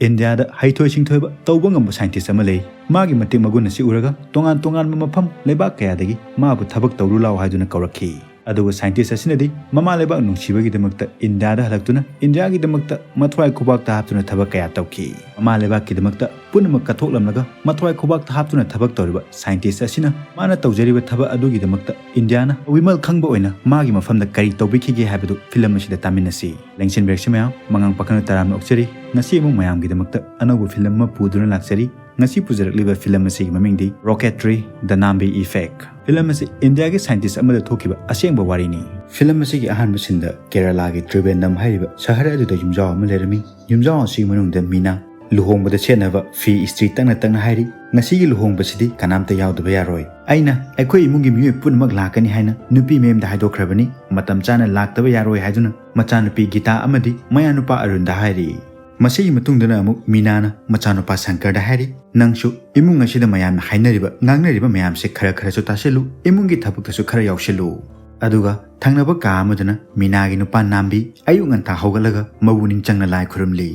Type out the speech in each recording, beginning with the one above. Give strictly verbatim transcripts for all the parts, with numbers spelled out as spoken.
ꯏꯟꯗꯤꯌꯥꯗ ꯍꯩꯊꯣꯏ ꯁꯤꯡꯊꯣꯏꯕ ꯇꯧꯕ ꯉꯝꯕ ꯁꯥꯏꯟꯇꯤꯁ ꯑꯃ ꯂꯩ꯫ ꯃꯥꯒꯤ ꯃꯇꯤꯛ ꯃꯒꯨꯟ ꯑꯁꯤ ꯎꯔꯒ ꯇꯣꯉꯥꯟ ꯇꯣꯉꯥꯟꯕ ꯃꯐꯝ ꯂꯩꯕꯥꯛ ꯀꯌꯥꯗꯒꯤ ꯃꯥꯕꯨ ꯊꯕꯛ ꯇꯧꯔꯨ ꯂꯥꯎ ꯍꯥꯏꯗꯨꯅ ꯀꯧꯔꯛꯈꯤ꯫ ꯑꯗꯨꯒ ꯁꯥꯏꯟꯇꯤꯁ ꯑꯁꯤꯅꯗꯤ ꯃꯃꯥ ꯂꯩꯕꯥꯛ ꯅꯨꯡꯁꯤꯕꯒꯤꯗꯃꯛꯇ ꯏꯟꯗꯤꯌꯥꯗ ꯍꯜꯂꯛꯇꯨꯅ ꯏꯟꯗꯤꯌꯥꯒꯤꯗꯃꯛꯇ ꯃꯊ꯭ꯋꯥꯏ ꯈꯨꯕꯥꯛꯇ ꯍꯥꯞꯇꯨꯅ ꯊꯕꯛ ꯀꯌꯥ ꯇꯧꯈꯤ꯫ ꯃꯃꯥ ꯂꯩꯕꯥꯛꯀꯤꯗꯃꯛꯇ ꯄꯨꯝꯅꯃꯛ ꯀꯠꯊꯣꯛꯂꯝꯂꯒ ꯃꯊ꯭ꯋꯥꯏ ꯈꯨꯕꯥꯛꯇ ꯍꯥꯞꯇꯨꯅ ꯊꯕꯛ ꯇꯧꯔꯤꯕ ꯁꯥꯏꯟꯇꯤꯁ ꯑꯁꯤꯅ ꯃꯥꯅ ꯇꯧꯖꯔꯤꯕ ꯊꯕꯛ ꯑꯗꯨꯒꯤꯗꯃꯛꯇ ꯏꯟꯗꯤꯌꯥꯅ ꯋꯤꯃꯜ ꯈꯪꯕ ꯑꯣꯏꯅ ꯃꯥꯒꯤ ꯃꯐꯝꯗ ꯀꯔꯤ ꯇꯧꯕꯤꯈꯤꯒꯦ ꯍꯥꯏꯕꯗꯨ ꯐꯤꯂꯝ ꯑꯁꯤꯗ ꯇꯥꯃꯤꯟꯅꯁꯤ꯫ ꯂꯦꯡꯁꯤꯟꯕꯤꯔꯛꯁꯤ ꯃꯌꯥꯝ, ꯃꯉꯥꯡ ꯄꯥꯈꯪꯅ ꯇꯔꯥꯝꯅ ꯑꯣꯛꯆꯔꯤ꯫ ꯉꯁꯤ ꯑꯃꯨꯛ ꯃꯌꯥꯝꯒꯤꯗꯃꯛꯇ ꯑꯅꯧꯕ ꯐꯤꯂꯝ ꯑꯃ ꯄꯨꯗꯨꯅ ꯂꯥꯛꯆꯔꯤ꯫ ꯉꯁꯤ ꯄꯨꯖꯔꯛꯂꯤꯕ ꯐꯤꯂꯝ ꯑꯁꯤꯒꯤ ꯃꯃꯤꯡꯗꯤ Rocketry: The Nambi Effect꯫ Film ꯑꯁꯤ ꯏꯟꯗꯤꯌꯥꯒꯤ ꯁꯥꯏꯟꯇꯤꯁ ꯑꯃꯗ ꯊꯣꯛꯈꯤꯕ ꯑꯁꯦꯡꯕ ꯋꯥꯔꯤꯅꯤ꯫ ꯐꯤꯂꯝ ꯑꯁꯤꯒꯤ ꯑꯍꯥꯟꯕ ꯁꯤꯟꯗ ꯀꯦꯔꯂꯥꯒꯤ ꯇ꯭ꯔꯤꯕꯦꯟꯗꯝ ꯍꯥꯏꯔꯤꯕ ꯁꯍꯔ ꯑꯗꯨꯗ ꯌꯨꯝꯖꯥꯎ ꯑꯃ ꯂꯩꯔꯝꯃꯤ꯫ ꯌꯨꯝꯖꯥꯎ ꯑꯁꯤꯒꯤ ꯃꯅꯨꯡꯗ ꯃꯤꯅꯥ ꯂꯨꯍꯣꯡꯕꯗ ꯁꯦꯠꯅꯕ ꯐꯤ ꯏꯁꯇ꯭ꯔꯤ ꯇꯛꯅ ꯇꯛꯅ ꯍꯥꯏꯔꯤ꯫ "ꯉꯁꯤꯒꯤ ꯂꯨꯍꯣꯡꯕꯁꯤꯗꯤ ꯀꯅꯥꯝꯇ ꯌꯥꯎꯗꯕ ꯌꯥꯔꯣꯏ꯫ ꯑꯩꯅ ꯑꯩꯈꯣꯏ ꯏꯃꯨꯡꯒꯤ ꯃꯤꯑꯣꯏ ꯄꯨꯝꯅꯃꯛ ꯂꯥꯛꯀꯅꯤ ꯍꯥꯏꯅ ꯅꯨꯄꯤ ꯃꯌꯨꯝꯗ ꯍꯥꯏꯗꯣꯛꯈ꯭ꯔꯕꯅꯤ꯫ ꯃꯇꯝ ꯆꯥꯅ ꯂꯥꯛꯇꯕ ꯌꯥꯔꯣꯏ" ꯍꯥꯏꯗꯨꯅ ꯃꯆꯥꯅꯨꯄꯤ ꯒꯤꯇꯥ ꯑꯃꯗꯤ ꯃꯌꯥꯅꯨꯄꯥ ꯑꯔꯨꯟꯗ ꯍꯥꯏꯔꯤ꯫ ꯃꯁꯤꯒꯤ ꯃꯇꯨꯡꯗꯅ ꯑꯃꯨꯛ ꯃꯤꯅꯥꯅ ꯃꯆꯥꯅꯨꯄꯥ ꯁꯪꯀꯔꯗ ꯍꯥꯏꯔꯤ, "ꯅꯪꯁꯨ ꯏꯃꯨꯡ ꯑꯁꯤꯗ ꯃꯌꯥꯝꯅ ꯍꯥꯏꯅꯔꯤꯕ, ꯉꯥꯡꯅꯔꯤꯕ ꯃꯌꯥꯝꯁꯦ ꯈꯔ ꯈꯔꯁꯨ ꯇꯥꯁꯤꯜꯂꯨ, ꯏꯃꯨꯡꯒꯤ ꯊꯕꯛꯇꯁꯨ ꯈꯔ ꯌꯥꯎꯁꯤꯜꯂꯨ"꯫ ꯑꯗꯨꯒ ꯊꯪꯅꯕ ꯀꯥ ꯑꯃꯗꯅ ꯃꯤꯅꯥꯒꯤ ꯅꯨꯄꯥ ꯅꯥꯝꯕꯤ ꯑꯌꯨꯛ ꯉꯟꯇꯥ ꯍꯧꯒꯠꯂꯒ ꯃꯕꯨꯛꯅꯤꯡ ꯆꯪꯅ ꯂꯥꯏ ꯈꯨꯔꯨꯝꯂꯤ꯫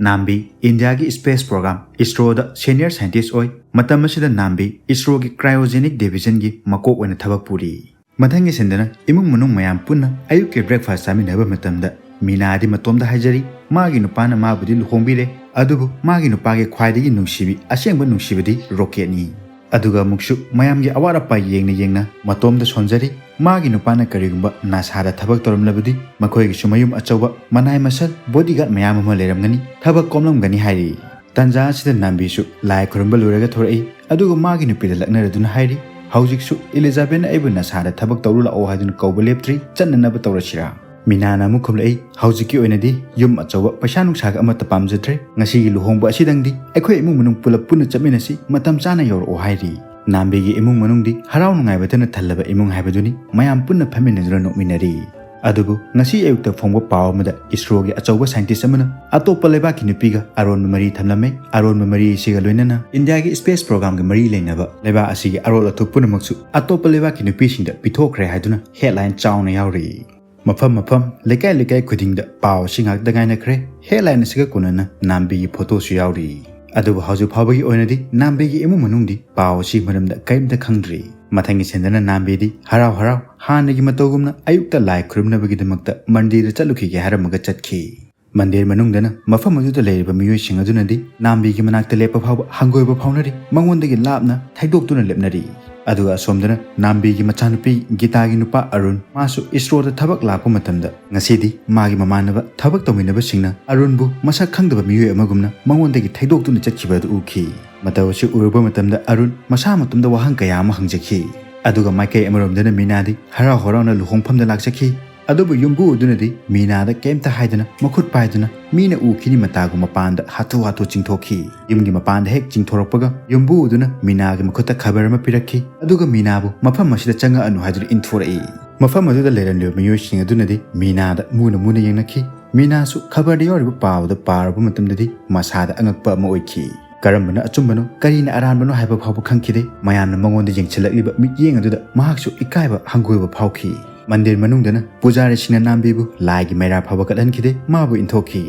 ꯅꯥꯝꯕꯤ ꯏꯟꯗꯤꯌꯥꯒꯤ ꯁ꯭ꯄꯦꯁ ꯄ꯭ꯔꯣꯒ꯭ꯔꯥꯝ ꯏꯁꯔꯣꯗ ꯁꯦꯅꯤꯌꯔ ꯁꯥꯏꯟꯇꯤꯁ ꯑꯣꯏ꯫ ꯃꯇꯝ ꯑꯁꯤꯗ ꯅꯥꯝꯕꯤ ꯏꯁꯔꯣꯒꯤ ꯀ꯭ꯔꯥꯏꯑꯣꯖꯦꯅꯤꯛ ꯗꯤꯚꯤꯖꯟꯒꯤ ꯃꯀꯣꯛ ꯑꯣꯏꯅ ꯊꯕꯛ ꯄꯨꯔꯤ꯫ ꯃꯊꯪꯒꯤ ꯁꯤꯟꯗꯅ ꯏꯃꯨꯡ ꯃꯅꯨꯡ ꯃꯌꯥꯝ ꯄꯨꯟꯅ ꯑꯌꯨꯛꯀꯤ ꯕ꯭ꯔꯦꯛꯐꯥꯁ ꯆꯥꯃꯤꯟꯅꯕ ꯃꯇꯝꯗ ꯃꯤꯅꯥꯗꯤ ꯃꯇꯣꯝꯗ ꯍꯥꯏꯖꯔꯤ, ꯃꯥꯒꯤ ꯅꯨꯄꯥꯅ ꯃꯥꯕꯨꯗꯤ ꯂꯨꯍꯣꯡꯕꯤꯔꯦ, ꯑꯗꯨꯕꯨ ꯃꯥꯒꯤ ꯅꯨꯄꯥꯒꯤ ꯈ꯭ꯋꯥꯏꯗꯒꯤ ꯅꯨꯡꯁꯤꯕꯤ, ꯑꯁꯦꯡꯕ ꯅꯨꯡꯁꯤꯕꯗꯤ ꯔꯣꯀꯦꯠꯅꯤ꯫ ꯑꯗꯨꯒ ꯑꯃꯨꯛꯁꯨ ꯃꯌꯥꯝꯒꯤ ꯑꯋꯥꯠ ꯑꯄꯥ ꯌꯦꯡꯅ ꯌꯦꯡꯅ ꯃꯇꯣꯝꯗ ꯁꯣꯟꯖꯔꯤ꯫ ꯃꯥꯒꯤ ꯅꯨꯄꯥꯅ ꯀꯔꯤꯒꯨꯝꯕ ꯅꯥꯁꯥꯗ ꯊꯕꯛ ꯇꯧꯔꯝꯂꯕꯗꯤ ꯃꯈꯣꯏꯒꯤꯁꯨ ꯃꯌꯨꯝ ꯑꯆꯧꯕ, ꯃꯅꯥꯏ ꯃꯁꯜ, ꯕꯣꯗꯤꯒꯥꯔꯗ ꯃꯌꯥꯝ ꯑꯃ ꯂꯩꯔꯝꯒꯅꯤ, ꯊꯕꯛ ꯀꯣꯝꯂꯝꯒꯅꯤ ꯍꯥꯏꯔꯤ꯫ ꯇꯟꯖꯥ ꯑꯁꯤꯗ ꯅꯥꯝꯕꯤꯁꯨ ꯂꯥꯏ ꯈꯨꯔꯨꯝꯕ ꯂꯣꯏꯔꯒ ꯊꯣꯔꯛꯏ꯫ ꯑꯗꯨꯒ ꯃꯥꯒꯤ ꯅꯨꯄꯤꯗ ꯂꯛꯅꯔꯗꯨꯅ ꯍꯥꯏꯔꯤ, "ꯍꯧꯖꯤꯛꯁꯨ ꯏꯂꯤꯖꯥꯕꯦꯠꯅ ꯑꯩꯕꯨ ꯅꯥꯁꯥꯗ ꯊꯕꯛ ꯇꯧꯔꯨ ꯂꯥꯛꯑꯣ ꯍꯥꯏꯗꯨꯅ ꯀꯧꯕ ꯂꯦꯞꯇ꯭ꯔꯤ, ꯆꯠꯅꯅꯕ ꯇꯧꯔꯁꯤꯔꯥ?" ꯃꯤꯅꯥꯅ ꯑꯃꯨꯛ ꯈꯨꯝꯂꯛꯏ, "ꯍꯧꯖꯤꯛꯀꯤ ꯑꯣꯏꯅꯗꯤ ꯌꯨꯝ ꯑꯆꯧꯕ, ꯄꯩꯁꯥ ꯅꯨꯡꯁꯥꯒ ꯑꯃꯠꯇ ꯄꯥꯝꯖꯗ꯭ꯔꯦ꯫ ꯉꯁꯤꯒꯤ ꯂꯨꯍꯣꯡꯕ ꯑꯁꯤꯗꯪꯗꯤ ꯑꯩꯈꯣꯏ ꯏꯃꯨꯡ ꯃꯅꯨꯡ ꯄꯨꯂꯞ ꯄꯨꯟꯅ ꯆꯠꯃꯤꯟꯅꯁꯤ, ꯃꯇꯝ ꯆꯥꯅ ꯌꯧꯔꯛꯑꯣ" ꯍꯥꯏꯔꯤ꯫ ꯅꯥꯝꯕꯤꯒꯤ ꯏꯃꯨꯡ ꯃꯅꯨꯡꯗꯤ ꯍꯔꯥꯎ ꯅꯨꯡꯉꯥꯏꯕꯇꯅ ꯊꯜꯂꯕ ꯏꯃꯨꯡ ꯍꯥꯏꯕꯗꯨꯅꯤ꯫ ꯃꯌꯥꯝ ꯄꯨꯟꯅ ꯐꯝꯃꯤꯟꯅꯗꯨꯅ ꯅꯣꯛꯃꯤꯟꯅꯔꯤ꯫ ꯑꯗꯨꯕꯨ ꯉꯁꯤ ꯑꯌꯨꯛꯇ ꯐꯣꯡꯕ ꯄꯥꯎ ꯑꯃꯗ ꯏꯁꯔꯣꯒꯤ ꯑꯆꯧꯕ ꯁꯥꯏꯟꯇꯤꯁ ꯑꯃꯅ ꯑꯇꯣꯞꯄ ꯂꯩꯕꯥꯛꯀꯤ ꯅꯨꯄꯤꯒ ꯑꯔꯣꯟꯕ ꯃꯔꯤ ꯊꯝꯂꯝꯃꯦ꯫ ꯑꯔꯣꯟꯕ ꯃꯔꯤ ꯑꯁꯤꯒ ꯂꯣꯏꯅꯅ ꯏꯟꯗꯤꯌꯥꯒꯤ ꯁ꯭ꯄꯦꯁ ꯄ꯭ꯔꯣꯒ꯭ꯔꯥꯝꯒ ꯃꯔꯤ ꯂꯩꯅꯕ ꯂꯩꯕꯥꯛ ꯑꯁꯤꯒꯤ ꯑꯔꯣꯜ ꯑꯊꯨꯞ ꯄꯨꯝꯅꯃꯛꯁꯨ ꯑꯇꯣꯞꯄ ꯂꯩꯕꯥꯛꯀꯤ ꯅꯨꯄꯤꯁꯤꯡꯗ ꯄꯤꯊꯣꯛꯈ꯭ꯔꯦ ꯍꯥꯏꯗꯨꯅ ꯍꯦꯗꯂꯥꯏꯟ ꯆꯥꯎꯅ ꯌꯥꯎꯔꯤ꯫ ꯃꯐꯝ ꯃꯐꯝ, ꯂꯩꯀꯥꯏ ꯂꯩꯀꯥꯏ ꯈꯨꯗꯤꯡꯗ ꯄꯥꯎ ꯑꯁꯤ ꯉꯥꯛꯇ ꯉꯥꯏꯅꯈ꯭ꯔꯦ꯫ Headline ꯑꯁꯤꯒ ꯀꯣꯟꯅꯅ ꯅꯥꯝꯕꯤꯒꯤ ꯐꯣꯇꯣꯁꯨ ꯌꯥꯎꯔꯤ꯫ ꯑꯗꯨꯕꯨ ꯍꯧꯖꯤꯛ ꯐꯥꯎꯕꯒꯤ ꯑꯣꯏꯅꯗꯤ ꯅꯥꯝꯕꯤꯒꯤ ꯏꯃꯨꯡ ꯃꯅꯨꯡꯗꯤ ꯄꯥꯎ ꯑꯁꯤ ꯃꯔꯝꯗ ꯀꯔꯤꯝꯇ ꯈꯪꯗ꯭ꯔꯤ꯫ ꯃꯊꯪꯒꯤ ꯁꯟꯗꯅ ꯅꯥꯝꯕꯤꯗꯤ ꯍꯔꯥꯎ ꯍꯔꯥꯎ ꯍꯥꯟꯅꯒꯤ ꯃꯇꯧꯒꯨꯝꯅ ꯑꯌꯨꯛꯇ ꯂꯥꯏ ꯈꯨꯔꯨꯝꯅꯕꯒꯤꯗꯃꯛꯇ ꯃꯟꯗꯤꯔꯗ ꯆꯠꯂꯨꯈꯤꯒꯦ ꯍꯥꯏꯔꯝꯃꯒ ꯆꯠꯈꯤ꯫ ꯃꯟꯗꯤꯔ ꯃꯅꯨꯡꯗꯅ ꯃꯐꯝ ꯑꯗꯨꯗ ꯂꯩꯔꯤꯕ ꯃꯤꯑꯣꯏꯁꯤꯡ ꯑꯗꯨꯅꯗꯤ ꯅꯥꯝꯕꯤꯒꯤ ꯃꯅꯥꯛꯇ ꯂꯦꯞꯄ ꯐꯥꯎꯕ ꯍꯪꯒꯣꯏꯕ ꯐꯥꯎꯅꯔꯤ, ꯃꯉꯣꯟꯗꯒꯤ ꯂꯥꯞꯅ ꯊꯩꯗꯣꯛꯇꯨꯅ ꯂꯦꯞꯅꯔꯤ꯫ ꯑꯗꯨꯒ ꯑꯁꯣꯝꯗꯅ ꯅꯥꯝꯕꯤꯒꯤ ꯃꯆꯥꯅꯨꯄꯤ ꯒꯤꯇꯥꯒꯤ ꯅꯨꯄꯥ ꯑꯔꯨꯟ, ꯃꯥꯁꯨ ꯏꯁ꯭ꯔꯣꯗ ꯊꯕꯛ ꯂꯥꯛꯄ ꯃꯇꯝꯗ ꯉꯁꯤꯗꯤ ꯃꯥꯒꯤ ꯃꯃꯥꯟꯅꯕ ꯊꯕꯛ ꯇꯧꯃꯤꯟꯅꯕꯁꯤꯡꯅ ꯑꯔꯨꯟꯕꯨ ꯃꯁꯛ ꯈꯪꯗꯕ ꯃꯤꯑꯣꯏ ꯑꯃꯒꯨꯝꯅ ꯃꯉꯣꯟꯗꯒꯤ ꯊꯩꯗꯣꯛꯇꯨꯅ ꯆꯠꯈꯤꯕ ꯑꯗꯨ ꯎꯈꯤ꯫ ꯃꯇꯧ ꯑꯁꯤ ꯎꯔꯨꯕ ꯃꯇꯝꯗ ꯑꯔꯨꯟ ꯃꯁꯥ ꯃꯇꯣꯝꯗ ꯋꯥꯍꯪ ꯀꯌꯥ ꯑꯃ ꯍꯪꯖꯈꯤ꯫ ꯑꯗꯨꯒ ꯃꯥꯏꯀꯩ ꯑꯃꯔꯣꯝꯗꯅ ꯃꯤꯅꯥꯗꯤ ꯍꯔꯥꯎ ꯍꯔꯥꯎꯅ ꯂꯨꯍꯣꯡꯐꯝꯗ ꯂꯥꯛꯆꯈꯤ꯫ ꯑꯗꯨꯕꯨ ꯌꯨꯝꯕꯨ ꯑꯗꯨꯅꯗꯤ ꯃꯤꯅꯥꯗ ꯀꯩꯝꯇ ꯍꯥꯏꯗꯅ ꯃꯈꯨꯠ ꯄꯥꯏꯗꯨꯅ ꯃꯤꯅ ꯎꯈꯤꯅꯤ ꯃꯇꯥꯒꯨꯝ ꯃꯄꯥꯟꯗ ꯍꯥꯊꯨ ꯍꯥꯊꯨ ꯆꯤꯡꯊꯣꯛꯈꯤ꯫ ꯌꯨꯝꯒꯤ ꯃꯄꯥꯟꯗ ꯍꯦꯛ ꯆꯤꯡꯊꯣꯔꯛꯄꯒ ꯌꯨꯝꯕꯨ ꯑꯗꯨꯅ ꯃꯤꯅꯥꯒꯤ ꯃꯈꯨꯠꯇ ꯈꯕꯔ ꯑꯃ ꯄꯤꯔꯛꯈꯤ, ꯑꯗꯨꯒ ꯃꯤꯅꯥꯕꯨ ꯃꯐꯝ ꯑꯁꯤꯗ ꯆꯪꯉꯛꯑꯅꯨ ꯍꯥꯏꯗꯨꯅ ꯏꯟꯊꯣꯔꯛꯏ꯫ ꯃꯐꯝ ꯑꯗꯨꯗ ꯂꯩꯔꯝꯂꯤꯕ ꯃꯤꯑꯣꯏꯁꯤꯡ ꯑꯗꯨꯅꯗꯤ ꯃꯤꯅꯥꯗ ꯃꯨꯅ ꯃꯨꯅ ꯌꯦꯡꯅꯈꯤ꯫ ꯃꯤꯅꯥꯁꯨ ꯈꯕꯔꯗ ꯌꯥꯎꯔꯤꯕ ꯄꯥꯎꯗꯨ ꯄꯥꯔꯨꯕ ꯃꯇꯝꯗꯗꯤ ꯃꯁꯥꯗ ꯑꯉꯛꯄ ꯑꯃ ꯑꯣꯏꯈꯤ꯫ ꯀꯔꯝꯕꯅ ꯑꯆꯨꯝꯕꯅꯣ, ꯀꯔꯤꯅ ꯑꯔꯥꯟꯕꯅꯣ ꯍꯥꯏꯕ ꯐꯥꯎꯕ ꯈꯪꯈꯤꯗꯦ꯫ ꯃꯌꯥꯝꯅ ꯃꯉꯣꯟꯗ ꯌꯦꯡꯁꯤꯜꯂꯛꯂꯤꯕ ꯃꯤꯠꯌꯦꯡ ꯑꯗꯨꯗ ꯃꯍꯥꯛꯁꯨ ꯏꯀꯥꯏꯕ, ꯍꯪꯒꯣꯏꯕ ꯐꯥꯎꯈꯤ꯫ ꯃꯟꯗꯤꯔ ꯃꯅꯨꯡꯗꯅ ꯄꯨꯖꯥꯔꯤꯁꯤꯡꯅ ꯅꯥꯝꯕꯤꯕꯨ ꯂꯥꯏꯒꯤ ꯃꯩꯔꯥ ꯐꯥꯎꯕ ꯀꯠꯍꯟꯈꯤꯗꯦ, ꯃꯥꯕꯨ ꯏꯟꯊꯣꯛꯈꯤ꯫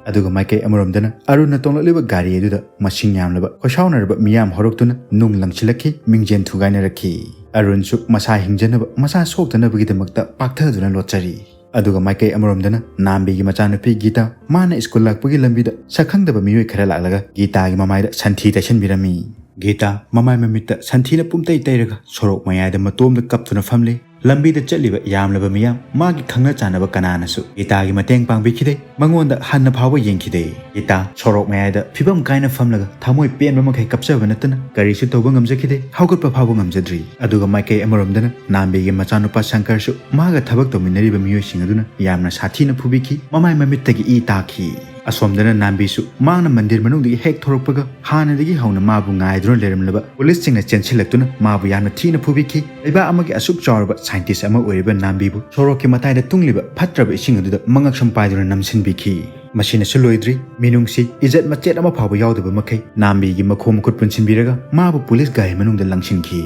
ꯑꯗꯨꯒ ꯃꯥꯏꯀꯩ ꯑꯃꯔꯣꯝꯗꯅ ꯑꯔꯨꯟꯅ ꯇꯣꯡꯂꯛꯂꯤꯕ ꯒꯥꯔꯤ ꯑꯗꯨꯗ ꯃꯁꯤꯡ ꯌꯥꯝꯂꯕ ꯈꯣꯏꯁꯥꯎꯅꯔꯕ ꯃꯤꯌꯥꯝ ꯍꯧꯔꯛꯇꯨꯅ ꯅꯨꯡ ꯂꯪꯁꯤꯜꯂꯛꯈꯤ, ꯃꯤꯡꯖꯦꯜ ꯊꯨꯒꯥꯏꯅꯔꯛꯈꯤ꯫ ꯑꯔꯨꯟꯁꯨ ꯃꯁꯥ ꯍꯤꯡꯖꯅꯕ, ꯃꯁꯥ ꯁꯣꯛꯇꯅꯕꯒꯤꯗꯃꯛꯇ ꯄꯥꯛꯊꯗꯨꯅ ꯂꯣꯠꯆꯔꯤ꯫ ꯑꯗꯨꯒ ꯃꯥꯏꯀꯩ ꯑꯃꯔꯣꯝꯗꯅ ꯅꯥꯝꯕꯤꯒꯤ ꯃꯆꯥꯅꯨꯄꯤ ꯒꯤꯇꯥ, ꯃꯥꯅ ꯁ꯭ꯀꯨꯜ ꯂꯥꯛꯄꯒꯤ ꯂꯝꯕꯤꯗ ꯁꯛꯈꯪꯗꯕ ꯃꯤꯑꯣꯏ ꯈꯔ ꯂꯥꯛꯂꯒ ꯒꯤꯇꯥꯒꯤ ꯃꯃꯥꯏꯗ ꯁꯟꯊꯤ ꯇꯩꯁꯟꯕꯤꯔꯝꯃꯤ꯫ ꯒꯤꯇꯥ ꯃꯃꯥꯏ ꯃꯃꯤꯠꯇ ꯁꯟꯊꯤꯅ ꯄꯨꯝꯇꯩ ꯇꯩꯔꯒ ꯁꯣꯔꯣꯛ ꯃꯌꯥꯏꯗ ꯃꯇꯣꯝꯗ ꯀꯞꯇꯨꯅ ꯐꯝꯂꯤ꯫ ꯂꯝꯕꯤꯗ ꯆꯠꯂꯤꯕ ꯌꯥꯝꯂꯕ ꯃꯤꯌꯥꯝ, ꯃꯥꯒꯤ ꯈꯪꯅ ꯆꯥꯟꯅꯕ ꯀꯅꯥꯅꯁꯨ ꯒꯤꯇꯥꯒꯤ ꯃꯇꯦꯡ ꯄꯥꯡꯕꯤꯈꯤꯗꯦ꯫ ꯃꯉꯣꯟꯗ ꯍꯟꯅ ꯐꯥꯎꯕ ꯌꯦꯡꯈꯤꯗꯦ꯫ ꯒꯤꯇꯥ ꯁꯣꯔꯣꯛ ꯃꯌꯥꯏꯗ ꯐꯤꯕꯝ ꯀꯥꯏꯅ ꯐꯝꯂꯒ ꯊꯃꯣꯏ ꯄꯦꯟꯕ ꯃꯈꯩ ꯀꯞꯆꯕ ꯅꯠꯇꯅ ꯀꯔꯤꯁꯨ ꯇꯧꯕ ꯉꯝꯖꯈꯤꯗꯦ꯫ ꯍꯧꯒꯠꯄ ꯐꯥꯎꯕ ꯉꯝꯖꯗ꯭ꯔꯤ꯫ ꯑꯗꯨꯒ ꯃꯥꯏꯀꯩ ꯑꯃꯔꯣꯝꯗꯅ ꯅꯥꯝꯕꯤꯒꯤ ꯃꯆꯥꯅꯨꯄꯥ ꯁꯪꯀꯔꯁꯨ ꯃꯥꯒ ꯊꯕꯛ ꯇꯧꯃꯤꯟꯅꯔꯤꯕ ꯃꯤꯑꯣꯏꯁꯤꯡ ꯑꯗꯨꯅ ꯌꯥꯝꯅ ꯁꯥꯊꯤꯅ ꯐꯨꯕꯤꯈꯤ꯫ ꯃꯃꯥꯏ ꯃꯃꯤꯠꯇꯒꯤ ꯏ ꯇꯥꯈꯤ꯫ ꯑꯁꯣꯝꯗꯅ ꯅꯥꯝꯕꯤꯁꯨ ꯃꯍꯥꯛꯅ ꯃꯟꯗꯤꯔ ꯃꯅꯨꯡꯗꯒꯤ ꯍꯦꯛ ꯊꯣꯔꯛꯄꯒ ꯍꯥꯟꯅꯗꯒꯤ ꯍꯧꯅ ꯃꯥꯕꯨ ꯉꯥꯏꯗꯨꯅ ꯂꯩꯔꯝꯂꯕ ꯄꯨꯂꯤꯁꯁꯤꯡꯅ ꯆꯦꯟꯁꯤꯜꯂꯛꯇꯨꯅ ꯃꯥꯕꯨ ꯌꯥꯝꯅ ꯊꯤꯅ ꯐꯨꯕꯤꯈꯤ꯫ ꯂꯩꯕꯥꯛ ꯑꯃꯒꯤ ꯑꯁꯨꯛ ꯆꯥꯎꯔꯕ ꯁꯥꯏꯟꯇꯤꯁ ꯑꯃ ꯑꯣꯏꯔꯤꯕ ꯅꯥꯝꯕꯤꯕꯨ ꯁꯣꯔꯣꯛꯀꯤ ꯃꯇꯥꯏꯗ ꯇꯨꯡꯂꯤꯕ ꯐꯠꯇ꯭ꯔꯕ ꯏꯁꯤꯡ ꯑꯗꯨꯗ ꯃꯉꯛꯁꯝ ꯄꯥꯏꯗꯨꯅ ꯅꯝꯁꯤꯟꯕꯤꯈꯤ꯫ ꯃꯁꯤꯅꯁꯨ ꯂꯣꯏꯗ꯭ꯔꯤ, ꯃꯤꯅꯨꯡꯁꯤ, ꯏꯖꯠ ꯃꯆꯦꯠ ꯑꯃ ꯐꯥꯎꯕ ꯌꯥꯎꯗꯕ ꯃꯈꯩ ꯅꯥꯝꯕꯤꯒꯤ ꯃꯈꯣꯡ ꯃꯈꯨꯠ ꯄꯨꯟꯁꯤꯟꯕꯤꯔꯒ ꯃꯥꯕꯨ ꯄꯨꯂꯤꯁ ꯒꯥꯔꯤ ꯃꯅꯨꯡꯗ ꯂꯪꯁꯤꯟꯈꯤ꯫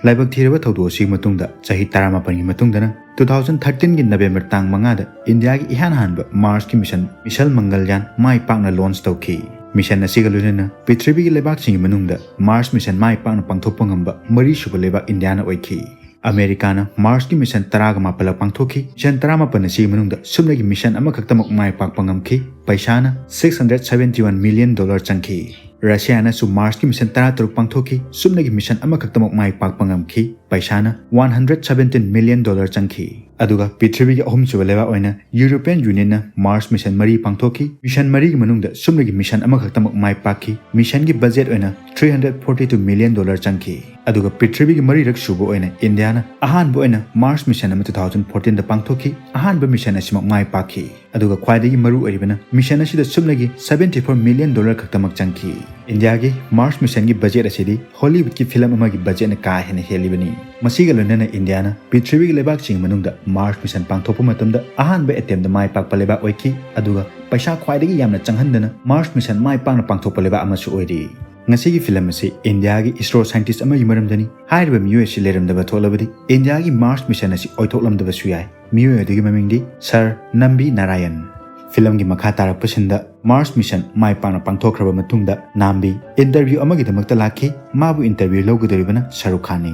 ꯂꯥꯏꯕꯛ ꯊꯤꯔꯕ ꯊꯧꯗꯣꯛ ꯑꯁꯤꯒꯤ ꯃꯇꯨꯡꯗ ꯆꯍꯤ ꯇꯔꯥꯃꯥꯄꯟꯒꯤ ꯃꯇꯨꯡꯗꯅ two thousand thirteen ꯒꯤ November ꯇꯥꯡ ꯃꯉꯥꯗ ꯏꯟꯗꯤꯌꯥꯒꯤ ꯏꯍꯥꯟ ꯍꯥꯟꯕ Mars ꯀꯤ mission, ꯃꯤꯁꯟ ꯃꯪꯒꯜꯌꯥꯟ ꯃꯥꯏ ꯄꯥꯛꯅ launch ꯇꯧꯈꯤ꯫ Mission ꯑꯁꯤꯒ ꯂꯣꯏꯅꯅ ꯄ꯭ꯔꯤꯊꯤꯕꯤꯒꯤ ꯂꯩꯕꯥꯛꯁꯤꯡꯒꯤ ꯃꯅꯨꯡꯗ Mars mission ꯃꯥꯏ ꯄꯥꯛꯅ ꯄꯥꯡꯊꯣꯛꯄ ꯉꯝꯕ ꯃꯔꯤꯁꯨꯕ ꯂꯩꯕꯥꯛ ꯏꯟꯗꯤꯌꯥꯅ ꯑꯣꯏꯈꯤ꯫ ꯑꯃꯦꯔꯤꯀꯥꯅ Mars ꯀꯤ mission ꯇꯔꯥꯒ ꯃꯥꯄꯜꯂꯛ ꯄꯥꯡꯊꯣꯛꯈꯤ꯫ Mission ꯇꯔꯥꯃꯥꯄꯜ ꯑꯁꯤꯒꯤ ꯃꯅꯨꯡꯗ ꯁꯨꯞꯅꯒꯤ mission ꯑꯃꯈꯛꯇꯃꯛ ꯃꯥꯏ ꯄꯥꯛꯄ ꯉꯝꯈꯤ꯫ ꯄꯩꯁꯥꯅ six hundred seventy one million dollar ꯆꯪꯈꯤ꯫ ꯔꯁꯤꯌꯥꯅꯁꯨ Mars ꯀꯤ mission ꯇꯔꯥꯇꯔꯨꯛ ꯄꯥꯡꯊꯣꯛꯈꯤ꯫ ꯁꯨꯞꯅꯒꯤ mission ꯑꯃꯈꯛꯇꯃꯛ ꯃꯥꯏ ꯄꯥꯛꯄ ꯉꯝꯈꯤ꯫ ꯄꯩꯁꯥꯅ one hundred seventeen million dollar ꯆꯪꯈꯤ꯫ ꯑꯗꯨꯒ ꯄ꯭ꯔꯤꯊꯤꯕꯤꯒꯤ ꯑꯍꯨꯝꯁꯨꯕ ꯂꯩꯕꯥꯛ ꯑꯣꯏꯅ European Union ꯅ Mars mission ꯃꯔꯤ ꯄꯥꯡꯊꯣꯛꯈꯤ꯫ Mission ꯃꯔꯤꯒꯤ ꯃꯅꯨꯡꯗ ꯁꯨꯞꯅꯒꯤ mission ꯑꯃꯈꯛꯇꯃꯛ ꯃꯥꯏ ꯄꯥꯛꯈꯤ꯫ Mission ꯒꯤ budget ꯑꯣꯏꯅ three hundred forty two million dollar ꯆꯪꯈꯤ꯫ ꯑꯗꯨꯒ ꯄ꯭ꯔꯤꯊꯤꯕꯤꯒꯤ ꯃꯔꯤꯔꯛ ꯁꯨꯕ ꯑꯣꯏꯅ ꯏꯟꯗꯤꯌꯥꯅ ꯑꯍꯥꯟꯕ ꯑꯣꯏꯅ Mars mission ꯑꯃ two thousand fourteen ꯗ ꯄꯥꯡꯊꯣꯛꯈꯤ꯫ ꯑꯍꯥꯟꯕ mission ꯑꯁꯤꯃꯛ ꯃꯥꯏ ꯄꯥꯛꯈꯤ꯫ ꯑꯗꯨꯒ ꯈ꯭ꯋꯥꯏꯗꯒꯤ ꯃꯔꯨ ꯑꯣꯏꯔꯤꯕꯅ, mission ꯑꯁꯤꯗ ꯁꯨꯞꯅꯒꯤ seventy four million dollar ꯈꯛꯇꯃꯛ ꯆꯪꯈꯤ꯫ ꯏꯟꯗꯤꯌꯥꯒꯤ Mars mission ꯒꯤ budget ꯑꯁꯤꯗꯤ Hollywood ꯀꯤ film ꯑꯃꯒꯤ budget ꯅ ꯀꯥ ꯍꯦꯟꯅ ꯍꯦꯜꯂꯤꯕꯅꯤ꯫ ꯃꯁꯤꯒ ꯂꯣꯏꯅꯅ ꯏꯟꯗꯤꯌꯥꯅ ꯄ꯭ꯔꯤꯊꯤꯕꯤꯒꯤ ꯂꯩꯕꯥꯛꯁꯤꯡꯒꯤ ꯃꯅꯨꯡꯗ Mars mission ꯄꯥꯡꯊꯣꯛꯄ ꯃꯇꯝꯗ ꯑꯍꯥꯟꯕ attempt ꯇ ꯃꯥꯏ ꯄꯥꯛꯄ ꯂꯩꯕꯥꯛ ꯑꯣꯏꯈꯤ꯫ ꯑꯗꯨꯒ ꯄꯩꯁꯥ ꯈ꯭ꯋꯥꯏꯗꯒꯤ ꯌꯥꯝꯅ ꯆꯪꯍꯟꯗꯅ Mars mission ꯃꯥꯏ ꯄꯥꯛꯅ ꯄꯥꯡꯊꯣꯛꯄ ꯂꯩꯕꯥꯛ ꯑꯃꯁꯨ ꯑꯣꯏꯔꯤ꯫ ꯉꯁꯤꯒꯤ film ꯑꯁꯤ ꯏꯟꯗꯤꯌꯥꯒꯤ ISRO scientist ꯑꯃꯒꯤ ꯃꯔꯝꯗꯅꯤ꯫ ꯍꯥꯏꯔꯤꯕ ꯃꯤꯑꯣꯏ ꯑꯁꯤ ꯂꯩꯔꯝꯗꯕ ꯊꯣꯛꯂꯕꯗꯤ ꯏꯟꯗꯤꯌꯥꯒꯤ Mars mission ꯑꯁꯤ ꯑꯣꯏꯊꯣꯛꯂꯝꯗꯕꯁꯨ ꯌꯥꯏ꯫ ꯃꯤꯑꯣꯏ ꯑꯗꯨꯒꯤ ꯃꯃꯤꯡꯗꯤ Sir ꯅꯝꯕꯤ ꯅꯥꯔꯥꯌꯟ꯫ Film ꯒꯤ ꯃꯈꯥ ꯇꯥꯔꯛꯄꯁꯤꯡꯗ Mars mission ꯃꯥꯏ ꯄꯥꯛꯅ ꯄꯥꯡꯊꯣꯛꯈ꯭ꯔꯕ ꯃꯇꯨꯡꯗ ꯅꯥꯝꯕꯤ interview ꯑꯃꯒꯤꯗꯃꯛꯇ ꯂꯥꯛꯈꯤ꯫ ꯃꯥꯕꯨ interview ꯂꯧꯒꯗꯧꯔꯤꯕꯅ ꯁꯔꯨꯛ ꯈꯥꯟꯅꯤ꯫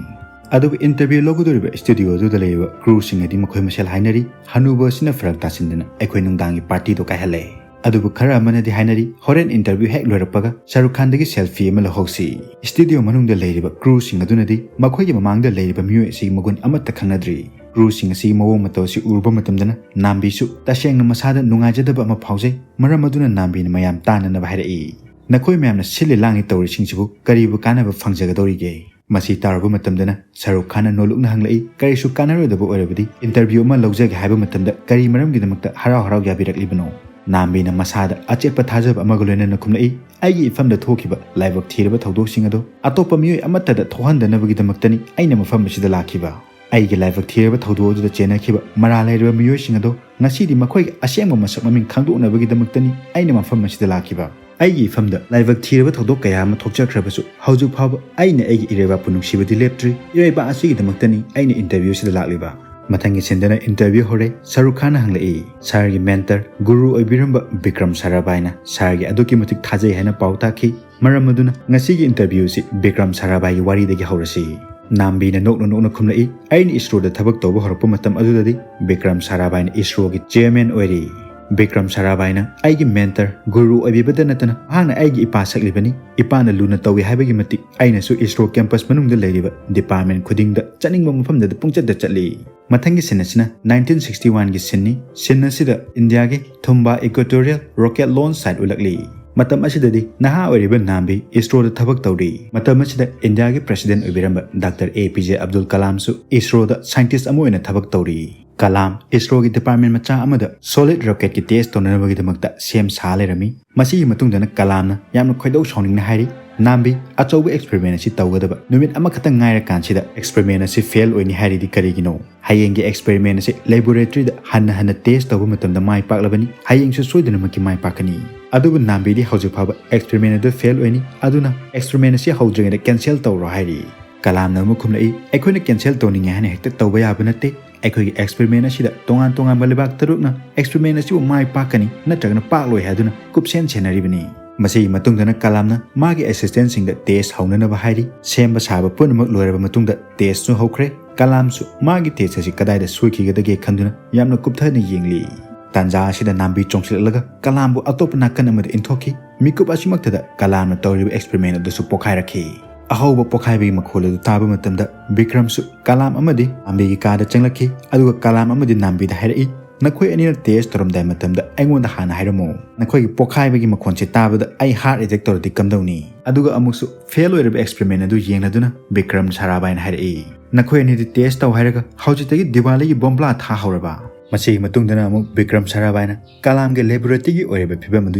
ꯑꯗꯨꯕꯨ interview ꯂꯧꯒꯗꯧꯔꯤꯕ studio ꯑꯗꯨꯗ ꯂꯩꯔꯤꯕ crew ꯁꯤꯡꯅꯗꯤ ꯃꯈꯣꯏ ꯃꯁꯦꯜ ꯍꯥꯏꯅꯔꯤ, "ꯍꯅꯨꯕ ꯑꯁꯤꯅ ꯐꯔꯛ ꯇꯥꯁꯤꯟꯗꯅ ꯑꯩꯈꯣꯏ ꯅꯨꯡꯗꯥꯡꯒꯤ party ꯗꯣ ꯀꯥꯏꯍꯜꯂꯦ"꯫ ꯑꯗꯨꯕꯨ ꯈꯔ ꯑꯃꯅꯗꯤ ꯍꯥꯏꯅꯔꯤ, "ꯍꯣꯔꯦꯟ interview ꯍꯦꯛ ꯂꯣꯏꯔꯛꯄꯒ ꯁꯔꯨꯛ ꯈꯥꯟꯗꯒꯤ selfie ꯑꯃ ꯂꯧꯍꯧꯁꯤ"꯫ Studio ꯃꯅꯨꯡꯗ ꯂꯩꯔꯤꯕ crew ꯁꯤꯡ ꯑꯗꯨꯅꯗꯤ ꯃꯈꯣꯏꯒꯤ ꯃꯃꯥꯡꯗ ꯂꯩꯔꯤꯕ ꯃꯤꯑꯣꯏ ꯑꯁꯤꯒꯤ ꯃꯒꯨꯟ ꯑꯃꯠꯇ ꯈꯪꯅꯗ꯭ꯔꯤ꯫ Crew ꯁꯤꯡ ꯑꯁꯤꯒꯤ ꯃꯑꯣꯡ ꯃꯇꯧ ꯑꯁꯤ ꯎꯔꯨꯕ ꯃꯇꯝꯗꯅ ꯅꯥꯝꯕꯤꯁꯨ ꯇꯁꯦꯡꯅ ꯃꯁꯥꯗ ꯅꯨꯡꯉꯥꯏꯖꯗꯕ ꯑꯃ ꯐꯥꯎꯖꯩ꯫ ꯃꯔꯝ ꯑꯗꯨꯅ ꯅꯥꯝꯕꯤꯅ ꯃꯌꯥꯝ ꯇꯥꯅꯅꯕ ꯍꯥꯏꯔꯛꯏ, "ꯅꯈꯣꯏ ꯃꯌꯥꯝꯅ ꯁꯤꯜꯂꯤ ꯂꯥꯡꯂꯤ ꯇꯧꯔꯤꯁꯤꯡꯁꯤꯕꯨ ꯀꯔꯤꯕꯨ ꯀꯥꯟꯅꯕ ꯐꯪꯖꯒꯗꯧꯔꯤꯒꯦ?" ꯃꯁꯤ ꯇꯥꯔꯨꯕ ꯃꯇꯝꯗꯅ ꯁꯔꯨꯛ ꯈꯥꯟꯅ ꯅꯣꯜꯂꯨꯛꯅ ꯍꯪꯂꯛꯏ, "ꯀꯔꯤꯁꯨ ꯀꯥꯟꯅꯔꯣꯏꯗꯕ ꯑꯣꯏꯔꯕꯗꯤ interview ꯑꯃ ꯂꯧꯖꯒꯦ ꯍꯥꯏꯕ ꯃꯇꯝꯗ ꯀꯔꯤ ꯃꯔꯝꯒꯤꯗꯃꯛꯇ ꯍꯔꯥꯎ ꯍꯔꯥꯎ ꯌꯥꯕꯤꯔꯛꯂꯤꯕꯅꯣ?" ꯅꯥꯝꯕꯤꯅ ꯃꯁꯥꯗ ꯑꯆꯦꯠꯄ ꯊꯥꯖꯕ ꯑꯃꯒ ꯂꯣꯏꯅꯅ ꯈꯨꯝꯂꯛꯏ, "ꯑꯩꯒꯤ ꯏꯐꯝꯗ ꯊꯣꯛꯈꯤꯕ ꯂꯥꯏꯕꯛ ꯊꯤꯔꯕ ꯊꯧꯗꯣꯛꯁꯤꯡ ꯑꯗꯣ ꯑꯇꯣꯞꯄ ꯃꯤꯑꯣꯏ ꯑꯃꯠꯇꯗ ꯊꯣꯛꯍꯟꯗꯅꯕꯒꯤꯗꯃꯛꯇꯅꯤ ꯑꯩꯅ ꯃꯐꯝ ꯑꯁꯤꯗ ꯂꯥꯛꯈꯤꯕ꯫ ꯑꯩꯒꯤ ꯂꯥꯏꯕꯛ ꯊꯤꯔꯕ ꯊꯧꯗꯣꯛ ꯑꯗꯨꯗ ꯆꯦꯟꯅꯈꯤꯕ ꯃꯔꯥꯜ ꯂꯩꯔꯕ ꯃꯤꯑꯣꯏꯁꯤꯡ ꯑꯗꯣ ꯉꯁꯤꯗꯤ ꯃꯈꯣꯏꯒꯤ ꯑꯁꯦꯡꯕ ꯃꯁꯛ ꯃꯃꯤꯡ ꯈꯪꯗꯣꯛꯅꯕꯒꯤꯗꯃꯛꯇꯅꯤ ꯑꯩꯅ ꯃꯐꯝ ꯑꯁꯤꯗ ꯂꯥꯛꯈꯤꯕ"꯫ ꯑꯩꯒꯤ ꯏꯐꯝꯗ ꯂꯥꯏꯕꯛ ꯊꯤꯔꯕ ꯊꯧꯗꯣꯛ ꯀꯌꯥ ꯑꯃ ꯊꯣꯛꯆꯈ꯭ꯔꯕꯁꯨ, ꯍꯧꯖꯤꯛ ꯐꯥꯎꯕ ꯑꯩꯅ ꯑꯩꯒꯤ ꯏꯔꯩꯕꯥꯛꯄꯨ ꯅꯨꯡꯁꯤꯕꯗꯤ ꯂꯦꯞꯇ꯭ꯔꯤ꯫ ꯏꯔꯩꯕꯥꯛ ꯑꯁꯤꯒꯤꯗꯃꯛꯇꯅꯤ ꯑꯩꯅ interview ꯑꯁꯤꯗ ꯂꯥꯛꯂꯤꯕ꯫ ꯃꯊꯪꯒꯤ ꯁꯤꯟꯗꯅ interview ꯍꯧꯔꯦ꯫ ꯁꯔꯨꯛ ꯈꯥꯟꯅ ꯍꯪꯂꯛꯏ, "ꯁꯍꯔꯒꯤ mentor, ꯒꯨꯔꯨ ꯑꯣꯏꯕꯤꯔꯝꯕ ꯕꯤꯀ꯭ꯔꯝ ꯁꯥꯔꯥꯚꯥꯏꯅ ꯁꯍꯔꯒꯤ ꯑꯗꯨꯛꯀꯤ ꯃꯇꯤꯛ ꯊꯥꯖꯩ ꯍꯥꯏꯅ ꯄꯥꯎ ꯇꯥꯈꯤ꯫ ꯃꯔꯝ ꯑꯗꯨꯅ ꯉꯁꯤꯒꯤ interview ꯑꯁꯤ ꯕꯤꯀ꯭ꯔꯝ ꯁꯥꯔꯥꯚꯥꯏꯒꯤ ꯋꯥꯔꯤꯗꯒꯤ ꯍꯧꯔꯁꯤ"꯫ ꯅꯥꯝꯕꯤꯅ ꯅꯣꯛꯅ ꯅꯣꯛꯅ ꯈꯨꯝꯂꯛꯏ, "ꯑꯩꯅ ꯏꯁꯔꯣꯗ ꯊꯕꯛ ꯇꯧꯕ ꯍꯧꯔꯛꯄ ꯃꯇꯝ ꯑꯗꯨꯗꯗꯤ ꯕꯤꯀ꯭ꯔꯝ ꯁꯥꯔꯥꯚꯥꯏꯅ ꯏꯁꯔꯣꯒꯤ chairman ꯑꯣꯏꯔꯤ꯫ ꯕꯤꯀ꯭ꯔꯝ ꯁꯥꯔꯥꯚꯥꯏꯅ ꯑꯩꯒꯤ mentor, ꯒꯨꯔꯨ ꯑꯣꯏꯕꯤꯕꯗ ꯅꯠꯇꯅ ꯃꯍꯥꯛꯅ ꯑꯩꯒꯤ ꯏꯄꯥ ꯁꯛꯂꯤꯕꯅꯤ꯫ ꯏꯄꯥꯅ ꯂꯨꯅ ꯇꯧꯏ ꯍꯥꯏꯕꯒꯤ ꯃꯇꯤꯛ ꯑꯩꯅꯁꯨ ꯏꯁꯔꯣ campus ꯃꯅꯨꯡꯗ ꯂꯩꯔꯤꯕ department ꯈꯨꯗꯤꯡꯗ ꯆꯠꯅꯤꯡꯕ ꯃꯐꯝꯗꯗ ꯄꯨꯡꯆꯠꯇ ꯆꯠꯂꯤ"꯫ ꯃꯊꯪꯒꯤ ꯁꯤꯟ ꯑꯁꯤꯅ nineteen sixty one ꯒꯤ ꯁꯤꯟꯅꯤ꯫ ꯁꯤꯟ ꯑꯁꯤꯗ ꯏꯟꯗꯤꯌꯥꯒꯤ ꯊꯨꯝꯕꯥ equatorial rocket launch site ꯎꯠꯂꯛꯂꯤ꯫ ꯃꯇꯝ ꯑꯁꯤꯗꯗꯤ ꯅꯍꯥ ꯑꯣꯏꯔꯤꯕ ꯅꯥꯝꯕꯤ ꯏꯁꯔꯣꯗ ꯊꯕꯛ ꯇꯧꯔꯤ꯫ ꯃꯇꯝ ꯑꯁꯤꯗ ꯏꯟꯗꯤꯌꯥꯒꯤ president ꯑꯣꯏꯕꯤꯔꯝꯕ ꯗꯥꯛꯇꯔ ꯑꯦ ꯄꯤ ꯖꯦ ꯑꯕꯗꯨꯜ ꯀꯂꯥꯝꯁꯨ ꯏꯁꯔꯣꯗ scientist ꯑꯃ ꯑꯣꯏꯅ ꯊꯕꯛ ꯇꯧꯔꯤ꯫ ꯀꯂꯥꯝ ꯏꯁꯔꯣꯒꯤ department ꯃꯆꯥ ꯑꯃꯗ solid rocket ꯀꯤ test ꯇꯧꯅꯅꯕꯒꯤꯗꯃꯛꯇ ꯁꯦꯝ ꯁꯥ ꯂꯩꯔꯝꯃꯤ꯫ ꯃꯁꯤꯒꯤ ꯃꯇꯨꯡꯗꯅ ꯀꯂꯥꯝꯅ ꯌꯥꯝꯅ ꯈꯣꯏꯗꯧ ꯁꯥꯎꯅꯤꯡꯅ ꯍꯥꯏꯔꯤ, "ꯅꯥꯝꯕꯤ, ꯑꯆꯧꯕ experiment ꯑꯁꯤ ꯇꯧꯒꯗꯕ ꯅꯨꯃꯤꯠ ꯑꯃꯈꯛꯇ ꯉꯥꯏꯔꯀꯥꯟꯁꯤꯗ experiment ꯑꯁꯤ fail ꯑꯣꯏꯅꯤ ꯍꯥꯏꯔꯤꯗꯤ ꯀꯔꯤꯒꯤꯅꯣ? ꯍꯌꯦꯡꯒꯤ experiment ꯑꯁꯤ laboratory ꯗ ꯍꯟꯅ ꯍꯟꯅ test ꯇꯧꯕ ꯃꯇꯝꯗ ꯃꯥꯏ ꯄꯥꯛꯂꯕꯅꯤ, ꯍꯌꯦꯡꯁꯨ ꯁꯣꯏꯗꯅꯃꯛꯀꯤ ꯃꯥꯏ ꯄꯥꯛꯀꯅꯤ꯫ ꯑꯗꯨꯕꯨ ꯅꯥꯝꯕꯤꯗꯤ ꯍꯧꯖꯤꯛ ꯐꯥꯎꯕ experiment ꯑꯗꯨ fail ꯑꯣꯏꯅꯤ, ꯑꯗꯨꯅ experiment ꯑꯁꯤ ꯍꯧꯗ꯭ꯔꯤꯉꯩꯗ cancel ꯇꯧꯔꯣ" ꯍꯥꯏꯔꯤ꯫ ꯀꯂꯥꯝꯅ ꯑꯃꯨꯛ ꯈꯨꯝꯂꯛꯏ, "ꯑꯩꯈꯣꯏꯅ cancel ꯇꯧꯅꯤꯡꯉꯦ ꯍꯥꯏꯅ ꯍꯦꯛꯇ ꯇꯧꯕ ꯌꯥꯕ ꯅꯠꯇꯦ꯫ ꯑꯩꯈꯣꯏꯒꯤ experiment ꯑꯁꯤꯗ ꯇꯣꯉꯥꯟ ꯇꯣꯉꯥꯟꯕ ꯂꯩꯕꯥꯛ ꯇꯔꯨꯛꯅ experiment ꯑꯁꯤꯕꯨ ꯃꯥꯏ ꯄꯥꯛꯀꯅꯤ ꯅꯠꯇ꯭ꯔꯒꯅ ꯄꯥꯛꯂꯣꯏ ꯍꯥꯏꯗꯨꯅ ꯀꯨꯞꯁꯦꯟ ꯁꯦꯟꯅꯔꯤꯕꯅꯤ"꯫ ꯃꯁꯤꯒꯤ ꯃꯇꯨꯡꯗꯅ ꯀꯂꯥꯝꯅ ꯃꯥꯒꯤ assistant ꯁꯤꯡꯗ test ꯍꯧꯅꯅꯕ ꯍꯥꯏꯔꯤ꯫ ꯁꯦꯝꯕ ꯁꯥꯕ ꯄꯨꯝꯅꯃꯛ ꯂꯣꯏꯔꯕ ꯃꯇꯨꯡꯗ test ꯁꯨ ꯍꯧꯈ꯭ꯔꯦ꯫ ꯀꯂꯥꯝꯁꯨ ꯃꯥꯒꯤ test ꯑꯁꯤ ꯀꯗꯥꯏꯗ ꯁꯣꯏꯈꯤꯒꯗꯒꯦ ꯈꯟꯗꯨꯅ ꯌꯥꯝꯅ ꯀꯨꯞꯊꯅ ꯌꯦꯡꯂꯤ꯫ ꯇꯥꯟꯖꯥ ꯑꯁꯤꯗ ꯅꯥꯝꯕꯤ ꯆꯣꯡꯁꯤꯜꯂꯛꯂꯒ ꯀꯂꯥꯝꯕꯨ ꯑꯇꯣꯞꯄ ꯅꯥꯀꯟ ꯑꯃꯗ ꯏꯟꯊꯣꯛꯈꯤ꯫ ꯃꯤꯀꯨꯞ ꯑꯁꯤꯃꯛꯇꯗ ꯀꯂꯥꯝꯅ ꯇꯧꯔꯤꯕ experiment ꯑꯗꯨꯁꯨ ꯄꯣꯈꯥꯏꯔꯛꯈꯤ꯫ ꯑꯍꯧꯕ ꯄꯣꯈꯥꯏꯕꯒꯤ ꯃꯈꯣꯜ ꯑꯗꯨ ꯇꯥꯕ ꯃꯇꯝꯗ ꯕꯤꯀ꯭ꯔꯝꯁꯨ ꯀꯂꯥꯝ ꯑꯃꯗꯤ ꯅꯥꯝꯕꯤꯒꯤ ꯀꯥꯗ ꯆꯪꯂꯛꯈꯤ꯫ ꯑꯗꯨꯒ ꯀꯂꯥꯝ ꯑꯃꯗꯤ ꯅꯥꯝꯕꯤꯗ ꯍꯥꯏꯔꯛꯏ, "ꯅꯈꯣꯏ ꯑꯅꯤꯅ test ꯇꯧꯔꯝꯗꯥꯏ ꯃꯇꯝꯗ ꯑꯩꯉꯣꯟꯗ ꯍꯥꯟꯅ ꯍꯥꯏꯔꯝꯃꯨ꯫ ꯅꯈꯣꯏꯒꯤ ꯄꯣꯈꯥꯏꯕꯒꯤ ꯃꯈꯣꯟꯁꯦ ꯇꯥꯕꯗ ꯑꯩ heart attack ꯇꯧꯔꯗꯤ ꯀꯝꯗꯧꯅꯤ?" ꯑꯗꯨꯒ ꯑꯃꯨꯛꯁꯨ fail ꯑꯣꯏꯔꯕ experiment ꯑꯗꯨ ꯌꯦꯡꯂꯗꯨꯅ ꯕꯤꯀ꯭ꯔꯝ ꯁꯥꯔꯥꯚꯥꯏꯅ ꯍꯥꯏꯔꯛꯏ, "ꯅꯈꯣꯏ ꯑꯅꯤꯗꯤ test ꯇꯧ ꯍꯥꯏꯔꯒ ꯍꯧꯖꯤꯛꯇꯒꯤ ꯗꯤꯋꯥꯂꯤꯒꯤ ꯕꯣꯝꯕ꯭ꯂꯥ ꯊꯥ ꯍꯧꯔꯕ?" ꯃꯁꯤꯒꯤ ꯃꯇꯨꯡꯗꯅ ꯑꯃꯨꯛ ꯕꯤꯀ꯭ꯔꯝ ꯁꯥꯔꯥꯚꯥꯏꯅ ꯀꯂꯥꯝꯒꯤ ꯂꯦꯕꯣꯔꯦꯇꯔꯤꯒꯤ ꯑꯣꯏꯔꯤꯕ ꯐꯤꯕꯝ ꯑꯗꯨ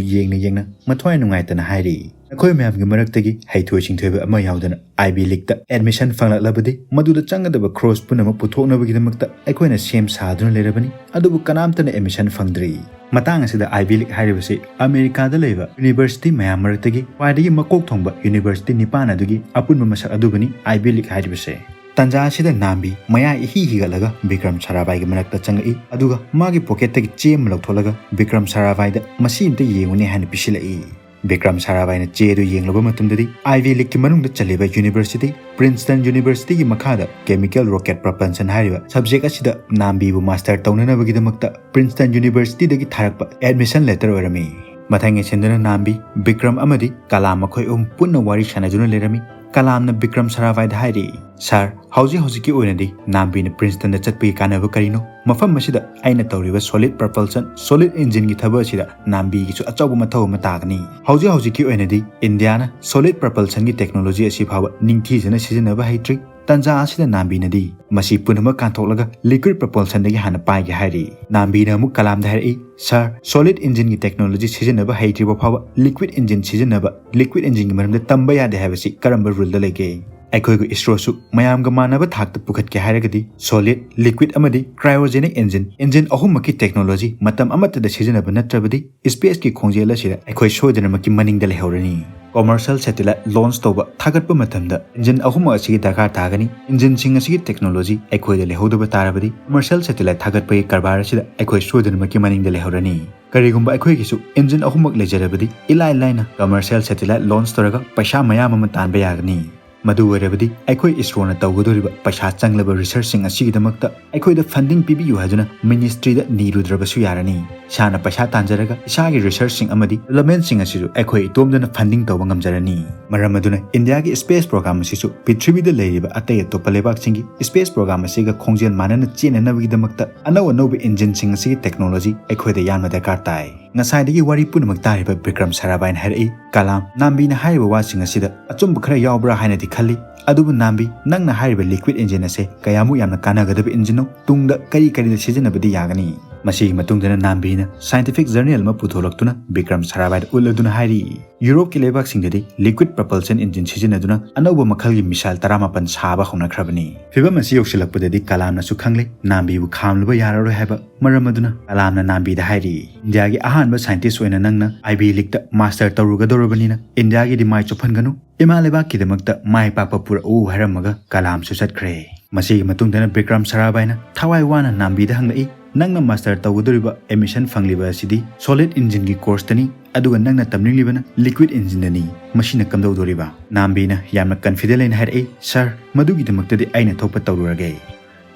ꯌꯦꯡꯅ ꯌꯦꯡꯅ ꯃꯊ꯭ꯋꯥꯏ ꯅꯨꯡꯉꯥꯏꯇꯅ ꯍꯥꯏꯔꯤ, "ꯅꯈꯣꯏ ꯃꯌꯥꯝꯒꯤ ꯃꯔꯛꯇꯒꯤ ꯍꯩꯊꯣꯏ ꯁꯤꯡꯊꯣꯏꯕ ꯑꯃ ꯌꯥꯎꯗꯅ ꯑꯥꯏꯕꯤ ꯂꯤꯛꯇ ꯑꯦꯗꯃꯤꯁꯟ ꯐꯪꯂꯛꯂꯕꯗꯤ ꯃꯗꯨꯗ ꯆꯪꯒꯗꯕ ꯈ꯭ꯔꯣꯁ ꯄꯨꯝꯅꯃꯛ ꯄꯨꯊꯣꯛꯅꯕꯒꯤꯗꯃꯛꯇ ꯑꯩꯈꯣꯏꯅ ꯁꯦꯝ ꯁꯥꯗꯨꯅ ꯂꯩꯔꯕꯅꯤ, ꯑꯗꯨꯕꯨ ꯀꯅꯥꯝꯇꯅ ꯑꯦꯗꯃꯤꯁꯟ ꯐꯪꯗ꯭ꯔꯤ"꯫ ꯃꯇꯥꯡ ꯑꯁꯤꯗ ꯑꯥꯏꯕꯤ ꯂꯤꯛ ꯍꯥꯏꯔꯤꯕꯁꯤ ꯑꯃꯦꯔꯤꯀꯥꯗ ꯂꯩꯕ ꯌꯨꯅꯤꯚꯔꯁꯤꯇꯤ ꯃꯌꯥꯝ ꯃꯔꯛꯇꯒꯤ ꯈ꯭ꯋꯥꯏꯗꯒꯤ ꯃꯀꯣꯛ ꯊꯣꯡꯕ ꯌꯨꯅꯤꯚꯔꯁꯤꯇꯤ ꯅꯤꯄꯥꯟ ꯑꯗꯨꯒꯤ ꯑꯄꯨꯟꯕ ꯃꯁꯛ ꯑꯗꯨꯕꯨꯅꯤ ꯑꯥꯏꯕꯤ ꯂꯤꯛ ꯍꯥꯏꯔꯤꯕꯁꯦ꯫ ꯇꯟꯖꯥ ꯑꯁꯤꯗ ꯅꯥꯝꯕꯤ ꯃꯌꯥꯏ ꯏꯍꯤ ꯍꯤꯒꯠꯂꯒ ꯕꯤꯀ꯭ꯔꯝ ꯁꯥꯔꯥꯚꯥꯏꯒꯤ ꯃꯅꯥꯛꯇ ꯆꯪꯉꯛꯏ, ꯑꯗꯨꯒ ꯃꯥꯒꯤ ꯄꯣꯀꯦꯠꯇꯒꯤ ꯆꯦ ꯑꯃ ꯂꯧꯊꯣꯛꯂꯒ ꯕꯤꯀ꯭ꯔꯝ ꯁꯥꯔꯥꯚꯥꯏꯗ "ꯃꯁꯤ ꯑꯝꯇ ꯌꯦꯡꯉꯨꯅꯦ" ꯍꯥꯏꯅ ꯄꯤꯁꯤꯜꯂꯛꯏ꯫ ꯕꯤꯀ꯭ꯔꯝ ꯁꯥꯔꯥꯚꯥꯏꯅ ꯆꯦ ꯑꯗꯨ ꯌꯦꯡꯂꯨꯕ ꯃꯇꯝꯗꯗꯤ ꯑꯥꯏꯕꯤ ꯂꯤꯛꯀꯤ ꯃꯅꯨꯡꯗ ꯆꯜꯂꯤꯕ ꯌꯨꯅꯤꯚꯔꯁꯤꯇꯤ ꯄ꯭ꯔꯤꯟꯁꯇꯟ ꯌꯨꯅꯤꯚꯔꯁꯤꯇꯤꯒꯤ ꯃꯈꯥꯗ ꯀꯦꯃꯤꯀꯦꯜ ꯔꯣꯀꯦꯠ ꯄ꯭ꯔꯣꯄꯜꯁꯟ ꯍꯥꯏꯔꯤꯕ ꯁꯕꯖꯦꯛ ꯑꯁꯤꯗ ꯅꯥꯝꯕꯤꯕꯨ ꯃꯥꯁꯇꯔ ꯇꯧꯅꯅꯕꯒꯤꯗꯃꯛꯇ ꯄ꯭ꯔꯤꯟꯁꯇꯟ ꯌꯨꯅꯤꯚꯔꯁꯤꯇꯤꯗꯒꯤ ꯊꯥꯔꯛꯄ ꯑꯦꯗꯃꯤꯁꯟ ꯂꯦꯇꯔ ꯑꯣꯏꯔꯝꯃꯤ꯫ ꯃꯊꯪ ꯍꯦꯟꯖꯤꯟꯗꯨꯅ ꯅꯥꯝꯕꯤ, ꯕꯤꯀ꯭ꯔꯝ ꯑꯃꯗꯤ ꯀꯂꯥꯝ ꯃꯈꯣꯏ ꯑꯍꯨꯝ ꯄꯨꯟꯅ ꯋꯥꯔꯤ ꯁꯥꯟꯅꯗꯨꯅ ꯂꯩꯔꯝꯃꯤ꯫ ꯀꯂꯥꯝꯅ ꯕꯤꯀ꯭ꯔꯝ ꯁꯥꯔꯥꯚꯥꯏꯗ ꯍꯥꯏꯔꯤ, "ꯁꯥꯔ, ꯍꯧꯖꯤꯛ ꯍꯧꯖꯤꯛꯀꯤ ꯑꯣꯏꯅꯗꯤ ꯅꯥꯝꯕꯤꯅ ꯄ꯭ꯔꯤꯟꯁꯇꯟꯗ ꯆꯠꯄꯒꯤ ꯀꯥꯟꯅꯕ ꯀꯔꯤꯅꯣ? ꯃꯐꯝ ꯑꯁꯤꯗ ꯑꯩꯅ ꯇꯧꯔꯤꯕ ꯁꯣꯂꯤꯗ ꯄ꯭ꯔꯣꯄꯜꯁꯟ, ꯁꯣꯂꯤꯗ ꯏꯟꯖꯤꯟꯒꯤ ꯊꯕꯛ ꯑꯁꯤꯗ ꯅꯥꯝꯕꯤꯒꯤꯁꯨ ꯑꯆꯧꯕ ꯃꯊꯧ ꯑꯃ ꯇꯥꯒꯅꯤ꯫ ꯍꯧꯖꯤꯛ ꯍꯧꯖꯤꯛꯀꯤ ꯑꯣꯏꯅꯗꯤ ꯏꯟꯗꯤꯌꯥꯅ ꯁꯣꯂꯤꯗ ꯄ꯭ꯔꯣꯄꯜꯁꯟꯒꯤ ꯇꯦꯛꯅꯣꯂꯣꯖꯤ ꯑꯁꯤ ꯐꯥꯎꯕ ꯅꯤꯡꯊꯤꯖꯅ ꯁꯤꯖꯤꯟꯅꯕ ꯍꯩꯇ꯭ꯔꯤ꯫ ꯇꯟꯖꯥ ꯑꯁꯤꯗ ꯅꯥꯝꯕꯤꯅꯗꯤ ꯃꯁꯤ ꯄꯨꯝꯅꯃꯛ ꯀꯥꯟꯊꯣꯛꯂꯒ ꯂꯤꯀ꯭ꯋꯤꯗ ꯄ꯭ꯔꯣꯄꯜꯁꯟꯗꯒꯤ ꯍꯥꯟꯅ ꯄꯥꯏꯒꯦ" ꯍꯥꯏꯔꯤ꯫ ꯅꯥꯝꯕꯤꯅ ꯑꯃꯨꯛ ꯀꯂꯥꯝꯗ ꯍꯥꯏꯔꯛꯏ, "ꯁꯥꯔ, ꯁꯣꯂꯤꯗ ꯏꯟꯖꯤꯟꯒꯤ ꯇꯦꯛꯅꯣꯂꯣꯖꯤ ꯁꯤꯖꯤꯟꯅꯕ ꯍꯩꯇ꯭ꯔꯤꯕ ꯐꯥꯎꯕ ꯂꯤꯀ꯭ꯋꯤꯗ ꯏꯟꯖꯤꯟ ꯁꯤꯖꯤꯟꯅꯕ, ꯂꯤꯀ꯭ꯋꯤꯗ ꯏꯟꯖꯤꯟꯒꯤ ꯃꯔꯝꯗ ꯇꯝꯕ ꯌꯥꯗꯦ ꯍꯥꯏꯕꯁꯤ ꯀꯔꯝꯕ ꯔꯨꯜꯗ ꯂꯩꯒꯦ? ꯑꯩꯈꯣꯏꯒꯤ ꯏꯁꯔꯣꯁꯨ ꯃꯌꯥꯝꯒ ꯃꯥꯟꯅꯕ ꯊꯥꯛꯇ ꯄꯨꯈꯠꯀꯦ ꯍꯥꯏꯔꯒꯗꯤ ꯁꯣꯂꯤꯗ, ꯂꯤꯀ꯭ꯋꯤꯗ ꯑꯃꯗꯤ ꯀ꯭ꯔꯥꯏꯑꯣꯖꯦꯅꯤꯛ ꯏꯟꯖꯤꯟ, ꯏꯟꯖꯤꯟ ꯑꯍꯨꯝꯃꯛꯀꯤ ꯇꯦꯛꯅꯣꯂꯣꯖꯤ ꯃꯇꯝ ꯑꯃꯠꯇꯗ ꯁꯤꯖꯤꯟꯅꯕ ꯅꯠꯇ꯭ꯔꯕꯗꯤ ꯁ꯭ꯄꯦꯁꯀꯤ ꯈꯣꯡꯖꯦꯜ ꯑꯁꯤꯗ ꯑꯩꯈꯣꯏ ꯁꯣꯏꯗꯅꯃꯛꯀꯤ ꯃꯅꯤꯡꯗ ꯂꯩꯍꯧꯔꯅꯤ꯫ ꯀꯃꯔꯁꯤꯌꯦꯜ ꯁꯦꯇꯦꯂꯥꯏꯠ ꯂꯣꯟꯆ ꯇꯧꯕ, ꯊꯥꯒꯠꯄ ꯃꯇꯝꯗ ꯏꯟꯖꯤꯟ ꯑꯍꯨꯝꯃꯛ ꯑꯁꯤꯒꯤ ꯗꯔꯀꯥꯔ ꯇꯥꯒꯅꯤ꯫ ꯏꯟꯖꯤꯟꯁꯤꯡ ꯑꯁꯤꯒꯤ ꯇꯦꯛꯅꯣꯂꯣꯖꯤ ꯑꯩꯈꯣꯏꯗ ꯂꯩꯍꯧꯗꯕ ꯇꯥꯔꯕꯗꯤ ꯀꯃꯔꯁꯤꯌꯦꯜ ꯁꯦꯇꯦꯂꯥꯏꯠ ꯊꯥꯒꯠꯄꯒꯤ ꯀꯔꯕꯥꯔ ꯑꯁꯤꯗ ꯑꯩꯈꯣꯏ ꯁꯣꯏꯗꯅꯃꯛꯀꯤ ꯃꯅꯤꯡꯗ ꯂꯩꯍꯧꯔꯅꯤ꯫ ꯀꯔꯤꯒꯨꯝꯕ ꯑꯩꯈꯣꯏꯒꯤꯁꯨ ꯏꯟꯖꯤꯟ ꯑꯍꯨꯝꯃꯛ ꯂꯩꯖꯔꯕꯗꯤ ꯏꯂꯥꯏ ꯂꯥꯏꯅ ꯀꯃꯔꯁꯤꯌꯦꯜ ꯁꯦꯇꯦꯂꯥꯏꯠ ꯂꯣꯟꯆ ꯇꯧꯔꯒ ꯄꯩꯁꯥ ꯃꯌꯥꯝ ꯑꯃ ꯇꯥꯟꯕ ꯌꯥꯒꯅꯤ꯫ ꯃꯗꯨ ꯑꯣꯏꯔꯕꯗꯤ ꯑꯩꯈꯣꯏ ꯏꯁꯔꯣꯅ ꯇꯧꯒꯗꯧꯔꯤꯕ ꯄꯩꯁꯥ ꯆꯪꯂꯕ ꯔꯤꯁꯔꯆꯁꯤꯡ ꯑꯁꯤꯒꯤꯗꯃꯛꯇ ꯑꯩꯈꯣꯏꯗ ꯐꯟꯗꯤꯡ ꯄꯤꯕꯤꯌꯨ ꯍꯥꯏꯗꯨꯅ ꯃꯤꯅꯤꯁꯇ꯭ꯔꯤꯗ ꯅꯤꯔꯨꯗ꯭ꯔꯕꯁꯨ ꯌꯥꯔꯅꯤ꯫ ꯏꯁꯥꯅ ꯄꯩꯁꯥ ꯇꯥꯟꯖꯔꯒ ꯏꯁꯥꯒꯤ ꯔꯤꯁꯔꯆꯁꯤꯡ ꯑꯃꯗꯤ ꯗꯤꯕ꯭ꯂꯞꯃꯦꯟꯠꯁꯤꯡ ꯑꯁꯤꯁꯨ ꯑꯩꯈꯣꯏ ꯏꯇꯣꯝꯗꯅ ꯐꯟꯗꯤꯡ ꯇꯧꯕ ꯉꯝꯖꯔꯅꯤ꯫ ꯃꯔꯝ ꯑꯗꯨꯅ ꯏꯟꯗꯤꯌꯥꯒꯤ ꯁ꯭ꯄꯦꯁ ꯄ꯭ꯔꯣꯒ꯭ꯔꯥꯝ ꯑꯁꯤꯁꯨ ꯄ꯭ꯔꯤꯊꯤꯕꯤꯗ ꯂꯩꯔꯤꯕ ꯑꯇꯩ ꯑꯇꯣꯞꯄ ꯂꯩꯕꯥꯛꯁꯤꯡꯒꯤ ꯁ꯭ꯄꯦꯁ ꯄ꯭ꯔꯣꯒ꯭ꯔꯥꯝ ꯑꯁꯤꯒ ꯈꯣꯡꯖꯦꯜ ꯃꯥꯟꯅꯅ ꯆꯦꯟꯅꯅꯕꯒꯤꯗꯃꯛꯇ ꯑꯅꯧ ꯑꯅꯧꯕ ꯏꯟꯖꯤꯟꯁꯤꯡ ꯑꯁꯤꯒꯤ ꯇꯦꯛꯅꯣꯂꯣꯖꯤ ꯑꯩꯈꯣꯏꯗ ꯌꯥꯟꯕ ꯗꯔꯀꯥꯔ ꯇꯥꯏ꯫ ꯉꯁꯥꯏꯗꯒꯤ ꯋꯥꯔꯤ ꯄꯨꯝꯅꯃꯛ ꯇꯥꯔꯤꯕ ꯕꯤꯀ꯭ꯔꯝ ꯁꯥꯔꯥꯚꯥꯏꯅ ꯍꯥꯏꯔꯛꯏ, "ꯀꯂꯥꯝ, ꯅꯥꯝꯕꯤꯅ ꯍꯥꯏꯔꯤꯕ ꯋꯥꯁꯤꯡ ꯑꯁꯤꯗ ꯑꯆꯨꯝꯕ ꯈꯔ ꯌꯥꯎꯕ꯭ꯔꯥ ꯍꯥꯏꯅꯗꯤ ꯈꯜꯂꯤ, "ꯑꯗꯨꯕꯨ ꯅꯥꯝꯕꯤ, ꯅꯪꯅ ꯍꯥꯏꯔꯤꯕ liquid engine ꯑꯁꯦ ꯀꯌꯥꯃꯨꯛ ꯌꯥꯝꯅ ꯀꯥꯟꯅꯒꯗꯕ engine ꯅꯣ? ꯇꯨꯡꯗ ꯀꯔꯤ ꯀꯔꯤꯗ ꯁꯤꯖꯤꯟꯅꯕꯗꯤ ꯌꯥꯒꯅꯤ?" ꯃꯁꯤꯒꯤ ꯃꯇꯨꯡꯗꯅ ꯅꯥꯝꯕꯤꯅ scientific journal ꯑꯃ ꯄꯨꯊꯣꯛꯂꯛꯇꯨꯅ ꯕꯤꯀ꯭ꯔꯝ ꯁꯥꯔꯥꯚꯥꯏꯗ ꯎꯠꯂꯗꯨꯅ ꯍꯥꯏꯔꯤ, "ꯌꯨꯔꯣꯞꯀꯤ ꯂꯩꯕꯥꯛꯁꯤꯡꯗꯗꯤ liquid propulsion engine ꯁꯤꯖꯤꯟꯅꯗꯨꯅ ꯑꯅꯧꯕ ꯃꯈꯜꯒꯤ missile ꯇꯔꯥꯃꯥꯄꯟ ꯁꯥꯕ ꯍꯧꯅꯈ꯭ꯔꯕꯅꯤ꯫" ꯐꯤꯚꯝ ꯑꯁꯤ ꯌꯧꯁꯤꯜꯂꯛꯄꯗꯗꯤ ꯀꯂꯥꯝꯅꯁꯨ ꯈꯪꯂꯦ, ꯅꯥꯝꯕꯤꯕꯨ ꯈꯥꯝꯂꯨꯕ ꯌꯥꯔꯔꯣꯏ ꯍꯥꯏꯕ ꯃꯔꯝ ꯑꯗꯨꯅ ꯀꯂꯥꯝꯅ ꯅꯥꯝꯕꯤꯗ ꯍꯥꯏꯔꯤ, "ꯏꯟꯗꯤꯌꯥꯒꯤ ꯑꯍꯥꯟꯕ scientist ꯑꯣꯏꯅ ꯅꯪꯅ Ivy Leagueꯇ master ꯇꯧꯔꯨꯒꯗꯧꯔꯕꯅꯤꯅ ꯏꯟꯗꯤꯌꯥꯒꯤꯗꯤ ꯃꯥꯏ ꯆꯣꯞꯍꯟꯒꯅꯨ꯫ ꯏꯃꯥ ꯂꯩꯕꯥꯛꯀꯤꯗꯃꯛꯇ ꯃꯥꯏ ꯄꯥꯛꯄ ꯄꯨꯔꯛꯎ" ꯍꯥꯏꯔꯝꯃꯒ ꯀꯂꯥꯝꯁꯨ ꯆꯠꯈ꯭ꯔꯦ꯫ ꯃꯁꯤꯒꯤ ꯃꯇꯨꯡꯗꯅ ꯕꯤꯀ꯭ꯔꯝ ꯁꯥꯔꯥꯚꯥꯏꯅ ꯊꯋꯥꯏ ꯋꯥꯅ ꯅꯥꯝꯕꯤꯗ ꯍꯪꯂꯛꯏ, "ꯅꯪꯅ master ꯇꯧꯒꯗꯧꯔꯤꯕ admission ꯐꯪꯂꯤꯕ ꯑꯁꯤꯗꯤ solid engineꯒꯤ courseꯇꯅꯤ, ꯑꯗꯨꯒ ꯅꯪꯅ ꯇꯝꯅꯤꯡꯂꯤꯕꯅ liquid engineꯗꯅꯤ꯫ ꯃꯁꯤꯅ ꯀꯝꯗꯧꯗꯣꯔꯤꯕ?" ꯅꯥꯝꯕꯤꯅ ꯌꯥꯝꯅ confident ꯂꯩꯅ ꯍꯥꯏꯔꯛꯏ, "Sir, ꯃꯗꯨꯒꯤꯗꯃꯛꯇꯗꯤ ꯑꯩꯅ ꯊꯣꯛꯄ ꯇꯧꯔꯨꯔꯒꯦ꯫"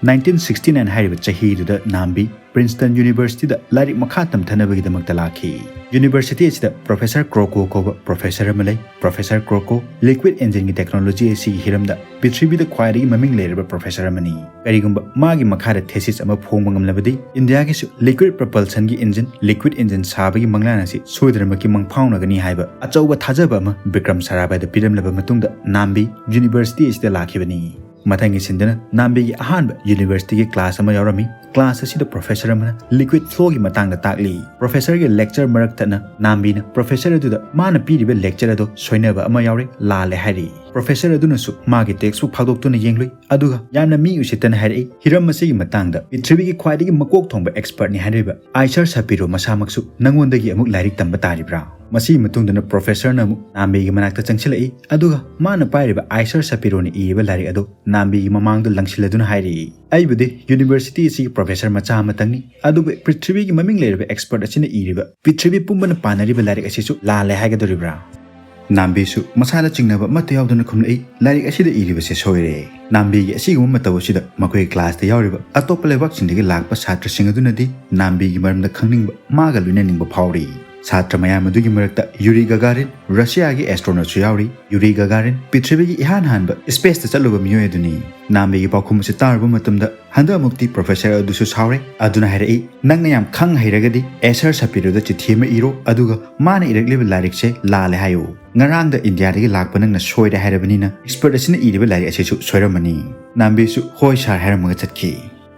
Nineteen sixty nine ꯍꯥꯏꯔꯤꯕ ꯆꯍꯤꯗꯨꯗ ꯅꯥꯝꯕꯤ Princeton Universityꯗ ꯂꯥꯏꯔꯤꯛ ꯃꯈꯥ ꯇꯝꯊꯅꯕꯒꯤꯗꯃꯛꯇ ꯂꯥꯛꯈꯤ꯫ University ꯑꯁꯤꯗ Professor Krockow ꯀꯧꯕ professor ꯑꯃ ꯂꯩ꯫ Professor Krockow liquid engineꯒꯤ technology ꯑꯁꯤꯒꯤ ꯍꯤꯔꯝꯗ ꯄ꯭ꯔꯤꯊꯤꯕꯤꯗ ꯈ꯭ꯋꯥꯏꯗꯒꯤ ꯃꯃꯤꯡ ꯂꯩꯔꯕ professor ꯑꯃꯅꯤ꯫ ꯀꯔꯤꯒꯨꯝꯕ ꯃꯥꯒꯤ ꯃꯈꯥꯗ thesis ꯑꯃ ꯐꯣꯡꯕ ꯉꯝꯂꯕꯗꯤ ꯏꯟꯗꯤꯌꯥꯒꯤꯁꯨ liquid propulsionꯒꯤ engine, liquid engine ꯁꯥꯕꯒꯤ ꯃꯪꯂꯥꯟ ꯑꯁꯤ ꯁꯣꯏꯗꯅꯃꯛꯀꯤ ꯃꯪꯐꯥꯎꯅꯒꯅꯤ ꯍꯥꯏꯕ ꯑꯆꯧꯕ ꯊꯥꯖꯕ ꯑꯃ ꯕꯤꯀ꯭ꯔꯝ ꯁꯥꯔꯥꯚꯥꯏꯗ ꯄꯤꯔꯝꯂꯕ ꯃꯇꯨꯡꯗ ꯅꯥꯝꯕꯤ University ꯑꯁꯤꯗ ꯂꯥꯛꯈꯤꯕꯅꯤ꯫ ꯃꯊꯪꯒꯤ ꯁꯤꯟꯗꯅ ꯅꯥꯝꯕꯤꯒꯤ ꯑꯍꯥꯟꯕ Universityꯒꯤ class ꯑꯃ ꯌꯥꯎꯔꯝꯃꯤ꯫ Class ꯑꯁꯤꯗ professor ꯑꯃꯅ liquid flowꯒꯤ ꯃꯇꯥꯡꯗ ꯇꯥꯛꯂꯤ꯫ Professorꯒꯤ lecture ꯃꯔꯛ ꯊꯠꯅ ꯅꯥꯝꯕꯤꯅ professor ꯑꯗꯨꯗ ꯃꯥꯅ ꯄꯤꯔꯤꯕ lecture ꯑꯗꯨ ꯁꯣꯏꯅꯕ ꯑꯃ ꯌꯥꯎꯔꯦ, ꯂꯥꯜꯂꯦ ꯍꯥꯏꯔꯤ꯫ Professor ꯑꯗꯨꯅꯁꯨ ꯃꯥꯒꯤ textbook ꯐꯥꯛꯗꯣꯛꯇꯨꯅ ꯌꯦꯡꯂꯨꯏ, ꯑꯗꯨꯒ ꯌꯥꯝꯅ ꯃꯤ ꯎꯁꯤꯠꯇꯅ ꯍꯥꯏꯔꯛꯏ, "ꯍꯤꯔꯝ ꯑꯁꯤꯒꯤ ꯃꯇꯥꯡꯗ ꯄ꯭ꯔꯤꯊꯤꯕꯤꯒꯤ ꯈ꯭ꯋꯥꯏꯗꯒꯤ ꯃꯀꯣꯛ ꯊꯣꯡꯕ expertꯅꯤ ꯍꯥꯏꯔꯤꯕ ꯑꯥꯏꯁꯔ ꯁꯥꯄꯤꯔꯣ ꯃꯁꯥꯃꯛꯁꯨ ꯅꯉꯣꯟꯗꯒꯤ ꯑꯃꯨꯛ ꯂꯥꯏꯔꯤꯛ ꯇꯝꯕ ꯇꯥꯔꯤꯕ꯭ꯔꯥ?" ꯃꯁꯤꯒꯤ ꯃꯇꯨꯡꯗꯅ professorꯅ ꯑꯃꯨꯛ ꯅꯥꯝꯕꯤꯒꯤ ꯃꯅꯥꯛꯇ ꯆꯪꯁꯤꯜꯂꯛꯏ, ꯑꯗꯨꯒ ꯃꯥꯅ ꯄꯥꯏꯔꯤꯕ ꯑꯥꯏꯁꯔ ꯁꯥꯄꯤꯔꯣꯅ ꯏꯔꯤꯕ ꯂꯥꯏꯔꯤꯛ ꯑꯗꯨ ꯅꯥꯝꯕꯤꯒꯤ ꯃꯃꯥꯡꯗ ꯂꯪꯁꯤꯜꯂꯗꯨꯅ ꯍꯥꯏꯔꯛꯏ, "ꯑꯩꯕꯨꯗꯤ University ꯑꯁꯤꯒꯤ professor ꯃꯆꯥ ꯑꯃꯇꯪꯅꯤ, ꯑꯗꯨꯕꯨ ꯄ꯭ꯔꯤꯊꯤꯕꯤꯒꯤ ꯃꯃꯤꯡ ꯂꯩꯔꯕ expert ꯑꯁꯤꯅ ꯏꯔꯤꯕ, ꯄ꯭ꯔꯤꯊꯤꯕꯤ ꯄꯨꯝꯕꯅ ꯄꯥꯅꯔꯤꯕ ꯂꯥꯏꯔꯤꯛ ꯑꯁꯤꯁꯨ ꯂꯥꯜꯂꯦ ꯍꯥꯏꯒꯗꯧꯔꯤꯕ꯭ꯔꯥ?" ꯅꯥꯝꯕꯤꯁꯨ ꯃꯁꯥꯗ ꯆꯤꯡꯅꯕ ꯑꯃꯠꯇ ꯌꯥꯎꯗꯅ ꯈꯨꯝꯂꯛꯏ, "ꯂꯥꯏꯔꯤꯛ ꯑꯁꯤꯗ ꯏꯔꯤꯕꯁꯦ ꯁꯣꯏꯔꯦ꯫" ꯅꯥꯝꯕꯤꯒꯤ ꯑꯁꯤꯒꯨꯝꯕ ꯃꯇꯧ ꯑꯁꯤꯗ ꯃꯈꯣꯏꯒꯤ classꯇ ꯌꯥꯎꯔꯤꯕ ꯑꯇꯣꯞꯄ ꯂꯩꯕꯥꯛꯁꯤꯡꯗꯒꯤ ꯂꯥꯛꯄ ꯁꯥꯇ꯭ꯔꯁꯤꯡ ꯑꯗꯨꯅꯗꯤ ꯅꯥꯝꯕꯤꯒꯤ ꯃꯔꯝꯗ ꯈꯪꯅꯤꯡꯕ, ꯃꯥꯒ ꯂꯣꯏꯅꯅꯤꯡꯕ ꯐꯥꯎꯔꯤ꯫ ꯁꯥꯇ꯭ꯔ ꯃꯌꯥꯝ ꯑꯗꯨꯒꯤ ꯃꯔꯛꯇ ꯌꯨꯔꯤ ꯒꯒꯥꯔꯤꯟ, ꯔꯁꯤꯌꯥꯒꯤ astronautꯁꯨ ꯌꯥꯎꯔꯤ꯫ ꯌꯨꯔꯤ ꯒꯒꯥꯔꯤꯟ ꯄ꯭ꯔꯤꯊꯤꯕꯤꯒꯤ ꯏꯍꯥꯟ ꯍꯥꯟꯕ spaceꯇ ꯆꯠꯂꯨꯕ ꯃꯤꯑꯣꯏ ꯑꯗꯨꯅꯤ꯫ ꯅꯥꯝꯕꯤꯒꯤ ꯄꯥꯎꯈꯨꯝ ꯑꯁꯤ ꯇꯥꯔꯨꯕ ꯃꯇꯝꯗ ꯍꯟꯗꯛꯃꯨꯛꯇꯤ professor ꯑꯗꯨꯁꯨ ꯁꯥꯎꯔꯦ꯫ ꯑꯗꯨꯅ ꯍꯥꯏꯔꯛꯏ, "ꯅꯪꯅ ꯌꯥꯝ ꯈꯪ ꯍꯩꯔꯒꯗꯤ ꯑꯦꯁꯔ ꯁꯥꯄꯤꯔꯣꯗ ꯆꯤꯊꯤ ꯑꯃ ꯏꯔꯣ, ꯑꯗꯨꯒ ꯃꯥꯅ ꯏꯔꯛꯂꯤꯕ ꯂꯥꯏꯔꯤꯛꯁꯦ ꯂꯥꯜꯂꯦ ꯍꯥꯏꯌꯨ꯫" "ꯉꯔꯥꯡꯗ ꯏꯟꯗꯤꯌꯥꯗꯒꯤ ꯂꯥꯛꯄ ꯅꯪꯅ ꯁꯣꯏꯔꯦ ꯍꯥꯏꯔꯕꯅꯤꯅ, ꯑꯦꯛꯁꯄꯔꯠ ꯑꯁꯤꯅ ꯏꯔꯤꯕ ꯂꯥꯏꯔꯤꯛ ꯑꯁꯤꯁꯨ ꯁꯣꯏꯔꯝꯃꯅꯤ"꯫ ꯅꯥꯝꯕꯤꯁꯨ "ꯍꯣꯏ ꯁꯥꯔ" ꯍꯥꯏꯔꯝꯃꯒ ꯆꯠꯈꯤ꯫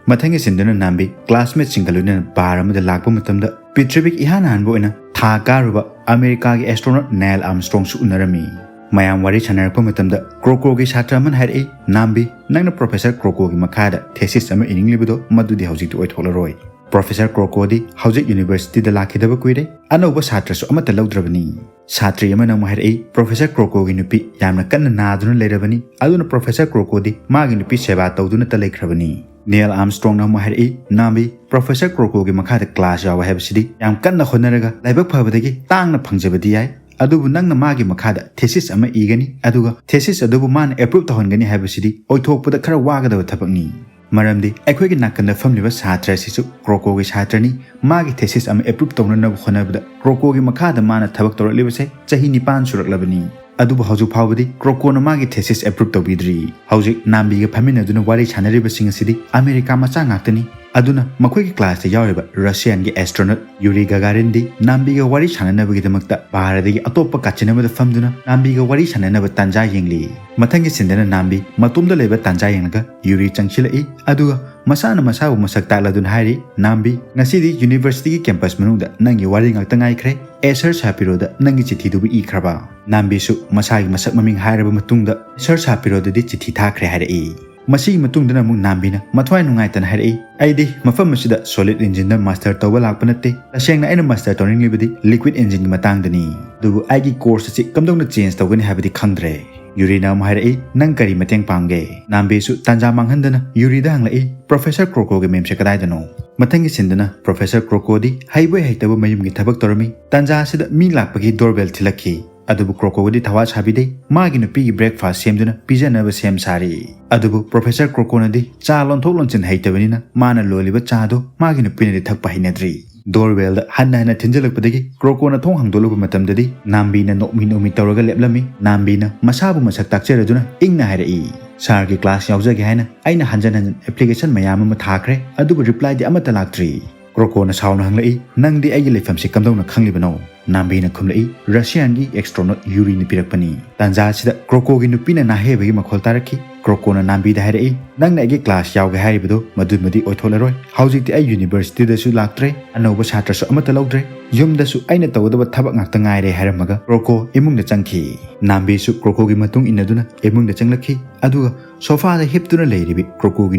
ꯃꯊꯪꯒꯤ ꯁꯤꯟꯗꯨꯅ ꯅꯥꯝꯕꯤ ꯀ꯭ꯂꯥꯁꯃꯦꯠꯁꯤꯡꯒ ꯂꯣꯏꯅꯅ ꯕꯥꯔ ꯑꯃꯗ ꯂꯥꯛꯄ ꯃꯇꯝꯗ, ꯄ꯭ꯔꯤꯊꯤꯕꯤꯒꯤ ꯏꯍꯥꯟ ꯍꯥꯟꯕ ꯑꯣꯏꯅ ꯊꯥ ꯀꯥꯔꯨꯕ ꯑꯃꯦꯔꯤꯀꯥꯒꯤ ꯑꯦꯁꯇ꯭ꯔꯣꯅꯣꯠ ꯅꯥꯏꯜ ꯑꯥꯔꯝꯁꯇ꯭ꯔꯣꯡꯁꯨ ꯎꯅꯔꯝꯃꯤ꯫ ꯃꯌꯥꯝ ꯋꯥꯔꯤ ꯁꯥꯟꯅꯔꯛꯄ ꯃꯇꯝꯗ, ꯀ꯭ꯔꯣꯀꯣꯒꯤ ꯁꯥꯇ꯭ꯔ ꯑꯃꯅ ꯍꯥꯏꯔꯛꯏ, "ꯅꯥꯝꯕꯤ, ꯅꯪꯅ ꯄ꯭ꯔꯣꯐꯦꯁꯔ ꯀ꯭ꯔꯣꯀꯣꯒꯤ ꯃꯈꯥꯗ ꯊꯦꯁꯤꯁ ꯑꯃ ꯏꯅꯤꯡꯂꯤꯕꯗꯣ, ꯃꯗꯨꯗꯤ ꯍꯧꯖꯤꯛꯇꯤ ꯑꯣꯏꯊꯣꯛꯂꯔꯣꯏ꯫ ꯄ꯭ꯔꯣꯐꯦꯁꯔ ꯀ꯭ꯔꯣꯀꯣꯗꯤ ꯍꯧꯖꯤꯛ ꯌꯨꯅꯤꯚꯔꯁꯤꯇꯤꯗ ꯂꯥꯛꯈꯤꯗꯕ ꯀꯨꯏꯔꯦ, ꯑꯅꯧꯕ ꯁꯥꯇ꯭ꯔꯁꯨ ꯑꯃꯠꯇ ꯂꯧꯗ꯭ꯔꯕꯅꯤ"꯫ ꯁꯥꯇ꯭ꯔꯤ ꯑꯃꯅ ꯑꯃꯨꯛ ꯍꯥꯏꯔꯛꯏ, "ꯄ꯭ꯔꯣꯐꯦꯁꯔ ꯀ꯭ꯔꯣꯀꯣꯒꯤ ꯅꯨꯄꯤ ꯌꯥꯝꯅ ꯀꯟꯅ ꯅꯥꯗꯨꯅ ꯂꯩꯔꯕꯅꯤ, ꯑꯗꯨꯅ ꯄ꯭ꯔꯣꯐꯦꯁꯔ ꯀ꯭ꯔꯣꯀꯣꯗꯤ ꯃꯥꯒꯤ ꯅꯨꯄꯤ ꯁꯦꯕꯥ ꯇꯧꯗꯨꯅꯇ ꯂꯩꯈ꯭ꯔꯕꯅꯤ"꯫ ꯅꯤꯌꯦꯜ ꯑꯥꯔꯝꯁꯇ꯭ꯔꯣꯡꯅ ꯑꯃꯨꯛ ꯍꯥꯏꯔꯛꯏ, "ꯅꯥꯝꯕꯤ, ꯄ꯭ꯔꯣꯐꯦꯁꯔ ꯀ꯭ꯔꯣꯀꯣꯒꯤ ꯃꯈꯥꯗ ꯀ꯭ꯂꯥꯁ ꯌꯥꯎꯕ ꯍꯥꯏꯕꯁꯤꯗꯤ ꯌꯥꯝ ꯀꯟꯅ ꯍꯣꯠꯅꯔꯒ ꯂꯥꯏꯕꯛ ꯐꯕꯗꯒꯤ ꯇꯥꯡꯅ ꯐꯪꯖꯕꯗꯤ ꯌꯥꯏ, ꯑꯗꯨꯕꯨ ꯅꯪꯅ ꯃꯥꯒꯤ ꯃꯈꯥꯗ ꯊꯦꯁꯤꯁ ꯑꯃ ꯏꯒꯅꯤ, ꯑꯗꯨꯒ ꯊꯦꯁꯤꯁ ꯑꯗꯨꯕꯨ ꯃꯥꯅ ꯑꯦꯄ꯭ꯔꯨꯞ ꯇꯧꯍꯟꯒꯅꯤ ꯍꯥꯏꯕꯁꯤꯗꯤ ꯑꯣꯏꯊꯣꯛꯄꯗ ꯈꯔ ꯋꯥꯒꯗꯕ ꯊꯕꯛꯅꯤ꯫ ꯃꯔꯝꯗꯤ ꯑꯩꯈꯣꯏꯒꯤ ꯅꯥꯀꯟꯗ ꯐꯝꯂꯤꯕ ꯁꯥꯇ꯭ꯔ ꯑꯁꯤꯁꯨ ꯀ꯭ꯔꯣꯀꯣꯒꯤ ꯁꯥꯇ꯭ꯔꯅꯤ꯫ ꯃꯥꯒꯤ ꯊꯦꯁꯤꯁ ꯑꯃ ꯑꯦꯄ꯭ꯔꯨꯞ ꯇꯧꯅꯅꯕ ꯍꯣꯠꯅꯕꯗ ꯀ꯭ꯔꯣꯀꯣꯒꯤ ꯃꯈꯥꯗ ꯃꯥꯅ ꯊꯕꯛ ꯇꯧꯔꯛꯂꯤꯕꯁꯦ ꯆꯍꯤ ꯅꯤꯄꯥꯟ ꯁꯨꯔꯛꯂꯕꯅꯤ꯫ ꯑꯗꯨꯕꯨ ꯍꯧꯖꯤꯛ ꯐꯥꯎꯕꯗꯤ ꯀ꯭ꯔꯣꯀꯣꯅ ꯃꯥꯒꯤ ꯊꯦꯁꯤꯁ ꯑꯦꯄ꯭ꯔꯨꯞ ꯇꯧꯕꯤꯗ꯭ꯔꯤ꯫ ꯍꯧꯖꯤꯛ ꯅꯥꯝꯕꯤꯒ ꯐꯝꯃꯤꯟꯅꯗꯨꯅ ꯋꯥꯔꯤ ꯁꯥꯟꯅꯔꯤꯕꯁꯤꯡ ꯑꯁꯤꯗꯤ ꯑꯃꯦꯔꯤꯀꯥ ꯃꯆꯥ ꯉꯥꯛꯇꯅꯤ꯫ ꯑꯗꯨꯅ ꯃꯈꯣꯏꯒꯤ ꯀ꯭ꯂꯥꯁꯇ ꯌꯥꯎꯔꯤꯕ ꯔꯁꯤꯌꯥꯟꯒꯤ ꯑꯦꯁꯇ꯭ꯔꯣꯅꯣꯠ ꯌꯨꯔꯤ ꯒꯒꯥꯔꯤꯟꯗꯤ ꯅꯥꯝꯕꯤꯒ ꯋꯥꯔꯤ ꯁꯥꯟꯅꯅꯕꯒꯤꯗꯃꯛꯇ ꯚꯥꯔꯗꯒꯤ ꯑꯇꯣꯞꯄ ꯀꯥꯆꯤꯟ ꯑꯃꯗ ꯐꯝꯗꯨꯅ ꯅꯥꯝꯕꯤꯒ ꯋꯥꯔꯤ ꯁꯥꯟꯅꯅꯕ ꯇꯥꯟꯖꯥ ꯌꯦꯡꯂꯤ꯫ ꯃꯊꯪꯒꯤ ꯁꯤꯟꯗꯅ ꯅꯥꯝꯕꯤ ꯃꯇꯣꯝꯗ ꯂꯩꯕ ꯇꯥꯟꯖꯥ ꯌꯦꯡꯂꯒ ꯌꯨꯔꯤ ꯆꯪꯁꯤꯜꯂꯛꯏ, ꯑꯗꯨꯒ ꯃꯁꯥꯅ ꯃꯁꯥꯕꯨ ꯃꯁꯛ ꯇꯥꯛꯂꯗꯨꯅ ꯍꯥꯏꯔꯤ, "ꯅꯥꯝꯕꯤ, ꯉꯁꯤꯗꯤ ꯌꯨꯅꯤꯚꯔꯁꯤꯇꯤꯒꯤ ꯀꯦꯝꯄꯁ ꯃꯅꯨꯡꯗ ꯅꯪꯒꯤ ꯋꯥꯔꯤ ꯉꯥꯛꯇ ꯉꯥꯏꯈ꯭ꯔꯦ꯫ ꯑꯦ ꯁꯥꯔ ꯁꯥꯄꯤꯔꯣꯗ ꯅꯪꯒꯤ ꯆꯤꯊꯤꯗꯨꯕꯨ ꯏꯈ꯭ꯔꯕ?" ꯅꯥꯝꯕꯤꯁꯨ ꯃꯁꯥꯒꯤ ꯃꯁꯛ ꯃꯃꯤꯡ ꯍꯥꯏꯔꯕ ꯃꯇꯨꯡꯗ ꯁꯥꯔ ꯁꯥꯄꯤꯔꯣꯗꯗꯤ ꯆꯤꯊꯤ ꯊꯥꯈ꯭ꯔꯦ ꯍꯥꯏꯔꯛꯏ꯫ ꯃꯁꯤꯒꯤ ꯃꯇꯨꯡꯗꯅ ꯑꯃꯨꯛ ꯅꯥꯝꯕꯤꯅ ꯃꯊ꯭ꯋꯥꯏ ꯅꯨꯡꯉꯥꯏꯇꯅ ꯍꯥꯏꯔꯛꯏ, "ꯑꯩꯗꯤ ꯃꯐꯝ ꯑꯁꯤꯗ ꯁꯣꯂꯤꯗ ꯏꯟꯖꯤꯟꯗ ꯃꯥꯁꯇꯔ ꯇꯧꯕ ꯂꯥꯛꯄ ꯅꯠꯇꯦ꯫ ꯇꯁꯦꯡꯅ ꯑꯩꯅ ꯃꯥꯁꯇꯔ ꯇꯧꯅꯤꯡꯂꯤꯕꯗꯤ ꯂꯤꯀ꯭ꯋꯤꯗ ꯏꯟꯖꯤꯟꯒꯤ ꯃꯇꯥꯡꯗꯅꯤ꯫ ꯑꯗꯨꯕꯨ ꯑꯩꯒꯤ ꯀꯣꯔꯁ ꯑꯁꯤ ꯀꯝꯗꯧꯅ ꯆꯦꯟꯖ ꯇꯧꯒꯅꯤ ꯍꯥꯏꯕꯗꯤ ꯈꯪꯗ꯭ꯔꯦ"꯫ ꯌꯨꯔꯤꯅ ꯑꯃꯨꯛ ꯍꯥꯏꯔꯛꯏ, "ꯅꯪ ꯀꯔꯤ ꯃꯇꯦꯡ ꯄꯥꯝꯒꯦ?" ꯅꯥꯝꯕꯤꯁꯨ ꯇꯥꯟꯖꯥ ꯃꯥꯡꯍꯟꯗꯅ ꯌꯨꯔꯤꯗ ꯍꯪꯂꯛꯏ, "ꯄ꯭ꯔꯣꯐꯦꯁꯔ ꯀ꯭ꯔꯣꯀꯣꯒꯤ ꯃꯌꯨꯝꯁꯦ ꯀꯗꯥꯏꯗꯅꯣ?" ꯃꯊꯪꯒꯤ ꯁꯤꯟꯗꯅ ꯄ꯭ꯔꯣꯐꯦꯁꯔ ꯀ꯭ꯔꯣꯀꯣꯗꯤ ꯍꯩꯕꯣꯏ ꯍꯩꯇꯕ ꯃꯌꯨꯝꯒꯤ ꯊꯕꯛ ꯇꯧꯔꯝꯃꯤ꯫ ꯇꯥꯟꯖꯥ ꯑꯁꯤꯗ ꯃꯤ ꯂꯥꯛꯄꯒꯤ ꯗꯣꯔꯕꯦꯜ ꯊꯤꯜꯂꯛꯈꯤ꯫ ꯑꯗꯨꯕꯨ ꯀ꯭ꯔꯣꯀꯣꯒꯗꯤ ꯊꯋꯥ ꯁꯥꯕꯤꯗꯦ꯫ ꯃꯥꯒꯤ ꯅꯨꯄꯤꯒꯤ ꯕ꯭ꯔꯦꯛꯐꯥꯁ ꯁꯦꯝꯗꯨꯅ ꯄꯤꯖꯅꯕ ꯁꯦꯝ ꯁꯥꯔꯤ꯫ ꯑꯗꯨꯕꯨ ꯄ꯭ꯔꯣꯐꯦꯁꯔ ꯀ꯭ꯔꯣꯀꯣꯅꯗꯤ ꯆꯥ ꯂꯣꯟꯊꯣꯛ ꯂꯣꯟꯁꯤꯟ ꯍꯩꯇꯕꯅꯤꯅ ꯃꯥꯅ ꯂꯣꯜꯂꯤꯕ ꯆꯥꯗꯣ ꯃꯥꯒꯤ ꯅꯨꯄꯤꯅꯗꯤ ꯊꯛꯄ ꯍꯩꯅꯗ꯭ꯔꯤ꯫ ꯗꯣꯔꯕꯦꯜꯗ ꯍꯟꯅ ꯍꯟꯅ ꯊꯤꯟꯖꯤꯜꯂꯛꯄꯗꯒꯤ ꯀ꯭ꯔꯣꯀꯣꯅ ꯊꯣꯡ ꯍꯥꯡꯗꯣꯛꯂꯨꯕ ꯃꯇꯝꯗꯗꯤ ꯅꯥꯝꯕꯤꯅ ꯅꯣꯛꯃꯤ ꯅꯣꯛꯃꯤ ꯇꯧꯔꯒ ꯂꯦꯞꯂꯝꯃꯤ꯫ ꯅꯥꯝꯕꯤꯅ ꯃꯁꯥꯕꯨ ꯃꯁꯛ ꯇꯥꯛꯆꯔꯗꯨꯅ ꯏꯪꯅ ꯍꯥꯏꯔꯛꯏ, "ꯁꯥꯔꯒꯤ ꯀ꯭ꯂꯥꯁ ꯌꯥꯎꯖꯒꯦ ꯍꯥꯏꯅ ꯑꯩꯅ ꯍꯟꯖꯟ ꯍꯟꯖꯟ ꯑꯦꯄ꯭ꯂꯤꯀꯦꯁꯟ ꯃꯌꯥꯝ ꯑꯃ ꯊꯥꯈ꯭ꯔꯦ, ꯑꯗꯨꯕꯨ ꯔꯤꯄ꯭ꯂꯥꯏꯗꯤ ꯑꯃꯠꯇ ꯂꯥꯛꯇ꯭ꯔꯤ"꯫ ꯀ꯭ꯔꯣꯀꯣꯅ ꯁꯥꯎꯅ ꯍꯪꯂꯛꯏ, "ꯅꯪꯗꯤ ꯑꯩꯒꯤ ꯂꯩꯐꯝꯁꯤ ꯀꯝꯗꯧꯅ ꯈꯪꯂꯤꯕꯅꯣ?" ꯅꯥꯝꯕꯤꯅ ꯈꯨꯝꯂꯛꯏ, "ꯔꯁꯤꯌꯥꯟꯒꯤ ꯑꯦꯛꯁꯇ꯭ꯔꯣꯅꯣꯠ ꯌꯨꯔꯤꯅ ꯄꯤꯔꯛꯄꯅꯤ"꯫ ꯇꯥꯟꯖꯥ ꯑꯁꯤꯗ ꯀ꯭ꯔꯣꯀꯣꯒꯤ ꯅꯨꯄꯤꯅ ꯅꯥꯍꯦꯕꯒꯤ ꯃꯈꯣꯜ ꯇꯥꯔꯛꯈꯤ꯫ ꯀ꯭ꯔꯣꯀꯣꯅ ꯅꯥꯝꯕꯤꯗ ꯍꯥꯏꯔꯛꯏ, "ꯅꯪꯅ ꯑꯩꯒꯤ ꯀ꯭ꯂꯥꯁ ꯌꯥꯎꯒꯦ ꯍꯥꯏꯔꯤꯕꯗꯨ ꯃꯗꯨꯃꯗꯤ ꯑꯣꯏꯊꯣꯛꯂꯔꯣꯏ꯫ ꯍꯧꯖꯤꯛꯇꯤ ꯑꯩ ꯌꯨꯅꯤꯚꯔꯁꯤꯇꯤꯗꯁꯨ ꯂꯥꯛꯇ꯭ꯔꯦ, ꯑꯅꯧꯕ ꯁꯥꯇ꯭ꯔꯁꯨ ꯑꯃꯠꯇ ꯂꯧꯗ꯭ꯔꯦ, ꯌꯨꯝꯗꯁꯨ ꯑꯩꯅ ꯇꯧꯒꯗꯕ ꯊꯕꯛ ꯉꯥꯛꯇ ꯉꯥꯏꯔꯦ" ꯍꯥꯏꯔꯝꯃꯒ ꯀ꯭ꯔꯣꯀꯣ ꯏꯃꯨꯡꯗ ꯆꯪꯈꯤ꯫ ꯅꯥꯝꯕꯤꯁꯨ ꯀ꯭ꯔꯣꯀꯣꯒꯤ ꯃꯇꯨꯡ ꯏꯟꯅꯗꯨꯅ ꯏꯃꯨꯡꯗ ꯆꯪꯂꯛꯈꯤ꯫ ꯑꯗꯨꯒ ꯁꯣꯐꯥꯗ ꯍꯤꯞꯇꯨꯅ ꯂꯩꯔꯤꯕꯤ ꯀ꯭ꯔꯣꯀꯣꯒꯤ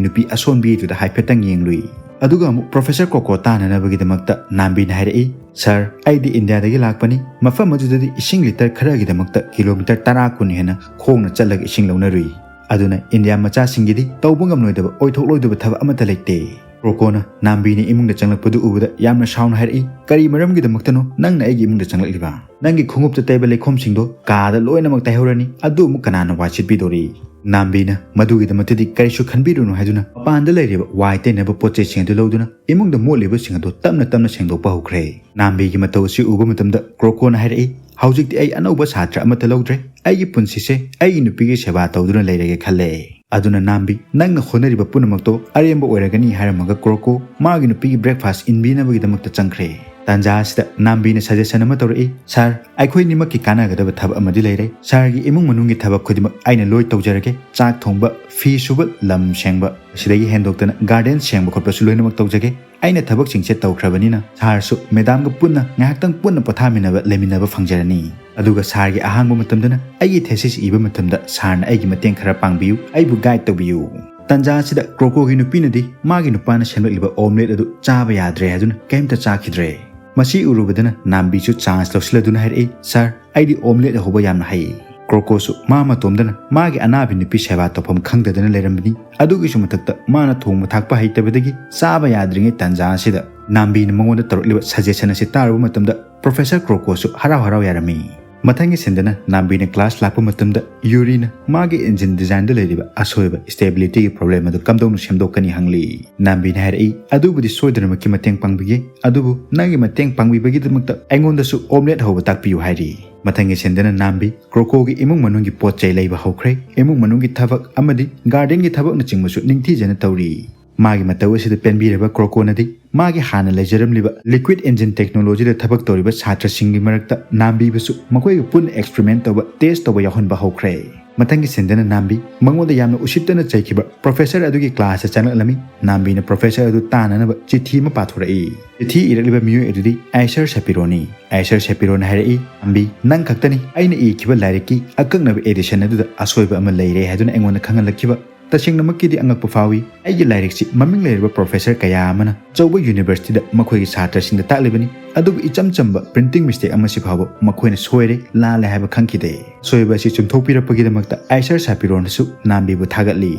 ꯅꯨꯄꯤ ꯑꯁꯣꯟꯕꯤ ꯑꯗꯨꯗ ꯍꯥꯏꯐꯦꯠꯇꯪ ꯌꯦꯡꯂꯨꯏ꯫ ꯑꯗꯨꯒ ꯑꯃꯨꯛ ꯄ꯭ꯔꯣꯐꯦꯁꯔ ꯀ꯭ꯔꯣꯀꯣ ꯇꯥꯅꯅꯕꯒꯤꯗꯃꯛꯇ ꯅꯥꯝꯕꯤꯅ ꯍꯥꯏꯔꯛꯏ, "ꯁꯥꯔ, ꯑꯩꯗꯤ ꯏꯟꯗꯤꯌꯥꯗꯒꯤ ꯂꯥꯛꯄꯅꯤ꯫ ꯃꯐꯝ ꯑꯗꯨꯗꯗꯤ ꯏꯁꯤꯡ ꯂꯤꯇꯔ ꯈꯔꯒꯤꯗꯃꯛꯇ ꯀꯤꯂꯣꯃꯤꯇꯔ ꯇꯔꯥ ꯀꯨꯟ ꯍꯦꯟꯅ ꯈꯣꯡꯅ ꯆꯠꯂꯒ ꯏꯁꯤꯡ ꯂꯧꯅꯔꯨꯏ꯫ ꯑꯗꯨꯅ ꯏꯟꯗꯤꯌꯥ ꯃꯆꯥꯁꯤꯡꯒꯤꯗꯤ ꯇꯧꯕ ꯉꯝꯂꯣꯏꯗꯕ, ꯑꯣꯏꯊꯣꯛꯂꯣꯏꯗꯕ ꯊꯕꯛ ꯑꯃꯠꯇ ꯂꯩꯇꯦ"꯫ ꯀ꯭ꯔꯣꯀꯣꯅ ꯅꯥꯝꯕꯤꯅ ꯏꯃꯨꯡꯗ ꯆꯪꯂꯛꯄꯗꯨ ꯎꯕꯗ ꯌꯥꯝꯅ ꯁꯥꯎꯅ ꯍꯥꯏꯔꯛꯏ, "ꯀꯔꯤ ꯃꯔꯝꯒꯤꯗꯃꯛꯇꯅꯣ ꯅꯪꯅ ꯑꯩꯒꯤ ꯏꯃꯨꯡꯗ ꯆꯪꯂꯛꯂꯤꯕ? ꯅꯪꯒꯤ ꯈꯣꯡꯎꯞꯇ ꯇꯩꯕ ꯂꯩꯈꯣꯝꯁꯤꯡꯗꯣ ꯀꯥꯗ ꯂꯣꯏꯅꯃꯛ ꯇꯩꯍꯧꯔꯅꯤ, ꯑꯗꯨ ꯑꯃꯨꯛ ꯀꯅꯥꯅ ꯋꯥꯏ ꯁꯤꯠꯄꯤꯗꯧꯔꯤ?" ꯅꯥꯝꯕꯤꯅ ꯃꯗꯨꯒꯤꯗꯃꯛꯇꯗꯤ ꯀꯔꯤꯁꯨ ꯈꯟꯕꯤꯔꯨꯅꯨ ꯍꯥꯏꯗꯨꯅ ꯃꯄꯥꯟꯗ ꯂꯩꯔꯤꯕ ꯋꯥꯏ ꯇꯩꯅꯕ ꯄꯣꯠ ꯆꯩꯁꯤꯡ ꯑꯗꯨ ꯂꯧꯗꯨꯅ ꯏꯃꯨꯡꯗ ꯃꯣꯠꯂꯤꯕꯁꯤꯡ ꯑꯗꯨ ꯇꯞꯅ ꯇꯞꯅ ꯁꯦꯡꯗꯣꯛꯄ ꯍꯧꯈ꯭ꯔꯦ꯫ ꯅꯥꯝꯕꯤꯒꯤ ꯃꯇꯧ ꯑꯁꯤ ꯎꯕ ꯃꯇꯝꯗ ꯀ꯭ꯔꯣꯀꯣꯅ ꯍꯥꯏꯔꯛꯏ, "ꯍꯧꯖꯤꯛꯇꯤ ꯑꯩ ꯑꯅꯧꯕ ꯁꯥꯇ꯭ꯔ ꯑꯃꯠꯇ ꯂꯧꯗ꯭ꯔꯦ꯫ ꯑꯩꯒꯤ ꯄꯨꯟꯁꯤꯁꯦ ꯑꯩꯒꯤ ꯅꯨꯄꯤꯒꯤ ꯁꯦꯕꯥ ꯇꯧꯗꯨꯅ ꯂꯩꯔꯒꯦ ꯈꯜꯂꯦ꯫ ꯑꯗꯨꯅ ꯅꯥꯝꯕꯤ, ꯅꯪꯅ ꯍꯣꯠꯅꯔꯤꯕ ꯄꯨꯝꯅꯃꯛꯇꯣ ꯑꯔꯦꯝꯕ ꯑꯣꯏꯔꯒꯅꯤ" ꯍꯥꯏꯔꯝꯃꯒ ꯀ꯭ꯔꯣꯀꯣ ꯃꯥꯒꯤ ꯅꯨꯄꯤꯒꯤ ꯕ꯭ꯔꯦꯛꯐꯥꯁ ꯏꯟꯕꯤꯅꯕꯒꯤꯗꯃꯛꯇ ꯆꯪꯈ꯭ꯔꯦ꯫ ꯇꯥꯟꯖꯥ ꯑꯁꯤꯗ ꯅꯥꯝꯕꯤꯅ ꯁꯖꯦꯁꯟ ꯑꯃ ꯇꯧꯔꯛꯏ, "ꯁꯥꯔ, ꯑꯩꯈꯣꯏꯅꯤꯃꯛꯀꯤ ꯀꯥꯟꯅꯒꯗꯕ ꯊꯕꯛ ꯑꯃꯗꯤ ꯂꯩꯔꯦ꯫ ꯁꯥꯔꯒꯤ ꯏꯃꯨꯡ ꯃꯅꯨꯡꯒꯤ ꯊꯕꯛ ꯈꯨꯗꯤꯡꯃꯛ ꯑꯩꯅ ꯂꯣꯏ ꯇꯧꯖꯔꯒꯦ꯫ ꯆꯥꯛ ꯊꯣꯡꯕ, ꯐꯤ ꯁꯨꯕ, ꯂꯝ ꯁꯦꯡꯕ, ꯑꯁꯤꯗꯒꯤ ꯍꯦꯟꯗꯣꯛꯇꯅ ꯒꯥꯔꯗꯦꯟ ꯁꯦꯡꯕ ꯈꯣꯠꯄꯁꯨ ꯂꯣꯏꯅꯃꯛ ꯇꯧꯖꯒꯦ꯫ ꯑꯩꯅ ꯊꯕꯛꯁꯤꯡꯁꯦ ꯇꯧꯈ꯭ꯔꯕꯅꯤꯅ ꯁꯥꯔꯁꯨ ꯃꯦꯗꯥꯝꯒ ꯄꯨꯟꯅ ꯉꯥꯏꯍꯥꯛꯇꯪ ꯄꯨꯟꯅ ꯄꯣꯊꯥꯃꯤꯟꯅꯕ, ꯂꯩꯃꯤꯟꯅꯕ ꯐꯪꯖꯔꯅꯤ꯫ ꯑꯗꯨꯒ ꯁꯥꯔꯒꯤ ꯑꯍꯥꯡꯕ ꯃꯇꯝꯗꯅ ꯑꯩꯒꯤ ꯊꯦꯁꯤꯁ ꯏꯕ ꯃꯇꯝꯗ ꯁꯥꯔꯅ ꯑꯩꯒꯤ ꯃꯇꯦꯡ ꯈꯔ ꯄꯥꯡꯕꯤꯌꯨ, ꯑꯩꯕꯨ ꯒꯥꯏꯗ ꯇꯧꯕꯤꯌꯨ"꯫ ꯇꯥꯟꯖꯥ ꯑꯁꯤꯗ ꯀ꯭ꯔꯣꯀꯣꯒꯤ ꯅꯨꯄꯤꯅꯗꯤ ꯃꯥꯒꯤ ꯅꯨꯄꯥꯅ ꯁꯦꯝꯂꯛꯂꯤꯕ ꯑꯣꯝꯂꯦꯠ ꯑꯗꯨ ꯆꯥꯕ ꯌꯥꯗ꯭ꯔꯦ ꯍꯥꯏꯗꯨꯅ ꯀꯩꯝꯇ ꯆꯥꯈꯤꯗ꯭ꯔꯦ꯫ ꯃꯁꯤ ꯎꯔꯨꯕꯗꯅ ꯅꯥꯝꯕꯤꯁꯨ ꯆꯥꯟꯁ ꯂꯧꯁꯤꯜꯂꯗꯨꯅ ꯍꯥꯏꯔꯛꯏ, "ꯁꯥꯔ, ꯑꯩꯗꯤ ꯑꯣꯝꯂꯦꯠ ꯍꯧꯕ ꯌꯥꯝꯅ ꯍꯩ"꯫ ꯀ꯭ꯔꯣꯀꯣꯁꯨ ꯃꯥ ꯃꯇꯣꯝꯗꯅ ꯃꯥꯒꯤ ꯑꯅꯥꯕꯤ ꯅꯨꯄꯤ ꯁꯦꯕꯥ ꯇꯧꯐꯝ ꯈꯪꯗꯗꯅ ꯂꯩꯔꯝꯕꯅꯤ꯫ ꯑꯗꯨꯒꯤꯁꯨ ꯃꯊꯛꯇ ꯃꯥꯅ ꯊꯣꯡꯕ ꯊꯥꯛꯄ ꯍꯩꯇꯕꯗꯒꯤ ꯆꯥꯕ ꯌꯥꯗ꯭ꯔꯤꯉꯩ ꯇꯥꯟꯖꯥ ꯑꯁꯤꯗ ꯅꯥꯝꯕꯤꯅ ꯃꯉꯣꯟꯗ ꯇꯧꯔꯛꯂꯤꯕ ꯁꯖꯦꯁꯟ ꯑꯁꯤ ꯇꯥꯔꯨꯕ ꯃꯇꯝꯗ ꯄ꯭ꯔꯣꯐꯦꯁꯔ ꯀ꯭ꯔꯣꯀꯣꯁꯨ ꯍꯔꯥꯎ ꯍꯔꯥꯎ ꯌꯥꯔꯝꯃꯤ꯫ ꯃꯊꯪꯒꯤ ꯁꯤꯟꯗꯅ ꯅꯥꯝꯕꯤꯅ ꯀ꯭ꯂꯥꯁ ꯂꯥꯛꯄ ꯃꯇꯝꯗ ꯌꯨꯔꯤꯅ ꯃꯥꯒꯤ ꯏꯟꯖꯤꯟ ꯗꯤꯖꯥꯏꯟꯗ ꯂꯩꯔꯤꯕ ꯑꯁꯣꯏꯕ, ꯁ꯭ꯇꯦꯕꯤꯂꯤꯇꯤꯒꯤ ꯄ꯭ꯔꯣꯕ꯭ꯂꯦꯝ ꯑꯗꯨ ꯀꯝꯗꯧꯅ ꯁꯦꯝꯗꯣꯛꯀꯅꯤ ꯍꯪꯂꯤ꯫ ꯅꯥꯝꯕꯤꯅ ꯍꯥꯏꯔꯛꯏ, "ꯑꯗꯨꯕꯨꯗꯤ ꯁꯣꯏꯗꯅꯃꯛꯀꯤ ꯃꯇꯦꯡ ꯄꯥꯡꯕꯤꯒꯦ, ꯑꯗꯨꯕꯨ ꯅꯪꯒꯤ ꯃꯇꯦꯡ ꯄꯥꯡꯕꯤꯕꯒꯤꯗꯃꯛꯇ ꯑꯩꯉꯣꯟꯗꯁꯨ ꯑꯣꯝꯂꯦꯠ ꯍꯧꯕ ꯇꯥꯛꯄꯤꯌꯨ" ꯍꯥꯏꯔꯤ꯫ ꯃꯊꯪꯒꯤ ꯁꯤꯟꯗꯅ ꯅꯥꯝꯕꯤ ꯀ꯭ꯔꯣꯀꯣꯒꯤ ꯏꯃꯨꯡ ꯃꯅꯨꯡꯒꯤ ꯄꯣꯠ ꯆꯩ ꯂꯩꯕ ꯍꯧꯈ꯭ꯔꯦ꯫ ꯏꯃꯨꯡ ꯃꯅꯨꯡꯒꯤ ꯊꯕꯛ ꯑꯃꯗꯤ ꯒꯥꯔꯗꯦꯟꯒꯤ ꯊꯕꯛꯅꯆꯤꯡꯕꯁꯨ ꯅꯤꯡꯊꯤꯖꯅ ꯇꯧꯔꯤ꯫ ꯃꯥꯒꯤ ꯃꯇꯧ ꯑꯁꯤꯗ ꯄꯦꯟꯕꯤꯔꯕ ꯀ꯭ꯔꯣꯀꯣꯅꯗꯤ ꯃꯥꯒꯤ ꯍꯥꯟꯅ ꯂꯩꯖꯔꯝꯂꯤꯕ liquid engine technology ꯗ ꯊꯕꯛ ꯇꯧꯔꯤꯕ ꯁꯥꯇ꯭ꯔꯁꯤꯡꯒꯤ ꯃꯔꯛꯇ ꯅꯥꯝꯕꯤꯕꯨꯁꯨ ꯃꯈꯣꯏꯒ ꯄꯨꯟꯅ experiment ꯇꯧꯕ, test ꯇꯧꯕ ꯌꯥꯎꯍꯟꯕ ꯍꯧꯈ꯭ꯔꯦ꯫ ꯃꯊꯪꯒꯤ ꯁꯤꯟꯗꯅ ꯅꯥꯝꯕꯤ ꯃꯉꯣꯟꯗ ꯌꯥꯝꯅ ꯎꯁꯤꯠꯇꯅ ꯆꯩꯈꯤꯕ professor ꯑꯗꯨꯒꯤ class ꯇ ꯆꯪꯂꯛꯂꯝꯃꯤ꯫ ꯅꯥꯝꯕꯤꯅ professor ꯑꯗꯨ ꯇꯥꯟꯅꯅꯕ ꯆꯤꯊꯤ ꯑꯃ ꯄꯥꯊꯣꯔꯛꯏ꯫ ꯆꯤꯊꯤ ꯏꯔꯛꯂꯤꯕ ꯃꯤꯑꯣꯏ ꯑꯗꯨꯗꯤ ꯑꯥꯏꯁꯔ ꯁꯦꯄꯤꯔꯣꯅꯤ꯫ ꯑꯥꯏꯁꯔ ꯁꯦꯄꯤꯔꯣꯅ ꯍꯥꯏꯔꯛꯏ, "ꯅꯥꯝꯕꯤ, ꯅꯪ ꯈꯛꯇꯅꯤ ꯑꯩꯅ ꯏꯈꯤꯕ ꯂꯥꯏꯔꯤꯛꯀꯤ ꯑꯀꯛꯅꯕ edition ꯑꯗꯨꯗ ꯑꯁꯣꯏꯕ ꯑꯃ ꯂꯩꯔꯦ ꯍꯥꯏꯗꯨꯅ ꯑꯩꯉꯣꯟꯗ ꯈꯪꯍꯜꯂꯛꯈꯤꯕ꯫ ꯇꯁꯦꯡꯅꯃꯛꯀꯤꯗꯤ ꯑꯉꯛꯄ ꯐꯥꯎꯏ꯫ ꯑꯩꯒꯤ ꯂꯥꯏꯔꯤꯛꯁꯤ ꯃꯃꯤꯡ ꯂꯩꯔꯕ professor ꯀꯌꯥ ꯑꯃꯅ ꯑꯆꯧꯕ university ꯗ ꯃꯈꯣꯏꯒꯤ ꯁꯥꯇ꯭ꯔꯁꯤꯡꯗ ꯇꯥꯛꯂꯤꯕꯅꯤ, ꯑꯗꯨꯕꯨ ꯏꯆꯝ ꯆꯝꯕ printing mistake ꯑꯃꯁꯤ ꯐꯥꯎꯕ ꯃꯈꯣꯏꯅ ꯁꯣꯏꯔꯦ, ꯂꯥꯜꯂꯦ ꯍꯥꯏꯕ ꯈꯪꯈꯤꯗꯦ꯫ ꯑꯁꯣꯏꯕ ꯑꯁꯤ ꯆꯨꯝꯊꯣꯛꯄꯤꯔꯛꯄꯒꯤꯗꯃꯛꯇ ꯑꯥꯏꯁꯔ ꯁꯥꯄꯤꯔꯣꯅꯁꯨ ꯅꯥꯝꯕꯤꯕꯨ ꯊꯥꯒꯠꯂꯤ"꯫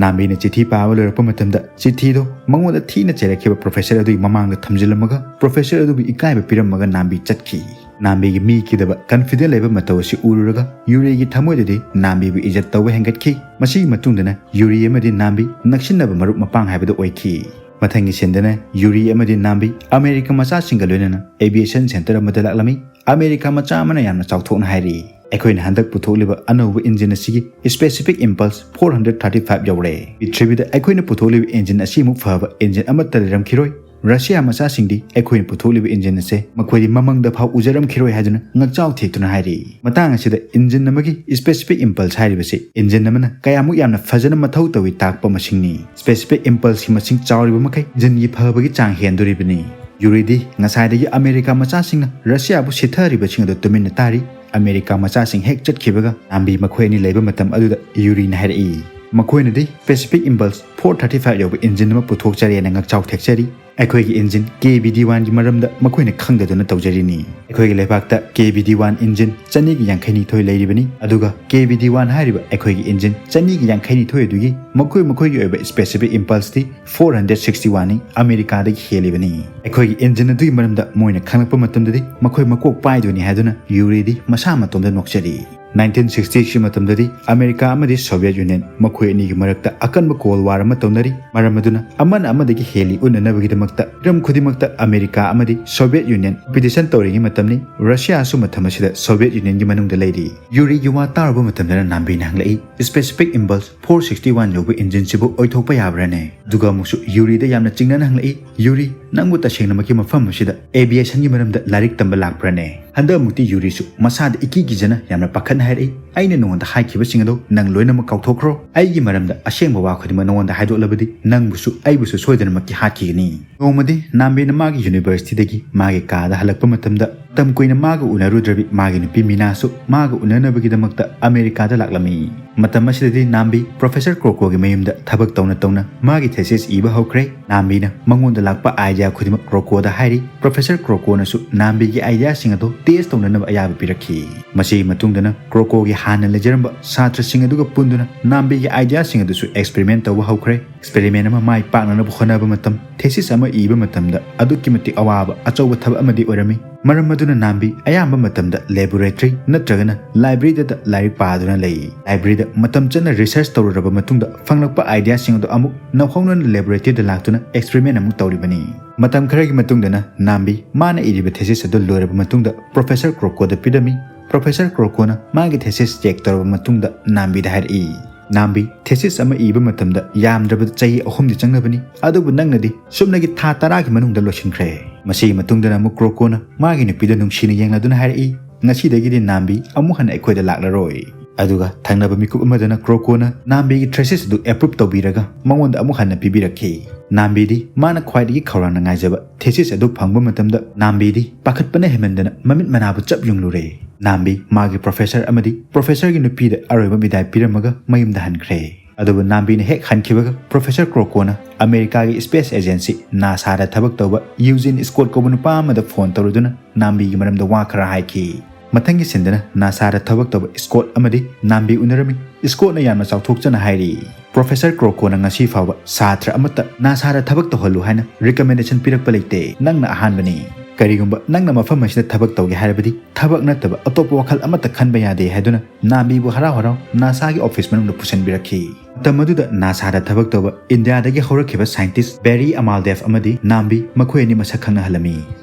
ꯅꯥꯝꯕꯤꯅ ꯆꯤꯊꯤ ꯄꯥꯕ ꯂꯣꯏꯔꯛꯄ ꯃꯇꯝꯗ ꯆꯤꯊꯤꯗꯣ ꯃꯉꯣꯟꯗ ꯊꯤꯅ ꯆꯩꯔꯛꯈꯤꯕ professor ꯑꯗꯨꯒꯤ ꯃꯃꯥꯡꯗ ꯊꯝꯖꯤꯜꯂꯝꯃꯒ professor ꯑꯗꯨꯕꯨ ꯏꯀꯥꯏꯕ ꯄꯤꯔꯝꯃꯒ ꯅꯥꯝꯕꯤ ꯆꯠꯈꯤ꯫ ꯅꯥꯝꯕꯤꯒꯤ ꯃꯤ ꯀꯤꯗꯕ, confident ꯂꯩꯕ ꯃꯇꯧ ꯑꯁꯤ ꯎꯔꯨꯔꯒ ꯌꯨꯔꯤꯒꯤ ꯊꯃꯣꯏꯗꯗꯤ ꯅꯥꯝꯕꯤꯕꯨ ꯏꯖꯠ ꯇꯧꯕ ꯍꯦꯟꯒꯠꯈꯤ꯫ ꯃꯁꯤꯒꯤ ꯃꯇꯨꯡꯗꯅ ꯌꯨꯔꯤ ꯑꯃꯗꯤ ꯅꯥꯝꯕꯤ ꯅꯛꯁꯤꯟꯅꯕ ꯃꯔꯨꯞ ꯃꯄꯥꯡ ꯍꯥꯏꯕꯗꯨ ꯑꯣꯏꯈꯤ꯫ ꯃꯊꯪꯒꯤ ꯁꯤꯟꯗꯅ ꯌꯨꯔꯤ ꯑꯃꯗꯤ ꯅꯥꯝꯕꯤ ꯑꯃꯦꯔꯤꯀꯥ ꯃꯆꯥꯁꯤꯡꯒ ꯂꯣꯏꯅꯅ aviation center ꯑꯃꯗ ꯂꯥꯛꯂꯝꯃꯤ꯫ ꯑꯃꯦꯔꯤꯀꯥ ꯃꯆꯥ ꯑꯃꯅ ꯌꯥꯝꯅ ꯆꯥꯎꯊꯣꯛꯅ ꯍꯥꯏꯔꯤ, "ꯑꯩꯈꯣꯏꯅ ꯍꯟꯗꯛ ꯄꯨꯊꯣꯛꯂꯤꯕ ꯑꯅꯧꯕ engine ꯑꯁꯤꯒꯤ specific impulse four hundred thirty five ꯌꯧꯔꯦ꯫ ꯄ꯭ꯔꯤꯊꯤꯕꯤꯗ ꯑꯩꯈꯣꯏꯅ ꯄꯨꯊꯣꯛꯂꯤꯕ engine ꯑꯁꯤꯃꯨꯛ ꯐꯕ engine ꯑꯃꯠꯇ ꯂꯩꯔꯝꯈꯤꯔꯣꯏ꯫ ꯔꯁꯤꯌꯥ ꯃꯆꯥꯁꯤꯡꯗꯤ ꯑꯩꯈꯣꯏꯅ ꯄꯨꯊꯣꯛꯂꯤꯕ engine ꯑꯁꯦ ꯃꯈꯣꯏꯗꯤ ꯃꯃꯪꯗ ꯐꯥꯎ ꯎꯖꯔꯝꯈꯤꯔꯣꯏ" ꯍꯥꯏꯗꯨꯅ ꯉꯛꯆꯥꯎ ꯊꯦꯛꯇꯨꯅ ꯍꯥꯏꯔꯤ꯫ ꯃꯇꯥꯡ ꯑꯁꯤꯗ engine ꯑꯃꯒꯤ specific impulse ꯍꯥꯏꯔꯤꯕꯁꯤ engine ꯑꯃꯅ ꯀꯌꯥꯃꯨꯛ ꯌꯥꯝꯅ ꯐꯖꯅ ꯃꯊꯧ ꯇꯧꯏ ꯇꯥꯛꯄ ꯃꯁꯤꯡꯅꯤ꯫ Specific impulse ꯀꯤ ꯃꯁꯤꯡ ꯆꯥꯎꯔꯤꯕ ꯃꯈꯩ engine ꯒꯤ ꯐꯕꯒꯤ ꯆꯥꯡ ꯍꯦꯟꯗꯣꯔꯤꯕꯅꯤ꯫ ꯌꯨꯔꯤꯗꯤ ꯉꯁꯥꯏꯗꯒꯤ ꯑꯃꯦꯔꯤꯀꯥ ꯃꯆꯥꯁꯤꯡꯅ ꯔꯁꯤꯌꯥꯕꯨ ꯁꯤꯊꯔꯤꯕꯁꯤꯡ ꯑꯗꯨ ꯇꯨꯃꯤꯟꯅ ꯇꯥꯔꯤ꯫ ꯑꯃꯦꯔꯤꯀꯥ ꯃꯆꯥꯁꯤꯡ ꯍꯦꯛ ꯆꯠꯈꯤꯕꯒ ꯅꯥꯝꯕꯤ ꯃꯈꯣꯏ ꯑꯅꯤ ꯂꯩꯕ ꯃꯇꯝ ꯑꯗꯨꯗ ꯌꯨꯔꯤꯅ ꯍꯥꯏꯔꯛꯏ, ꯃꯈꯣꯏꯅꯗꯤ specific impulse four thirty five ꯌꯧꯕ engine ꯑꯃ ꯄꯨꯊꯣꯛꯆꯔꯦꯅ ꯉꯛꯆꯥꯎ ꯊꯦꯛꯆꯔꯤ꯫ ꯑꯩꯈꯣꯏꯒꯤ engine K B D one ꯒꯤ ꯃꯔꯝꯗ ꯃꯈꯣꯏꯅ ꯈꯪꯗꯗꯨꯅ ꯇꯧꯖꯔꯤꯅꯤ꯫ ꯑꯩꯈꯣꯏꯒꯤ ꯂꯩꯕꯥꯛꯇ K B D one engine ꯆꯅꯤꯒ ꯌꯥꯡꯈꯩ ꯅꯤꯊꯣꯏ ꯂꯩꯔꯤꯕꯅꯤ, ꯑꯗꯨꯒ K B D one ꯍꯥꯏꯔꯤꯕ ꯑꯩꯈꯣꯏꯒꯤ engine ꯆꯅꯤꯒ ꯌꯥꯡꯈꯩ ꯅꯤꯊꯣꯏ ꯑꯗꯨꯒꯤ ꯃꯈꯣꯏ ꯃꯈꯣꯏꯒꯤ ꯑꯣꯏꯕ specific impulse ꯗꯤ four hundred sixty one ꯅꯤ, ꯑꯃꯦꯔꯤꯀꯥꯗꯒꯤ ꯍꯦꯜꯂꯤꯕꯅꯤ꯫ ꯑꯩꯈꯣꯏꯒꯤ engine ꯑꯗꯨꯒꯤ ꯃꯔꯝꯗ ꯃꯣꯏꯅ ꯈꯪꯂꯛꯄ ꯃꯇꯝꯗꯗꯤ ꯃꯈꯣꯏ ꯃꯀꯣꯛ ꯄꯥꯏꯗꯣꯏꯅꯤ ꯍꯥꯏꯗꯨꯅ ꯌꯨꯔꯤꯗꯤ ꯃꯁꯥ ꯃꯇꯣꯝꯗ ꯅꯣꯛꯆꯔꯤ꯫ ꯅꯥꯏꯟꯇꯤꯟ ꯁꯤꯛꯁꯇꯤꯁꯤ ꯃꯇꯝꯗꯗꯤ ꯑꯃꯦꯔꯤꯀꯥ ꯑꯃꯗꯤ ꯁꯣꯚꯤꯌꯦꯠ ꯌꯨꯅꯤꯌꯟ ꯃꯈꯣꯏ ꯑꯅꯤꯒꯤ ꯃꯔꯛꯇ ꯑꯀꯟꯕ ꯀꯣꯜ ꯋꯥꯔ ꯑꯃ ꯇꯧꯅꯔꯤ꯫ ꯃꯔꯝ ꯑꯗꯨꯅ ꯑꯃꯅ ꯑꯃꯗꯒꯤ ꯍꯦꯜꯂꯤ ꯎꯠꯅꯅꯕꯒꯤꯗꯃꯛꯇ ꯍꯤꯔꯝ ꯈꯨꯗꯤꯡꯃꯛꯇ ꯑꯃꯦꯔꯤꯀꯥ ꯑꯃꯗꯤ ꯁꯣꯚꯤꯌꯦꯠ ꯌꯨꯅꯤꯌꯟ ꯀꯣꯝꯄꯤꯇꯤꯁꯟ ꯇꯧꯔꯤꯉꯩ ꯃꯇꯝꯅꯤ꯫ ꯔꯁꯤꯌꯥꯁꯨ ꯃꯇꯝ ꯑꯁꯤꯗ ꯁꯣꯚꯤꯌꯦꯠ ꯌꯨꯅꯤꯌꯟꯒꯤ ꯃꯅꯨꯡꯗ ꯂꯩꯔꯤ꯫ ꯌꯨꯔꯤꯒꯤ ꯋꯥ ꯇꯥꯔꯨꯕ ꯃꯇꯝꯗꯅ ꯅꯥꯝꯕꯤꯅ ꯍꯪꯂꯛꯏ, "specific impulse for sixty one ꯌꯧꯕ ꯏꯟꯖꯤꯟꯁꯤꯕꯨ ꯑꯣꯏꯊꯣꯛꯄ ꯌꯥꯕ꯭ꯔꯥꯅꯦ?" ꯑꯗꯨꯒ ꯑꯃꯨꯛꯁꯨ ꯌꯨꯔꯤꯗ ꯌꯥꯝꯅ ꯆꯤꯡꯅꯅ ꯍꯪꯂꯛꯏ, "ꯌꯨꯔꯤ, ꯅꯪꯕꯨ ꯇꯁꯦꯡꯅꯃꯛꯀꯤ ꯃꯐꯝ ꯑꯁꯤꯗ ꯑꯦꯚꯤꯌꯦꯁꯟꯒꯤ ꯃꯔꯝꯗ ꯂꯥꯏꯔꯤꯛ ꯇꯝꯕ ꯂꯥꯛꯄ꯭ꯔꯥꯅꯦ?" ꯍꯟꯗꯛ ꯑꯃꯨꯛꯇꯤ ꯌꯨꯔꯤꯁꯨ ꯃꯁꯥꯗ ꯏꯀꯤ ꯀꯤꯖꯅ ꯌꯥꯝꯅ ꯄꯥꯈꯠꯅ ꯍꯥꯏꯔꯛꯏ, "ꯑꯩꯅ ꯅꯉꯣꯟꯗ ꯍꯥꯏꯈꯤꯕꯁꯤꯡ ꯑꯗꯣ ꯅꯪ ꯂꯣꯏꯅꯃꯛ ꯀꯥꯎꯊꯣꯛꯈ꯭ꯔꯣ꯫ ꯑꯩꯒꯤ ꯃꯔꯝꯗ ꯑꯁꯦꯡꯕ ꯋꯥ ꯈꯨꯗꯤꯡꯃꯛ ꯅꯉꯣꯟꯗ ꯍꯥꯏꯗꯣꯛꯂꯕꯗꯤ ꯅꯪꯕꯨꯁꯨ ꯑꯩꯕꯨꯁꯨ ꯁꯣꯏꯗꯅꯃꯛꯀꯤ ꯍꯥꯠꯈꯤꯒꯅꯤ꯫" ꯅꯣꯡꯃꯗꯤ ꯅꯥꯝꯕꯤꯅ ꯃꯥꯒꯤ ꯌꯨꯅꯤꯚꯔꯁꯤꯇꯤꯗꯒꯤ ꯃꯥꯒꯤ ꯀꯥꯗ ꯍꯜꯂꯛꯄ ꯃꯇꯝꯗ ꯃꯇꯝ ꯀꯨꯏꯅ ꯃꯥꯒ ꯎꯅꯔꯨꯗ꯭ꯔꯕꯤ ꯃꯥꯒꯤ ꯅꯨꯄꯤ ꯃꯤꯅꯥꯁꯨ ꯃꯥꯒ ꯎꯅꯅꯕꯒꯤꯗꯃꯛꯇ ꯑꯃꯦꯔꯤꯀꯥꯗ ꯂꯥꯛꯂꯝꯃꯤ꯫ ꯃꯇꯝ ꯑꯁꯤꯗꯗꯤ ꯅꯥꯝꯕꯤ ꯄ꯭ꯔꯣꯐꯦꯁꯔ ꯀ꯭ꯔꯣꯀꯣꯒꯤ ꯃꯌꯨꯝꯗ ꯊꯕꯛ ꯇꯧꯅ ꯇꯧꯅ ꯃꯥꯒꯤ ꯊꯦꯁꯤꯁ ꯏꯕ ꯍꯧꯈ꯭ꯔꯦ꯫ ꯅꯥꯝꯕꯤꯅ ꯃꯉꯣꯟꯗ ꯂꯥꯛꯄ ꯑꯥꯏꯗꯤꯌꯥ ꯈꯨꯗꯤꯡꯃꯛ ꯀ꯭ꯔꯣꯀꯣꯗ ꯍꯥꯏꯔꯤ꯫ ꯄ꯭ꯔꯣꯐꯦꯁꯔ ꯀ꯭ꯔꯣꯀꯣꯅꯁꯨ ꯅꯥꯝꯕꯤꯒꯤ ꯑꯥꯏꯗꯤꯌꯥꯁꯤꯡ ꯑꯗꯨ ꯇꯦꯁ ꯇꯧꯅꯅꯕ ꯑꯌꯥꯕ ꯄꯤꯔꯛꯈꯤ꯫ ꯃꯁꯤꯒꯤ ꯃꯇꯨꯡꯗꯅ ꯀ꯭ꯔꯣꯀꯣꯒꯤ ꯍꯥꯟꯅ ꯂꯩꯖꯔꯝꯕ ꯁꯥꯇ꯭ꯔꯁꯤꯡ ꯑꯗꯨꯒ ꯄꯨꯟꯗꯨꯅ ꯅꯥꯝꯕꯤꯒꯤ ꯑꯥꯏꯗꯤꯌꯥꯁꯤꯡ ꯑꯗꯨꯁꯨ ꯑꯦꯛꯁꯄꯦꯔꯤꯃꯦꯟ ꯇꯧꯕ ꯍꯧꯈ꯭ꯔꯦ꯫ ꯑꯦꯛꯁꯄꯦꯔꯤꯃꯦꯟ ꯑꯃ ꯃꯥꯏ ꯄꯥꯛꯅꯅꯕ ꯍꯣꯠꯅꯕ ꯃꯇꯝ, ꯊꯦꯁꯤꯁ ꯑꯃ ꯏꯕ ꯃꯇꯝꯗ ꯑꯗꯨꯛꯀꯤ ꯃꯇꯤꯛ ꯑꯋꯥꯕ ꯑꯆꯧꯕ ꯊꯕꯛ ꯑꯃꯗꯤ ꯑꯣꯏꯔꯝꯃꯤ꯫ ꯃꯔꯝ ꯑꯗꯨꯅ ꯅꯥꯝꯕꯤ ꯑꯌꯥꯝꯕ ꯃꯇꯝꯗ ꯂꯦꯕꯣꯔꯦꯇꯔꯤ ꯅꯠꯇ꯭ꯔꯒꯅ ꯂꯥꯏꯕ꯭ꯔꯦꯔꯤꯗ ꯂꯥꯏꯔꯤꯛ ꯄꯥꯗꯨꯅ ꯂꯩ꯫ ꯂꯥꯏꯕ꯭ꯔꯦꯔꯤꯗ ꯃꯇꯝ ꯆꯪꯅ ꯔꯤꯁꯔꯆ ꯇꯧꯔꯨꯔꯕ ꯃꯇꯨꯡꯗ ꯐꯪꯂꯛꯄ ꯑꯥꯏꯗꯤꯌꯥꯁꯤꯡ ꯑꯗꯨ ꯑꯃꯨꯛ ꯅꯧꯍꯧꯅꯅ ꯂꯦꯕꯣꯔꯦꯇꯔꯤꯗ ꯂꯥꯛꯇꯨꯅ ꯑꯦꯛꯁꯄꯦꯔꯤꯃꯦꯟ ꯑꯃꯨꯛ ꯇꯧꯔꯤꯕꯅꯤ꯫ ꯃꯇꯝ ꯈꯔꯒꯤ ꯃꯇꯨꯡꯗꯅ ꯅꯥꯝꯕꯤ ꯃꯥꯅ ꯏꯔꯤꯕ ꯊꯦꯁꯤꯁ ꯑꯗꯨ ꯂꯣꯏꯔꯕ ꯃꯇꯨꯡꯗ ꯄ꯭ꯔꯣꯐꯦꯁꯔ ꯀ꯭ꯔꯣꯀꯣꯗ ꯄꯤꯔꯝꯃꯤ꯫ ꯄ꯭ꯔꯣꯐꯦꯁꯔ ꯀ꯭ꯔꯣꯀꯣꯅ ꯃꯥꯒꯤ ꯊꯦꯁꯤꯁ ꯆꯦꯛ ꯇꯧꯔꯕ ꯃꯇꯨꯡꯗ ꯅꯥꯝꯕꯤꯗ ꯍꯥꯏꯔꯛꯏ, "ꯅꯥꯝꯕꯤ, ꯊꯦꯁꯤꯁ ꯑꯃ ꯏꯕ ꯃꯇꯝꯗ ꯌꯥꯝꯗ꯭ꯔꯕꯗ ꯆꯍꯤ ꯑꯍꯨꯝꯗꯤ ꯆꯪꯅꯕꯅꯤ, ꯑꯗꯨꯕꯨ ꯅꯪꯅꯗꯤ ꯁꯨꯞꯅꯒꯤ ꯊꯥ ꯇꯔꯥꯒꯤ ꯃꯅꯨꯡꯗ ꯂꯣꯏꯁꯤꯟꯈ꯭ꯔꯦ꯫" ꯃꯁꯤꯒꯤ ꯃꯇꯨꯡꯗꯅ ꯑꯃꯨꯛ ꯀ꯭ꯔꯣꯀꯣꯅ ꯃꯥꯒꯤ ꯅꯨꯄꯤꯗ ꯅꯨꯡꯁꯤꯅ ꯌꯦꯡꯂꯗꯨꯅ ꯍꯥꯏꯔꯛꯏ, "ꯉꯁꯤꯗꯒꯤꯗꯤ ꯅꯥꯝꯕꯤ ꯑꯃꯨꯛ ꯍꯟꯅ ꯑꯩꯈꯣꯏꯗ ꯂꯥꯛꯂꯔꯣꯏ꯫" ꯑꯗꯨꯒ ꯊꯪꯅꯕ ꯃꯤꯀꯨꯞ ꯑꯃꯗꯅ ꯀ꯭ꯔꯣꯀꯣꯅ ꯅꯥꯝꯕꯤꯒꯤ ꯊꯦꯁꯤꯁ ꯑꯗꯨ ꯑꯦꯄ꯭ꯔꯨꯞ ꯇꯧꯕꯤꯔꯒ ꯃꯉꯣꯟꯗ ꯑꯃꯨꯛ ꯍꯟꯅ ꯄꯤꯕꯤꯔꯛꯈꯤ꯫ ꯅꯥꯝꯕꯤꯗꯤ ꯃꯥꯅ ꯈ꯭ꯋꯥꯏꯗꯒꯤ ꯈꯧꯔꯥꯡꯅ ꯉꯥꯏꯖꯕ ꯊꯦꯁꯤꯁ ꯑꯗꯨ ꯐꯪꯕ ꯃꯇꯝꯗ ꯅꯥꯝꯕꯤꯗꯤ ꯄꯥꯈꯠꯄꯅ ꯍꯦꯟꯃꯟꯗꯅ ꯃꯃꯤꯠ ꯃꯅꯥꯕꯨ ꯆꯞ ꯌꯨꯡꯂꯨꯔꯦ꯫ ꯅꯥꯝꯕꯤ ꯃꯥꯒꯤ ꯄ꯭ꯔꯣꯐꯦꯁꯔ ꯑꯃꯗꯤ ꯄ꯭ꯔꯣꯐꯦꯁꯔꯒꯤ ꯅꯨꯄꯤꯗ ꯑꯔꯣꯏꯕ ꯕꯤꯗꯥꯏ ꯄꯤꯔꯝꯃꯒ ꯃꯌꯨꯝꯗ ꯍꯟꯈ꯭ꯔꯦ꯫ ꯑꯗꯨꯕꯨ ꯅꯥꯝꯕꯤꯅ ꯍꯦꯛ ꯍꯟꯈꯤꯕꯒ ꯄ꯭ꯔꯣꯐꯦꯁꯔ ꯀ꯭ꯔꯣꯀꯣꯅ ꯑꯃꯦꯔꯤꯀꯥꯒꯤ ꯁ꯭ꯄꯦꯁ ꯑꯦꯖꯦꯟꯁꯤ ꯅꯥꯁꯥꯗ ꯊꯕꯛ ꯇꯧꯕ ꯌꯨꯖꯤꯟ ꯁ꯭ꯀꯣꯠ ꯀꯧꯕ ꯅꯨꯄꯥ ꯑꯃꯗ ꯐꯣꯟ ꯇꯧꯔꯗꯨꯅ ꯅꯥꯝꯕꯤꯒꯤ ꯃꯔꯝꯗ ꯋꯥ ꯈꯔ ꯍꯥꯏꯈꯤ꯫ ꯃꯊꯪꯒꯤ ꯁꯤꯟꯗꯅ ꯅꯥꯁꯥꯗ ꯊꯕꯛ ꯇꯧꯕ ꯁ꯭ꯀꯣꯠ ꯑꯃꯗꯤ ꯅꯥꯝꯕꯤ ꯎꯅꯔꯝꯃꯤ꯫ ꯁ꯭ꯀꯣꯠꯅ ꯌꯥꯝꯅ ꯆꯥꯎꯊꯣꯛꯆꯅ ꯍꯥꯏꯔꯤ, "ꯄ꯭ꯔꯣꯐꯦꯁꯔ ꯀ꯭ꯔꯣꯀꯣꯅ ꯉꯁꯤ ꯐꯥꯎꯕ ꯁꯥꯇ꯭ꯔ ꯑꯃꯠꯇ ꯅꯥꯁꯥꯗ ꯊꯕꯛ ꯇꯧꯍꯜꯂꯨ ꯍꯥꯏꯅ ꯔꯤꯀꯃꯦꯟꯗꯦꯁꯟ ꯄꯤꯔꯛꯄ ꯂꯩꯇꯦ, ꯅꯪꯅ ꯑꯍꯥꯟꯕꯅꯤ꯫" ꯀꯔꯤꯒꯨꯝꯕ ꯅꯪꯅ ꯃꯐꯝ ꯑꯁꯤꯗ ꯊꯕꯛ ꯇꯧꯒꯦ ꯍꯥꯏꯔꯕꯗꯤ ꯊꯕꯛ ꯅꯠꯇꯕ ꯑꯇꯣꯞꯄ ꯋꯥꯈꯜ ꯑꯃꯠꯇ ꯈꯟꯕ ꯌꯥꯗꯦ ꯍꯥꯏꯗꯨꯅ ꯅꯥꯝꯕꯤꯕꯨ ꯍꯔꯥꯎ ꯍꯔꯥꯎ ꯅꯥꯁꯥꯒꯤ ꯑꯣꯐꯤꯁ ꯃꯅꯨꯡꯗ ꯄꯨꯁꯤꯟꯕꯤꯔꯛꯈꯤ꯫ ꯃꯇꯝ ꯑꯗꯨꯗ ꯅꯥꯁꯥꯗ ꯊꯕꯛ ꯇꯧꯕ ꯏꯟꯗꯤꯌꯥꯗꯒꯤ ꯍꯧꯔꯛꯈꯤꯕ ꯁꯥꯏꯟꯇꯤꯁ ꯕꯦꯔꯤ ꯑꯃꯥꯜꯗꯦꯐ ꯑꯃꯗꯤ ꯅꯥꯝꯕꯤ ꯃꯈꯣꯏ ꯑꯅꯤ ꯃꯁꯛ ꯈꯪꯅꯍꯜꯂꯝꯃꯤ꯫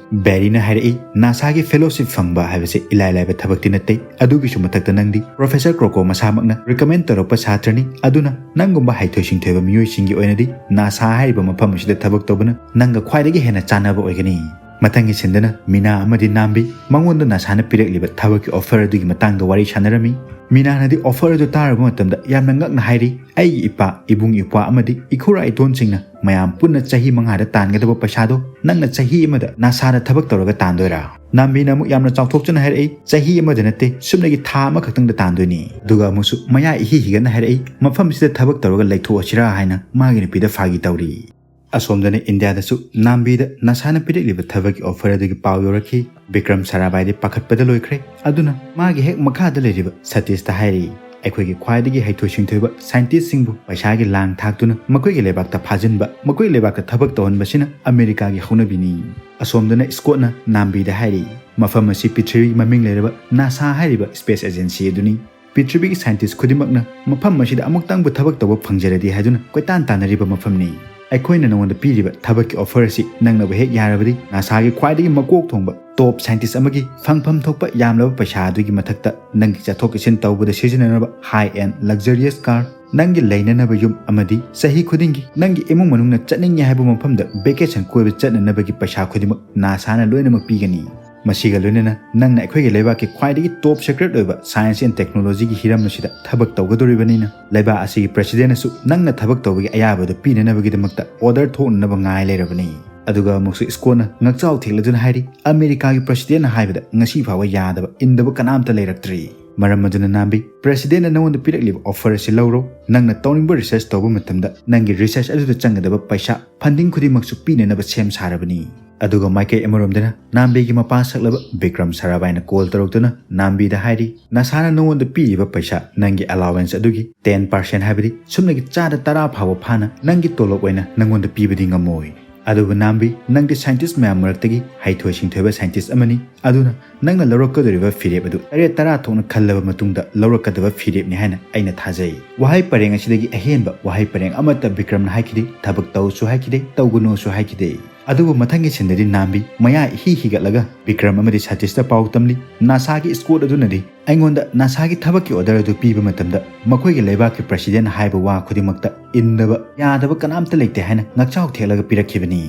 ꯕꯦꯔꯤꯅ ꯍꯥꯏꯔꯛꯏ, "ꯅꯥꯁꯥꯒꯤ ꯐꯦꯂꯣꯁꯤꯞ ꯐꯪꯕ ꯍꯥꯏꯕꯁꯤ ꯏꯂꯥꯏ ꯂꯥꯏꯕ ꯊꯕꯛꯇꯤ ꯅꯠꯇꯦ꯫ ꯑꯗꯨꯒꯤꯁꯨ ꯃꯊꯛꯇ ꯅꯪꯗꯤ ꯄ꯭ꯔꯣꯐꯦꯁꯔ ꯀ꯭ꯔꯣꯀꯣ ꯃꯁꯥꯃꯛꯅ ꯔꯤꯀꯃꯦꯟ ꯇꯧꯔꯛꯄ ꯁꯥꯇ꯭ꯔꯅꯤ꯫ ꯑꯗꯨꯅ ꯅꯪꯒꯨꯝꯕ ꯍꯩꯊꯣꯏ ꯁꯤꯡꯊꯣꯏꯕ ꯃꯤꯑꯣꯏꯁꯤꯡꯒꯤ ꯑꯣꯏꯅꯗꯤ ꯅꯥꯁꯥ ꯍꯥꯏꯔꯤꯕ ꯃꯐꯝ ꯑꯁꯤꯗ ꯊꯕꯛ ꯇꯧꯕꯅ ꯅꯪꯒ ꯈ꯭ꯋꯥꯏꯗꯒꯤ ꯍꯦꯟꯅ ꯆꯥꯟꯅꯕ ꯑꯣꯏꯒꯅꯤ꯫" ꯃꯊꯪꯒꯤ ꯁꯤꯟꯗꯅ ꯃꯤꯅꯥ ꯑꯃꯗꯤ ꯅꯥꯝꯕꯤ ꯃꯉꯣꯟꯗ ꯅꯥꯁꯥꯅ ꯄꯤꯔꯛꯂꯤꯕ ꯊꯕꯛꯀꯤ ꯑꯣꯐꯔ ꯑꯗꯨꯒꯤ ꯃꯇꯥꯡꯗ ꯋꯥꯔꯤ ꯁꯥꯟꯅꯔꯝꯃꯤ꯫ ꯃꯤꯅꯥꯅꯗꯤ ꯑꯣꯐꯔ ꯑꯗꯨ ꯇꯥꯔꯕ ꯃꯇꯝꯗ ꯌꯥꯝꯅ ꯉꯛꯅ ꯍꯥꯏꯔꯤ, "ꯑꯩꯒꯤ ꯏꯄꯥ, ꯏꯕꯨꯡ ꯏꯄ꯭ꯋꯥ ꯑꯃꯗꯤ ꯏꯈꯨꯔꯥ ꯏꯇꯣꯟꯁꯤꯡꯅ ꯃꯌꯥꯝ ꯄꯨꯟꯅ ꯆꯍꯤ ꯃꯉꯥꯗ ꯇꯥꯟꯒꯗꯕ ꯄꯩꯁꯥꯗꯣ ꯅꯪꯅ ꯆꯍꯤ ꯑꯃꯗ ꯅꯥꯁꯥꯗ ꯊꯕꯛ ꯇꯧꯔꯒ ꯇꯥꯟꯗꯣꯏꯔꯥ?" ꯅꯥꯝꯕꯤꯅ ꯑꯃꯨꯛ ꯌꯥꯝꯅ ꯆꯥꯎꯊꯣꯛꯆꯅ ꯍꯥꯏꯔꯛꯏ, "ꯆꯍꯤ ꯑꯃꯗ ꯅꯠꯇꯦ, ꯁꯨꯞꯅꯒꯤ ꯊꯥ ꯑꯃꯈꯛꯇꯪꯗ ꯇꯥꯟꯗꯣꯏꯅꯤ꯫" ꯑꯗꯨꯒ ꯑꯃꯨꯛꯁꯨ ꯃꯌꯥ ꯏꯍꯤ ꯍꯤꯒꯠꯅ ꯍꯥꯏꯔꯛꯏ, "ꯃꯐꯝꯁꯤꯗ ꯊꯕꯛ ꯇꯧꯔꯒ ꯂꯩꯊꯣꯛꯑꯁꯤꯔꯥ?" ꯍꯥꯏꯅ ꯃꯥꯒꯤ ꯅꯨꯄꯤꯗ ꯐꯥꯒꯤ ꯇꯧꯔꯤ꯫ ꯑꯁꯣꯝꯗꯅ ꯏꯟꯗꯤꯌꯥꯗꯁꯨ ꯅꯥꯝꯕꯤꯗ ꯅꯥꯁꯥꯅ ꯄꯤꯔꯛꯂꯤꯕ ꯊꯕꯛꯀꯤ ꯑꯣꯐꯔ ꯑꯗꯨꯒꯤ ꯄꯥꯎ ꯌꯧꯔꯛꯈꯤ꯫ ꯕꯤꯀ꯭ꯔꯝ ꯁꯥꯔꯥꯕꯥꯏꯗꯤ ꯄꯥꯈꯠꯄꯗ ꯂꯣꯏꯈ꯭ꯔꯦ꯫ ꯑꯗꯨꯅ ꯃꯥꯒꯤ ꯍꯦꯛ ꯃꯈꯥꯗ ꯂꯩꯔꯤꯕ ꯁꯇꯤꯁꯇ ꯍꯥꯏꯔꯤ, "ꯑꯩꯈꯣꯏꯒꯤ ꯈ꯭ꯋꯥꯏꯗꯒꯤ ꯍꯩꯊꯣꯏ ꯁꯤꯡꯊꯣꯏꯕ ꯁꯥꯏꯟꯇꯤꯁꯁꯤꯡꯕꯨ ꯄꯩꯁꯥꯒꯤ ꯂꯥꯡ ꯊꯥꯛꯇꯨꯅ ꯃꯈꯣꯏꯒꯤ ꯂꯩꯕꯥꯛꯇ ꯐꯥꯖꯤꯟꯕ, ꯃꯈꯣꯏꯒꯤ ꯂꯩꯕꯥꯛꯇ ꯊꯕꯛ ꯇꯧꯍꯟꯕꯁꯤꯅ ꯑꯃꯦꯔꯤꯀꯥꯒꯤ ꯍꯧꯅꯕꯤꯅꯤ꯫" ꯑꯁꯣꯝꯗꯅ ꯁ꯭ꯀꯣꯠꯅ ꯅꯥꯝꯕꯤꯗ ꯍꯥꯏꯔꯤ, "ꯃꯐꯝ ꯑꯁꯤ ꯄ꯭ꯔꯤꯊꯤꯕꯤꯒꯤ ꯃꯃꯤꯡ ꯂꯩꯔꯕ ꯅꯥꯁꯥ ꯍꯥꯏꯔꯤꯕ ꯁ꯭ꯄꯦꯁ ꯑꯦꯖꯦꯟꯁꯤ ꯑꯗꯨꯅꯤ꯫ ꯄ꯭ꯔꯤꯊꯤꯕꯤꯒꯤ ꯁꯥꯏꯟꯇꯤꯁ ꯈꯨꯗꯤꯡꯃꯛꯅ ꯃꯐꯝ ꯑꯁꯤꯗ ꯑꯃꯨꯛꯇꯪꯕꯨ ꯊꯕꯛ ꯇꯧꯕ ꯐꯪꯖꯔꯗꯤ ꯍꯥꯏꯗꯨꯅ ꯀꯣꯏꯇꯥꯟ ꯇꯥꯟꯅꯔꯤꯕ ꯃꯐꯝꯅꯤ꯫ ꯑꯩꯈꯣꯏꯅ ꯅꯉꯣꯟꯗ ꯄꯤꯔꯤꯕ ꯊꯕꯛꯀꯤ ꯑꯣꯐꯔ ꯑꯁꯤ ꯅꯪꯅꯕꯨ ꯍꯦꯛ ꯌꯥꯔꯕꯗꯤ ꯅꯥꯁꯥꯒꯤ ꯈ꯭ꯋꯥꯏꯗꯒꯤ ꯃꯀꯣꯛ ꯊꯣꯡꯕ ꯇꯣꯞ ꯁꯥꯏꯟꯇꯤꯁ ꯑꯃꯒꯤ ꯐꯪꯐꯝ ꯊꯣꯛꯄ ꯌꯥꯝꯂꯕ ꯄꯩꯁꯥ ꯑꯗꯨꯒꯤ ꯃꯊꯛꯇ ꯅꯪꯒꯤ ꯆꯠꯊꯣꯛ ꯆꯠꯁꯤꯟ ꯇꯧꯕꯗ ꯁꯤꯖꯤꯟꯅꯅꯕ ꯍꯥꯏ ꯑꯦꯟ ꯂꯛꯖꯔꯤꯌꯁ ꯀꯥꯔ, ꯅꯪꯒꯤ ꯂꯩꯅꯅꯕ ꯌꯨꯝ ꯑꯃꯗꯤ ꯆꯍꯤ ꯈꯨꯗꯤꯡꯒꯤ ꯅꯪꯒꯤ ꯏꯃꯨꯡ ꯃꯅꯨꯡꯅ ꯆꯠꯅꯤꯡꯉꯦ ꯍꯥꯏꯕ ꯃꯐꯝꯗ ꯚꯦꯀꯦꯁꯟ ꯀꯣꯏꯕ ꯆꯠꯅꯅꯕꯒꯤ ꯄꯩꯁꯥ ꯈꯨꯗꯤꯡꯃꯛ ꯅꯥꯁꯥꯅ ꯂꯣꯏꯅꯃꯛ ꯄꯤꯒꯅꯤ꯫ ꯃꯁꯤꯒ ꯂꯣꯏꯅꯅ ꯅꯪꯅ ꯑꯩꯈꯣꯏꯒꯤ ꯂꯩꯕꯥꯛꯀꯤ ꯈ꯭ꯋꯥꯏꯗꯒꯤ ꯇꯣꯞ ꯁꯦꯀ꯭ꯔꯦꯠ ꯑꯣꯏꯕ ꯁꯥꯏꯟꯁ ꯑꯦꯟ ꯇꯦꯛꯅꯣꯂꯣꯖꯤꯒꯤ ꯍꯤꯔꯝ ꯑꯁꯤꯗ ꯊꯕꯛ ꯇꯧꯒꯗꯧꯔꯤꯕꯅꯤꯅ ꯂꯩꯕꯥꯛ ꯑꯁꯤꯒꯤ ꯄ꯭ꯔꯁꯤꯗꯦꯟꯅꯁꯨ ꯅꯪꯅ ꯊꯕꯛ ꯇꯧꯕꯒꯤ ꯑꯌꯥꯕꯗꯨ ꯄꯤꯅꯅꯕꯒꯤꯗꯃꯛꯇ ꯑꯣꯔꯗꯔ ꯊꯣꯛꯅꯅꯕ ꯉꯥꯏ ꯂꯩꯔꯕꯅꯤ꯫" ꯑꯗꯨꯒ ꯑꯃꯨꯛꯁꯨ ꯁ꯭ꯀꯣꯠꯅ ꯉꯛꯆꯥꯎ ꯊꯦꯛꯂꯗꯨꯅ ꯍꯥꯏꯔꯤ, "ꯑꯃꯦꯔꯤꯀꯥꯒꯤ ꯄ꯭ꯔꯁꯤꯗꯦꯟꯅ ꯍꯥꯏꯕꯗ ꯉꯁꯤ ꯐꯥꯎꯕ ꯌꯥꯗꯕ, ꯏꯟꯗꯕ ꯀꯅꯥꯝꯇ ꯂꯩꯔꯛꯇ꯭ꯔꯤ꯫ ꯃꯔꯝ ꯑꯗꯨꯅ ꯅꯥꯝꯕꯤ, ꯄ꯭ꯔꯁꯤꯗꯦꯟꯅ ꯅꯉꯣꯟꯗ ꯄꯤꯔꯛꯂꯤꯕ ꯑꯣꯐꯔ ꯑꯁꯤ ꯂꯧꯔꯣ꯫ ꯅꯪꯅ ꯇꯧꯅꯤꯡꯕ ꯔꯤꯁꯔꯆ ꯇꯧꯕ ꯃꯇꯝꯗ ꯅꯪꯒꯤ ꯔꯤꯁꯔꯆ ꯑꯗꯨꯗ ꯆꯪꯒꯗꯕ ꯄꯩꯁꯥ, ꯐꯟꯗꯤꯡ ꯈꯨꯗꯤꯡꯃꯛꯁꯨ ꯄꯤꯅꯅꯕ ꯁꯦꯝ ꯁꯥꯔꯕꯅꯤ꯫" ꯑꯗꯨꯒ ꯃꯥꯏꯀꯩ ꯑꯃꯔꯣꯝꯗꯅ ꯅꯥꯝꯕꯤꯒꯤ ꯃꯄꯥ ꯁꯛꯂꯕ ꯕꯤꯀ꯭ꯔꯝ ꯁꯔꯥꯕꯥꯏꯅ ꯀꯣꯜ ꯇꯧꯔꯛꯇꯨꯅ ꯅꯥꯝꯕꯤꯗ ꯍꯥꯏꯔꯤ, "ꯅꯁꯥꯅ ꯅꯉꯣꯟꯗ ꯄꯤꯔꯤꯕ ꯄꯩꯁꯥ, ꯅꯪꯒꯤ ꯑꯦꯂꯥꯋꯦꯟꯁ ꯑꯗꯨꯒꯤ ꯇꯦꯟ ꯄꯥꯔꯁꯦꯟ, ꯍꯥꯏꯕꯗꯤ ꯁꯨꯞꯅꯒꯤ ꯆꯥꯗ ꯇꯔꯥ ꯐꯥꯎꯕ ꯐꯥꯅ ꯅꯪꯒꯤ ꯇꯣꯂꯣꯞ ꯑꯣꯏꯅ ꯅꯉꯣꯟꯗ ꯄꯤꯕꯗꯤ ꯉꯝꯃꯣꯏ꯫ ꯑꯗꯨꯕꯨ ꯅꯥꯝꯕꯤ, ꯅꯪꯗꯤ scientist ꯃꯌꯥꯝ ꯃꯔꯛꯇꯒꯤ ꯍꯩꯊꯣꯏ ꯁꯤꯡꯊꯣꯏꯕ scientist ꯑꯃꯅꯤ꯫ ꯑꯗꯨꯅ ꯅꯪꯅ ꯂꯧꯔꯛꯀꯗꯧꯔꯤꯕ ꯐꯤꯔꯦꯞ ꯑꯗꯨ ꯇꯔꯦꯠ ꯇꯔꯥ ꯊꯣꯛꯅ ꯈꯜꯂꯕ ꯃꯇꯨꯡꯗ ꯂꯧꯔꯛꯀꯗꯕ ꯐꯤꯔꯦꯞꯅꯤ ꯍꯥꯏꯅ ꯑꯩꯅ ꯊꯥꯖꯩ꯫ ꯋꯥꯍꯩ ꯄꯔꯦꯡ ꯑꯁꯤꯗꯒꯤ ꯑꯍꯦꯟꯕ ꯋꯥꯍꯩ ꯄꯔꯦꯡ ꯑꯃꯠꯇ ꯕꯤꯀ꯭ꯔꯝꯅ ꯍꯥꯏꯈꯤꯗꯦ, ꯊꯕꯛ ꯇꯧꯁꯨ ꯍꯥꯏꯈꯤꯗꯦ, ꯇꯧꯒꯅꯨꯁꯨ ꯍꯥꯏꯈꯤꯗꯦ꯫ ꯑꯗꯨꯕꯨ ꯃꯊꯪꯒꯤ ꯁꯤꯟꯗꯗꯤ ꯅꯥꯝꯕꯤ ꯃꯌꯥ ꯏꯍꯤ ꯍꯤꯒꯠꯂꯒ ꯕꯤꯀ꯭ꯔꯝ ꯑꯃꯗꯤ ꯁꯇꯤꯁꯇ ꯄꯥꯎ ꯇꯝꯂꯤ꯫ ꯅꯥꯁꯥꯒꯤ escort ꯑꯗꯨꯅꯗꯤ ꯑꯩꯉꯣꯟꯗ ꯅꯥꯁꯥꯒꯤ ꯊꯕꯛꯀꯤ order ꯑꯗꯨ ꯄꯤꯕ ꯃꯇꯝꯗ ꯃꯈꯣꯏꯒꯤ ꯂꯩꯕꯥꯛꯀꯤ president ꯍꯥꯏꯕ ꯋꯥ ꯈꯨꯗꯤꯡꯃꯛꯇ ꯏꯟꯗꯕ ꯌꯥꯗꯕ ꯀꯅꯥꯝꯇ ꯂꯩꯇꯦ ꯍꯥꯏꯅ ꯉꯛꯆꯥꯎ ꯊꯦꯛꯂꯒ ꯄꯤꯔꯛꯈꯤꯕꯅꯤ꯫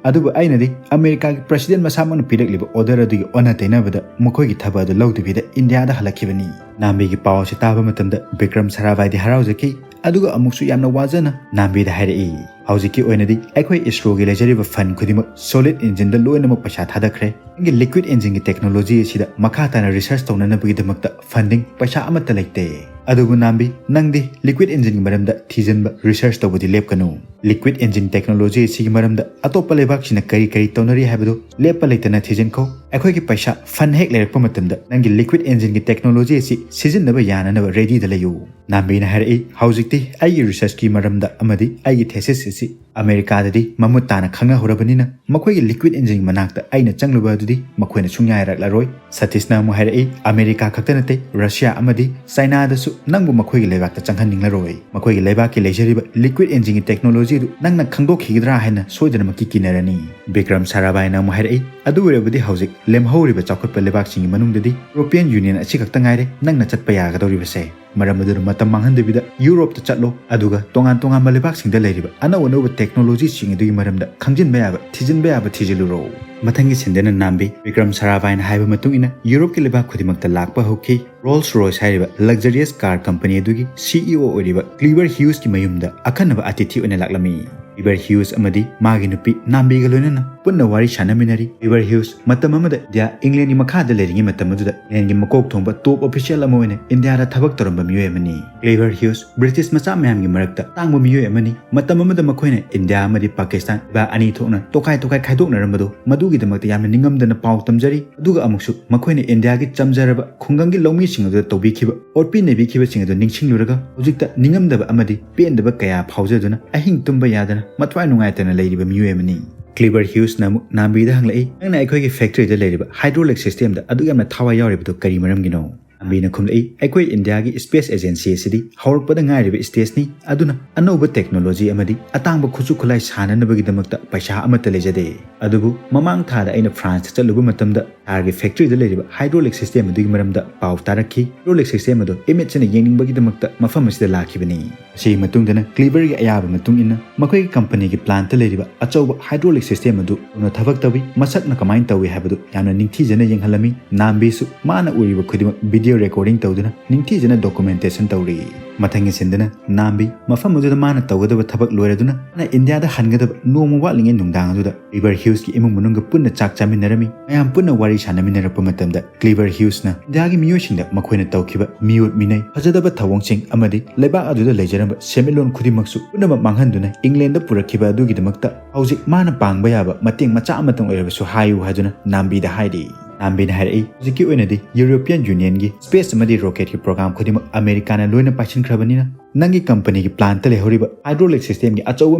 ꯑꯗꯨꯕꯨ ꯑꯩꯅꯗꯤ ꯑꯃꯦꯔꯤꯀꯥꯒꯤ president ꯃꯁꯥꯃꯛꯅ ꯄꯤꯔꯛꯂꯤꯕ order ꯑꯗꯨꯒꯤ ꯑꯣꯟꯅ ꯇꯩꯅꯕꯗ ꯃꯈꯣꯏꯒꯤ ꯊꯕꯛ ꯑꯗꯨ ꯂꯧꯗꯕꯤꯗ ꯏꯟꯗꯤꯌꯥꯗ ꯍꯜꯂꯛꯈꯤꯕꯅꯤ꯫ ꯅꯥꯝꯕꯤꯒꯤ ꯄꯥꯎ ꯑꯁꯤ ꯇꯥꯕ ꯃꯇꯝꯗ ꯕꯤꯀ꯭ꯔꯝ ꯁꯔꯥꯚꯥꯏꯗꯤ ꯍꯔꯥꯎꯖꯈꯤ, ꯑꯗꯨꯒ ꯑꯃꯨꯛꯁꯨ ꯌꯥꯝꯅ ꯋꯥꯖꯅ ꯅꯥꯝꯕꯤꯗ ꯍꯥꯏꯔꯛꯏ, "ꯍꯧꯖꯤꯛꯀꯤ ꯑꯣꯏꯅꯗꯤ ꯑꯩꯈꯣꯏ ISROꯒꯤ ꯂꯩꯖꯔꯤꯕ fund ꯈꯨꯗꯤꯡꯃꯛ solid engineꯗ ꯂꯣꯏꯅꯃꯛ ꯄꯩꯁꯥ ꯊꯥꯗꯈ꯭ꯔꯦ꯫ ꯅꯪꯒꯤ liquid engineꯒꯤ technology ꯑꯁꯤꯗ ꯃꯈꯥ ꯇꯥꯅ research ꯇꯧꯅꯅꯕꯒꯤꯗꯃꯛꯇ funding ꯄꯩꯁꯥ ꯑꯃꯠꯇ ꯂꯩꯇꯦ꯫ ꯑꯗꯨꯕꯨ ꯅꯥꯝꯕꯤ, ꯅꯪꯗꯤ liquid engineꯒꯤ ꯃꯔꯝꯗ ꯊꯤꯖꯤꯟꯕ, research ꯇꯧꯕꯗꯤ ꯂꯦꯞꯀꯅꯨ꯫ Liquid engine technology ꯑꯁꯤꯒꯤ ꯃꯔꯝꯗ ꯑꯇꯣꯞꯄ ꯂꯩꯕꯥꯛꯁꯤꯡꯅ ꯀꯔꯤ ꯀꯔꯤ ꯇꯧꯅꯔꯤ ꯍꯥꯏꯕꯗꯨ ꯂꯦꯞꯄ ꯂꯩꯇꯅ ꯊꯤꯖꯤꯟꯈꯣ꯫ ꯑꯩꯈꯣꯏꯒꯤ ꯄꯩꯁꯥ fund ꯍꯦꯛ ꯂꯩꯔꯛꯄ ꯃꯇꯝꯗ ꯅꯪꯒꯤ liquid engineꯒꯤ technology ꯑꯁꯤ ꯁꯤꯖꯤꯟꯅꯕ ꯌꯥꯅꯅꯕ readyꯗ ꯂꯩꯌꯨ꯫" ꯅꯥꯝꯕꯤꯅ ꯍꯥꯏꯔꯛꯏ, "ꯍꯧꯖꯤꯛꯇꯤ ꯑꯩꯒꯤ researchꯀꯤ ꯃꯔꯝꯗ ꯑꯃꯗꯤ ꯑꯩꯒꯤ thesis ꯑꯁꯤ ꯑꯃꯦꯔꯤꯀꯥꯗꯗꯤ ꯃꯃꯨꯠ ꯇꯥꯅ ꯈꯪꯅꯍꯧꯔꯕꯅꯤꯅ ꯃꯈꯣꯏꯒꯤ liquid engine ꯃꯅꯥꯛꯇ ꯑꯩꯅ ꯆꯪꯂꯨꯕ ꯑꯗꯨꯗꯤ ꯃꯈꯣꯏꯅ ꯁꯨꯡꯌꯥ ꯌꯥꯔꯛꯂꯔꯣꯏ꯫" ꯁꯇꯤꯁꯅ ꯑꯃꯨꯛ ꯍꯥꯏꯔꯛꯏ, "ꯑꯃꯦꯔꯤꯀꯥ ꯈꯛꯇ ꯅꯠꯇꯦ, ꯔꯁꯤꯌꯥ ꯑꯃꯗꯤ ꯆꯥꯏꯅꯥꯗꯁꯨ ꯅꯪꯕꯨ ꯃꯈꯣꯏꯒꯤ ꯂꯩꯕꯥꯛꯇ ꯆꯪꯍꯟꯅꯤꯡꯂꯔꯣꯏ꯫ ꯃꯈꯣꯏꯒꯤ ꯂꯩꯕꯥꯛꯀꯤ ꯂꯩꯖꯔꯤꯕ liquid engineꯒꯤ technology ꯑꯗꯨ ꯅꯪꯅ ꯈꯪꯗꯣꯛꯈꯤꯒꯗ꯭ꯔꯥ ꯍꯥꯏꯅ ꯁꯣꯏꯗꯅꯃꯛꯀꯤ ꯀꯤꯅꯔꯅꯤ꯫" ꯕꯤꯀ꯭ꯔꯝ ꯁꯥꯔꯥꯚꯥꯏꯅ ꯑꯃꯨꯛ ꯍꯥꯏꯔꯛꯏ, "ꯑꯗꯨ ꯑꯣꯏꯔꯕꯗꯤ ꯍꯧꯖꯤꯛ ꯂꯦꯝꯍꯧꯔꯤꯕ ꯆꯥꯎꯈꯠꯄ ꯂꯩꯕꯥꯛꯁꯤꯡꯒꯤ ꯃꯅꯨꯡꯗꯗꯤ European Union ꯑꯁꯤꯈꯛꯇ ꯉꯥꯏꯔꯦ ꯅꯪꯅ ꯆꯠꯄ ꯌꯥꯒꯗꯧꯔꯤꯕꯁꯦ꯫ ꯃꯔꯝ ꯑꯗꯨꯅ ꯃꯇꯝ ꯃꯥꯡꯍꯟꯗꯕꯤꯗ ꯌꯨꯔꯣꯞꯇ ꯆꯠꯂꯣ, ꯑꯗꯨꯒ ꯇꯣꯉꯥꯟ ꯇꯣꯉꯥꯟꯕ ꯂꯩꯕꯥꯛꯁꯤꯡꯗ ꯂꯩꯔꯤꯕ ꯑꯅꯧ ꯑꯅꯧꯕ technologyꯁꯤꯡ ꯑꯗꯨꯒꯤ ꯃꯔꯝꯗ ꯈꯪꯖꯤꯟꯕ ꯌꯥꯕ, ꯊꯤꯖꯤꯟꯕ ꯌꯥꯕ ꯊꯤꯖꯤꯜꯂꯨꯔꯣ꯫" ꯃꯊꯪꯒꯤ ꯁꯤꯟꯗꯅ ꯅꯥꯝꯕꯤ, ꯕꯤꯀ꯭ꯔꯝ ꯁꯥꯔꯥꯚꯥꯏꯅ ꯍꯥꯏꯕ ꯃꯇꯨꯡ ꯏꯟꯅ ꯌꯨꯔꯣꯞꯀꯤ ꯂꯩꯕꯥꯛ ꯈꯨꯗꯤꯡꯃꯛꯇ ꯂꯥꯛꯄ ꯍꯧꯈꯤ꯫ Rolls Royce ꯍꯥꯏꯔꯤꯕ luxurious car company ꯑꯗꯨꯒꯤ CEO ꯑꯣꯏꯔꯤꯕ ꯀ꯭ꯂꯤꯕꯔ ꯍ꯭ꯌꯨꯁꯀꯤ ꯃꯌꯨꯝꯗ ꯑꯈꯟꯅꯕ ꯑꯇꯤꯊꯤ ꯑꯣꯏꯅ ꯂꯥꯛꯂꯝꯃꯤ꯫ ꯀ꯭ꯂꯤꯕꯔ ꯍ꯭ꯌꯨꯁ ꯑꯃꯗꯤ ꯃꯥꯒꯤ ꯅꯨꯄꯤ ꯅꯥꯝꯕꯤꯒ ꯂꯣꯏꯅꯅ ꯄꯨꯟꯅ ꯋꯥꯔꯤ ꯁꯥꯟꯅꯃꯤꯟꯅꯔꯤ꯫ ꯀ꯭ꯂꯤꯕꯔ ꯍ꯭ꯌꯨꯁ ꯃꯇꯝ ꯑꯃꯗ ꯏꯟꯗꯤꯌꯥ, ꯏꯪꯂꯦꯟꯒꯤ ꯃꯈꯥꯗ ꯂꯩꯔꯤꯉꯩ ꯃꯇꯝ ꯑꯗꯨꯗ ꯏꯪꯂꯦꯟꯒꯤ ꯃꯀꯣꯛ ꯊꯣꯡꯕ top official ꯑꯃ ꯑꯣꯏꯅ ꯏꯟꯗꯤꯌꯥꯗ ꯊꯕꯛ ꯇꯧꯔꯝꯕ ꯃꯤꯑꯣꯏ ꯑꯃꯅꯤ꯫ ꯀ꯭ꯂꯤꯕꯔ ꯍ꯭ꯌꯨꯁ ꯕ꯭ꯔꯤꯇꯤꯁ ꯃꯆꯥ ꯃꯌꯥꯝꯒꯤ ꯃꯔꯛꯇ ꯇꯥꯡꯕ ꯃꯤꯑꯣꯏ ꯑꯃꯅꯤ꯫ ꯃꯇꯝ ꯑꯃꯗ ꯃꯈꯣꯏꯅ ꯏꯟꯗꯤꯌꯥ ꯑꯃꯗꯤ ꯄꯥꯀꯤꯁꯇꯥꯟ ꯂꯩꯕꯥꯛ ꯑꯅꯤ ꯊꯣꯛꯅ ꯇꯣꯈꯥꯏ ꯇꯣꯈꯥꯏ ꯈꯥꯏꯗꯣꯛꯅꯔꯝꯕꯗꯨ, ꯃꯗꯨꯒꯤꯗꯃꯛꯇ ꯌꯥꯝꯅ ꯅꯤꯡꯉꯝꯗꯅ ꯄꯥꯎ ꯇꯝꯖꯔꯤ꯫ ꯑꯗꯨꯒ ꯑꯃꯨꯛꯁꯨ ꯃꯈꯣꯏꯅ ꯏꯟꯗꯤꯌꯥꯒꯤ ꯆꯝꯖꯔꯕ ꯈꯨꯡꯒꯪꯒꯤ ꯂꯧꯃꯤꯁꯤꯡ ꯑꯗꯨꯗ ꯇꯧꯕꯤꯈꯤꯕ ꯑꯣꯠꯄꯤ ꯅꯩꯕꯤꯈꯤꯕꯁꯤꯡ ꯑꯗꯨ ꯅꯤꯡꯁꯤꯡꯂꯨꯔꯒ ꯍꯧꯖꯤꯛꯇ ꯅꯤꯡꯉꯝꯗꯕ ꯑꯃꯗꯤ ꯄꯦꯟꯗꯕ ꯀꯌꯥ ꯐꯥꯎꯖꯗꯨꯅ ꯑꯍꯤꯡ ꯇꯨꯝꯕ ꯌꯥꯗꯅ ꯃꯊ꯭ꯋꯥꯏ ꯅꯨꯡꯉꯥꯏꯇꯅ ꯂꯩꯔꯤꯕ ꯃꯤꯑꯣꯏ ꯑꯃꯅꯤ꯫ ꯀ꯭ꯂꯤꯕꯔ ꯍ꯭ꯌꯨꯁꯅ ꯑꯃꯨꯛ ꯅꯥꯝꯕꯤꯗ ꯍꯪꯂꯛꯏ, "ꯅꯪꯅ ꯑꯩꯈꯣꯏꯒꯤ ꯐꯦꯛꯇꯔꯤꯗ ꯂꯩꯔꯤꯕ ꯍꯥꯏꯗ꯭ꯔꯣꯂꯤꯛ ꯁꯤꯁꯇꯦꯝꯗ ꯑꯗꯨꯛ ꯌꯥꯝꯅ ꯊꯋꯥꯏ ꯌꯥꯎꯔꯤꯕꯗꯨ ꯀꯔꯤ ꯃꯔꯝꯒꯤꯅꯣ?" ꯅꯥꯝꯕꯤꯅ ꯈꯨꯝꯂꯛꯏ, "ꯑꯩꯈꯣꯏ ꯏꯟꯗꯤꯌꯥꯒꯤ ꯁ꯭ꯄꯦꯁ ꯑꯦꯖꯦꯟꯁꯤ ꯑꯁꯤꯗꯤ ꯍꯧꯔꯛꯄꯗ ꯉꯥꯏꯔꯤꯕ ꯁ꯭ꯇꯦꯖꯅꯤ, ꯑꯗꯨꯅ ꯑꯅꯧꯕ ꯇꯦꯛꯅꯣꯂꯣꯖꯤ ꯑꯃꯗꯤ ꯑꯇꯥꯡꯕ ꯈꯨꯠꯁꯨ ꯈꯨꯠꯂꯥꯏ ꯁꯥꯅꯅꯕꯒꯤꯗꯃꯛꯇ ꯄꯩꯁꯥ ꯑꯃꯠꯇ ꯂꯩꯖꯗꯦ꯫ ꯑꯗꯨꯕꯨ ꯃꯃꯥꯡ ꯊꯥꯗ ꯑꯩꯅ ꯐ꯭ꯔꯥꯟꯁꯇ ꯆꯠꯂꯨꯕ ꯃꯇꯝꯗ ꯁꯥꯔꯒꯤ ꯐꯦꯛꯇꯔꯤꯗ ꯂꯩꯔꯤꯕ ꯍꯥꯏꯗ꯭ꯔꯣꯂꯤꯛ ꯁꯤꯁꯇꯦꯝ ꯑꯗꯨꯒꯤ ꯃꯔꯝꯗ ꯄꯥꯎ ꯇꯥꯔꯛꯈꯤ꯫ ꯍꯥꯏꯗ꯭ꯔꯣꯂꯤꯛ ꯁꯤꯁꯇꯦꯝ ꯑꯗꯨ ꯏꯃꯤꯠꯁꯤꯅ ꯌꯦꯡꯅꯤꯡꯕꯒꯤꯗꯃꯛꯇ ꯃꯐꯝ ꯑꯁꯤꯗ ꯂꯥꯛꯈꯤꯕꯅꯤ꯫" ꯃꯁꯤꯒꯤ ꯃꯇꯨꯡꯗꯅ ꯀ꯭ꯂꯤꯕꯔꯒꯤ ꯑꯌꯥꯕ ꯃꯇꯨꯡ ꯏꯟꯅ ꯃꯈꯣꯏꯒꯤ ꯀꯝꯄꯅꯤꯒꯤ ꯄ꯭ꯂꯥꯟꯇ ꯂꯩꯔꯤꯕ ꯑꯆꯧꯕ ꯍꯥꯏꯗ꯭ꯔꯣꯂꯤꯛ ꯁꯤꯁꯇꯦꯝ ꯑꯗꯨ ꯀꯔꯝꯅ ꯊꯕꯛ ꯇꯧꯏ, ꯃꯁꯛꯅ ꯀꯃꯥꯏꯅ ꯇꯧꯏ ꯍꯥꯏꯕꯗꯨ ꯌꯥꯝꯅ ꯅꯤꯡꯊꯤꯖꯅ ꯌꯦꯡꯍꯜꯂꯝꯃꯤ꯫ ꯅꯥꯝꯕꯤꯁꯨ ꯃꯥꯅ ꯎꯔꯤꯕ ꯈꯨꯗꯤꯡꯃꯛ ꯚꯤꯗꯤꯑꯣ ꯔꯦꯀꯣꯔꯗꯤꯡ ꯇꯧꯗꯨꯅ ꯅꯤꯡꯊꯤꯖꯅ ꯗꯣꯀꯨꯃꯦꯟꯇꯦꯁꯟ ꯇꯧꯔꯤ꯫ ꯃꯊꯪꯒꯤ ꯁꯤꯟꯗꯅ ꯅꯥꯝꯕꯤ ꯃꯐꯝ ꯑꯗꯨꯗ ꯃꯥꯅ ꯇꯧꯒꯗꯕ ꯊꯕꯛ ꯂꯣꯏꯔꯗꯨꯅ ꯃꯥꯅ ꯏꯟꯗꯤꯌꯥꯗ ꯍꯟꯒꯗꯕ ꯅꯣꯡꯃ ꯋꯥꯠꯂꯤꯉꯩ ꯅꯨꯡꯗꯥꯡ ꯑꯗꯨꯗ ꯀ꯭ꯂꯤꯕꯔ ꯍ꯭ꯌꯨꯁꯀꯤ ꯏꯃꯨꯡ ꯃꯅꯨꯡꯒ ꯄꯨꯟꯅ ꯆꯥꯛ ꯆꯥꯃꯤꯟꯅꯔꯝꯃꯤ꯫ ꯃꯌꯥꯝ ꯄꯨꯟꯅ ꯋꯥꯔꯤ ꯁꯥꯟꯅꯃꯤꯟꯅꯔꯛꯄ ꯃꯇꯝꯗ ꯀ꯭ꯂꯤꯕꯔ ꯍ꯭ꯌꯨꯁꯅ ꯏꯟꯗꯤꯌꯥꯒꯤ ꯃꯤꯑꯣꯏꯁꯤꯡꯗ ꯃꯈꯣꯏꯅ ꯇꯧꯈꯤꯕ ꯃꯤꯑꯣꯠ ꯃꯤꯅꯩ, ꯐꯖꯗꯕ ꯊꯧꯑꯣꯡꯁꯤꯡ ꯑꯃꯗꯤ ꯂꯩꯕꯥꯛ ꯑꯗꯨꯗ ꯂꯩꯖꯔꯝꯕ ꯁꯦꯟꯃꯤꯠꯂꯣꯟ ꯈꯨꯗꯤꯡꯃꯛꯁꯨ ꯄꯨꯝꯅꯃꯛ ꯃꯥꯡꯍꯟꯗꯨꯅ ꯏꯪꯂꯦꯟꯗ ꯄꯨꯔꯛꯈꯤꯕ ꯑꯗꯨꯒꯤꯗꯃꯛꯇ ꯍꯧꯖꯤꯛ ꯃꯥꯅ ꯄꯥꯡꯕ ꯌꯥꯕ ꯃꯇꯦꯡ ꯃꯆꯥ ꯑꯃꯇꯪ ꯑꯣꯏꯔꯕꯁꯨ ꯍꯥꯏꯌꯨ ꯍꯥꯏꯗꯨꯅ ꯅꯥꯝꯕꯤꯗ ꯍꯥꯏꯔꯤ꯫ ꯅꯥꯝꯕꯤꯅ ꯍꯥꯏꯔꯛꯏ, "ꯍꯧꯖꯤꯛꯀꯤ ꯑꯣꯏꯅꯗꯤ ꯌꯨꯔꯣꯄꯤꯌꯟ ꯌꯨꯅꯤꯌꯟꯒꯤ ꯁ꯭ꯄꯦꯁ ꯑꯃꯗꯤ ꯔꯣꯀꯦꯠꯀꯤ ꯄ꯭ꯔꯣꯒ꯭ꯔꯥꯝ ꯈꯨꯗꯤꯡꯃꯛ ꯑꯃꯦꯔꯤꯀꯥꯅ ꯂꯣꯏꯅ ꯄꯥꯏꯁꯤꯟꯈ꯭ꯔꯕꯅꯤꯅ ꯅꯪꯒꯤ ꯀꯝꯄꯅꯤꯒꯤ ꯄ꯭ꯂꯥꯟꯇ ꯂꯩꯍꯧꯔꯤꯕ ꯍꯥꯏꯗ꯭ꯔꯣꯂꯤꯛ ꯁꯤꯁꯇꯦꯝꯒꯤ ꯑꯆꯧꯕ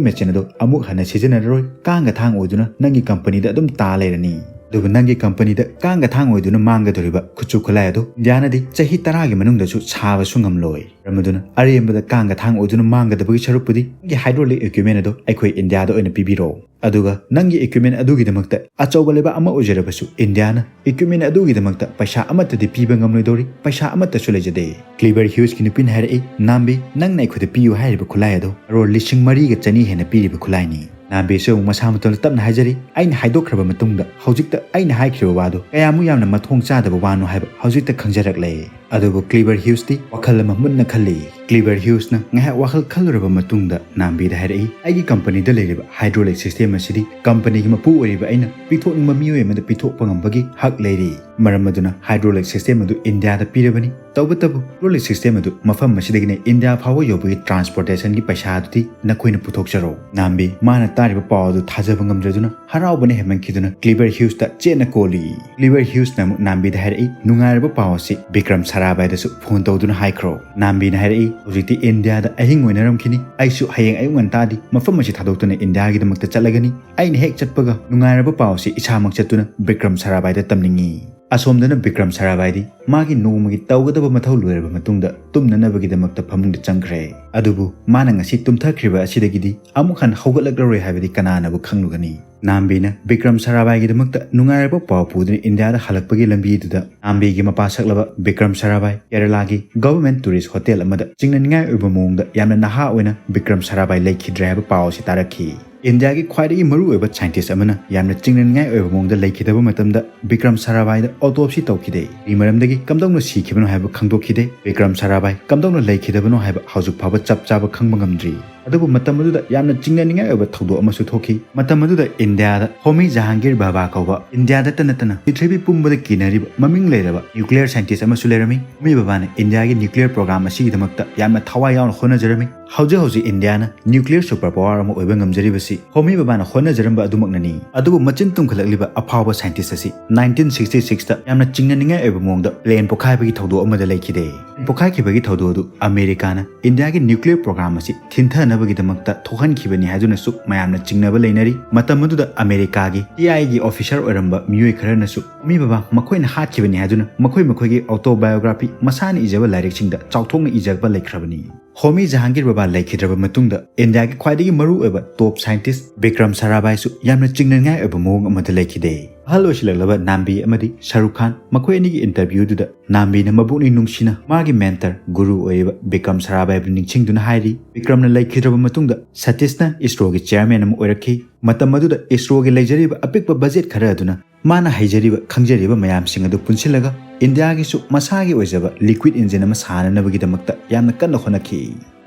ꯃꯦꯆꯤꯟ ꯑꯗꯨ ꯑꯃꯨꯛ ꯍꯟꯅ ꯁꯤꯖꯤꯟꯅꯔꯔꯣꯏ, ꯀꯥꯡꯒ ꯊꯥꯡ ꯑꯣꯏꯗꯨꯅ ꯅꯪꯒꯤ ꯀꯝꯄꯅꯤꯗ ꯑꯗꯨꯝ ꯇꯥ ꯂꯩꯔꯅꯤ꯫ ꯑꯗꯨꯕꯨ ꯅꯪꯒꯤ ꯀꯝꯄꯅꯤꯗ ꯀꯥꯡꯒ ꯊꯥꯡ ꯑꯣꯏꯗꯨꯅ ꯃꯥꯡꯒꯗꯧꯔꯤꯕ ꯈꯨꯠꯁꯨ ꯈꯨꯠꯂꯥꯏ ꯑꯗꯨ ꯏꯟꯗꯤꯌꯥꯅꯗꯤ ꯆꯍꯤ ꯇꯔꯥꯒꯤ ꯃꯅꯨꯡꯗꯁꯨ ꯁꯥꯕꯁꯨ ꯉꯝꯂꯣꯏ꯫ ꯃꯔꯝ ꯑꯗꯨꯅ ꯑꯔꯦꯝꯕꯗ ꯀꯥꯡꯒ ꯊꯥꯡ ꯑꯣꯏꯗꯨꯅ ꯃꯥꯡꯒꯗꯕꯒꯤ ꯁꯔꯨꯛꯄꯨꯗꯤ ꯅꯪꯒꯤ ꯍꯥꯏꯗ꯭ꯔꯣꯂꯤꯛ ꯏꯀ꯭ꯋꯤꯞꯃꯦꯟ ꯑꯗꯨ ꯑꯩꯈꯣꯏ ꯏꯟꯗꯤꯌꯥꯗ ꯑꯣꯏꯅ ꯄꯤꯕꯤꯔꯣ꯫ ꯑꯗꯨꯒ ꯅꯪꯒꯤ ꯏꯀ꯭ꯋꯤꯞꯃꯦꯟ ꯑꯗꯨꯒꯤꯗꯃꯛꯇ ꯑꯆꯧꯕ ꯂꯩꯕꯥꯛ ꯑꯃ ꯑꯣꯏꯖꯔꯕꯁꯨ ꯏꯟꯗꯤꯌꯥꯅ ꯏꯀ꯭ꯋꯤꯞꯃꯦꯟ ꯑꯗꯨꯒꯤꯗꯃꯛꯇ ꯄꯩꯁꯥ ꯑꯃꯠꯇꯗꯤ ꯄꯤꯕ ꯉꯝꯂꯣꯏꯗꯧꯔꯤ, ꯄꯩꯁꯥ ꯑꯃꯠꯇꯁꯨ ꯂꯩꯖꯗꯦ꯫" ꯀ꯭ꯂꯤꯕꯔ ꯍ꯭ꯌꯨꯁꯀꯤ ꯅꯨꯄꯤꯅ ꯍꯥꯏꯔꯛꯏ, "ꯅꯥꯝꯕꯤ, ꯅꯪꯅ ꯑꯩꯈꯣꯏꯗ ꯄꯤꯌꯨ ꯍꯥꯏꯔꯤꯕ ꯈꯨꯠꯂꯥꯏ ꯑꯗꯣ ꯀꯔꯣꯔ ꯂꯤꯁꯤꯡ ꯃꯔꯤꯒ ꯆꯅꯤ ꯍꯦꯟꯅ ꯄꯤꯔꯤꯕ ꯈꯨꯠꯂꯥꯏꯅꯤ꯫" ꯅꯥꯝꯕꯤꯁꯨ ꯑꯃꯨꯛ ꯃꯁꯥ ꯃꯇꯣꯝꯗ ꯇꯞꯅ ꯍꯥꯏꯖꯔꯤ, "ꯑꯩꯅ ꯍꯥꯏꯗꯣꯛꯈ꯭ꯔꯕ ꯃꯇꯨꯡꯗ ꯍꯧꯖꯤꯛꯇ ꯑꯩꯅ ꯍꯥꯏꯈ꯭ꯔꯤꯕ ꯋꯥꯗꯣ ꯀꯌꯥꯃꯨꯛ ꯌꯥꯝꯅ ꯃꯊꯣꯡ ꯆꯥꯗꯕ ꯋꯥꯅꯣ ꯍꯥꯏꯕ ꯍꯧꯖꯤꯛꯇ ꯈꯪꯖꯔꯛꯂꯦ꯫" ꯑꯗꯨꯕꯨ ꯀ꯭ꯂꯤꯕꯔ ꯍ꯭ꯌꯨꯁꯇꯤ ꯋꯥꯈꯜ ꯑꯃ ꯃꯨꯟꯅ ꯈꯜꯂꯤ꯫ ꯀ꯭ꯂꯤꯕꯔ ꯍ꯭ꯌꯨꯁꯅ ꯉꯥꯏꯍꯥꯛ ꯋꯥꯈꯜ ꯈꯜꯂꯨꯔꯕ ꯃꯇꯨꯡꯗ ꯅꯥꯝꯕꯤꯗ ꯍꯥꯏꯔꯛꯏ, "ꯑꯩꯒꯤ ꯀꯝꯄꯅꯤꯗ ꯂꯩꯔꯤꯕ ꯍꯥꯏꯗ꯭ꯔꯣꯂꯤꯛ ꯁꯤꯁꯇꯦꯝ ꯑꯁꯤꯗꯤ ꯀꯝꯄꯅꯤꯒꯤ ꯃꯄꯨ ꯑꯣꯏꯔꯤꯕ ꯑꯩꯅ ꯄꯤꯊꯣꯛꯅꯤꯡꯕ ꯃꯤꯑꯣꯏ ꯑꯃꯗ ꯄꯤꯊꯣꯛꯄ ꯉꯝꯕꯒꯤ ꯍꯛ ꯂꯩꯔꯤ꯫ ꯃꯔꯝ ꯑꯗꯨꯅ ꯍꯥꯏꯗ꯭ꯔꯣꯂꯤꯛ ꯁꯤꯁꯇꯦꯝ ꯑꯗꯨ ꯏꯟꯗꯤꯌꯥꯗ ꯄꯤꯔꯕꯅꯤ꯫ ꯇꯧꯕꯇꯕꯨ ꯍꯥꯏꯗ꯭ꯔꯣꯂꯤꯛ ꯁꯤꯁꯇꯦꯝ ꯑꯗꯨ ꯃꯐꯝ ꯑꯁꯤꯗꯒꯤꯅ ꯏꯟꯗꯤꯌꯥ ꯐꯥꯎꯕ ꯌꯧꯕꯒꯤ ꯇ꯭ꯔꯥꯟꯁꯄꯣꯔꯇꯦꯁꯟꯒꯤ ꯄꯩꯁꯥ ꯑꯗꯨꯗꯤ ꯅꯈꯣꯏꯅ ꯄꯨꯊꯣꯛꯆꯔꯣ꯫" ꯅꯥꯝꯕꯤ ꯃꯥꯅ ꯇꯥꯔꯤꯕ ꯄꯥꯎ ꯑꯗꯨ ꯊꯥꯖꯕ ꯉꯝꯗ꯭ꯔꯗꯨꯅ ꯍꯔꯥꯎꯕꯅ ꯍꯦꯟꯃꯟꯈꯤꯗꯨꯅ ꯀ꯭ꯂꯤꯕꯔ ꯍ꯭ꯌꯨꯁꯇ ꯆꯦꯠꯅ ꯀꯣꯜꯂꯤ꯫ ꯀ꯭ꯂꯤꯕꯔ ꯍ꯭ꯌꯨꯁꯅ ꯑꯃꯨꯛ ꯅꯥꯝꯕꯤꯗ ꯍꯥꯏꯔꯛꯏ, "ꯅꯨꯡꯉꯥꯏꯔꯕ ꯄꯥꯎ ꯑꯁꯤ ꯕꯤꯀ꯭ꯔꯝ ꯁꯔꯥꯕꯥꯏꯗꯁꯨ ꯐꯣꯟ ꯇꯧꯗꯨꯅ ꯍꯥꯏꯈ꯭ꯔꯣ꯫ ꯅꯥꯝꯕꯤꯅ ꯍꯥꯏꯔꯛꯏ, "ꯍꯧꯖꯤꯛꯇꯤ ꯏꯟꯗꯤꯌꯥꯗ ꯑꯍꯤꯡ ꯑꯣꯏꯅꯔꯝꯈꯤꯅꯤ, ꯑꯩꯁꯨ ꯍꯌꯦꯡ ꯑꯌꯨꯛ ꯉꯟꯇꯥꯗꯤ ꯃꯐꯝ ꯑꯁꯤ ꯊꯥꯗꯣꯛꯇꯨꯅ ꯏꯟꯗꯤꯌꯥꯒꯤꯗꯃꯛꯇ ꯆꯠꯂꯒꯅꯤ꯫ ꯑꯩꯅ ꯍꯦꯛ ꯆꯠꯄꯒ ꯅꯨꯡꯉꯥꯏꯔꯕ ꯄꯥꯎ ꯑꯁꯤ ꯏꯁꯥꯃꯛ ꯆꯠꯇꯨꯅ ꯕꯤꯀ꯭ꯔꯝ ꯁꯔꯥꯕꯥꯏꯗ ꯇꯝꯅꯤꯡꯏ"꯫ ꯑꯁꯣꯝꯗꯅ ꯕꯤꯀ꯭ꯔꯝ ꯁꯔꯥꯕꯥꯏꯗꯤ ꯃꯥꯒꯤ ꯅꯣꯡꯃꯒꯤ ꯇꯧꯒꯗꯕ ꯃꯊꯧ ꯂꯣꯏꯔꯕ ꯃꯇꯨꯡꯗ ꯇꯨꯝꯅꯅꯕꯒꯤꯗꯃꯛꯇ ꯐꯃꯨꯡꯗ ꯆꯪꯈ꯭ꯔꯦ꯫ ꯑꯗꯨꯕꯨ ꯃꯥꯅ ꯉꯁꯤ ꯇꯨꯝꯊꯈ꯭ꯔꯤꯕ ꯑꯁꯤꯗꯒꯤꯗꯤ ꯑꯃꯨꯛ ꯍꯟꯅ ꯍꯧꯒꯠꯂꯛꯂꯔꯣꯏ ꯍꯥꯏꯕꯗꯤ ꯀꯅꯥꯅꯕꯨ ꯈꯪꯂꯨꯒꯅꯤ? ꯅꯥꯝꯕꯤꯅ ꯕꯤꯀ꯭ꯔꯝ ꯁꯔꯥꯕꯥꯏꯒꯤꯗꯃꯛꯇ ꯅꯨꯡꯉꯥꯏꯔꯕ ꯄꯥꯎ ꯄꯨꯗꯨꯅ ꯏꯟꯗꯤꯌꯥꯗ ꯍꯜꯂꯛꯄꯒꯤ ꯂꯝꯕꯤꯗꯨꯗ ꯅꯥꯝꯕꯤꯒꯤ ꯃꯄꯥ ꯁꯛꯂꯕ ꯕꯤꯀ꯭ꯔꯝ ꯁꯔꯥꯕꯥꯏ ꯀꯦꯔꯂꯥꯒꯤ ꯒꯚꯔꯟꯃꯦꯟꯠ ꯇꯨꯔꯤꯁ꯭ꯠ ꯍꯣꯇꯦꯜ ꯑꯃꯗ ꯆꯤꯡꯅꯅꯤꯡꯉꯥꯏ ꯑꯣꯏꯕ ꯃꯑꯣꯡꯗ ꯌꯥꯝꯅ ꯅꯍꯥ ꯑꯣꯏꯅ ꯕꯤꯀ꯭ꯔꯝ ꯁꯔꯥꯕꯥꯏ ꯂꯩꯈꯤꯗ꯭ꯔꯦ ꯍꯥꯏꯕ ꯄꯥꯎ ꯑꯁꯤ ꯇꯥꯔꯛꯈꯤ꯫ ꯏꯟꯗꯤꯌꯥꯒꯤ ꯈ꯭ꯋꯥꯏꯗꯒꯤ ꯃꯔꯨꯑꯣꯏꯕ ꯁꯥꯏꯟꯇꯤꯁ꯭ꯠ ꯑꯃꯅ ꯌꯥꯝꯅ ꯆꯤꯡꯅꯅꯤꯡꯉꯥꯏ ꯑꯣꯏꯕ ꯃꯑꯣꯡꯗ ꯂꯩꯈꯤꯗꯕ ꯃꯇꯝꯗ ꯕꯤꯀ꯭ꯔꯝ ꯁꯔꯥꯕꯥꯏꯗ autopsy ꯇꯧꯈꯤꯗꯦ꯫ ꯀꯔꯤ ꯃꯔꯝꯗꯒꯤ ꯀꯝꯗꯧꯅ ꯁꯤꯈꯤꯕꯅꯣ ꯍꯥꯏꯕ ꯈꯪꯗꯣꯛꯈꯤꯗꯦ꯫ ꯕꯤꯀ꯭ꯔꯝ ꯁꯔꯥꯕꯥꯏ ꯀꯝꯗꯧꯅ ꯂꯩꯈꯤꯗꯕꯅꯣ ꯍꯥꯏꯕ ꯍꯧꯖꯤꯛ ꯐꯥꯎꯕ ꯆꯞ ꯆꯥꯕ ꯈꯪꯕ ꯉꯝꯗ꯭ꯔꯤ꯫ ꯑꯗꯨꯕꯨ ꯃꯇꯝ ꯑꯗꯨꯗ ꯌꯥꯝꯅ ꯆꯤꯡꯅꯅꯤꯡꯉꯥꯏ ꯑꯣꯏꯕ ꯊꯧꯗꯣꯛ ꯑꯃꯁꯨ ꯊꯣꯛꯈꯤ꯫ ꯃꯇꯝ ꯑꯗꯨꯗ ꯏꯟꯗꯤꯌꯥꯗ ꯍꯣꯃꯤ ꯖꯍꯥꯡꯒꯤꯔ ꯚꯥꯕꯥ ꯀꯧꯕ ꯏꯟꯗꯤꯌꯥꯗꯇ ꯅꯠꯇꯅ ꯄ꯭ꯔꯤꯊꯤꯕꯤ ꯄꯨꯝꯕꯗ ꯀꯤꯅꯔꯤꯕ ꯃꯃꯤꯡ ꯂꯩꯔꯕ nuclear scientist ꯑꯃꯁꯨ ꯂꯩꯔꯝꯃꯤ꯫ ꯍꯣꯃꯤ ꯚꯥꯕꯥꯅ ꯏꯟꯗꯤꯌꯥꯒꯤ nuclear program ꯑꯁꯤꯒꯤꯗꯃꯛꯇ ꯌꯥꯝꯅ ꯊꯋꯥꯏ ꯌꯥꯎꯅ ꯍꯣꯠꯅꯖꯔꯝꯃꯤ꯫ ꯍꯧꯖꯤꯛ ꯍꯧꯖꯤꯛ ꯏꯟꯗꯤꯌꯥꯅ nuclear super power ꯑꯃ ꯑꯣꯏꯕ ꯉꯝꯖꯔꯤꯕꯁꯤ ꯍꯣꯃꯤ ꯚꯥꯕꯥꯅ ꯍꯣꯠꯅꯖꯔꯝꯕ ꯑꯗꯨꯃꯛꯅꯅꯤ꯫ ꯑꯗꯨꯕꯨ ꯃꯆꯤꯟ ꯇꯨꯝꯈꯠꯂꯛꯂꯤꯕ ꯑꯐꯥꯎꯕ scientist ꯑꯁꯤ nineteen sixty sixꯇ ꯌꯥꯝꯅ ꯆꯤꯡꯅꯅꯤꯡꯉꯥꯏ ꯑꯣꯏꯕ ꯃꯑꯣꯡꯗ plane ꯄꯣꯈꯥꯏꯕꯒꯤ ꯊꯧꯗꯣꯛ ꯑꯃꯗ ꯂꯩꯈꯤꯗꯦ꯫ Plane ꯄꯣꯈꯥꯏꯈꯤꯕꯒꯤ ꯊꯧꯗꯣꯛ ꯑꯗꯨ ꯑꯃꯦꯔꯤꯀꯥꯅ ꯏꯟꯗꯤꯌꯥꯒꯤ nuclear program ꯑꯁꯤ ꯊꯤꯟꯊꯅꯕꯒꯤꯗꯃꯛꯇ ꯊꯣꯛꯍꯟꯈꯤꯕꯅꯤ ꯍꯥꯏꯗꯨꯅꯁꯨ ꯃꯌꯥꯝꯅ ꯆꯤꯡꯅꯕ ꯂꯩꯅꯔꯤ꯫ ꯃꯇꯝ ꯑꯗꯨꯗ ꯑꯃꯦꯔꯤꯀꯥꯒꯤ CIAꯒꯤ officer ꯑꯣꯏꯔꯝꯕ ꯃꯤꯑꯣꯏ ꯈꯔꯅꯁꯨ ꯍꯣꯃꯤ ꯚꯥꯕꯥ ꯃꯈꯣꯏꯅ ꯍꯥꯠꯈꯤꯕꯅꯤ ꯍꯥꯏꯗꯨꯅ ꯃꯈꯣꯏ ꯃꯈꯣꯏꯒꯤ autobiography, ꯃꯁꯥꯅ ꯏꯖꯕ ꯂꯥꯏꯔꯤꯛꯁꯤꯡꯗ ꯆꯥꯎꯊꯣꯛꯅ ꯏꯖꯕ ꯂꯩꯈ꯭ꯔꯕꯅꯤ꯫ ꯍꯣꯃꯤ ꯖꯍꯥꯡꯒꯤꯔ ꯚꯥꯕꯥ ꯂꯩꯈꯤꯗ꯭ꯔꯕ ꯃꯇꯨꯡꯗ ꯏꯟꯗꯤꯌꯥꯒꯤ ꯈ꯭ꯋꯥꯏꯗꯒꯤ ꯃꯔꯨꯑꯣꯏꯕ top scientist ꯕꯤꯀ꯭ꯔꯝ ꯁꯔꯥꯕꯥꯏꯁꯨ ꯌꯥꯝꯅ ꯆꯤꯡꯅꯅꯤꯡꯉꯥꯏ ꯑꯣꯏꯕ ꯃꯑꯣꯡ ꯑꯃꯗ ꯂꯩꯈꯤꯗꯦ꯫ ꯑꯍꯜ ꯑꯣꯏꯁꯤꯜꯂꯛꯂꯕ ꯅꯥꯝꯕꯤ ꯑꯃꯗꯤ ꯁꯔꯨꯈ ꯈꯥꯟ ꯃꯈꯣꯏ ꯑꯅꯤꯒꯤ interview ꯗꯨꯗ ꯅꯥꯝꯕꯤꯅ ꯃꯕꯨꯛꯅꯤꯡ ꯅꯨꯡꯁꯤꯅ ꯃꯥꯒꯤ mentor, ꯒꯨꯔꯨ ꯑꯣꯏꯔꯤꯕ ꯕꯤꯀ꯭ꯔꯝ ꯁꯔꯥꯕꯥꯏꯕꯨ ꯅꯤꯡꯁꯤꯡꯗꯨꯅ ꯍꯥꯏꯔꯤ, ꯕꯤꯀ꯭ꯔꯝꯅ ꯂꯩꯈꯤꯗ꯭ꯔꯕ ꯃꯇꯨꯡꯗ ꯁꯇꯤꯁꯅ ISROꯒꯤ chairman ꯑꯃ ꯑꯣꯏꯔꯛꯈꯤ꯫ ꯃꯇꯝ ꯑꯗꯨꯗ ISROꯒꯤ ꯂꯩꯖꯔꯤꯕ ꯑꯄꯤꯛꯄ budget ꯈꯔ ꯑꯗꯨꯅ ꯃꯥꯅ ꯍꯩꯖꯔꯤꯕ ꯈꯪꯖꯔꯤꯕ ꯃꯌꯥꯝꯁꯤꯡ ꯑꯗꯨ ꯄꯨꯟꯁꯤꯜꯂꯒ ꯏꯟꯗꯤꯌꯥꯒꯤꯁꯨ ꯃꯁꯥꯒꯤ ꯑꯣꯏꯖꯕ liquid engine ꯑꯃ ꯁꯥꯅꯅꯕꯒꯤꯗꯃꯛꯇ ꯌꯥꯝꯅ ꯀꯟꯅ ꯍꯣꯠꯅꯈꯤ꯫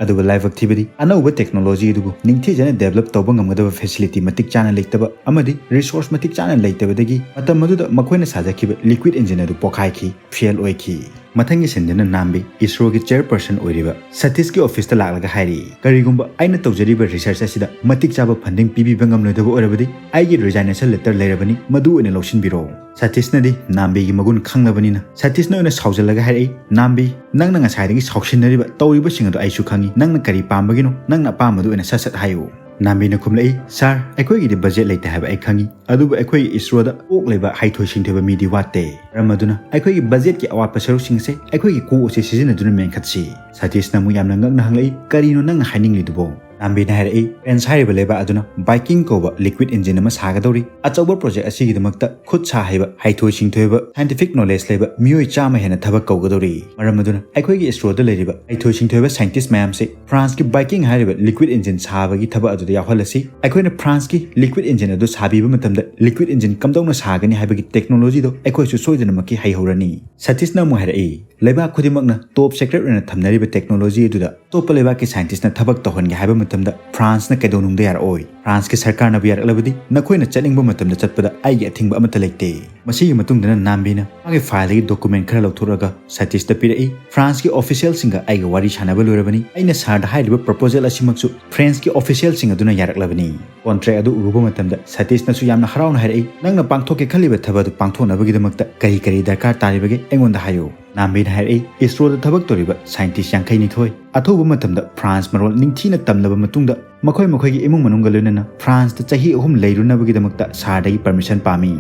ꯑꯗꯨꯒ ꯂꯥꯏꯕꯛ ꯊꯤꯕꯗꯤ, ꯑꯅꯧꯕ technology ꯑꯗꯨꯕꯨ ꯅꯤꯡꯊꯤꯖꯅ develop ꯇꯧꯕ ꯉꯝꯒꯗꯕ facility ꯃꯇꯤꯛ ꯆꯥꯅ ꯂꯩꯇꯕ ꯑꯃꯗꯤ resource ꯃꯇꯤꯛ ꯆꯥꯅ ꯂꯩꯇꯕꯗꯒꯤ ꯃꯇꯝ ꯑꯗꯨꯗ ꯃꯈꯣꯏꯅ ꯁꯥꯖꯈꯤꯕ liquid engine ꯑꯗꯨ ꯄꯣꯈꯥꯏꯈꯤ, fail ꯑꯣꯏꯈꯤ꯫ ꯃꯊꯪꯒꯤ ꯁꯤꯟꯗꯨꯅ ꯅꯥꯝꯕꯤ ꯏꯁꯔꯣꯒꯤ ꯆꯤꯌꯔꯄꯔꯁꯟ ꯑꯣꯏꯔꯤꯕ ꯁꯇꯤꯁꯀꯤ ꯑꯣꯐꯤꯁꯇ ꯂꯥꯛꯂꯒ ꯍꯥꯏꯔꯛꯏ, "ꯀꯔꯤꯒꯨꯝꯕ ꯑꯩꯅ ꯇꯧꯖꯔꯤꯕ ꯔꯤꯁꯔꯆ ꯑꯁꯤꯗ ꯃꯇꯤꯛ ꯆꯥꯕ ꯐꯟꯗꯤꯡ ꯄꯤꯕꯤꯕ ꯉꯝꯂꯣꯏꯗꯕ ꯑꯣꯏꯔꯕꯗꯤ ꯑꯩꯒꯤ ꯔꯤꯖꯥꯏꯅꯦꯁꯟ ꯂꯦꯇꯔ ꯂꯩꯔꯕꯅꯤ, ꯃꯗꯨ ꯑꯣꯏꯅ ꯂꯧꯁꯤꯟꯕꯤꯔꯣ"꯫ ꯁꯇꯤꯁꯅꯗꯤ ꯅꯥꯝꯕꯤꯒꯤ ꯃꯒꯨꯟ ꯈꯪꯂꯕꯅꯤꯅ ꯁꯇꯤꯁꯅ ꯑꯣꯏꯅ ꯁꯥꯎꯖꯜꯂꯒ ꯍꯥꯏꯔꯛꯏ, "ꯅꯥꯝꯕꯤ, ꯅꯪꯅ ꯉꯁꯥꯏꯗꯒꯤ ꯁꯥꯎꯁꯤꯟꯅꯔꯤꯕ ꯇꯧꯔꯤꯕꯁꯤꯡ ꯑꯗꯨ ꯑꯩꯁꯨ ꯈꯪꯉꯤ꯫ ꯅꯪꯅ ꯀꯔꯤ ꯄꯥꯝꯕꯒꯤꯅꯣ? ꯅꯪꯅ ꯑꯄꯥꯝꯕꯗꯨ ꯑꯣꯏꯅ ꯁꯠ ꯁꯠ ꯍꯥꯏꯌꯨ"꯫ ꯅꯥꯝꯕꯤꯅ ꯈꯨꯝꯂꯛꯏ, "ꯁꯥꯔ, ꯑꯩꯈꯣꯏꯒꯤꯗꯤ ꯕꯖꯦꯠ ꯂꯩꯇꯦ ꯍꯥꯏꯕ ꯑꯩ ꯈꯪꯉꯤ, ꯑꯗꯨꯕꯨ ꯑꯩꯈꯣꯏꯒꯤ ꯏꯁꯔꯣꯗ ꯀꯣꯛ ꯂꯩꯕ ꯍꯩꯊꯣꯏ ꯁꯤꯡꯊꯣꯏꯕ ꯃꯤꯗꯤ ꯋꯥꯠꯇꯦ꯫ ꯃꯔꯝ ꯑꯗꯨꯅ ꯑꯩꯈꯣꯏꯒꯤ ꯕꯖꯦꯠꯀꯤ ꯑꯋꯥꯠꯄ ꯁꯔꯨꯛꯁꯤꯡ ꯑꯁꯦ ꯑꯩꯈꯣꯏꯒꯤ ꯀꯣꯛ ꯑꯁꯦ ꯁꯤꯖꯤꯟꯅꯗꯨꯅ ꯃꯦꯟꯈꯠꯁꯤ"꯫ ꯁꯇꯤꯁꯅ ꯑꯃꯨꯛ ꯌꯥꯝꯅ ꯉꯛꯅ ꯍꯪꯂꯛꯏ, "ꯀꯔꯤꯅꯣ ꯅꯪꯅ ꯍꯥꯏꯅꯤꯡꯂꯤꯗꯨꯕꯣ?" ꯅꯥꯝꯕꯤꯅ ꯍꯥꯏꯔꯛꯏ, "ꯐ꯭ꯔꯦꯟꯁ ꯍꯥꯏꯔꯤꯕ ꯂꯩꯕꯥꯛ ꯑꯗꯨꯅ ꯕꯥꯏꯀꯤꯡ ꯀꯧꯕ ꯂꯤꯀ꯭ꯋꯤꯗ ꯏꯟꯖꯤꯟ ꯑꯃ ꯁꯥꯒꯗꯧꯔꯤ꯫ ꯑꯆꯧꯕ ꯄ꯭ꯔꯣꯖꯦꯛ ꯑꯁꯤꯒꯤꯗꯃꯛꯇ ꯈꯨꯠ ꯁꯥ ꯍꯩꯕ, ꯍꯩꯊꯣꯏ ꯁꯤꯡꯊꯣꯏꯕ, ꯁꯥꯏꯟꯇꯤꯐꯤꯛ ꯅꯣꯂꯦꯖ ꯂꯩꯕ ꯃꯤꯑꯣꯏ ꯆꯥꯝꯃ ꯍꯦꯟꯅ ꯊꯕꯛ ꯀꯧꯒꯗꯧꯔꯤ꯫ ꯃꯔꯝ ꯑꯗꯨꯅ ꯑꯩꯈꯣꯏꯒꯤ ꯏꯁꯔꯣꯗ ꯂꯩꯔꯤꯕ ꯍꯩꯊꯣꯏ ꯁꯤꯡꯊꯣꯏꯕ ꯁꯥꯏꯟꯇꯤꯁ ꯃꯌꯥꯝꯁꯦ ꯐ꯭ꯔꯥꯟꯁꯀꯤ ꯕꯥꯏꯀꯤꯡ ꯍꯥꯏꯔꯤꯕ ꯂꯤꯀ꯭ꯋꯤꯗ ꯏꯟꯖꯤꯟ ꯁꯥꯕꯒꯤ ꯊꯕꯛ ꯑꯗꯨꯗ ꯌꯥꯎꯍꯜꯂꯁꯤ꯫ ꯑꯩꯈꯣꯏꯅ ꯐ꯭ꯔꯥꯟꯁꯀꯤ ꯂꯤꯀ꯭ꯋꯤꯗ ꯏꯟꯖꯤꯟ ꯑꯗꯨ ꯁꯥꯕꯤꯕ ꯃꯇꯝꯗ ꯂꯤꯀ꯭ꯋꯤꯗ ꯏꯟꯖꯤꯟ ꯀꯝꯗꯧꯅ ꯁꯥꯒꯅꯤ ꯍꯥꯏꯕꯒꯤ ꯇꯦꯛꯅꯣꯂꯣꯖꯤꯗꯣ ꯑꯩꯈꯣꯏꯁꯨ ꯁꯣꯏꯗꯅꯃꯛꯀꯤ ꯍꯩꯍꯧꯔꯅꯤ"꯫ ꯁꯇꯤꯁꯅ ꯑꯃꯨꯛ ꯍꯥꯏꯔꯛꯏ, "ꯂꯩꯕꯥꯛ ꯈꯨꯗꯤꯡꯃꯛꯅ ꯇꯣꯞ ꯁꯦꯀ꯭ꯔꯦꯠ ꯑꯣꯏꯅ ꯊꯝꯅꯔꯤꯕ ꯇꯦꯛꯅꯣꯂꯣꯖꯤ ꯑꯗꯨꯗ ꯑꯇꯣꯞꯄ ꯂꯩꯕꯥꯛꯀꯤ ꯁꯥꯏꯟꯇꯤꯁꯅ ꯊꯕꯛ ꯇꯧꯍꯟꯒꯦ ꯍꯥꯏꯕ ꯃꯇꯝꯗ ꯐ꯭ꯔꯥꯟꯁꯅ ꯀꯩꯗꯧꯅꯨꯡꯗ ꯌꯥꯔꯛꯑꯣꯏ꯫ ꯐ꯭ꯔꯥꯟꯁꯀꯤ ꯁꯔꯀꯥꯔꯅꯕꯨ ꯌꯥꯔꯛꯂꯕꯗꯤ ꯅꯈꯣꯏꯅ ꯆꯠꯅꯤꯡꯕ ꯃꯇꯝꯗ ꯆꯠꯄꯗ ꯑꯩꯒꯤ ꯑꯊꯤꯡꯕ ꯑꯃꯠꯇ ꯂꯩꯇꯦ"꯫ ꯃꯁꯤꯒꯤ ꯃꯇꯨꯡꯗꯅ ꯅꯥꯝꯕꯤꯅ ꯃꯥꯒꯤ ꯐꯥꯏꯜꯗꯒꯤ ꯗꯣꯀꯨꯃꯦꯟ ꯈꯔ ꯂꯧꯊꯣꯔꯛꯑꯒ ꯁꯇꯤꯁꯇ ꯄꯤꯔꯛꯏ꯫ "ꯐ꯭ꯔꯥꯟꯁꯀꯤ ꯑꯣꯐꯤꯁꯤꯌꯦꯜꯁꯤꯡꯒ ꯑꯩꯒ ꯋꯥꯔꯤ ꯁꯥꯟꯅꯕ ꯂꯣꯏꯔꯕꯅꯤ꯫ ꯑꯩꯅ ꯁꯥꯔꯗ ꯍꯥꯏꯔꯤꯕ ꯄ꯭ꯔꯣꯄꯣꯖꯦꯜ ꯑꯁꯤꯃꯛꯁꯨ ꯐ꯭ꯔꯦꯟꯁꯀꯤ ꯑꯣꯐꯤꯁꯤꯌꯦꯜꯁꯤꯡ ꯑꯗꯨꯅ ꯌꯥꯔꯛꯂꯕꯅꯤ"꯫ ꯀꯣꯟꯇ꯭ꯔꯦꯛ ꯑꯗꯨ ꯎꯔꯨꯕ ꯃꯇꯝꯗ ꯁꯇꯤꯁꯅꯁꯨ ꯌꯥꯝꯅ ꯍꯔꯥꯎꯅ ꯍꯥꯏꯔꯛꯏ, "ꯅꯪꯅ ꯄꯥꯡꯊꯣꯛꯀꯦ ꯈꯜꯂꯤꯕ ꯊꯕꯛ ꯑꯗꯨ ꯄꯥꯡꯊꯣꯛꯅꯕꯒꯤꯗꯃꯛꯇ ꯀꯔꯤ ꯀꯔꯤ ꯗꯔꯀꯥꯔ ꯇꯥꯔꯤꯕꯒꯦ ꯑꯩꯉꯣꯟꯗ ꯍꯥꯏꯌꯨ"꯫ ꯅꯥꯝꯕꯤꯅ ꯍꯥꯏꯔꯛꯏ, "ꯏꯁꯔꯣꯗ ꯊꯕꯛ ꯇꯧꯔꯤꯕ ꯁꯥꯏꯟꯇꯤꯁ ꯌꯥꯡꯈꯩ ꯅꯤꯊꯣꯏ ꯑꯊꯨꯕ ꯃꯇꯝꯗ ꯐ꯭ꯔꯥꯟꯁ ꯃꯔꯣꯜ ꯅꯤꯡꯊꯤꯅ ꯇꯝꯂꯕ ꯃꯇꯨꯡꯗ ꯃꯈꯣꯏ ꯃꯈꯣꯏꯒꯤ ꯏꯃꯨꯡ ꯃꯅꯨꯡꯒ ꯂꯣꯏꯅꯅ ꯐ꯭ꯔꯥꯟꯁꯇ ꯆꯍꯤ ꯑꯍꯨꯝ ꯂꯩꯔꯨꯅꯕꯒꯤꯗꯃꯛꯇ ꯁꯥꯔꯗꯒꯤ ꯄꯔꯃꯤꯁꯟ ꯄꯥꯝꯃꯤ"꯫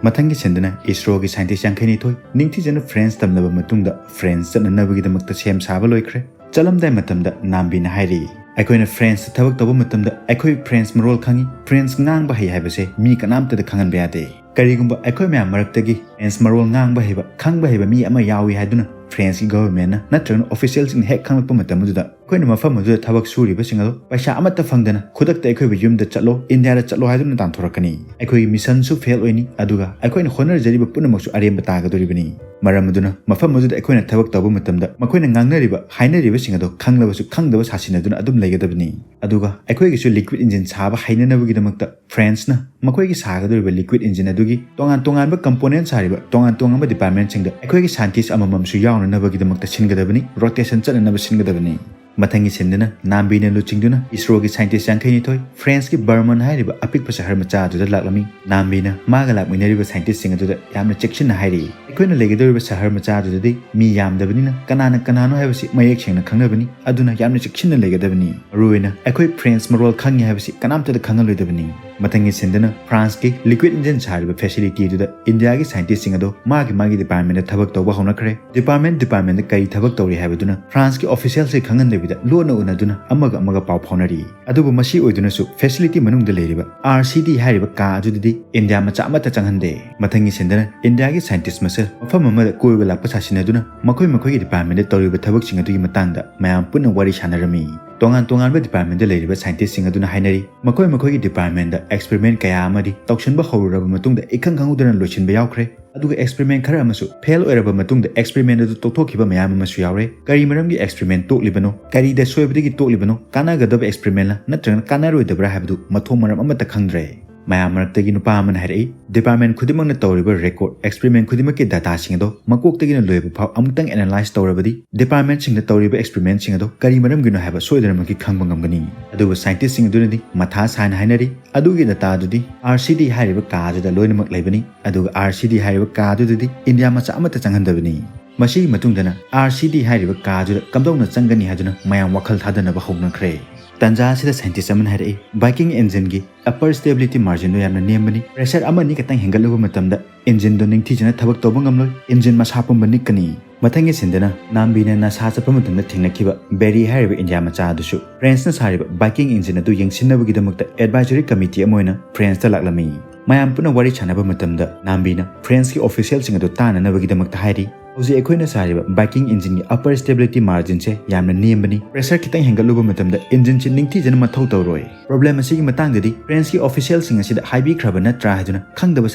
ꯃꯊꯪꯒꯤ ꯁꯤꯟꯗꯨꯅ ꯏꯁꯔꯣꯒꯤ ꯁꯥꯏꯟꯇꯤꯁ ꯌꯥꯡꯈꯩ ꯅꯤꯊꯣꯏ ꯅꯤꯡꯊꯤꯖꯅ ꯐ꯭ꯔꯦꯟꯁ ꯇꯝꯂꯕ ꯃꯇꯨꯡꯗ ꯐ꯭ꯔꯦꯟꯁ ꯆꯠꯅꯅꯕꯒꯤꯗꯃꯛꯇ ꯁꯦꯝ ꯁꯥꯕ ꯂꯣꯏꯈ꯭ꯔꯦ꯫ ꯆꯠꯂꯝꯗꯥꯏ ꯃꯇꯝꯗ ꯅꯥꯝꯕꯤꯅ ꯍꯥꯏꯔꯤ, "ꯑꯩꯈꯣꯏꯅ ꯐ꯭ꯔꯦꯟꯁꯇ ꯊꯕꯛ ꯇꯧꯕ ꯃꯇꯝꯗ ꯑꯩꯈꯣꯏ ꯐ꯭ꯔꯦꯟꯁ ꯃꯔꯣꯜ ꯈꯪꯉꯤ꯫ ꯐ꯭ꯔꯦꯟꯁ ꯉꯥꯡꯕ ꯍꯩ ꯍꯥꯏꯕꯁꯦ ꯃꯤ ꯀꯅꯥꯝꯇꯗ ꯈꯪꯍꯟꯕ ꯌꯥꯗꯦ꯫ ꯀꯔꯤꯒꯨꯝꯕ ꯑꯩꯈꯣꯏ ꯃꯌꯥꯝ ꯃꯔꯛꯇꯒꯤ ꯐ꯭ꯔꯦꯟꯁ ꯃꯔꯣꯜ ꯉꯥꯡꯕ ꯍꯩꯕ, ꯈꯪꯕ ꯍꯩꯕ ꯃꯤ ꯑꯃ ꯌꯥꯎꯏ ꯍꯥꯏꯗꯨꯅ ꯐ꯭ꯔꯦꯟꯁꯀꯤ ꯒꯚꯔꯟꯃꯦꯟꯠꯅ ꯅꯠꯇ꯭ꯔꯒꯅ ꯑꯣꯐꯤꯁꯤꯌꯦꯜꯁꯤꯡꯅ ꯍꯦꯛ ꯈꯪꯂꯛꯄ ꯃꯇꯝ ꯑꯗꯨꯗ ꯑꯩꯈꯣꯏꯅ ꯃꯐꯝ ꯑꯗꯨꯗ ꯊꯕꯛ ꯁꯨꯔꯤꯕꯁꯤꯡ ꯑꯗꯣ ꯄꯩꯁꯥ ꯑꯃꯠꯇ ꯐꯪꯗꯅ ꯈꯨꯗꯛꯇ ꯑꯩꯈꯣꯏꯕꯨ ꯌꯨꯝꯗ ꯆꯠꯂꯣ, ꯏꯟꯗꯤꯌꯥꯗ ꯆꯠꯂꯣ ꯍꯥꯏꯗꯨꯅ ꯇꯥꯟꯊꯣꯔꯛꯀꯅꯤ꯫ ꯑꯩꯈꯣꯏꯒꯤ ꯃꯤꯁꯟꯁꯨ ꯐꯦꯜ ꯑꯣꯏꯅꯤ, ꯑꯗꯨꯒ ꯑꯩꯈꯣꯏꯅ ꯍꯣꯠꯅꯖꯔꯤꯕ ꯄꯨꯝꯅꯃꯛꯁꯨ ꯑꯔꯦꯝꯕ ꯇꯥꯒꯗꯧꯔꯤꯕꯅꯤ꯫ ꯃꯔꯝ ꯑꯗꯨꯅ ꯃꯐꯝ ꯑꯗꯨꯗ ꯑꯩꯈꯣꯏꯅ ꯊꯕꯛ ꯇꯧꯕ ꯃꯇꯝꯗ ꯃꯈꯣꯏꯅ ꯉꯥꯡꯅꯔꯤꯕ, ꯍꯥꯏꯅꯔꯤꯕꯁꯤꯡ ꯑꯗꯣ ꯈꯪꯂꯕꯁꯨ ꯈꯪꯗꯕ ꯁꯥꯁꯤꯟꯅꯗꯨꯅ ꯑꯗꯨꯝ ꯂꯩꯒꯗꯕꯅꯤ꯫ ꯑꯗꯨꯒ ꯑꯩꯈꯣꯏꯒꯤꯁꯨ ꯂꯤꯀ꯭ꯋꯤꯗ ꯏꯟꯖꯤꯟ ꯁꯥꯕ ꯍꯩꯅꯅꯕꯒꯤꯗꯃꯛꯇ ꯐ꯭ꯔꯦꯟꯁꯅ ꯃꯈꯣꯏꯒꯤ ꯁꯥꯒꯗꯧꯔꯤꯕ ꯂꯤꯀ꯭ꯋꯤꯗ ꯏꯟꯖꯤꯟ ꯑꯗꯨꯒꯤ ꯇꯣꯉꯥꯟ ꯇꯣꯉꯥꯟꯕ ꯀꯝꯄꯣꯅꯦꯟꯠ ꯁꯥꯔꯤꯕ ꯇꯣꯉꯥꯟ ꯇꯣꯉꯥꯟꯕ ꯗꯤꯄꯥꯔꯠꯃꯦꯟꯠꯁꯤꯡꯗ ꯑꯩꯈꯣꯏꯒꯤ ꯁꯥꯏꯟꯇꯤꯁ ꯑꯃꯃꯝꯁꯨ ꯌꯥꯎꯅ ꯅꯕꯒꯤꯗꯃꯛꯇ ꯁꯤꯟꯒꯗꯕꯅꯤ, ꯔꯣꯇꯦꯁꯟ ꯆꯠꯅꯅꯕ ꯁꯤꯟꯒꯗꯕꯅꯤ꯫ ꯃꯊꯪꯒꯤ ꯁꯤꯟꯗꯅ ꯅꯥꯝꯕꯤꯅ ꯂꯨꯆꯤꯡꯗꯨꯅ ꯏꯁꯔꯣꯒꯤ ꯁꯥꯏꯟꯇꯤꯁ ꯌꯥꯡꯈꯩꯅꯤꯊꯣꯏ ꯐ꯭ꯔꯦꯟꯁꯀꯤ ꯕꯔꯃꯟ ꯍꯥꯏꯔꯤꯕ ꯑꯄꯤꯛꯄ ꯁꯍꯔ ꯃꯆꯥ ꯑꯗꯨꯗ ꯂꯥꯛꯂꯝꯃꯤ꯫ ꯅꯥꯝꯕꯤꯅ ꯃꯥꯒ ꯂꯥꯛꯃꯤꯟꯅꯔꯤꯕ ꯁꯥꯏꯟꯇꯤꯁꯁꯤꯡ ꯑꯗꯨꯗ ꯌꯥꯝꯅ ꯆꯦꯛꯁꯤꯟꯅ ꯍꯥꯏꯔꯤ, ꯑꯩꯈꯣꯏꯅ ꯂꯩꯒꯗꯧꯔꯤꯕ ꯁꯍꯔ ꯃꯆꯥ ꯑꯗꯨꯗꯗꯤ ꯃꯤ ꯌꯥꯝꯗꯕꯅꯤꯅ ꯀꯅꯥꯅ ꯀꯅꯥꯅꯣ ꯍꯥꯏꯕꯁꯤ ꯃꯌꯦꯛ ꯁꯦꯡꯅ ꯈꯪꯅꯕꯅꯤ, ꯑꯗꯨꯅ ꯌꯥꯝꯅ ꯆꯦꯛꯁꯤꯟꯅ ꯂꯩꯒꯗꯕꯅꯤ꯫ ꯃꯔꯨꯑꯣꯏꯅ ꯑꯩꯈꯣꯏ ꯐ꯭ꯔꯦꯟꯁ ꯃꯔꯣꯜ ꯈꯪꯉꯤ ꯍꯥꯏꯕꯁꯤ ꯀꯅꯥꯝꯇꯗ ꯈꯪꯍꯜꯂꯣꯏꯗꯕꯅꯤ꯫ ꯃꯊꯪꯒꯤ ꯁꯤꯟꯗꯅ ꯐ꯭ꯔꯥꯟꯁꯀꯤ ꯂꯤꯀ꯭ꯋꯤꯠ ꯏꯟꯖꯤꯟ ꯁꯥꯔꯤꯕ ꯐꯦꯁꯤꯂꯤꯇꯤ ꯑꯗꯨꯗ ꯏꯟꯗꯤꯌꯥꯒꯤ ꯁꯥꯏꯟꯇꯤꯁꯁꯤꯡ ꯑꯗꯣ ꯃꯥꯒꯤ ꯃꯥꯒꯤ ꯗꯤꯄꯥꯔꯠꯃꯦꯟꯗ ꯊꯕꯛ ꯇꯧꯕ ꯍꯧꯅꯈ꯭ꯔꯦ꯫ ꯗꯤꯄꯥꯔꯠꯃꯦꯟ ꯗꯤꯄꯥꯔꯠꯃꯦꯟꯗ ꯀꯔꯤ ꯊꯕꯛ ꯇꯧꯔꯤ ꯍꯥꯏꯕꯗꯨꯅ ꯐ꯭ꯔꯥꯟꯁꯀꯤ ꯑꯣꯐꯤꯁꯤꯌꯦꯜꯁꯤꯡ ꯈꯪꯍꯟꯗꯕꯤꯗ ꯂꯣꯟꯅ ꯎꯅꯗꯨꯅ ꯑꯃꯒ ꯑꯃꯒ ꯄꯥꯎ ꯐꯥꯎꯅꯔꯤ꯫ ꯑꯗꯨꯕꯨ ꯃꯁꯤ ꯑꯣꯏꯗꯨꯅꯁꯨ ꯐꯦꯁꯤꯂꯤꯇꯤ ꯃꯅꯨꯡꯗ ꯂꯩꯔꯤꯕ ꯑꯥꯔ ꯁꯤ ꯗꯤ ꯍꯥꯏꯔꯤꯕ ꯀꯥ ꯑꯗꯨꯗꯗꯤ ꯏꯟꯗꯤꯌꯥ ꯃꯆꯥ ꯑꯃꯠꯇ ꯆꯪꯍꯟꯗꯦ꯫ ꯃꯊꯪꯒꯤ ꯁꯤꯟꯗꯅ ꯏꯟꯗꯤꯌꯥꯒꯤ ꯁꯥꯏꯟꯇꯤꯁ ꯃꯁꯦꯜ ꯃꯐꯝ ꯑꯃꯗ ꯀꯣꯏꯕ ꯂꯥꯛꯄ ꯁꯥꯁꯤꯟꯅꯗꯨꯅ ꯃꯈꯣꯏ ꯃꯈꯣꯏꯒꯤ ꯗꯤꯄꯥꯔꯠꯃꯦꯟꯗ ꯇꯧꯔꯤꯕ ꯊꯕꯛꯁꯤꯡ ꯑꯗꯨꯒꯤ ꯃꯇꯥꯡꯗ ꯃꯌꯥꯝ ꯄꯨꯟꯅ ꯋꯥꯔꯤ ꯁꯥꯟꯅꯔꯝꯃꯤ꯫ ꯇꯣꯉꯥꯟ ꯇꯣꯉꯥꯟꯕ ꯗꯤꯄꯥꯔꯠꯃꯦꯟꯗ ꯂꯩꯔꯤꯕ ꯁꯥꯏꯟꯇꯤꯁꯁꯤꯡ ꯑꯗꯨꯅ ꯍꯥꯏꯅꯔꯤ, ꯃꯈꯣꯏ ꯃꯈꯣꯏꯒꯤ ꯗꯤꯄꯥꯔꯠꯃꯦꯟꯗ ꯑꯦꯛꯁꯄꯦꯔꯤꯃꯦꯟ ꯀꯌꯥ ꯑꯃꯗꯤ ꯇꯧꯁꯤꯟꯕ ꯍꯧꯔꯨꯔꯕ ꯃꯇꯨꯡꯗ ꯏꯈꯪ ꯈꯪꯍꯧꯗꯅ ꯂꯣꯏꯁꯤꯟꯕ ꯌꯥꯎꯈ꯭ꯔꯦ꯫ ꯑꯗꯨꯒ ꯑꯦꯛꯁꯄꯦꯔꯤꯃꯦꯟ ꯈꯔ ꯑꯃꯁꯨ ꯐꯦꯜ ꯑꯣꯏꯔꯕ ꯃꯇꯨꯡꯗ ꯑꯦꯛꯁꯄꯦꯔꯤꯃꯦꯟ ꯑꯗꯨ ꯇꯣꯛꯊꯣꯛꯈꯤꯕ ꯃꯌꯥꯝ ꯑꯃꯁꯨ ꯌꯥꯎꯔꯦ꯫ ꯀꯔꯤ ꯃꯔꯝꯒꯤ ꯑꯦꯛꯁꯄꯦꯔꯤꯃꯦꯟ ꯇꯣꯛꯂꯤꯕꯅꯣ, ꯀꯔꯤꯗ ꯁꯣꯏꯕꯗꯒꯤ ꯇꯣꯛꯂꯤꯕꯅꯣ, ꯀꯥꯟꯅꯒꯗꯕ ꯑꯦꯛꯁꯄꯦꯔꯤꯃꯦꯟꯂ ꯅꯠꯇ꯭ꯔꯒꯅ ꯀꯥꯟꯅꯔꯣꯏꯗꯕ꯭ꯔꯥ ꯍꯥꯏꯕꯗꯨ ꯃꯊꯣꯡ ꯃꯔꯝ ꯑꯃꯠꯇ ꯈꯪꯗ꯭ꯔꯦ꯫ ꯃꯌꯥꯝ ꯃꯔꯛꯇꯒꯤ ꯅꯨꯄꯥ ꯑꯃꯅ ꯍꯥꯏꯔꯛꯏ, ꯗꯤꯄꯥꯔꯠꯃꯦꯟ ꯈꯨꯗꯤꯡꯃꯛꯅ ꯇꯧꯔꯤꯕ ꯔꯦꯀꯣꯔꯗ, ꯑꯦꯛꯁꯄꯦꯔꯤꯃꯦꯟ ꯈꯨꯗꯤꯡꯃꯛꯀꯤ ꯗꯥꯇꯥꯁꯤꯡ ꯑꯗꯣ ꯃꯀꯣꯛꯇꯒꯤꯅ ꯂꯣꯏꯕ ꯐꯥꯎ ꯑꯃꯨꯛꯇꯪ ꯑꯦꯅꯥꯂꯥꯏꯖ ꯇꯧꯔꯕꯗꯤ ꯗꯤꯄꯥꯔꯠꯃꯦꯟꯁꯤꯡꯗ ꯇꯧꯔꯤꯕ ꯑꯦꯛꯁꯄꯦꯔꯤꯃꯦꯟꯁꯤꯡ ꯑꯗꯣ ꯀꯔꯤ ꯃꯔꯝꯒꯤꯅꯣ ꯍꯥꯏꯕ ꯁꯣꯏꯗꯅꯃꯛꯀꯤ ꯈꯪꯕ ꯉꯝꯒꯅꯤ꯫ ꯑꯗꯨꯕꯨ ꯁꯥꯏꯟꯇꯤꯁꯁꯤꯡ ꯑꯗꯨꯅꯗꯤ ꯃꯊꯥ ꯁꯥꯏꯅ ꯍꯥꯏꯅꯔꯤ, ꯑꯗꯨꯒꯤ ꯗꯥꯇꯥ ꯑꯗꯨꯗꯤ ꯑꯥꯔ ꯁꯤ ꯗꯤ ꯍꯥꯏꯔꯤꯕ ꯀꯥ ꯑꯗꯨꯗ ꯂꯣꯏꯅꯃꯛ ꯂꯩꯕꯅꯤ, ꯑꯗꯨꯒ ꯑꯥꯔ ꯁꯤ ꯗꯤ ꯍꯥꯏꯔꯤꯕ ꯀꯥ ꯑꯗꯨꯗꯗꯤ ꯏꯟꯗꯤꯌꯥ ꯃꯆꯥ ꯑꯃꯠꯇ ꯆꯪꯍꯟꯗꯕꯅꯤ꯫ ꯃꯁꯤꯒꯤ ꯃꯇꯨꯡꯗꯅ ꯑꯥꯔ ꯁꯤ ꯗꯤ ꯍꯥꯏꯔꯤꯕ ꯀꯥ ꯑꯗꯨꯗ ꯀꯝꯗꯧꯅ ꯆꯪꯒꯅꯤ ꯍꯥꯏꯗꯨꯅ ꯃꯌꯥꯝ ꯋꯥꯈꯜ ꯊꯥꯗꯅꯕ ꯍꯧꯅꯈ꯭ꯔꯦ꯫ ꯇꯟꯖꯥ ꯑꯁꯤꯗ ꯁꯥꯏꯟꯇꯤꯁ ꯑꯃꯅ ꯍꯥꯏꯔꯛꯏ, ꯕꯥꯏꯀꯤꯡ ꯏꯟꯖꯤꯟꯒꯤ ꯑꯄꯔ ꯁ꯭ꯇꯦꯕꯤꯂꯤꯇꯤ ꯃꯥꯔꯖꯤꯟꯗꯣ ꯌꯥꯝꯅ ꯅꯦꯝꯕꯅꯤ, ꯄ꯭ꯔꯦꯁꯔ ꯑꯃ ꯑꯅꯤ ꯈꯛꯇꯪ ꯍꯦꯟꯒꯠꯂꯨꯕ ꯃꯇꯝꯗ ꯏꯟꯖꯤꯟꯗꯣ ꯅꯤꯡꯊꯤꯖꯅ ꯊꯕꯛ ꯇꯧꯕ ꯉꯝꯂꯣꯏ, ꯏꯟꯖꯤꯟ ꯃꯁꯥ ꯄꯨꯝꯕ ꯅꯤꯛꯀꯅꯤ꯫ ꯃꯊꯪꯒꯤ ꯁꯤꯟꯗꯅ ꯅꯥꯝꯕꯤꯅ ꯅꯥꯁꯥ ꯆꯠꯄ ꯃꯇꯝꯗ ꯊꯦꯡꯅꯈꯤꯕ ꯕꯦꯔꯤ ꯍꯥꯏꯔꯤꯕ ꯏꯟꯗꯤꯌꯥ ꯃꯆꯥ ꯑꯗꯨꯁꯨ ꯐ꯭ꯔꯦꯟꯁꯅ ꯁꯥꯔꯤꯕ ꯕꯥꯏꯀꯤꯡ ꯏꯟꯖꯤꯟ ꯑꯗꯨ ꯌꯦꯡꯁꯤꯟꯅꯕꯒꯤꯗꯃꯛꯇ ꯑꯦꯗꯚꯥꯏꯖꯔꯤ ꯀꯃꯤꯇꯤ ꯑꯃ ꯑꯣꯏꯅ ꯐ꯭ꯔꯦꯟꯁꯇ ꯂꯥꯛꯂꯝꯃꯤ꯫ ꯃꯌꯥꯝ ꯄꯨꯟꯅ ꯋꯥꯔꯤ ꯁꯥꯟꯅꯕ ꯃꯇꯝꯗ ꯅꯥꯝꯕꯤꯅ ꯐ꯭ꯔꯦꯟꯁꯀꯤ ꯑꯣꯐꯤꯁꯤꯌꯦꯜꯁꯤꯡ ꯑꯗꯨ ꯇꯥꯅꯅꯕꯒꯤꯗꯃꯛꯇ ꯍꯥꯏꯔꯤ, ꯍꯧꯖꯤꯛ ꯑꯩꯈꯣꯏꯅ ꯁꯥꯔꯤꯕ ꯕꯥꯏꯀꯤꯡ ꯏꯟꯖꯤꯟꯒꯤ ꯑꯄꯔ ꯁ꯭ꯇꯦꯕꯤꯂꯤꯇꯤ ꯃꯥꯔꯖꯤꯟꯁꯦ ꯌꯥꯝꯅ ꯅꯦꯝꯕꯅꯤ, ꯄ꯭ꯔꯦꯁꯔ ꯈꯤꯇꯪ ꯍꯦꯟꯒꯠꯂꯨꯕ ꯃꯇꯝꯗ ꯏꯟꯖꯤꯟꯁꯤ ꯅꯤꯡꯊꯤꯖꯅ ꯃꯊꯧ ꯇꯧꯔꯣꯏ꯫ ꯄ꯭ꯔꯣꯕ꯭ꯂꯦꯝ ꯑꯁꯤꯒꯤ ꯃꯇꯥꯡꯗꯗꯤ ꯐ꯭ꯔꯦꯟꯁꯀꯤ ꯑꯣꯐꯤꯁꯤꯌꯦꯜꯁꯤꯡ ꯑꯁꯤꯗ ꯍꯥꯏꯕꯤꯈ꯭ꯔꯕ ꯅꯠꯇ꯭ꯔꯥ ꯍꯥꯏꯗꯨꯅ ꯈꯪꯗꯕ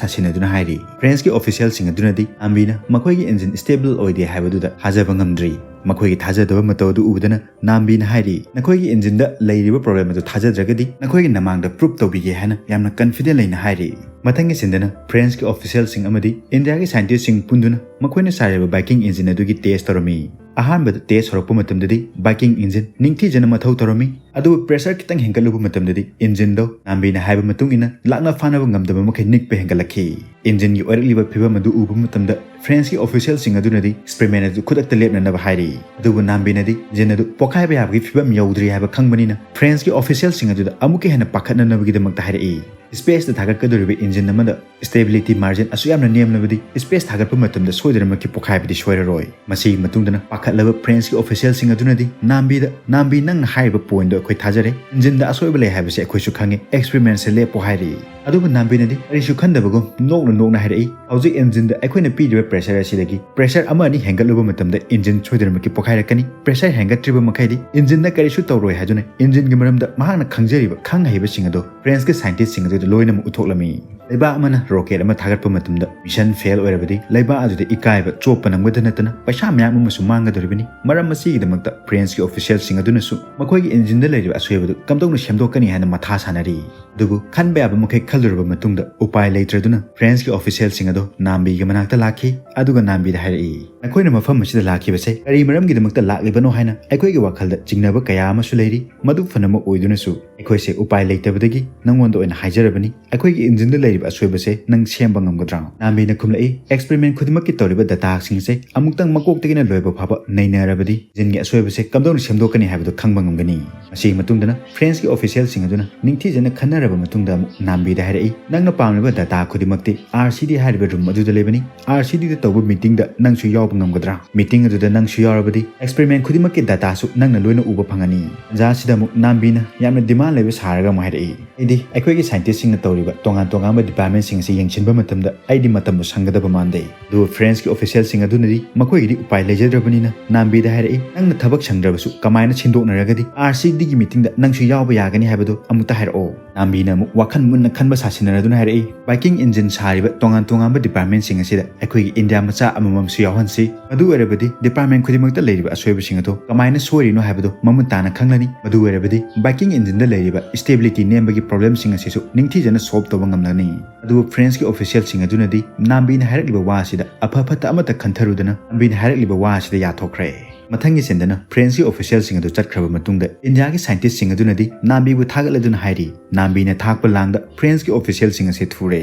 ꯁꯥꯁꯤꯟꯅꯗꯨꯅ ꯍꯥꯏꯔꯤ꯫ ꯐ꯭ꯔꯦꯟꯁꯀꯤ ꯑꯣꯐꯤꯁꯤꯌꯦꯜꯁꯤꯡ ꯑꯗꯨꯅꯗꯤ ꯅꯥꯝꯕꯤꯅ ꯃꯈꯣꯏꯒꯤ ꯏꯟꯖꯤꯟ ꯁ꯭ꯇꯦꯕꯜ ꯑꯣꯏꯗꯦ ꯍꯥꯏꯕꯗꯨꯗ ꯊꯥꯖꯕ ꯉꯝꯗ꯭ꯔꯤ꯫ ꯃꯈꯣꯏꯒꯤ ꯊꯥꯖꯗꯕ ꯃꯇꯧ ꯑꯗꯨ ꯎꯕꯗꯅ ꯅꯥꯝꯕꯤꯅ ꯍꯥꯏꯔꯤ, "ꯅꯈꯣꯏꯒꯤ ꯏꯟꯖꯤꯟꯗ ꯂꯩꯔꯤꯕ ꯄ꯭ꯔꯣꯕ꯭ꯂꯦꯝ ꯑꯗꯨ ꯊꯥꯖꯗ꯭ꯔꯒꯗꯤ ꯅꯈꯣꯏꯒꯤ ꯅꯃꯥꯡꯗ ꯄ꯭ꯔꯨꯞ ꯇꯧꯕꯤꯒꯦ" ꯍꯥꯏꯅ ꯌꯥꯝꯅ ꯀꯟꯐꯤꯗꯦꯟ ꯂꯩꯅ ꯍꯥꯏꯔꯤ꯫ ꯃꯊꯪꯒꯤ ꯁꯤꯟꯗꯅ ꯐ꯭ꯔꯦꯟꯁꯀꯤ ꯑꯣꯐꯤꯁꯤꯌꯦꯜꯁꯤꯡ ꯑꯃꯗꯤ ꯏꯟꯗꯤꯌꯥꯒꯤ ꯁꯥꯏꯟꯇꯤꯁ꯭ꯠꯁꯤꯡ ꯄꯨꯟꯗꯨꯅ ꯃꯈꯣꯏꯅ ꯁꯥꯔꯤꯕ ꯕꯥꯏꯀꯤꯡ ꯏꯟꯖꯤꯟ ꯑꯗꯨꯒꯤ ꯇꯦꯁ ꯇꯧꯔꯝꯃꯤ꯫ ꯑꯍꯥꯟꯕꯗ ꯇꯦꯁ ꯍꯧꯔꯛꯄ ꯃꯇꯝꯗꯗꯤ ꯕꯥꯏꯀꯤꯡ ꯏꯟꯖꯤꯟ ꯅꯤꯡꯊꯤꯖꯅ ꯃꯊꯧ ꯇꯧꯔꯝꯃꯤ, ꯑꯗꯨꯕꯨ ꯄ꯭ꯔꯦꯁꯔ ꯈꯤꯇꯪ ꯍꯦꯟꯒꯠꯂꯨꯕ ꯃꯇꯝꯗꯗꯤ ꯏꯟꯖꯤꯟꯗꯣ ꯅꯥꯝꯕꯤꯅ ꯍꯥꯏꯕ ꯃꯇꯨꯡ ꯏꯟꯅ ꯂꯥꯛꯅ ꯐꯥꯅꯕ ꯉꯝꯗꯕ ꯃꯈꯩ ꯅꯤꯛꯄ ꯍꯦꯟꯒꯠꯂꯛꯈꯤ꯫ ꯏꯟꯖꯤꯟꯒꯤ ꯑꯣꯏꯔꯛꯂꯤꯕ ꯐꯤꯕꯝ ꯑꯗꯨ ꯎꯕ ꯃꯇꯝꯗ ꯐ꯭ꯔꯦꯟꯁꯀꯤ ꯑꯣꯐꯤꯁꯤꯌꯦꯜꯁꯤꯡ ꯑꯗꯨꯅꯗꯤ ꯑꯦꯛꯁꯄꯦꯔꯤꯃꯦꯟ ꯑꯗꯨ ꯈꯨꯗꯛꯇ ꯂꯦꯞꯅꯅꯕ ꯍꯥꯏꯔꯤ꯫ ꯑꯗꯨꯕꯨ ꯅꯥꯝꯕꯤꯅꯗꯤ ꯏꯟꯖꯤꯟ ꯑꯗꯨ ꯄꯣꯈꯥꯏꯕ ꯌꯥꯕꯒꯤ ꯐꯤꯕꯝ ꯌꯧꯗ꯭ꯔꯤ ꯍꯥꯏꯕ ꯈꯪꯕꯅꯤꯅ ꯐ꯭ꯔꯦꯟꯁꯀꯤ ꯑꯣꯐꯤꯁꯤꯌꯦꯜꯁꯤꯡ ꯑꯗꯨꯗ ꯑꯃꯨꯛꯀ ꯍꯦꯟꯅ ꯄꯥꯈꯠꯅꯅꯕꯒꯤꯗꯃꯛꯇ ꯍꯥꯏꯔꯛꯏ꯫ ꯁ꯭ꯄꯦꯁꯇ ꯊꯥꯒꯠꯀꯗꯧꯔꯤꯕ ꯏꯟꯖꯤꯟ ꯑꯃꯗ ꯁ꯭ꯇꯦꯕꯤꯂꯤꯇꯤ ꯃꯥꯔꯖꯤꯟ ꯑꯁꯨꯛ ꯌꯥꯝꯅ ꯅꯦꯝꯂꯕꯗꯤ ꯁ꯭ꯄꯦꯁ ꯊꯥꯒꯠꯄ ꯃꯇꯝꯗ ꯁꯣꯏꯗꯅꯃꯛꯀꯤ ꯄꯣꯈꯥꯏꯕꯗꯤ ꯁꯣꯏꯔꯔꯣꯏ꯫ ꯃꯁꯤꯒꯤ ꯃꯇꯨꯡꯗꯅ ꯄꯥꯈꯠꯂꯕ ꯐ꯭ꯔꯦꯟꯁꯀꯤ ꯑꯣꯐꯤꯁꯤꯌꯦꯜꯁꯤꯡ ꯑꯗꯨꯅꯗꯤ ꯅꯥꯝꯕꯤꯗ, "ꯅꯥꯝꯕꯤ, ꯅꯪꯅ ꯍꯥꯏꯔꯤꯕ ꯄꯣꯏꯟꯗꯣ ꯑꯩꯈꯣꯏ ꯊꯥꯖꯔꯦ, ꯏꯟꯖꯤꯟꯗ ꯑꯁꯣꯏꯕ ꯂꯩ ꯍꯥꯏꯕꯁꯦ ꯑꯩꯈꯣꯏꯁꯨ ꯈꯪꯉꯤ, ꯑꯦꯛꯁꯄꯦꯔꯤꯃꯦꯟꯁꯦ ꯂꯦꯞꯄꯣ" ꯍꯥꯏꯔꯤ꯫ ꯑꯗꯨꯕꯨ ꯅꯥꯝꯕꯤꯅꯗꯤ ꯀꯔꯤꯁꯨ ꯈꯟꯗꯕꯒꯨꯝ ꯅꯣꯛꯅ ꯅꯣꯛꯅ ꯍꯥꯏꯔꯛꯏ, "ꯍꯧꯖꯤꯛ ꯏꯟꯖꯤꯟꯗ ꯑꯩꯈꯣꯏꯅ ꯄꯤꯔꯤꯕ ꯄ꯭ꯔꯦꯁꯔ ꯑꯁꯤꯗꯒꯤ ꯄ꯭ꯔꯦꯁꯔ ꯑꯃ ꯑꯅꯤ ꯍꯦꯟꯒꯠꯂꯨꯕ ꯃꯇꯝꯗ ꯏꯟꯖꯤꯟ ꯁꯣꯏꯗꯅꯃꯛꯀꯤ ꯄꯣꯈꯥꯏꯔꯛꯀꯅꯤ꯫ ꯄ꯭ꯔꯦꯁꯔ ꯍꯦꯟꯒꯠꯇ꯭ꯔꯤꯕ ꯃꯈꯩꯗꯤ ꯏꯟꯖꯤꯟꯗ ꯀꯔꯤꯁꯨ ꯇꯧꯔꯣꯏ" ꯍꯥꯏꯗꯨꯅ ꯏꯟꯖꯤꯟꯒꯤ ꯃꯔꯝꯗ ꯃꯍꯥꯛꯅ ꯈꯪꯖꯔꯤꯕ ꯈꯪ ꯍꯩꯕꯁꯤꯡ ꯑꯗꯨ ꯐ꯭ꯔꯦꯟꯁꯀꯤ ꯁꯥꯏꯟꯇꯤꯁ꯭ꯠꯁꯤꯡ ꯑꯗꯨꯗ ꯂꯣꯏꯅꯃꯛ ꯎꯠꯊꯣꯛꯂꯝꯃꯤ꯫ ꯂꯩꯕꯥꯛ ꯑꯃꯅ ꯔꯣꯀꯦꯠ ꯑꯃ ꯊꯥꯒꯠꯄ ꯃꯇꯝꯗ ꯃꯤꯁꯟ ꯐꯦꯜ ꯑꯣꯏꯔꯕꯗꯤ ꯂꯩꯕꯥꯛ ꯑꯗꯨꯗ ꯏꯀꯥꯏꯕ ꯆꯣꯞꯄ ꯅꯪꯕꯗ ꯅꯠꯇꯅ ꯄꯩꯁꯥ ꯃꯌꯥꯝ ꯑꯃꯁꯨ ꯃꯥꯡꯒꯗꯧꯔꯤꯕꯅꯤ꯫ ꯃꯔꯝ ꯑꯁꯤꯒꯤꯗꯃꯛꯇ ꯐ꯭ꯔꯦꯟꯁꯀꯤ ꯑꯣꯐꯤꯁꯤꯌꯦꯜꯁꯤꯡ ꯑꯗꯨꯅꯁꯨ ꯃꯈꯣꯏꯒꯤ ꯏꯟꯖꯤꯟꯗ ꯂꯩꯔꯤꯕ ꯑꯁꯣꯏꯕꯗꯨ ꯀꯝꯗꯧꯅ ꯁꯦꯝꯗꯣꯛꯀꯅꯤ ꯍꯥꯏꯅ ꯃꯊꯥ ꯁꯥꯟꯅꯔꯤ꯫ ꯑꯗꯨꯕꯨ ꯈꯟꯕ ꯌꯥꯕ ꯃꯈꯩ ꯈꯜꯂꯨꯔꯕ ꯃꯇꯨꯡꯗ ꯎꯄꯥꯏ ꯂꯩꯇ꯭ꯔꯗꯨꯅ ꯐ꯭ꯔꯦꯟꯁꯀꯤ ꯑꯣꯐꯤꯁꯤꯌꯦꯜꯁꯤꯡ ꯑꯗꯨ ꯅꯥꯝꯕꯤꯒꯤ ꯃꯅꯥꯛꯇ ꯂꯥꯛꯈꯤ, ꯑꯗꯨꯒ ꯅꯥꯝꯕꯤꯗ ꯍꯥꯏꯔꯛꯏ, "ꯅꯈꯣꯏꯅ ꯃꯐꯝ ꯑꯁꯤꯗ ꯂꯥꯛꯈꯤꯕꯁꯦ ꯀꯔꯤ ꯃꯔꯝꯒꯤꯗꯃꯛꯇ ꯂꯥꯛꯂꯤꯕꯅꯣ ꯍꯥꯏꯅ ꯑꯩꯈꯣꯏꯒꯤ ꯋꯥꯈꯜꯗ ꯆꯤꯡꯅꯕ ꯀꯌꯥ ꯑꯃꯁꯨ ꯂꯩꯔꯤ꯫ ꯃꯗꯨ ꯐꯅꯃꯛ ꯑꯣꯏꯗꯨꯅꯁꯨ ꯑꯩꯈꯣꯏꯁꯦ ꯎꯄꯥꯏ ꯂꯩꯇꯕꯗꯒꯤ ꯅꯉꯣꯟꯗ ꯑꯣꯏꯅ ꯍꯥꯏꯖꯔꯕꯅꯤ꯫ ꯑꯩꯈꯣꯏꯒꯤ ꯏꯟꯖꯤꯟꯗ ꯂꯩꯔꯤꯕ ꯑꯁꯣꯏꯕꯁꯦ ꯅꯪ ꯁꯦꯝꯕ ꯉꯝꯒꯗ꯭ꯔꯥ?" ꯅꯥꯝꯕꯤꯅ ꯈꯨꯝꯂꯛꯏ, "ꯑꯦꯛꯁꯄꯦꯔꯤꯃꯦꯟ ꯈꯨꯗꯤꯡꯃꯛꯀꯤ ꯇꯧꯔꯤꯕ ꯗꯇꯥꯁꯤꯡꯁꯦ ꯑꯃꯨꯛꯇꯪ ꯃꯀꯣꯛꯇꯒꯤꯅ ꯂꯣꯏꯕ ꯐꯥꯎꯕ ꯅꯩꯅꯔꯕꯗꯤ ꯏꯟꯖꯤꯟꯒꯤ ꯑꯁꯣꯏꯕꯁꯦ ꯀꯝꯗꯧꯅ ꯁꯦꯝꯗꯣꯛꯀꯅꯤ ꯍꯥꯏꯕꯗꯨ ꯈꯪꯕ ꯉꯝꯒꯅꯤ꯫" ꯃꯁꯤꯒꯤ ꯃꯇꯨꯡꯗꯅ ꯐ꯭ꯔꯦꯟꯁꯀꯤ ꯑꯣꯐꯤꯁꯤꯌꯦꯜꯁꯤꯡ ꯑꯗꯨꯅ ꯅꯤꯡꯊꯤꯖꯅ ꯈꯟꯅꯔꯕ ꯃꯇꯨꯡꯗ ꯑꯃꯨꯛ ꯅꯥꯝꯕꯤꯗ ꯍꯥꯏꯔꯛꯏ, "ꯅꯪꯅ ꯄꯥꯝꯂꯤꯕ ꯗꯇꯥ ꯈꯨꯗꯤꯡꯃꯛꯇꯤ ꯑꯥꯔ ꯁꯤ ꯗꯤ ꯍꯥꯏꯔꯤꯕ ꯔꯨꯝ ꯑꯗꯨꯗ ꯂꯩꯕꯅꯤ꯫ ꯑꯥꯔ ꯁꯤ ꯗꯤꯗ ꯇꯧꯕ ꯃꯤꯇꯤꯡꯗ ꯅꯪꯁꯨ ꯌꯥꯎꯕ ꯉꯝꯒꯗ꯭ꯔꯥ? ꯃꯤꯇꯤꯡ ꯑꯗꯨꯗ ꯅꯪꯁꯨ ꯌꯥꯎꯔꯕꯗꯤ ꯑꯦꯛꯁꯄꯦꯔꯤꯃꯦꯟ ꯈꯨꯗꯤꯡꯃꯛꯀꯤ ꯗꯇꯥꯁꯨ ꯅꯪꯅ ꯂꯣꯏꯅ ꯎꯕ ꯐꯪꯒꯅꯤ꯫" ꯇꯥꯟꯖꯥ ꯑꯁꯤꯗ ꯑꯃꯨꯛ ꯅꯥꯝꯕꯤꯅ ꯌꯥꯝꯅ ꯗꯤꯃꯥꯟ ꯂꯩꯕ ꯁꯥꯔꯒ ꯑꯃꯨꯛ ꯍꯥꯏꯔꯛꯏ, "ꯑꯩꯗꯤ ꯑꯩꯈꯣꯏꯒꯤ ꯁꯥꯏꯟꯇꯤꯁ꯭ꯠꯁꯤꯡꯅ ꯇꯧꯔꯤꯕ ꯇꯣꯉꯥꯟ ꯇꯣꯉꯥꯟꯕ ꯗꯤꯄꯥꯔꯠꯃꯦꯟꯁꯤꯡ ꯑꯁꯤ ꯌꯦꯡꯁꯤꯟꯕ ꯃꯇꯝꯗ ꯑꯩꯗꯤ ꯃꯇꯝꯕꯨ ꯁꯪꯒꯗꯕ ꯃꯥꯟꯗꯦ꯫" ꯑꯗꯨꯕꯨ ꯐ꯭ꯔꯦꯟꯁꯀꯤ ꯑꯣꯐꯤꯁꯤꯌꯦꯜꯁꯤꯡ ꯑꯗꯨꯅꯗꯤ ꯃꯈꯣꯏꯒꯤꯗꯤ ꯎꯄꯥꯏ ꯂꯩꯖꯗ꯭ꯔꯕꯅꯤꯅ ꯅꯥꯝꯕꯤꯗ ꯍꯥꯏꯔꯛꯏ, "ꯅꯪꯅ ꯊꯕꯛ ꯁꯪꯗ꯭ꯔꯕꯁꯨ ꯀꯃꯥꯏꯅ ꯁꯤꯟꯗꯣꯛꯅꯔꯒꯗꯤ ꯑꯥꯔ ꯁꯤ ꯗꯤꯒꯤ ꯃꯤꯇꯤꯡꯗ ꯅꯪꯁꯨ ꯌꯥꯎꯕ ꯌꯥꯒꯅꯤ ꯍꯥꯏꯕꯗꯨ ꯑꯃꯨꯛꯇ ꯍꯥꯏꯔꯛꯑꯣ꯫" ꯅꯥꯝꯕꯤꯅ ꯑꯃꯨꯛ ꯋꯥꯈꯜ ꯃꯨꯟꯅ ꯈꯟꯕ ꯁꯥꯁꯤꯟꯅꯔꯗꯨꯅ ꯍꯥꯏꯔꯛꯏ, "Viking engine ꯁꯥꯔꯤꯕ ꯇꯣꯉꯥꯟ ꯇꯣꯉꯥꯟꯕ department ꯁꯤꯡ ꯑꯁꯤꯗ ꯑꯩꯈꯣꯏꯒꯤ ꯏꯟꯗꯤꯌꯥ ꯃꯆꯥ ꯑꯃꯃꯝꯁꯨ ꯌꯥꯎꯍꯟꯁꯤ꯫ ꯃꯗꯨ ꯑꯣꯏꯔꯕꯗꯤ department ꯈꯨꯗꯤꯡꯃꯛꯇ ꯂꯩꯔꯤꯕ ꯑꯁꯣꯏꯕꯁꯤꯡ ꯑꯗꯨ ꯀꯃꯥꯏꯅ ꯁꯣꯏꯔꯤꯅꯣ ꯍꯥꯏꯕꯗꯨ ꯃꯃꯨꯠ ꯇꯥꯅ ꯈꯪꯂꯅꯤ꯫ ꯃꯗꯨ ꯑꯣꯏꯔꯕꯗꯤ Viking engine ꯗ ꯂꯩꯔꯤꯕ stability ꯅꯦꯝꯕꯒꯤ problem ꯁꯤꯡ ꯑꯁꯤꯁꯨ ꯅꯤꯡꯊꯤꯖꯅ solve ꯇꯧꯕ ꯉꯝꯂꯒꯅꯤ꯫" ꯑꯗꯨꯕꯨ France ꯀꯤ official ꯁꯤꯡ ꯑꯗꯨꯅꯗꯤ ꯅꯥꯝꯕꯤꯅ ꯍꯥꯏꯔꯛꯂꯤꯕ ꯋꯥ ꯑꯁꯤꯗ ꯑꯐ ꯐꯠꯇ ꯑꯃꯠꯇ ꯈꯟꯊꯔꯨꯗꯅ ꯅꯥꯝꯕꯤꯅ ꯍꯥꯏꯔꯛꯂꯤꯕ ꯋꯥ ꯑꯁꯤꯗ ꯌꯥꯊꯣꯛꯈ꯭ꯔꯦ꯫ ꯃꯊꯪꯒꯤ ꯁꯤꯟꯗꯅ France ꯀꯤ official ꯁꯤꯡ ꯑꯗꯨ ꯆꯠꯈ꯭ꯔꯕ ꯃꯇꯨꯡꯗ ꯏꯟꯗꯤꯌꯥꯒꯤ scientist ꯁꯤꯡ ꯑꯗꯨꯅꯗꯤ ꯅꯥꯝꯕꯤꯕꯨ ꯊꯥꯒꯠꯂꯗꯨꯅ ꯍꯥꯏꯔꯤ, "ꯅꯥꯝꯕꯤꯅ ꯊꯥꯛꯄ ꯂꯥꯡꯗ France ꯀꯤ official ꯁꯤꯡ ꯑꯁꯤ ꯊꯨꯔꯦ꯫"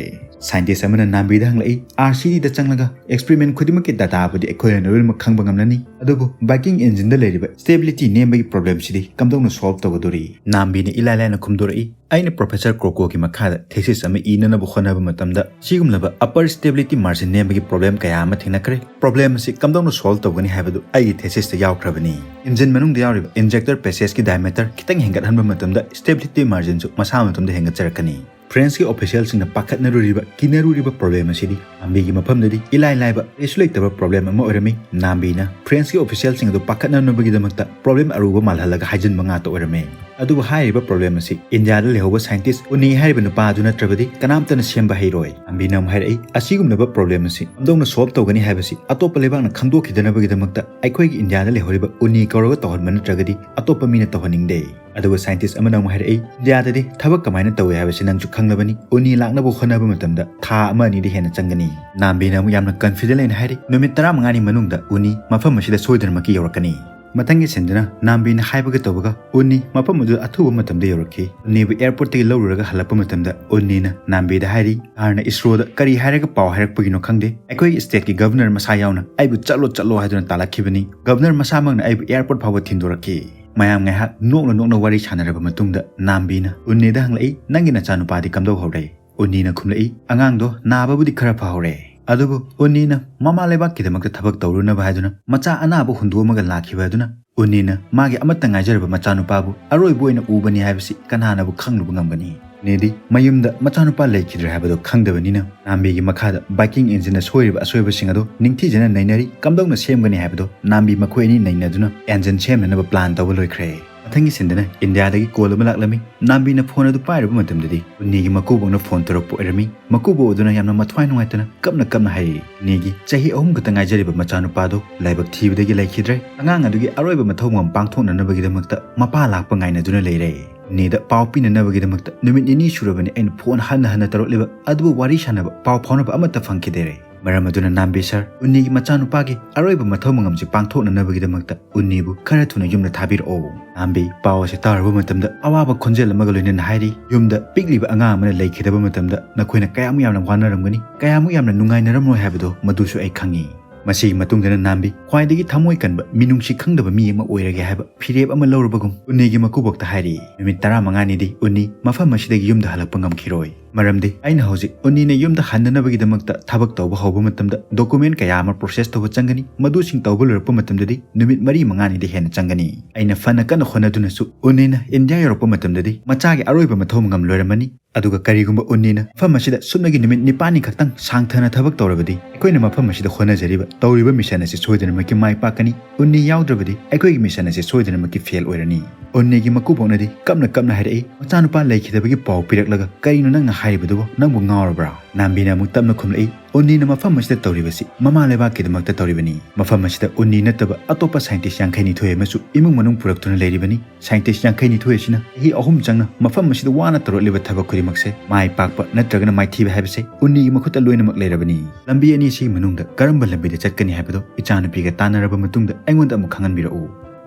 Scientist ꯑꯃꯅ ꯅꯥꯝꯕꯤꯗ ꯍꯪꯂꯛꯏ, "R C D ꯗ ꯆꯪꯂꯒ experiment ꯈꯨꯗꯤꯡꯃꯛꯀꯤ data ꯕꯨꯗꯤ ꯑꯩꯈꯣꯏꯅ ꯂꯣꯏꯅꯃꯛ ꯈꯪꯕ ꯉꯝꯂꯅꯤ, ꯑꯗꯨꯕꯨ Viking engine ꯗ ꯂꯩꯔꯤꯕ stability ꯅꯦꯝꯕꯒꯤ problem ꯁꯤꯗꯤ ꯀꯝꯗꯧꯅ solve ꯇꯧꯒꯗꯧꯔꯤ?" ꯅꯥꯝꯕꯤꯅ ꯏꯂꯥꯏ ꯂꯥꯏꯅ ꯈꯨꯝꯗꯣꯔꯛꯏ, "ꯑꯩꯅ Professor Croco ꯒꯤ ꯃꯈꯥꯗ thesis ꯑꯃ ꯏꯅꯅꯕ ꯍꯣꯠꯅꯕ ꯃꯇꯝꯗ ꯁꯤꯒꯨꯝꯂꯕ upper stability margin ꯅꯦꯝꯕꯒꯤ problem ꯀꯌꯥ ꯑꯃ ꯊꯦꯡꯅꯈ꯭ꯔꯦ꯫ Problem ꯑꯁꯤ ꯀꯝꯗꯧꯅ solve ꯇꯧꯒꯅꯤ ꯍꯥꯏꯕꯗꯨ ꯑꯩꯒꯤ thesis ꯇ ꯌꯥꯎꯈ꯭ꯔꯕꯅꯤ꯫" Engine ꯃꯅꯨꯡꯗ ꯌꯥꯎꯔꯤꯕ injector passage ꯀꯤ diameter ꯈꯤꯇꯪ ꯍꯦꯟꯒꯠꯍꯟꯕ ꯃꯇꯝꯗ stability margin ꯁꯨ ꯃꯁꯥ ꯃꯇꯣꯝꯗ ꯍꯦꯟꯒꯠꯆꯔꯛꯀꯅꯤ꯫ France ꯀꯤ official ꯁꯤꯡꯅ ꯄꯥꯈꯠꯅꯔꯨꯔꯤꯕ, ꯀꯤꯅꯔꯨꯔꯤꯕ problem ꯑꯁꯤꯗꯤ ꯅꯥꯝꯕꯤꯒꯤ ꯃꯐꯝꯗꯗꯤ ꯏꯂꯥꯏ ꯂꯥꯏꯕ, ꯀꯔꯤꯁꯨ ꯂꯩꯇꯕ problem ꯑꯃ ꯑꯣꯏꯔꯝꯃꯤ꯫ ꯅꯥꯝꯕꯤꯅ France ꯀꯤ official ꯁꯤꯡ ꯑꯗꯨ ꯄꯥꯈꯠꯅꯅꯕꯒꯤꯗꯃꯛꯇ problem ꯑꯔꯨꯕ ꯃꯥꯜꯍꯜꯂꯒ ꯍꯥꯏꯖꯤꯟꯕ ꯉꯥꯛꯇ ꯑꯣꯏꯔꯝꯃꯤ꯫ ꯑꯗꯨꯕꯨ ꯍꯥꯏꯔꯤꯕ problem ꯑꯁꯤ ꯏꯟꯗꯤꯌꯥꯗ ꯂꯩꯍꯧꯕ scientist ꯎꯅꯤ ꯍꯥꯏꯔꯤꯕ ꯅꯨꯄꯥ ꯑꯗꯨ ꯅꯠꯇ꯭ꯔꯕꯗꯤ ꯀꯅꯥꯝꯇꯅ ꯁꯦꯝꯕ ꯍꯩꯔꯣꯏ꯫ ꯅꯥꯝꯕꯤꯅ ꯑꯃꯨꯛ ꯍꯥꯏꯔꯛꯏ, "ꯑꯁꯤꯒꯨꯝꯂꯕ problem ꯑꯁꯤ ꯀꯝꯗꯧꯅ solve ꯇꯧꯒꯅꯤ ꯍꯥꯏꯕꯁꯤ ꯑꯇꯣꯞꯄ ꯂꯩꯕꯥꯛꯅ ꯈꯪꯗꯣꯛꯈꯤꯗꯅꯕꯒꯤꯗꯃꯛꯇ ꯑꯩꯈꯣꯏꯒꯤ ꯏꯟꯗꯤꯌꯥꯗ ꯂꯩꯍꯧꯔꯤꯕ ꯎꯅꯤ ꯀꯧꯔꯒ ꯇꯧꯍꯟꯕ ꯅꯠꯇ꯭ꯔꯒꯗꯤ ꯑꯇꯣꯞꯄ ꯃꯤꯅ ꯇꯧꯍꯟꯅꯤꯡꯗꯦ꯫" ꯑꯗꯨꯒ scientist ꯑꯃꯅ ꯑꯃꯨꯛ ꯍꯥꯏꯔꯛꯏ, "ꯏꯟꯗꯤꯌꯥꯗꯗꯤ ꯊꯕꯛ ꯀꯃꯥꯏꯅ ꯇꯧꯏ ꯍꯥꯏꯕꯁꯤ ꯅꯪꯁꯨ ꯈꯪꯂꯕꯅꯤ꯫ ꯎꯅꯤ ꯂꯥꯛꯅꯕ ꯍꯣꯠꯅꯕ ꯃꯇꯝꯗ ꯊꯥ ꯑꯃ ꯑꯅꯤꯗꯤ ꯍꯦꯟꯅ ꯆꯪꯒꯅꯤ꯫" ꯅꯥꯝꯕꯤꯅ ꯑꯃꯨꯛ ꯌꯥꯝꯅ confident ꯂꯩꯅ ꯍꯥꯏꯔꯤ, "ꯅꯨꯃꯤꯠ ꯇꯔꯥꯃꯉꯥꯅꯤ ꯃꯅꯨꯡꯗ ꯎꯅꯤ ꯃꯐꯝ ꯑꯁꯤꯗ ꯁꯣꯏꯗꯅꯃꯛꯀꯤ ꯌꯧꯔꯛꯀꯅꯤ꯫" ꯃꯊꯪꯒꯤ ꯁꯤꯟꯗꯨꯅ ꯅꯥꯝꯕꯤꯅ ꯍꯥꯏꯕꯒ ꯇꯧꯕꯒ ꯎꯅꯤ ꯃꯐꯝ ꯑꯗꯨꯗ ꯑꯊꯨꯕ ꯃꯇꯝꯗ ꯌꯧꯔꯛꯈꯤ꯫ ꯎꯅꯤꯕꯨ airport ꯇꯒꯤ ꯂꯧꯔꯨꯔꯒ ꯍꯜꯂꯛꯄ ꯃꯇꯝꯗ ꯎꯅꯤꯅ ꯅꯥꯝꯕꯤꯗ ꯍꯥꯏꯔꯤ, "ꯁꯥꯔꯅ ꯏꯁꯔꯣꯗ ꯀꯔꯤ ꯍꯥꯏꯔꯒ ꯄꯥꯎ ꯍꯥꯏꯔꯛꯄꯒꯤꯅꯣ ꯈꯪꯗꯦ, ꯑꯩꯈꯣꯏꯒꯤ state ꯀꯤ governor ꯃꯁꯥ ꯌꯥꯎꯅ ꯑꯩꯕꯨ ꯆꯠꯂꯣ ꯆꯠꯂꯣ ꯍꯥꯏꯗꯨꯅ ꯇꯥꯜꯂꯛꯈꯤꯕꯅꯤ꯫ Governor ꯃꯁꯥꯃꯛꯅ ꯑꯩꯕꯨ airport ꯐꯥꯎꯕ ꯊꯤꯟꯗꯣꯔꯛꯈꯤ꯫" ꯃꯌꯥꯝ ꯉꯥꯏꯍꯥꯛ ꯅꯣꯛꯅ ꯅꯣꯛꯅ ꯋꯥꯔꯤ ꯁꯥꯟꯅꯔꯕ ꯃꯇꯨꯡꯗ ꯅꯥꯝꯕꯤꯅ ꯎꯅꯤꯗ ꯍꯪꯂꯛꯏ, "ꯅꯪꯒꯤ ꯅꯆꯥꯅꯨꯄꯥꯗꯤ ꯀꯝꯗꯧꯍꯧꯔꯦ?" ꯎꯅꯤꯅ ꯈꯨꯝꯂꯛꯏ, "ꯑꯉꯥꯡꯗꯣ ꯅꯥꯕꯕꯨꯗꯤ ꯈꯔ ꯐꯍꯧꯔꯦ꯫" ꯑꯗꯨꯕꯨ ꯎꯅꯤꯅ ꯃꯃꯥ ꯂꯩꯕꯥꯛꯀꯤꯗꯃꯛꯇ ꯊꯕꯛ ꯇꯧꯔꯨꯅꯕ ꯍꯥꯏꯗꯨꯅ ꯃꯆꯥ ꯑꯅꯥꯕ ꯍꯨꯟꯗꯣꯛꯑꯝꯃꯒ ꯂꯥꯛꯈꯤꯕ ꯑꯗꯨꯅ ꯎꯅꯤꯅ ꯃꯥꯒꯤ ꯑꯃꯠꯇ ꯉꯥꯏꯖꯔꯕ ꯃꯆꯥꯅꯨꯄꯥꯕꯨ ꯑꯔꯣꯏꯕ ꯑꯣꯏꯅ ꯎꯕꯅꯤ ꯍꯥꯏꯕꯁꯤ ꯀꯅꯥꯅꯕꯨ ꯈꯪꯂꯨꯕ ꯉꯝꯒꯅꯤ? ꯎꯅꯤꯗꯤ ꯃꯌꯨꯝꯗ ꯃꯆꯥꯅꯨꯄꯥ ꯂꯩꯈꯤꯗ꯭ꯔꯦ ꯍꯥꯏꯕꯗꯨ ꯈꯪꯗꯕꯅꯤꯅ ꯅꯥꯝꯕꯤꯒꯤ ꯃꯈꯥꯗ Viking engine ꯅ ꯁꯣꯏꯔꯤꯕ ꯑꯁꯣꯏꯕꯁꯤꯡ ꯑꯗꯨ ꯅꯤꯡꯊꯤꯖꯅ ꯅꯩꯅꯔꯤ꯫ ꯀꯝꯗꯧꯅ ꯁꯦꯝꯒꯅꯤ ꯍꯥꯏꯕꯗꯨ ꯅꯥꯝꯕꯤ ꯃꯈꯣꯏ ꯑꯅꯤ ꯅꯩꯅꯗꯨꯅ engine ꯁꯦꯝꯅꯅꯕ plan ꯇꯧꯕ ꯂꯣꯏꯈ꯭ꯔꯦ꯫ ꯃꯊꯪꯒꯤ ꯁꯤꯟꯗꯅ ꯏꯟꯗꯤꯌꯥꯗꯒꯤ ꯀꯣꯜ ꯑꯃ ꯂꯥꯛꯂꯝꯃꯤ꯫ ꯅꯥꯝꯕꯤꯅ ꯐꯣꯟ ꯑꯗꯨ ꯄꯥꯏꯔꯨꯕ ꯃꯇꯝꯗꯗꯤ ꯎꯟꯅꯤꯒꯤ ꯃꯀꯨꯕꯣꯛꯅ ꯐꯣꯟ ꯇꯧꯔꯛꯄ ꯑꯣꯏꯔꯝꯃꯤ꯫ ꯃꯀꯨꯕꯣꯛ ꯑꯗꯨꯅ ꯌꯥꯝꯅ ꯃꯊ꯭ꯋꯥꯏ ꯅꯨꯡꯉꯥꯏꯇꯅ ꯀꯞꯅ ꯀꯞꯅ ꯍꯥꯏꯔꯛꯏ, "ꯎꯟꯅꯤꯒꯤ ꯆꯍꯤ ꯑꯍꯨꯝ ꯈꯛꯇ ꯉꯥꯏꯖꯔꯤꯕ ꯃꯆꯥꯅꯨꯄꯥꯗꯨ ꯂꯥꯏꯕꯛ ꯊꯤꯕꯗꯒꯤ ꯂꯩꯈꯤꯗ꯭ꯔꯦ꯫ ꯑꯉꯥꯡ ꯑꯗꯨꯒꯤ ꯑꯔꯣꯏꯕ ꯃꯊꯧ ꯃꯉꯝ ꯄꯥꯡꯊꯣꯛꯅꯅꯕꯒꯤꯗꯃꯛꯇ ꯃꯄꯥ ꯂꯥꯛꯄ ꯉꯥꯏꯅꯗꯨꯅ ꯂꯩꯔꯦ꯫ ꯎꯟꯅꯤꯗ ꯄꯥꯎ ꯄꯤꯅꯅꯕꯒꯤꯗꯃꯛꯇ ꯅꯨꯃꯤꯠ ꯅꯤꯅꯤ ꯁꯨꯔꯕꯅꯤ ꯑꯩꯅ ꯐꯣꯟ ꯍꯟꯅ ꯍꯟꯅ ꯇꯧꯔꯛꯂꯤꯕ, ꯑꯗꯨꯕꯨ ꯋꯥꯔꯤ ꯁꯥꯟꯅꯕ, ꯄꯥꯎ ꯐꯥꯎꯅꯕ ꯑꯃꯠꯇ ꯐꯪꯈꯤꯗꯦꯔꯦ꯫ ꯃꯔꯝ ꯑꯗꯨꯅ ꯅꯥꯝꯕꯤ ꯁꯥꯔ, ꯎꯟꯅꯤꯒꯤ ꯃꯆꯥꯅꯨꯄꯥꯒꯤ ꯑꯔꯣꯏꯕ ꯃꯊꯧ ꯃꯉꯝꯁꯤ ꯄꯥꯡꯊꯣꯛꯅꯅꯕꯒꯤꯗꯃꯛꯇ ꯎꯟꯅꯤꯕꯨ ꯈꯔ ꯊꯨꯅ ꯌꯨꯝꯗ ꯊꯥꯕꯤꯔꯛꯑꯣ꯫" ꯅꯥꯝꯕꯤ ꯄꯥꯎ ꯑꯁꯤ ꯇꯥꯔꯨꯕ ꯃꯇꯝꯗ ꯑꯋꯥꯕ ꯈꯣꯟꯖꯦꯜ ꯑꯃꯒ ꯂꯣꯏꯅꯅ ꯍꯥꯏꯔꯤ, "ꯌꯨꯝꯗ ꯄꯤꯛꯂꯤꯕ ꯑꯉꯥꯡ ꯑꯃꯅ ꯂꯩꯈꯤꯗꯕ ꯃꯇꯝꯗ ꯅꯈꯣꯏꯅ ꯀꯌꯥꯃꯨꯛ ꯌꯥꯝꯅ ꯋꯥꯅꯔꯝꯒꯅꯤ, ꯀꯌꯥꯃꯨꯛ ꯌꯥꯝꯅ ꯅꯨꯡꯉꯥꯏꯅꯔꯝꯂꯣꯏ ꯍꯥꯏꯕꯗꯣ ꯃꯗꯨꯁꯨ ꯑꯩ ꯈꯪꯉꯤ꯫ ꯃꯁꯤꯒꯤ ꯃꯇꯨꯡꯗꯅ ꯅꯥꯝꯕꯤ ꯈ꯭ꯋꯥꯏꯗꯒꯤ ꯊꯃꯣꯏ ꯀꯟꯕ, ꯃꯤꯅꯨꯡꯁꯤ ꯈꯪꯗꯕ ꯃꯤ ꯑꯃ ꯑꯣꯏꯔꯒꯦ" ꯍꯥꯏꯕ ꯐꯤꯔꯦꯞ ꯑꯃ ꯂꯧꯔꯕꯒꯨꯝ ꯎꯟꯅꯤꯒꯤ ꯃꯀꯨꯕꯣꯛꯇ ꯍꯥꯏꯔꯤ, "ꯅꯨꯃꯤꯠ ꯇꯔꯥꯃꯉꯥꯅꯤꯗꯤ ꯎꯟꯅꯤ ꯃꯐꯝ ꯑꯁꯤꯗꯒꯤ ꯌꯨꯝꯗ ꯍꯜꯂꯛꯄ ꯉꯝꯈꯤꯔꯣꯏ꯫ ꯃꯔꯝꯗꯤ ꯑꯩꯅ ꯍꯧꯖꯤꯛ ꯎꯟꯅꯤꯅ ꯌꯨꯝꯗ ꯍꯟꯅꯅꯕꯒꯤꯗꯃꯛꯇ ꯊꯕꯛ ꯇꯧꯕ ꯍꯧꯕ ꯃꯇꯝꯗ ꯗꯣꯀꯨꯃꯦꯟ ꯀꯌꯥ ꯑꯃ ꯄ꯭ꯔꯣꯁꯦꯁ ꯇꯧꯕ ꯆꯪꯒꯅꯤ꯫ ꯃꯗꯨꯁꯤꯡ ꯇꯧꯕ ꯂꯣꯏꯔꯛꯄ ꯃꯇꯝꯗꯗꯤ ꯅꯨꯃꯤꯠ ꯃꯔꯤ ꯃꯉꯥꯅꯤꯗꯤ ꯍꯦꯟꯅ ꯆꯪꯒꯅꯤ꯫ ꯑꯩꯅ ꯐꯅ ꯀꯟꯅ ꯍꯣꯠꯅꯗꯨꯅꯁꯨ ꯎꯟꯅꯤꯅ ꯏꯟꯗꯤꯌꯥ ꯌꯧꯔꯛꯄ ꯃꯇꯝꯗꯗꯤ ꯃꯆꯥꯒꯤ ꯑꯔꯣꯏꯕ ꯃꯊꯧ ꯃꯉꯝ ꯂꯣꯏꯔꯝꯃꯅꯤ꯫ ꯑꯗꯨꯒ ꯀꯔꯤꯒꯨꯝꯕ ꯎꯟꯅꯤꯅ ꯃꯐꯝ ꯑꯁꯤꯗ ꯁꯨꯞꯅꯒꯤ ꯅꯨꯃꯤꯠ ꯅꯤꯄꯥꯜꯅꯤ ꯈꯛꯇꯪ ꯁꯥꯡꯊꯅ ꯊꯕꯛ ꯇꯧꯔꯕꯗꯤ ꯑꯩꯈꯣꯏꯅ ꯃꯐꯝ ꯑꯁꯤꯗ ꯍꯣꯠꯅꯖꯔꯤꯕ, ꯇꯧꯔꯤꯕ ꯃꯤꯁꯟ ꯑꯁꯤ ꯁꯣꯏꯗꯅꯃꯛꯀꯤ ꯃꯥꯏ ꯄꯥꯛꯀꯅꯤ꯫ ꯎꯟꯅꯤ ꯌꯥꯎꯗ꯭ꯔꯕꯗꯤ ꯑꯩꯈꯣꯏꯒꯤ ꯃꯤꯁꯟ ꯑꯁꯤ ꯁꯣꯏꯗꯅꯃꯛꯀꯤ ꯐꯦꯜ ꯑꯣꯏꯔꯅꯤ꯫" ꯎꯟꯅꯤꯒꯤ ꯃꯀꯨꯕꯣꯛꯅꯗꯤ ꯀꯞꯅ ꯀꯞꯅ ꯍꯥꯏꯔꯛꯏ, "ꯃꯆꯥꯅꯨꯄꯥ ꯂꯩꯈꯤꯗꯕꯒꯤ ꯄꯥꯎ ꯄꯤꯔꯛꯂꯒ ꯀꯔꯤꯅꯣ ꯅꯪꯅ ꯍꯥꯏꯔꯤꯕꯗꯨꯕꯣ? ꯅꯪꯕꯨ ꯉꯥꯎꯔꯕ꯭ꯔꯥ?" ꯅꯥꯝꯕꯤꯅ ꯑꯃꯨꯛ ꯇꯞꯅ ꯈꯨꯝꯂꯛꯏ, "ꯎꯟꯅꯤꯅ ꯃꯐꯝ ꯑꯁꯤꯗ ꯇꯧꯔꯤꯕꯁꯤ ꯃꯃꯥ ꯂꯩꯕꯥꯛꯀꯤꯗꯃꯛꯇ ꯇꯧꯔꯤꯕꯅꯤ꯫ ꯃꯐꯝ ꯑꯁꯤꯗ ꯎꯟꯅꯤ ꯅꯠꯇꯕ ꯑꯇꯣꯞꯄ ꯁꯥꯏꯟꯇꯤꯁ ꯌꯥꯡꯈꯩꯅꯤꯊꯣꯏ ꯑꯃꯁꯨ ꯏꯃꯨꯡ ꯃꯅꯨꯡ ꯄꯨꯔꯛꯇꯨꯅ ꯂꯩꯔꯤꯕꯅꯤ꯫ ꯁꯥꯏꯟꯇꯤꯁ ꯌꯥꯡꯈꯩꯅꯤꯊꯣꯏ ꯑꯁꯤꯅ ꯆꯍꯤ ꯑꯍꯨꯝ ꯆꯪꯅ ꯃꯐꯝ ꯑꯁꯤꯗ ꯋꯥꯅ ꯇꯧꯔꯛꯂꯤꯕ ꯊꯕꯛ ꯈꯨꯗꯤꯡꯃꯛꯁꯦ ꯃꯥꯏ ꯄꯥꯛꯄ ꯅꯠꯇ꯭ꯔꯒꯅ ꯃꯥꯏꯊꯤꯕ ꯍꯥꯏꯕꯁꯦ ꯎꯟꯅꯤꯒꯤ ꯃꯈꯨꯠꯇ ꯂꯣꯏꯅꯃꯛ ꯂꯩꯔꯕꯅꯤ꯫ ꯂꯝꯕꯤ ꯑꯅꯤ ꯑꯁꯤꯒꯤ ꯃꯅꯨꯡꯗ ꯀꯔꯝꯕ ꯂꯝꯕꯤꯗ ꯆꯠꯀꯅꯤ ꯍꯥꯏꯕꯗꯣ ꯏꯆꯥꯅꯨꯄꯤꯒ ꯇꯥꯟꯅꯔꯕ ꯃꯇꯨꯡꯗ ꯑꯩꯉꯣꯟꯗ ꯑꯃꯨꯛ ꯈꯪꯍꯟꯕꯤꯔꯛꯎ꯫"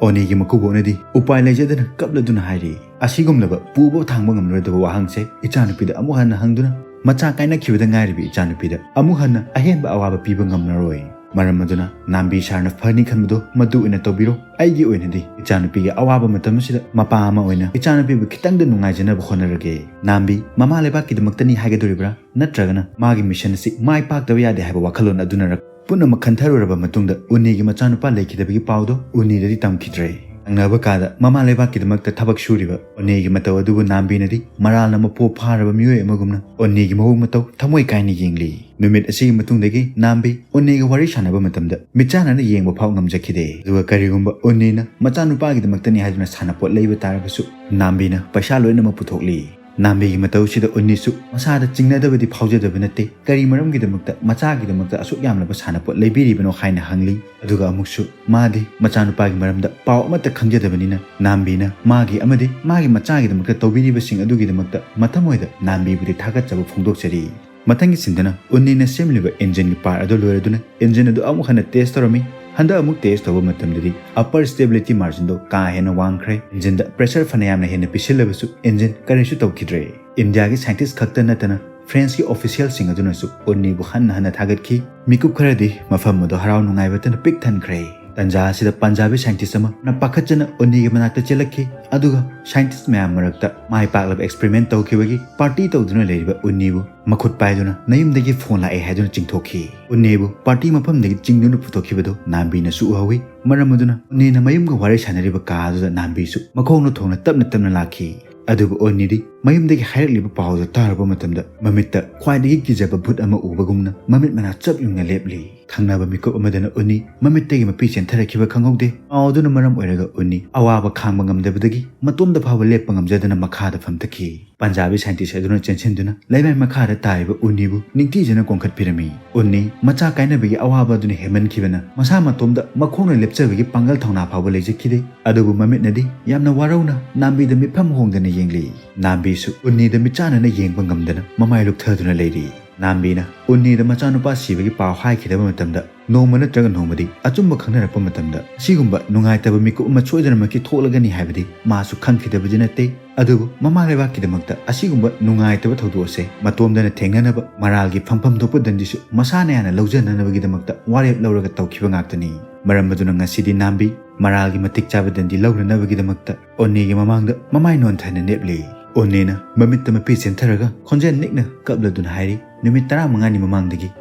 ꯎꯟꯅꯤꯒꯤ ꯃꯀꯨꯕꯣꯛꯅꯗꯤ ꯎꯄꯥꯏ ꯂꯩꯖꯗꯅ ꯀꯞꯂꯗꯨꯅ ꯍꯥꯏꯔꯤ, "ꯑꯁꯤꯒꯨꯝꯂꯕ ꯄꯨꯕ ꯊꯥꯡꯕ ꯉꯝꯂꯣꯏꯗꯕ ꯋꯥꯍꯪꯁꯦ ꯏꯆꯥꯅꯨꯄꯤꯗ ꯑꯃꯨꯛ ꯍꯟꯅ ꯍꯪꯗꯨꯅ ꯃꯆꯥ ꯀꯥꯏꯅꯈꯤꯕꯗ ꯉꯥꯏꯔꯤꯕ ꯏꯆꯥꯅꯨꯄꯤꯗ ꯑꯃꯨꯛ ꯍꯟꯅ ꯑꯍꯦꯟꯕ ꯑꯋꯥꯕ ꯄꯤꯕ ꯉꯝꯂꯔꯣꯏ꯫ ꯃꯔꯝ ꯑꯗꯨꯅ ꯅꯥꯝꯕꯤ ꯁꯥꯔꯅ ꯐꯅꯤ ꯈꯟꯕꯗꯣ ꯃꯗꯨ ꯑꯣꯏꯅ ꯇꯧꯕꯤꯔꯣ꯫ ꯑꯩꯒꯤ ꯑꯣꯏꯅꯗꯤ ꯏꯆꯥꯅꯨꯄꯤꯒꯤ ꯑꯋꯥꯕ ꯃꯇꯝ ꯑꯁꯤꯗ ꯃꯄꯥ ꯑꯃ ꯑꯣꯏꯅ ꯏꯆꯥꯅꯨꯄꯤꯕꯨ ꯈꯤꯇꯪꯗ ꯅꯨꯡꯉꯥꯏꯖꯅꯕ ꯍꯣꯠꯅꯔꯒꯦ꯫" ꯅꯥꯝꯕꯤ ꯃꯃꯥ ꯂꯩꯕꯥꯛꯀꯤꯗꯃꯛꯇꯅꯤ ꯍꯥꯏꯒꯗꯧꯔꯤꯕ꯭ꯔꯥ, ꯅꯠꯇ꯭ꯔꯒꯅ ꯃꯥꯒꯤ ꯃꯤꯁꯟ ꯑꯁꯤ ꯃꯥꯏ ꯄꯥꯛꯇꯕ ꯌꯥꯗꯦ ꯍꯥꯏꯕ ꯋꯥꯈꯜꯂꯣꯟ ꯑꯗꯨꯅꯔ? ꯄꯨꯝꯅꯃꯛ ꯈꯟꯊꯔꯨꯔꯕ ꯃꯇꯨꯡꯗ ꯎꯟꯅꯤꯒꯤ ꯃꯆꯥꯅꯨꯄꯥ ꯂꯩꯈꯤꯗꯕꯒꯤ ꯄꯥꯎꯗꯣ ꯎꯟꯅꯤꯗꯗꯤ ꯇꯝꯈꯤꯗ꯭ꯔꯦ꯫ ꯊꯪꯅꯕ ꯀꯥꯗ ꯃꯃꯥ ꯂꯩꯕꯥꯛꯀꯤꯗꯃꯛꯇ ꯊꯕꯛ ꯁꯨꯔꯤꯕ ꯑꯣꯟꯅꯤꯒꯤ ꯃꯇꯧ ꯑꯗꯨꯕꯨ ꯅꯥꯝꯕꯤꯅꯗꯤ ꯃꯔꯥꯜꯅ ꯃꯄꯣ ꯐꯥꯔꯕ ꯃꯤꯑꯣꯏ ꯑꯃꯒꯨꯝꯅ ꯑꯣꯟꯅꯤꯒꯤ ꯃꯑꯣꯡ ꯃꯇꯧ ꯊꯃꯣꯏ ꯀꯥꯏꯅ ꯌꯦꯡꯂꯤ꯫ ꯅꯨꯃꯤꯠ ꯑꯁꯤꯒꯤ ꯃꯇꯨꯡꯗꯒꯤ ꯅꯥꯝꯕꯤ ꯑꯣꯟꯅꯤꯒ ꯋꯥꯔꯤ ꯁꯥꯟꯅꯕ ꯃꯇꯝꯗ ꯃꯤꯠꯆꯥꯟꯅꯅ ꯌꯦꯡꯕ ꯐꯥꯎ ꯉꯝꯖꯈꯤꯗꯦ꯫ ꯑꯗꯨꯒ ꯀꯔꯤꯒꯨꯝꯕ ꯑꯣꯟꯅꯤꯅ ꯃꯆꯥꯅꯨꯄꯥꯒꯤꯗꯃꯛꯇꯅꯤ ꯍꯥꯏꯗꯨꯅ ꯁꯥꯟꯅꯄꯣꯠ ꯂꯩꯕ ꯇꯥꯔꯕꯁꯨ ꯅꯥꯝꯕꯤꯅ ꯄꯩꯁꯥ ꯂꯣꯏꯅꯃꯛ ꯄꯨꯊꯣꯛꯂꯤ꯫ ꯅꯥꯝꯕꯤꯒꯤ ꯃꯇꯧꯁꯤꯗ ꯎꯟꯅꯤꯁꯨ ꯃꯁꯥꯗ ꯆꯤꯡꯅꯗꯕꯗꯤ ꯐꯥꯎꯖꯗꯕ ꯅꯠꯇꯦ꯫ ꯀꯔꯤ ꯃꯔꯝꯒꯤꯗꯃꯛꯇ ꯃꯆꯥꯒꯤꯗꯃꯛꯇ ꯑꯁꯨꯛ ꯌꯥꯝꯂꯕ ꯁꯥꯟꯅꯄꯣꯠ ꯂꯩꯕꯤꯔꯤꯕꯅꯣ ꯍꯥꯏꯅ ꯍꯪꯂꯤ꯫ ꯑꯗꯨꯒ ꯑꯃꯨꯛꯁꯨ ꯃꯥꯗꯤ ꯃꯆꯥꯅꯨꯄꯥꯒꯤ ꯃꯔꯝꯗ ꯄꯥꯎ ꯑꯃꯠꯇ ꯈꯪꯖꯗꯕꯅꯤꯅ ꯅꯥꯝꯕꯤꯅ ꯃꯥꯒꯤ ꯑꯃꯗꯤ ꯃꯥꯒꯤ ꯃꯆꯥꯒꯤꯗꯃꯛꯇ ꯇꯧꯕꯤꯔꯤꯕꯁꯤꯡ ꯑꯗꯨꯒꯤꯗꯃꯛꯇ ꯃꯊꯃꯣꯏꯗ ꯅꯥꯝꯕꯤꯕꯨꯗꯤ ꯊꯥꯒꯠꯆꯕ ꯐꯣꯡꯗꯣꯛꯆꯔꯤ꯫ ꯃꯊꯪꯒꯤ ꯁꯤꯟꯗꯅ ꯎꯟꯅꯤꯅ ꯁꯦꯝꯂꯤꯕ ꯏꯟꯖꯤꯟꯒꯤ ꯄꯥꯔ ꯑꯗꯨ ꯂꯣꯏꯔꯗꯨꯅ ꯏꯟꯖꯤꯟ ꯑꯗꯨ ꯑꯃꯨꯛ ꯍꯟꯅ ꯇꯦꯁ ꯇꯧꯔꯝꯃꯤ꯫ ꯍꯟꯗꯛ ꯑꯃꯨꯛ ꯇꯦꯁ ꯇꯧꯕ ꯃꯇꯝꯗꯗꯤ ꯑꯞꯄꯔ ꯁ꯭ꯇꯦꯕꯤꯂꯤꯇꯤ ꯃꯥꯔꯖꯤꯟꯗꯣ ꯀꯥ ꯍꯦꯟꯅ ꯋꯥꯡꯈ꯭ꯔꯦ꯫ ꯏꯟꯖꯤꯟꯗ ꯄ꯭ꯔꯦꯁꯔ ꯐꯅꯌꯥꯝꯅ ꯍꯦꯟꯅ ꯄꯤꯁꯤꯜꯂꯕꯁꯨ ꯏꯟꯖꯤꯟ ꯀꯔꯤꯁꯨ ꯇꯧꯈꯤꯗ꯭ꯔꯦ꯫ ꯏꯟꯗꯤꯌꯥꯒꯤ ꯁꯥꯏꯟꯇꯤꯁ ꯈꯛꯇ ꯅꯠꯇꯅ ꯐ꯭ꯔꯦꯟꯁꯀꯤ ꯑꯣꯐꯤꯁꯤꯌꯦꯜꯁꯤꯡ ꯑꯗꯨꯅꯁꯨ ꯎꯟꯅꯤꯕꯨ ꯍꯟꯅ ꯍꯟꯅ ꯊꯥꯒꯠꯈꯤ꯫ ꯃꯤꯀꯨꯞ ꯈꯔꯗꯤ ꯃꯐꯝ ꯑꯗꯨ ꯍꯔꯥꯎ ꯅꯨꯡꯉꯥꯏꯕꯇꯅ ꯄꯤꯛ ꯊꯟꯈ꯭ꯔꯦ꯫ ꯇꯟꯖꯥ ꯑꯁꯤꯗ ꯄꯟꯖꯥꯕꯤ ꯁꯥꯏꯟꯇꯤꯁ ꯑꯃꯅ ꯄꯥꯈꯠꯆꯅ ꯎꯟꯅꯤꯒꯤ ꯃꯅꯥꯛꯇ ꯆꯦꯜꯂꯛꯈꯤ꯫ ꯑꯗꯨꯒ ꯁꯥꯏꯟꯇꯤꯁ ꯃꯌꯥꯝ ꯃꯔꯛꯇ ꯃꯥꯏ ꯄꯥꯛꯂꯕ ꯑꯦꯛꯁꯄꯦꯔꯤꯃꯦꯟ ꯇꯧꯈꯤꯕꯒꯤ ꯄꯥꯔꯇꯤ ꯇꯧꯗꯨꯅ ꯂꯩꯔꯤꯕ ꯎꯟꯅꯤꯕꯨ ꯃꯈꯨꯠ ꯄꯥꯏꯗꯨꯅ ꯅꯌꯨꯝꯗꯒꯤ ꯐꯣꯟ ꯂꯥꯛꯑꯦ ꯍꯥꯏꯗꯨꯅ ꯆꯤꯡꯊꯣꯛꯈꯤ꯫ ꯎꯟꯅꯤꯕꯨ ꯄꯥꯔꯇꯤ ꯃꯐꯝꯗꯒꯤ ꯆꯤꯡꯗꯨꯅ ꯄꯨꯊꯣꯛꯈꯤꯕꯗꯨ ꯅꯥꯝꯕꯤꯅꯁꯨ ꯎꯍꯧꯏ꯫ ꯃꯔꯝ ꯑꯗꯨꯅ ꯎꯟꯅꯤꯅ ꯃꯌꯨꯝꯒ ꯋꯥꯔꯤ ꯁꯥꯟꯅꯔꯤꯕ ꯀꯥ ꯑꯗꯨꯗ ꯅꯥꯝꯕꯤꯁꯨ ꯃꯈꯣꯡꯅ ꯊꯣꯡꯅ ꯇꯞꯅ ꯇꯞꯅ ꯂꯥꯛꯈꯤ꯫ ꯑꯗꯨꯕꯨ ꯎꯟꯅꯤꯗꯤ ꯃꯌꯨꯝꯗꯒꯤ ꯍꯥꯏꯔꯛꯂꯤꯕ ꯄꯥꯎꯗꯨ ꯇꯥꯔꯨꯕ ꯃꯇꯝꯗ ꯃꯃꯤꯠꯇ ꯈ꯭ꯋꯥꯏꯗꯒꯤ ꯀꯤꯖꯕ ꯚꯨꯠ ꯑꯃ ꯎꯕꯒꯨꯝꯅ ꯃꯃꯤꯠ ꯃꯅꯥ ꯆꯞ ꯌꯨꯡꯅ ꯂꯦꯞꯂꯤ꯫ ꯊꯪꯅꯕ ꯃꯤꯀꯨꯞ ꯑꯃꯗꯅ ꯎꯟꯅꯤ ꯃꯃꯤꯠꯇꯒꯤ ꯃꯄꯤ ꯆꯦꯟꯊꯔꯛꯈꯤꯕ ꯈꯪꯍꯧꯗꯦ꯫ ꯄꯥꯎ ꯑꯗꯨꯅ ꯃꯔꯝ ꯑꯣꯏꯔꯒ ꯎꯟꯅꯤ ꯑꯋꯥꯕ ꯈꯥꯡꯕ ꯉꯝꯗꯕꯗꯒꯤ ꯃꯇꯣꯝꯗ ꯐꯥꯎꯕ ꯂꯦꯞꯄ ꯉꯝꯖꯗꯅ ꯃꯈꯥꯗ ꯐꯝꯊꯈꯤ꯫ ꯄꯟꯖꯥꯕꯤ ꯁꯥꯏꯟꯇꯤꯁ ꯑꯗꯨꯅ ꯆꯦꯟꯁꯤꯟꯗꯨꯅ ꯂꯩꯃꯥꯏ ꯃꯈꯥꯗ ꯇꯥꯔꯤꯕ ꯎꯟꯅꯤꯕꯨ ꯅꯤꯡꯊꯤꯖꯅ ꯀꯣꯟꯈꯠꯄꯤꯔꯝꯃꯤ꯫ ꯎꯟꯅꯤ ꯃꯆꯥ ꯀꯥꯏꯅꯕꯒꯤ ꯑꯋꯥꯕ ꯑꯗꯨꯅ ꯍꯦꯟꯃꯟꯈꯤꯕꯅ ꯃꯁꯥ ꯃꯇꯣꯝꯗ ꯃꯈꯣꯡꯅ ꯂꯦꯞꯆꯕꯒꯤ ꯄꯥꯡꯒꯜ ꯊꯧꯅꯥ ꯐꯥꯎꯕ ꯂꯩꯖꯈꯤꯗꯦ꯫ ꯑꯗꯨꯕꯨ ꯃꯃꯤꯠꯅꯗꯤ ꯌꯥꯝꯅ ꯋꯥꯔꯧꯅ ꯅꯥꯝꯕꯤꯗ ꯃꯤꯠꯐꯝ ꯍꯣꯡꯗꯅ ꯌꯦꯡꯂꯤ꯫ ꯅꯥꯝꯕꯤꯁꯨ ꯎꯟꯅꯤꯗ ꯃꯤꯠꯆꯥꯟꯅꯅ ꯌꯦꯡꯕ ꯉꯝꯗꯅ ꯃꯃꯥꯏ ꯂꯨꯞꯊꯗꯨꯅ ꯂꯩꯔꯤ꯫ ꯅꯥꯝꯕꯤꯅ ꯎꯟꯅꯤꯗ ꯃꯆꯥꯅꯨꯄꯥ ꯁꯤꯕꯒꯤ ꯄꯥꯎ ꯍꯥꯏꯈꯤꯗꯕ ꯃꯇꯝꯗ ꯅꯣꯡꯃ ꯅꯠꯇ꯭ꯔꯒ ꯅꯣꯡꯃꯗꯤ ꯑꯆꯨꯝꯕ ꯈꯪꯅꯔꯛꯄ ꯃꯇꯝꯗ ꯑꯁꯤꯒꯨꯝꯕ ꯅꯨꯡꯉꯥꯏꯇꯕ ꯃꯤꯀꯨꯞ ꯑꯃ ꯁꯣꯏꯗꯅꯃꯛꯀꯤ ꯊꯣꯛꯂꯒꯅꯤ ꯍꯥꯏꯕꯗꯤ ꯃꯥꯁꯨ ꯈꯪꯈꯤꯗꯕꯗꯤ ꯅꯠꯇꯦ꯫ ꯑꯗꯨꯕꯨ ꯃꯃꯥ ꯂꯩꯕꯥꯛꯀꯤꯗꯃꯛꯇ ꯑꯁꯤꯒꯨꯝꯕ ꯅꯨꯡꯉꯥꯏꯇꯕ ꯊꯧꯗꯣꯛ ꯑꯁꯦ ꯃꯇꯣꯝꯗꯅ ꯊꯦꯡꯅꯅꯕ ꯃꯔꯥꯜꯒꯤ ꯐꯪꯐꯝ ꯊꯣꯛꯄ ꯗꯟꯗꯤꯁꯨ ꯃꯁꯥꯅ ꯌꯥꯅ ꯂꯧꯖꯅꯅꯕꯒꯤꯗꯃꯛꯇ ꯋꯥꯔꯦꯞ ꯂꯧꯔꯒ ꯇꯧꯈꯤꯕ ꯉꯥꯛꯇꯅꯤ꯫ ꯃꯔꯝ ꯑꯗꯨꯅ ꯉꯁꯤꯗꯤ ꯅꯥꯝꯕꯤ ꯃꯔꯥꯜꯒꯤ ꯃꯇꯤꯛ ꯆꯥꯕ ꯗꯟꯗꯤ ꯂꯧꯅꯅꯕꯒꯤꯗꯃꯛꯇ ꯑꯣꯟꯅꯤꯒꯤ ꯃꯃꯥꯡꯗ ꯃꯃꯥꯏ ꯅꯣꯟꯊꯅ ꯂꯦꯞꯂꯤ꯫ ꯑꯣꯟꯅꯤꯅ ꯃꯃꯤꯠꯇ ꯃꯄꯤ ꯆꯦꯟꯊꯔꯒ ꯈꯣꯟꯖꯦꯜ ꯅꯤꯛꯅ ꯀꯞꯂꯗꯨꯅ ꯍꯥꯏꯔꯤ, "ꯅꯨꯃꯤꯠ ꯇꯔꯥꯃꯉꯥꯅꯤ ꯃꯃꯥꯡꯗꯒꯤ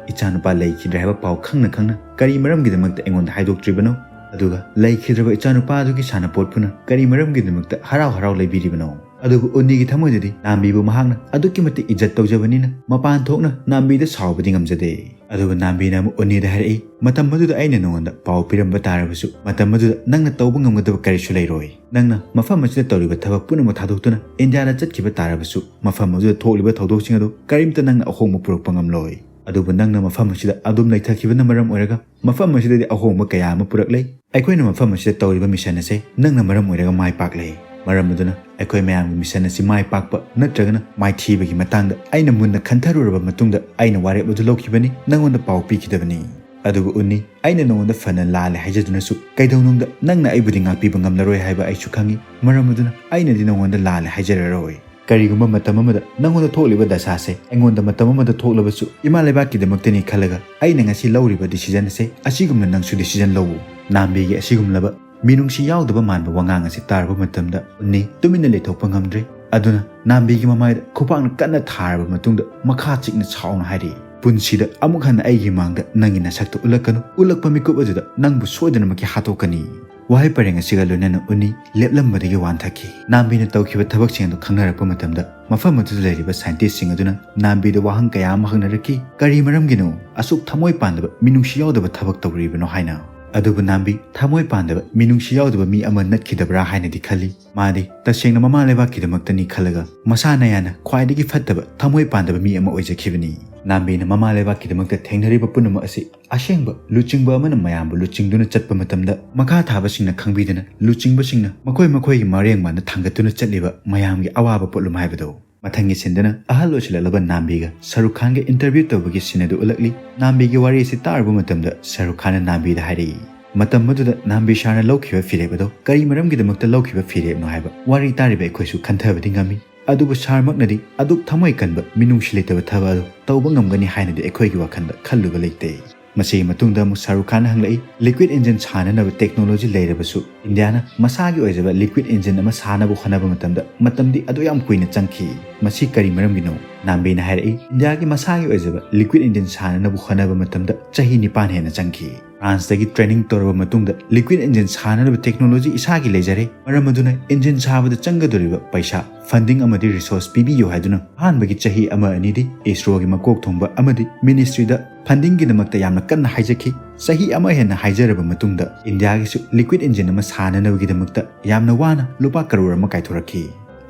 ꯏꯆꯥꯅꯨꯄꯥ ꯂꯩꯈꯤꯗ꯭ꯔꯦ ꯍꯥꯏꯕ ꯄꯥꯎ ꯈꯪꯅ ꯈꯪꯅ ꯀꯔꯤ ꯃꯔꯝꯒꯤꯗꯃꯛꯇ ꯑꯩꯉꯣꯟꯗ ꯍꯥꯏꯗꯣꯛꯇ꯭ꯔꯤꯕꯅꯣ?" ꯑꯗꯨꯒ ꯂꯩꯈꯤꯗ꯭ꯔꯕ ꯏꯆꯥꯅꯨꯄꯥ ꯑꯗꯨꯒꯤ ꯁꯥꯟꯅꯄꯣꯠꯄꯨꯅ ꯀꯔꯤ ꯃꯔꯝꯒꯤꯗꯃꯛꯇ ꯍꯔꯥꯎ ꯍꯔꯥꯎ ꯂꯩꯕꯤꯔꯤꯕꯅꯣ? ꯑꯗꯨꯕꯨ ꯎꯟꯅꯤꯒꯤ ꯊꯃꯣꯏꯗꯗꯤ ꯅꯥꯝꯕꯤꯕꯨ ꯃꯍꯥꯛꯅ ꯑꯗꯨꯛꯀꯤ ꯃꯇꯤꯛ ꯏꯖꯠ ꯇꯧꯖꯕꯅꯤꯅ ꯃꯄꯥꯟ ꯊꯣꯛꯅ ꯅꯥꯝꯕꯤꯗ ꯁꯥꯎꯕꯗꯤ ꯉꯝꯖꯗꯦ꯫ ꯑꯗꯨꯒ ꯅꯥꯝꯕꯤꯅ ꯑꯃꯨꯛ ꯎꯟꯅꯤꯗ ꯍꯥꯏꯔꯛꯏ, "ꯃꯇꯝ ꯑꯗꯨꯗ ꯑꯩꯅ ꯅꯉꯣꯟꯗ ꯄꯥꯎ ꯄꯤꯔꯝꯕ ꯇꯥꯔꯕꯁꯨ, ꯃꯇꯝ ꯑꯗꯨꯗ ꯅꯪꯅ ꯇꯧꯕ ꯉꯝꯒꯗꯕ ꯀꯔꯤꯁꯨ ꯂꯩꯔꯣꯏ꯫ ꯅꯪꯅ ꯃꯐꯝ ꯑꯁꯤꯗ ꯇꯧꯔꯤꯕ ꯊꯕꯛ ꯄꯨꯝꯅꯃꯛ ꯊꯥꯗꯣꯛꯇꯨꯅ ꯏꯟꯗꯤꯌꯥꯗ ꯆꯠꯈꯤꯕ ꯇꯥꯔꯕꯁꯨ, ꯃꯐꯝ ꯑꯗꯨꯗ ꯊꯣꯛꯂꯤꯕ ꯊꯧꯗꯣꯛꯁꯤꯡ ꯑꯗꯨ ꯀꯔꯤꯝꯇ ꯅꯪꯅ ꯑꯍꯣꯡꯕ ꯄꯨꯔꯛꯄ ꯉꯝꯂꯣꯏ꯫ ꯑꯗꯨꯕꯨ ꯅꯪꯅ ꯃꯐꯝ ꯑꯁꯤꯗ ꯑꯗꯨꯝ ꯂꯩꯊꯈꯤꯕꯅ ꯃꯔꯝ ꯑꯣꯏꯔꯒ ꯃꯐꯝ ꯑꯁꯤꯗꯗꯤ ꯑꯍꯣꯡꯕ ꯀꯌꯥ ꯑꯃ ꯄꯨꯔꯛꯂꯦ꯫ ꯑꯩꯈꯣꯏꯅ ꯃꯐꯝ ꯑꯁꯤꯗ ꯇꯧꯔꯤꯕ mission ꯑꯁꯦ ꯅꯪꯅ ꯃꯔꯝ ꯑꯣꯏꯔꯒ ꯃꯥꯏ ꯄꯥꯛꯂꯦ꯫ ꯃꯔꯝ ꯑꯗꯨꯅ ꯑꯩꯈꯣꯏ ꯃꯌꯥꯝꯒꯤ mission ꯑꯁꯤ ꯃꯥꯏ ꯄꯥꯛꯄ ꯅꯠꯇ꯭ꯔꯒꯅ ꯃꯥꯏꯊꯤꯕꯒꯤ ꯃꯇꯥꯡꯗ ꯑꯩꯅ ꯃꯨꯟꯅ ꯈꯟꯊꯔꯨꯔꯕ ꯃꯇꯨꯡꯗ ꯑꯩꯅ ꯋꯥꯔꯦꯞ ꯑꯗꯨ ꯂꯧꯈꯤꯕꯅꯤ, ꯅꯪꯉꯣꯟꯗ ꯄꯥꯎ ꯄꯤꯈꯤꯗꯕꯅꯤ꯫ ꯑꯗꯨꯕꯨ ꯎꯟꯅꯤ, ꯑꯩꯅ ꯅꯉꯣꯟꯗ ꯐꯅ ꯂꯥꯜꯂꯦ ꯍꯥꯏꯖꯗꯨꯅꯁꯨ ꯀꯩꯗꯧꯅꯨꯡꯗ ꯅꯪꯅ ꯑꯩꯕꯨꯗꯤ ꯉꯥꯛꯄꯤꯕ ꯉꯝꯂꯔꯣꯏ ꯍꯥꯏꯕ ꯑꯩꯁꯨ ꯈꯪꯏ꯫ ꯃꯔꯝ ꯑꯗꯨꯅ ꯑꯩꯅꯗꯤ ꯅꯉꯣꯟꯗ ꯂꯥꯜꯂꯦ ꯍꯥꯏꯖꯔꯔꯣꯏ꯫ ꯀꯔꯤꯒꯨꯝꯕ ꯃꯇꯝ ꯑꯃꯗ ꯅꯉꯣꯟꯗ ꯊꯣꯛꯂꯤꯕ ꯗꯁꯥꯁꯦ ꯑꯩꯉꯣꯟꯗ ꯃꯇꯝ ꯑꯃꯗ ꯊꯣꯛꯂꯕꯁꯨ ꯏꯃꯥ ꯂꯩꯕꯥꯛꯀꯤꯗꯃꯛꯇꯅꯤ ꯈꯜꯂꯒ ꯑꯩꯅ ꯉꯁꯤ ꯂꯧꯔꯤꯕ decision ꯑꯁꯦ ꯑꯁꯤꯒꯨꯝꯅ ꯅꯪꯁꯨ decision ꯂꯧꯎ꯫ ꯅꯥꯝꯕꯤꯒꯤ ꯑꯁꯤꯒꯨꯝꯂꯕ ꯃꯤꯅꯨꯡꯁꯤ ꯌꯥꯎꯗꯕ ꯃꯥꯟꯕ ꯋꯥꯉꯥꯡ ꯑꯁꯤ ꯇꯥꯔꯕ ꯃꯇꯝꯗ ꯎꯟꯅꯤ ꯇꯨꯃꯤꯟꯅ ꯂꯩꯊꯣꯛꯄ ꯉꯝꯗ꯭ꯔꯦ꯫ ꯑꯗꯨꯅ ꯅꯥꯝꯕꯤꯒꯤ ꯃꯃꯥꯏꯗ ꯈꯨꯄꯥꯛꯅ ꯀꯟꯅ ꯊꯥꯔꯕ ꯃꯇꯨꯡꯗ ꯃꯈꯥ ꯆꯤꯛꯅ ꯁꯥꯎꯅ ꯍꯥꯏꯔꯛꯏ, "ꯄꯨꯟꯁꯤꯗ ꯑꯃꯨꯛ ꯍꯟꯅ ꯑꯩꯒꯤ ꯃꯥꯡꯗ ꯅꯪꯒꯤ ꯅꯁꯛꯇꯨ ꯎꯠꯂꯛꯀꯅꯨ꯫ ꯎꯠꯂꯛꯄ ꯃꯤꯀꯨꯞ ꯑꯗꯨꯗ ꯅꯪꯕꯨ ꯁꯣꯏꯗꯅꯃꯛꯀꯤ ꯍꯥꯠꯇꯣꯛꯀꯅꯤ꯫" ꯋꯥꯍꯩ ꯄꯔꯦꯡ ꯑꯁꯤꯒ ꯂꯣꯏꯅꯅ ꯎꯟꯅꯤ ꯂꯦꯞꯂꯝꯕꯗꯒꯤ ꯋꯥꯟꯊꯈꯤ꯫ ꯅꯥꯝꯕꯤꯅ ꯇꯧꯈꯤꯕ ꯊꯕꯛꯁꯤꯡ ꯑꯗꯨ ꯈꯪꯅꯔꯛꯄ ꯃꯇꯝꯗ ꯃꯐꯝ ꯑꯗꯨꯗ ꯂꯩꯔꯤꯕ scientistꯁꯤꯡ ꯑꯗꯨꯅ ꯅꯥꯝꯕꯤꯗ ꯋꯥꯍꯪ ꯀꯌꯥ ꯑꯃ ꯍꯪꯅꯔꯛꯈꯤ꯫ "ꯀꯔꯤ ꯃꯔꯝꯒꯤꯅꯣ ꯑꯁꯨꯛ ꯊꯃꯣꯏ ꯄꯥꯟꯗꯕ, ꯃꯤꯅꯨꯡꯁꯤ ꯌꯥꯎꯗꯕ ꯊꯕꯛ ꯇꯧꯔꯤꯕꯅꯣ?" ꯍꯥꯏꯅ꯫ ꯑꯗꯨꯕꯨ ꯅꯥꯝꯕꯤ ꯊꯃꯣꯏ ꯄꯥꯟꯗꯕ, ꯃꯤꯅꯨꯡꯁꯤ ꯌꯥꯎꯗꯕ ꯃꯤ ꯑꯃ ꯅꯠꯈꯤꯗꯕ꯭ꯔꯥ ꯍꯥꯏꯅꯗꯤ ꯈꯜꯂꯤ꯫ ꯃꯥꯗꯤ ꯇꯁꯦꯡꯅ ꯃꯃꯥ ꯂꯩꯕꯥꯛꯀꯤꯗꯃꯛꯇꯅꯤ ꯈꯜꯂꯒ ꯃꯁꯥꯅ ꯌꯥꯅ ꯈ꯭ꯋꯥꯏꯗꯒꯤ ꯐꯠꯇꯕ, ꯊꯃꯣꯏ ꯄꯥꯟꯗꯕ ꯃꯤ ꯑꯃ ꯑꯣꯏꯖꯈꯤꯕꯅꯤ꯫ ꯅꯥꯝꯕꯤꯅ ꯃꯃꯥ ꯂꯩꯕꯥꯛꯀꯤꯗꯃꯛꯇ ꯊꯦꯡꯅꯔꯤꯕ ꯄꯨꯝꯅꯃꯛ ꯑꯁꯤ ꯑꯁꯦꯡꯕ ꯂꯨꯆꯤꯡꯕ ꯑꯃꯅ ꯃꯌꯥꯝꯕꯨ ꯂꯨꯆꯤꯡꯗꯨꯅ ꯆꯠꯄ ꯃꯇꯝꯗ ꯃꯈꯥ ꯊꯥꯕꯁꯤꯡꯅ ꯈꯪꯕꯤꯗꯅ ꯂꯨꯆꯤꯡꯕꯁꯤꯡꯅ ꯃꯈꯣꯏ ꯃꯈꯣꯏꯒꯤ ꯃꯔꯦꯡꯕꯥꯟꯗ ꯊꯥꯡꯒꯠꯇꯨꯅ ꯆꯠꯂꯤꯕ ꯃꯌꯥꯝꯒꯤ ꯑꯋꯥꯕ ꯄꯣꯠꯂꯨꯝ ꯍꯥꯏꯕꯗꯣ꯫ ꯃꯊꯪꯒꯤ sceneꯗꯅ ꯑꯍꯜ ꯑꯣꯏꯁꯤꯜꯂꯛꯂꯕ ꯅꯥꯝꯕꯤꯒ ꯁꯔꯨꯛ ꯈꯥꯟꯒ interview ꯇꯧꯕꯒꯤ scene ꯑꯗꯨ ꯎꯠꯂꯛꯂꯤ꯫ ꯅꯥꯝꯕꯤꯒꯤ ꯋꯥꯔꯤ ꯑꯁꯤ ꯇꯥꯔꯨꯕ ꯃꯇꯝꯗ ꯁꯔꯨꯛ ꯈꯥꯟꯅ ꯅꯥꯝꯕꯤꯗ ꯍꯥꯏꯔꯛꯏ, ꯃꯇꯝ ꯑꯗꯨꯗ ꯅꯥꯝꯕꯤ sirꯅ ꯂꯧꯈꯤꯕ ꯐꯤꯔꯦꯞ ꯑꯗꯣ ꯀꯔꯤ ꯃꯔꯝꯒꯤꯗꯃꯛꯇ ꯂꯧꯈꯤꯕ ꯐꯤꯔꯦꯞꯅꯣ ꯍꯥꯏꯕ ꯋꯥꯔꯤ ꯇꯥꯔꯤꯕ ꯑꯩꯈꯣꯏꯁꯨ ꯈꯟꯊꯕꯗꯤ ꯉꯝꯃꯤ꯫ ꯑꯗꯨꯕꯨ sirꯃꯛꯅꯗꯤ ꯑꯗꯨꯛ ꯊꯃꯣꯏ ꯀꯟꯕ, ꯃꯤꯅꯨꯡꯁꯤ ꯂꯩꯇꯕ ꯊꯕꯛ ꯑꯗꯨ ꯇꯧꯕ ꯉꯝꯒꯅꯤ ꯍꯥꯏꯅꯗꯤ ꯑꯩꯈꯣꯏꯒꯤ ꯋꯥꯈꯜꯗ ꯈꯜꯂꯨꯕ ꯂꯩꯇꯦ꯫ ꯃꯁꯤꯒꯤ ꯃꯇꯨꯡꯗ ꯑꯃꯨꯛ ꯁꯔꯨꯛ ꯈꯥꯟꯅ ꯍꯪꯂꯛꯏ, liquid engine ꯁꯥꯅꯅꯕ technology ꯂꯩꯔꯕꯁꯨ ꯏꯟꯗꯤꯌꯥꯅ ꯃꯁꯥꯒꯤ ꯑꯣꯏꯖꯕ liquid engine ꯑꯃ ꯁꯥꯅꯕ ꯍꯣꯠꯅꯕ ꯃꯇꯝꯗ ꯃꯇꯝꯗꯤ ꯑꯗꯨ ꯌꯥꯝ ꯀꯨꯏꯅ ꯆꯪꯈꯤ꯫ ꯃꯁꯤ ꯀꯔꯤ ꯃꯔꯝꯒꯤꯅꯣ? ꯅꯥꯝꯕꯤꯅ ꯍꯥꯏꯔꯛꯏ, ꯏꯟꯗꯤꯌꯥꯒꯤ ꯃꯁꯥꯒꯤ ꯑꯣꯏꯖꯕ liquid engine ꯁꯥꯅꯅꯕ ꯍꯣꯠꯅꯕ ꯃꯇꯝꯗ ꯆꯍꯤ ꯅꯤꯄꯥꯟ ꯍꯦꯟꯅ ꯆꯪꯈꯤ꯫ ꯐ꯭ꯔꯥꯟꯁꯇꯒꯤ training ꯇꯧꯔꯕ ꯃꯇꯨꯡꯗ liquid engine ꯁꯥꯅꯅꯕ technology ꯏꯁꯥꯒꯤ ꯂꯩꯖꯔꯦ꯫ ꯃꯔꯝ ꯑꯗꯨꯅ engine ꯁꯥꯕꯗ ꯆꯪꯒꯗꯧꯔꯤꯕ ꯄꯩꯁꯥ, funding ꯑꯃꯗꯤ resource ꯄꯤꯕꯤꯌꯨ ꯍꯥꯏꯗꯨꯅ ꯑꯍꯥꯟꯕꯒꯤ ꯆꯍꯤ ꯑꯃ ꯑꯅꯤꯗꯤ ISROꯒꯤ ꯃꯀꯣꯛ ꯊꯣꯡꯕ ꯑꯃꯗꯤ ministryꯗ fundingꯒꯤꯗꯃꯛꯇ ꯌꯥꯝꯅ ꯀꯟꯅ ꯍꯥꯏꯖꯈꯤ꯫ ꯆꯍꯤ ꯑꯃ ꯍꯦꯟꯅ ꯍꯥꯏꯖꯔꯕ ꯃꯇꯨꯡꯗ ꯏꯟꯗꯤꯌꯥꯒꯤꯁꯨ liquid engine ꯑꯃ ꯁꯥꯅꯅꯕꯒꯤꯗꯃꯛꯇ ꯌꯥꯝꯅ ꯋꯥꯅ ꯂꯨꯄꯥ ꯀꯔꯣꯔ ꯑꯃ ꯀꯥꯏꯊꯣꯔꯛꯈꯤ꯫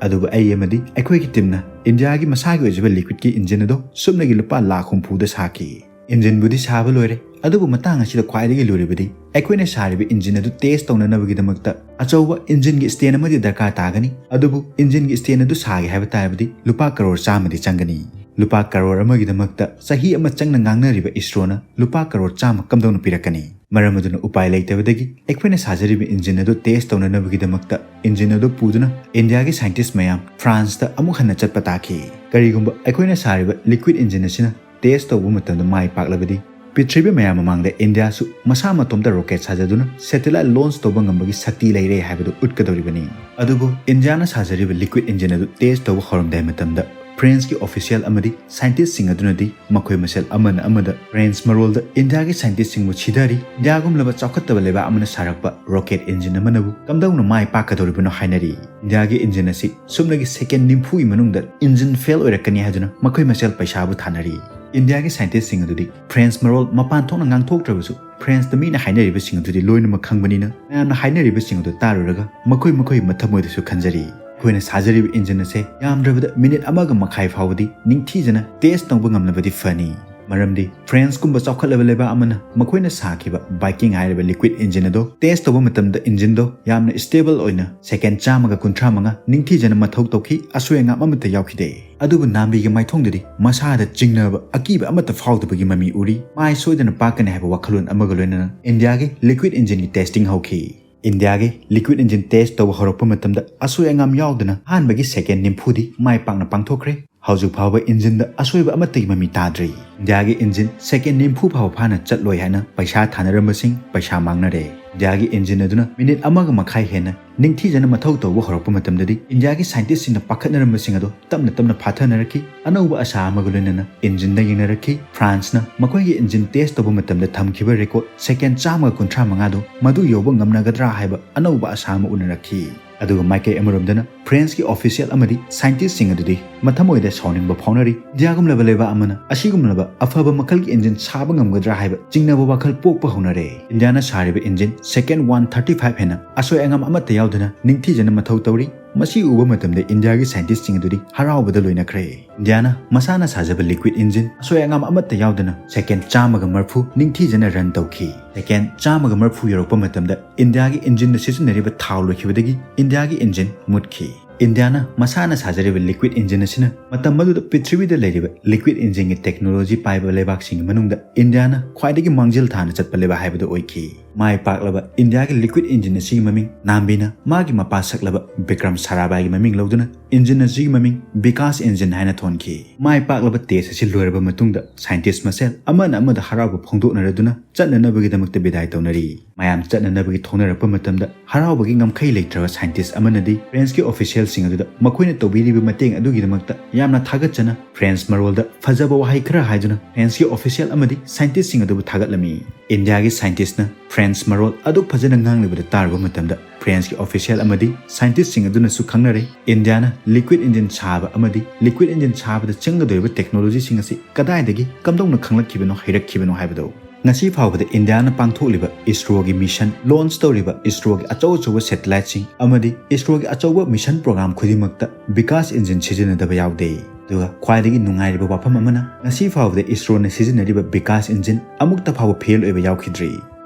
ꯑꯗꯨꯕꯨ ꯑꯩ ꯑꯃꯗꯤ ꯑꯩꯈꯣꯏꯒꯤ teamꯅ ꯏꯟꯗꯤꯌꯥꯒꯤ ꯃꯁꯥꯒꯤ ꯑꯣꯏꯖꯕ liquidꯀꯤ engine ꯑꯗꯨ ꯁꯨꯞꯅꯒꯤ ꯂꯨꯄꯥ ꯂꯥꯈ ꯍꯨꯝꯐꯨꯗ ꯁꯥꯈꯤ꯫ Engineꯕꯨꯗꯤ ꯁꯥꯕ ꯂꯣꯏꯔꯦ, ꯑꯗꯨꯕꯨ ꯃꯇꯥꯡ ꯑꯁꯤꯗ ꯈ꯭ꯋꯥꯏꯗꯒꯤ ꯂꯨꯔꯤꯕꯗꯤ ꯑꯩꯈꯣꯏꯅ ꯁꯥꯔꯤꯕ engine ꯑꯗꯨ test ꯇꯧꯅꯅꯕꯒꯤꯗꯃꯛꯇ ꯑꯆꯧꯕ engineꯒꯤ stand ꯑꯃꯗꯤ ꯗꯔꯀꯥꯔ ꯇꯥꯒꯅꯤ꯫ ꯑꯗꯨꯕꯨ engineꯒꯤ stand ꯑꯗꯨ ꯁꯥꯒꯦ ꯍꯥꯏꯕ ꯇꯥꯔꯕꯗꯤ ꯂꯨꯄꯥ ꯀꯔꯣꯔ ꯆꯥꯝꯃꯗꯤ ꯆꯪꯒꯅꯤ꯫ ꯂꯨꯄꯥ ꯀꯔꯣꯔ ꯑꯃꯒꯤꯗꯃꯛꯇ ꯆꯍꯤ ꯑꯃ ꯆꯪꯅ ꯉꯥꯡꯅꯔꯤꯕ ISROꯅ ꯂꯨꯄꯥ ꯀꯔꯣꯔ ꯆꯥꯝꯃ ꯀꯝꯗꯧꯅ ꯄꯤꯔꯛꯀꯅꯤ? ꯃꯔꯝ ꯑꯗꯨꯅ ꯎꯄꯥꯏ ꯂꯩꯇꯕꯗꯒꯤ ꯑꯩꯈꯣꯏꯅ ꯁꯥꯖꯔꯤꯕ engine ꯑꯗꯨ test ꯇꯧꯅꯅꯕꯒꯤꯗꯃꯛꯇ engine ꯑꯗꯨ ꯄꯨꯗꯨꯅ ꯏꯟꯗꯤꯌꯥꯒꯤ scientist ꯃꯌꯥꯝ ꯐ꯭ꯔꯥꯟꯁꯇ ꯑꯃꯨꯛ ꯍꯟꯅ ꯆꯠꯄ ꯇꯥꯈꯤ꯫ ꯀꯔꯤꯒꯨꯝꯕ ꯑꯩꯈꯣꯏꯅ ꯁꯥꯔꯤꯕ liquid engine ꯑꯁꯤꯅ test ꯇꯧꯕ ꯃꯇꯝꯗ ꯃꯥꯏ ꯄꯥꯛꯂꯕꯗꯤ ꯄ꯭ꯔꯤꯊꯤꯕꯤ ꯃꯌꯥꯝ ꯃꯃꯥꯡꯗ ꯏꯟꯗꯤꯌꯥꯁꯨ ꯃꯁꯥ ꯃꯇꯣꯝꯇ rocket ꯁꯥꯖꯗꯨꯅ satellite launch ꯇꯧꯕ ꯉꯝꯕꯒꯤ ꯁꯛꯇꯤ ꯂꯩꯔꯦ ꯍꯥꯏꯕꯗꯨ ꯎꯠꯀꯗꯧꯔꯤꯕꯅꯤ꯫ ꯑꯗꯨꯕꯨ ꯏꯟꯗꯤꯌꯥꯅ ꯁꯥꯖꯔꯤꯕ liquid engine ꯑꯗꯨ test ꯇꯧꯕ ꯍꯧꯔꯝꯗꯥꯏ ꯃꯇꯝꯗ Frenchꯀꯤ official ꯑꯃꯗꯤ scientistꯁꯤꯡ ꯑꯗꯨꯅꯗꯤ ꯃꯈꯣꯏ ꯃꯁꯦꯜ ꯑꯃꯅ ꯑꯃꯗ French ꯃꯔꯣꯜꯗ ꯏꯟꯗꯤꯌꯥꯒꯤ scientistꯁꯤꯡꯕꯨ ꯁꯤꯊꯔꯤ꯫ ꯏꯟꯗꯤꯌꯥꯒꯨꯝꯂꯕ ꯆꯥꯎꯈꯠꯇꯕ ꯂꯩꯕꯥꯛ ꯑꯃꯅ ꯁꯥꯔꯛꯄ rocket engine ꯑꯃꯅꯕꯨ ꯀꯝꯗꯧꯅ ꯃꯥꯏ ꯄꯥꯛꯀꯗꯧꯔꯤꯕꯅꯣ ꯍꯥꯏꯅꯔꯤ꯫ ꯏꯟꯗꯤꯌꯥꯒꯤ engine ꯑꯁꯤ ꯁꯨꯞꯅꯒꯤ second ꯅꯤꯐꯨꯒꯤ ꯃꯅꯨꯡꯗ engine fail ꯑꯣꯏꯔꯛꯀꯅꯤ ꯍꯥꯏꯗꯨꯅ ꯃꯈꯣꯏ ꯃꯁꯦꯜ ꯄꯩꯁꯥꯕꯨ ꯊꯥꯅꯔꯤ꯫ ꯏꯟꯗꯤꯌꯥꯒꯤ scientistꯁꯤꯡ ꯑꯗꯨꯗꯤ French ꯃꯔꯣꯜ ꯃꯄꯥꯟ ꯊꯣꯛꯅ ꯉꯥꯡꯊꯣꯛꯇ꯭ꯔꯕꯁꯨ Frenchꯇ ꯃꯤꯅ ꯍꯥꯏꯅꯔꯤꯕꯁꯤꯡ ꯑꯗꯨꯗꯤ ꯂꯣꯏꯅꯃꯛ ꯈꯪꯕꯅꯤꯅ ꯃꯌꯥꯝꯅ ꯍꯥꯏꯅꯔꯤꯕꯁꯤꯡ ꯑꯗꯨ ꯇꯥꯔꯨꯔꯒ ꯃꯈꯣꯏ ꯃꯈꯣꯏ ꯃꯊꯃꯣꯏꯗꯁꯨ ꯈꯟꯖꯔꯤ, "ꯑꯩꯈꯣꯏꯅ ꯁꯥꯖꯔꯤꯕ engine ꯑꯁꯦ ꯌꯥꯝꯗ꯭ꯔꯕꯗ minute ꯑꯃꯒ ꯃꯈꯥꯏ ꯐꯥꯎꯕꯗꯤ ꯅꯤꯡꯊꯤꯖꯅ test ꯇꯧꯕ ꯉꯝꯂꯕꯗꯤ ꯐꯅꯤ"꯫ ꯃꯔꯝꯗꯤ Frenchꯀꯨꯝꯕ ꯆꯥꯎꯈꯠꯂꯕ ꯂꯩꯕꯥꯛ ꯑꯃꯅ ꯃꯈꯣꯏꯅ ꯁꯥꯈꯤꯕ Viking ꯍꯥꯏꯔꯤꯕ liquid engine ꯑꯗꯣ test ꯇꯧꯕ ꯃꯇꯝꯗ engineꯗꯣ ꯌꯥꯝꯅ stable ꯑꯣꯏꯅ second ꯆꯥꯝꯃꯒ ꯀꯨꯟꯊ꯭ꯔꯥ ꯃꯉꯥ ꯅꯤꯡꯊꯤꯖꯅ ꯃꯊꯧ ꯇꯧꯈꯤ, ꯑꯁꯣꯏ ꯑꯉꯥꯝ ꯑꯃꯠꯇ ꯌꯥꯎꯈꯤꯗꯦ꯫ ꯑꯗꯨꯕꯨ ꯅꯥꯝꯕꯤꯒꯤ ꯃꯥꯏꯊꯣꯡꯗꯗꯤ ꯃꯁꯥꯗ ꯆꯤꯡꯅꯕ, ꯑꯀꯤꯕ ꯑꯃꯠꯇ ꯐꯥꯎꯗꯕꯒꯤ ꯃꯃꯤ ꯎꯔꯤ꯫ ꯃꯥꯏ ꯁꯣꯏꯗꯅ ꯄꯥꯛꯀꯅꯤ ꯍꯥꯏꯕ ꯋꯥꯈꯜꯂꯣꯟ ꯑꯃꯒ ꯂꯣꯏꯅꯅ ꯏꯟꯗꯤꯌꯥꯒꯤ liquid engineꯒꯤ testing ꯍꯧꯈꯤ꯫ ꯏꯟꯗꯤꯌꯥꯒꯤ liquid engine test ꯇꯧꯕ ꯍꯧꯔꯛꯄ ꯃꯇꯝꯗ ꯑꯁꯣꯏ ꯑꯉꯥꯝ ꯌꯥꯎꯗꯅ ꯑꯍꯥꯟꯕꯒꯤ second ꯅꯤꯐꯨꯗꯤ ꯃꯥꯏ ꯄꯥꯛꯅ ꯄꯥꯡꯊꯣꯛꯈ꯭ꯔꯦ꯫ ꯍꯧꯖꯤꯛ ꯐꯥꯎꯕ engineꯗ ꯑꯁꯣꯏꯕ ꯑꯃꯠꯇꯒꯤ ꯃꯃꯤ ꯇꯥꯗ꯭ꯔꯤ꯫ ꯏꯟꯗꯤꯌꯥꯒꯤ engine second ꯅꯤꯐꯨ ꯐꯥꯎꯕ ꯐꯥꯅ ꯆꯠꯂꯣꯏ ꯍꯥꯏꯅ ꯄꯩꯁꯥ ꯊꯥꯅꯔꯝꯕꯁꯤꯡ ꯄꯩꯁꯥ ꯃꯥꯡꯅꯔꯦ꯫ ꯏꯟꯗꯤꯌꯥꯒꯤ ꯏꯟꯖꯤꯟ ꯑꯗꯨꯅ ꯃꯤꯅꯤꯠ ꯑꯃꯒ ꯃꯈꯥꯏ ꯍꯦꯟꯅ ꯅꯤꯡꯊꯤꯖꯅ ꯃꯊꯧ ꯇꯧꯕ ꯍꯧꯔꯛꯄ ꯃꯇꯝꯗꯗꯤ, ꯏꯟꯗꯤꯌꯥꯒꯤ ꯁꯥꯏꯟꯇꯤꯁꯁꯤꯡꯅ ꯄꯥꯈꯠꯅꯔꯝꯕꯁꯤꯡ ꯑꯗꯨ ꯇꯞꯅ ꯇꯞꯅ ꯐꯥꯊꯅꯔꯛꯈꯤ꯫ ꯑꯅꯧꯕ ꯑꯁꯥ ꯑꯃꯒ ꯂꯣꯏꯅꯅ ꯏꯟꯖꯤꯟꯗ ꯌꯦꯡꯅꯔꯛꯈꯤ꯫ ꯐ꯭ꯔꯥꯟꯁꯅ ꯃꯈꯣꯏꯒꯤ ꯏꯟꯖꯤꯟ ꯇꯦꯁ ꯇꯧꯕ ꯃꯇꯝꯗ ꯊꯝꯈꯤꯕ ꯔꯦꯀꯣꯔꯗ ꯁꯦꯀꯦꯟ ꯆꯥꯝꯃꯒ ꯀꯨꯟꯊ꯭ꯔꯥ ꯃꯉꯥꯗꯨ ꯃꯗꯨ ꯌꯧꯕ ꯉꯝꯅꯒꯗ꯭ꯔꯥ ꯍꯥꯏꯕ ꯑꯅꯧꯕ ꯑꯁꯥ ꯑꯃ ꯎꯅꯔꯛꯈꯤ꯫ ꯑꯗꯨꯒ ꯃꯥꯏꯀꯩ ꯑꯃꯔꯣꯝꯗꯅ ꯐ꯭ꯔꯦꯟꯁꯀꯤ ꯑꯣꯐꯤꯁꯤꯌꯦꯜ ꯑꯃꯗꯤ ꯁꯥꯏꯟꯇꯤꯁꯁꯤꯡ ꯑꯗꯨꯗꯤ ꯃꯊꯃꯣꯏꯗ ꯁꯥꯎꯅꯤꯡꯕ ꯐꯥꯎꯅꯔꯤ꯫ ꯏꯟꯗꯤꯌꯥꯒꯨꯝꯂꯕ ꯂꯩꯕꯥꯛ ꯑꯃꯅ ꯑꯁꯤꯒꯨꯝꯂꯕ ꯑꯐꯕ ꯃꯈꯜꯒꯤ ꯏꯟꯖꯤꯟ ꯁꯥꯕ ꯉꯝꯒꯗ꯭ꯔꯥ ꯍꯥꯏꯕ ꯆꯤꯡꯅꯕ ꯋꯥꯈꯜ ꯄꯣꯛꯄ ꯍꯧꯅꯔꯦ꯫ ꯏꯟꯗꯤꯌꯥꯅ ꯁꯥꯔꯤꯕ ꯏꯟꯖꯤꯟ ꯁꯦꯀꯦꯟ ꯋꯥꯟ ꯊꯥꯔꯇꯤ ꯐꯥꯏꯚ ꯍꯦꯟꯅ ꯑꯁꯣꯏ ꯑꯉꯥꯝ ꯑꯃꯠꯇ ꯌꯥꯎꯗꯅ ꯅꯤꯡꯊꯤꯖꯅ ꯃꯊꯧ ꯇꯧꯔꯤ꯫ ꯃꯁꯤ ꯎꯕ ꯃꯇꯝꯗ ꯏꯟꯗꯤꯌꯥꯒꯤ ꯁꯥꯏꯟꯇꯤꯁꯁꯤꯡ ꯑꯗꯨꯗꯤ ꯍꯔꯥꯎꯕꯗ ꯂꯣꯏꯅꯈ꯭ꯔꯦ꯫ ꯏꯟꯗꯤꯌꯥꯅ ꯃꯁꯥꯅ ꯁꯥꯖꯕ ꯂꯤꯀ꯭ꯋꯤꯗ ꯏꯟꯖꯤꯟ ꯑꯁꯣꯏ ꯑꯉꯥꯝ ꯑꯃꯠꯇ ꯌꯥꯎꯗꯅ ꯁꯦꯀꯦꯟ ꯆꯥꯝꯃꯒ ꯃꯔꯤꯐꯨ ꯅꯤꯡꯊꯤꯖꯅ ꯔꯟ ꯇꯧꯈꯤ꯫ ꯁꯦꯀꯦꯟ ꯆꯥꯝꯃꯒ ꯃꯔꯤꯐꯨ ꯌꯧꯔꯛꯄ ꯃꯇꯝꯗ ꯏꯟꯗꯤꯌꯥꯒꯤ ꯏꯟꯖꯤꯟꯗ ꯁꯤꯖꯤꯟꯅꯔꯤꯕ ꯊꯥꯎ ꯂꯣꯏꯈꯤꯕꯗꯒꯤ ꯏꯟꯗꯤꯌꯥꯒꯤ ꯏꯟꯖꯤꯟ ꯃꯨꯠꯈꯤ꯫ ꯏꯟꯗꯤꯌꯥꯅ ꯃꯁꯥꯅ ꯁꯥꯖꯔꯤꯕ ꯂꯤꯀ꯭ꯋꯤꯗ ꯏꯟꯖꯤꯟ ꯑꯁꯤꯅ ꯃꯇꯝ ꯑꯗꯨꯗ ꯄ꯭ꯔꯤꯊꯤꯕꯤꯗ ꯂꯩꯔꯤꯕ ꯂꯤꯀ꯭ꯋꯤꯗ ꯏꯟꯖꯤꯟꯒꯤ ꯇꯦꯛꯅꯣꯂꯣꯖꯤ ꯄꯥꯏꯕ ꯂꯩꯕꯥꯛꯁꯤꯡꯒꯤ ꯃꯅꯨꯡꯗ ꯏꯟꯗꯤꯌꯥꯅ ꯈ꯭ꯋꯥꯏꯗꯒꯤ ꯃꯥꯡꯖꯤꯜ ꯊꯥꯅ ꯆꯠꯄ ꯂꯩꯕꯥꯛ ꯍꯥꯏꯕꯗꯨ ꯑꯣꯏꯈꯤ꯫ ꯃꯥꯏ ꯄꯥꯛꯂꯕ ꯏꯟꯗꯤꯌꯥꯒꯤ ꯂꯤꯀ꯭ꯋꯤꯗ ꯏꯟꯖꯤꯟ ꯑꯁꯤꯒꯤ ꯃꯃꯤꯡ ꯅꯥꯝꯕꯤꯅ ꯃꯥꯒꯤ ꯃꯄꯥ ꯁꯛꯂꯕ ꯕꯤꯀ꯭ꯔꯝ ꯁꯥꯔꯥꯚꯥꯏꯒꯤ ꯃꯃꯤꯡ ꯂꯧꯗꯨꯅ ꯏꯟꯖꯤꯟ ꯑꯁꯤꯒꯤ ꯃꯃꯤꯡ ꯕꯤꯀꯥꯁ ꯏꯟꯖꯤꯟ ꯍꯥꯏꯅ ꯊꯣꯟꯈꯤ꯫ ꯃꯥꯏ ꯄꯥꯛꯂꯕ ꯇꯦꯁ ꯑꯁꯤ ꯂꯣꯏꯔꯕ ꯃꯇꯨꯡꯗ ꯁꯥꯏꯟꯇꯤꯁ ꯃꯁꯦꯜ ꯑꯃꯅ ꯑꯃꯗ ꯍꯔꯥꯎꯕ ꯐꯣꯡꯗꯣꯛꯅꯔꯗꯨꯅ ꯆꯠꯅꯅꯕꯒꯤꯗꯃꯛꯇ ꯕꯤꯗꯥꯏ ꯇꯧꯅꯔꯤ꯫ ꯃꯌꯥꯝ ꯆꯠꯅꯅꯕꯒꯤ ꯊꯣꯡꯅꯔꯛꯄ ꯃꯇꯝꯗ ꯍꯔꯥꯎꯕꯒꯤ ꯉꯝꯈꯩ ꯂꯩꯇ꯭ꯔꯕ ꯁꯥꯏꯟꯇꯤꯁ ꯑꯃꯅꯗꯤ ꯐ꯭ꯔꯦꯟꯁꯀꯤ ꯑꯣꯐꯤꯁꯤꯌꯦꯜꯁꯤꯡ ꯑꯗꯨꯗ ꯃꯈꯣꯏꯅ ꯇꯧꯕꯤꯔꯤꯕ ꯃꯇꯦꯡ ꯑꯗꯨꯒꯤꯗꯃꯛꯇ ꯌꯥꯝꯅ ꯊꯥꯒꯠꯆꯅ ꯐ꯭ꯔꯦꯟꯁ ꯃꯔꯣꯜꯗ ꯐꯖꯕ ꯋꯥꯍꯩ ꯈꯔ ꯍꯥꯏꯗꯨꯅ ꯐ꯭ꯔꯦꯟꯁꯀꯤ ꯑꯣꯐꯤꯁꯤꯌꯦꯜ ꯑꯃꯗꯤ ꯁꯥꯏꯟꯇꯤꯁꯁꯤꯡ ꯑꯗꯨꯕꯨ ꯊꯥꯒꯠꯂꯝꯃꯤ꯫ ꯏꯟꯗꯤꯌꯥꯒꯤ ꯁꯥꯏꯟꯇꯤꯁꯅ ꯐ꯭ꯔꯦꯟꯁ ꯃꯔꯣꯜ ꯑꯗꯨꯛ ꯐꯖꯅ ꯉꯥꯡꯂꯤꯕꯗ ꯇꯥꯔꯨꯕ ꯃꯇꯝꯗ ꯐ꯭ꯔꯦꯟꯁꯀꯤ ꯑꯣꯐꯤꯁꯤꯌꯦꯜ ꯑꯃꯗꯤ ꯁꯥꯏꯟꯇꯤꯁꯁꯤꯡ ꯑꯗꯨꯅꯁꯨ ꯈꯪꯅꯔꯦ꯫ ꯏꯟꯗꯤꯌꯥꯅ ꯂꯤꯀ꯭ꯋꯤꯗ ꯏꯟꯖꯤꯟ ꯁꯥꯕ ꯑꯃꯗꯤ ꯂꯤꯀ꯭ꯋꯤꯗ ꯏꯟꯖꯤꯟ ꯁꯥꯕꯗ ꯆꯪꯒꯗꯧꯔꯤꯕ ꯇꯦꯛꯅꯣꯂꯣꯖꯤꯁꯤꯡ ꯑꯁꯤ ꯀꯗꯥꯏꯗꯒꯤ ꯀꯝꯗꯧꯅ ꯈꯪꯂꯛꯈꯤꯕꯅꯣ, ꯍꯩꯔꯛꯈꯤꯕꯅꯣ ꯍꯥꯏꯕꯗꯨ꯫ ꯉꯁꯤ ꯐꯥꯎꯕꯗ ꯏꯟꯗꯤꯌꯥꯅ ꯄꯥꯡꯊꯣꯛꯂꯤꯕ ꯏꯁꯔꯣꯒꯤ ꯃꯤꯁꯟ, ꯂꯣꯟꯆ ꯇꯧꯔꯤꯕ ꯏꯁꯔꯣꯒꯤ ꯑꯆꯧ ꯑꯆꯧꯕ ꯁꯦꯇꯦꯂꯥꯏꯠꯁꯤꯡ ꯑꯃꯗꯤ ꯏꯁꯔꯣꯒꯤ ꯑꯆꯧꯕ ꯃꯤꯁꯟ ꯄ꯭ꯔꯣꯒ꯭ꯔꯥꯝ ꯈꯨꯗꯤꯡꯃꯛꯇ ꯕꯤꯀꯥꯁ ꯏꯟꯖꯤꯟ ꯁꯤꯖꯤꯟꯅꯗꯕ ꯌꯥꯎꯗꯦ꯫ ꯑꯗꯨꯒ ꯈ꯭ꯋꯥꯏꯗꯒꯤ ꯅꯨꯡꯉꯥꯏꯔꯤꯕ ꯋꯥꯐꯝ ꯑꯃꯅ, ꯉꯁꯤ ꯐꯥꯎꯕꯗ ꯏꯁꯔꯣꯅ ꯁꯤꯖꯤꯟꯅꯔꯤꯕ ꯕꯤꯀꯥꯁ ꯏꯟꯖꯤꯟ ꯑꯃꯨꯛꯇ ꯐꯥꯎꯕ ꯐꯦꯜ ꯑꯣꯏꯕ ꯌꯥꯎꯈꯤꯗ꯭ꯔꯤ꯫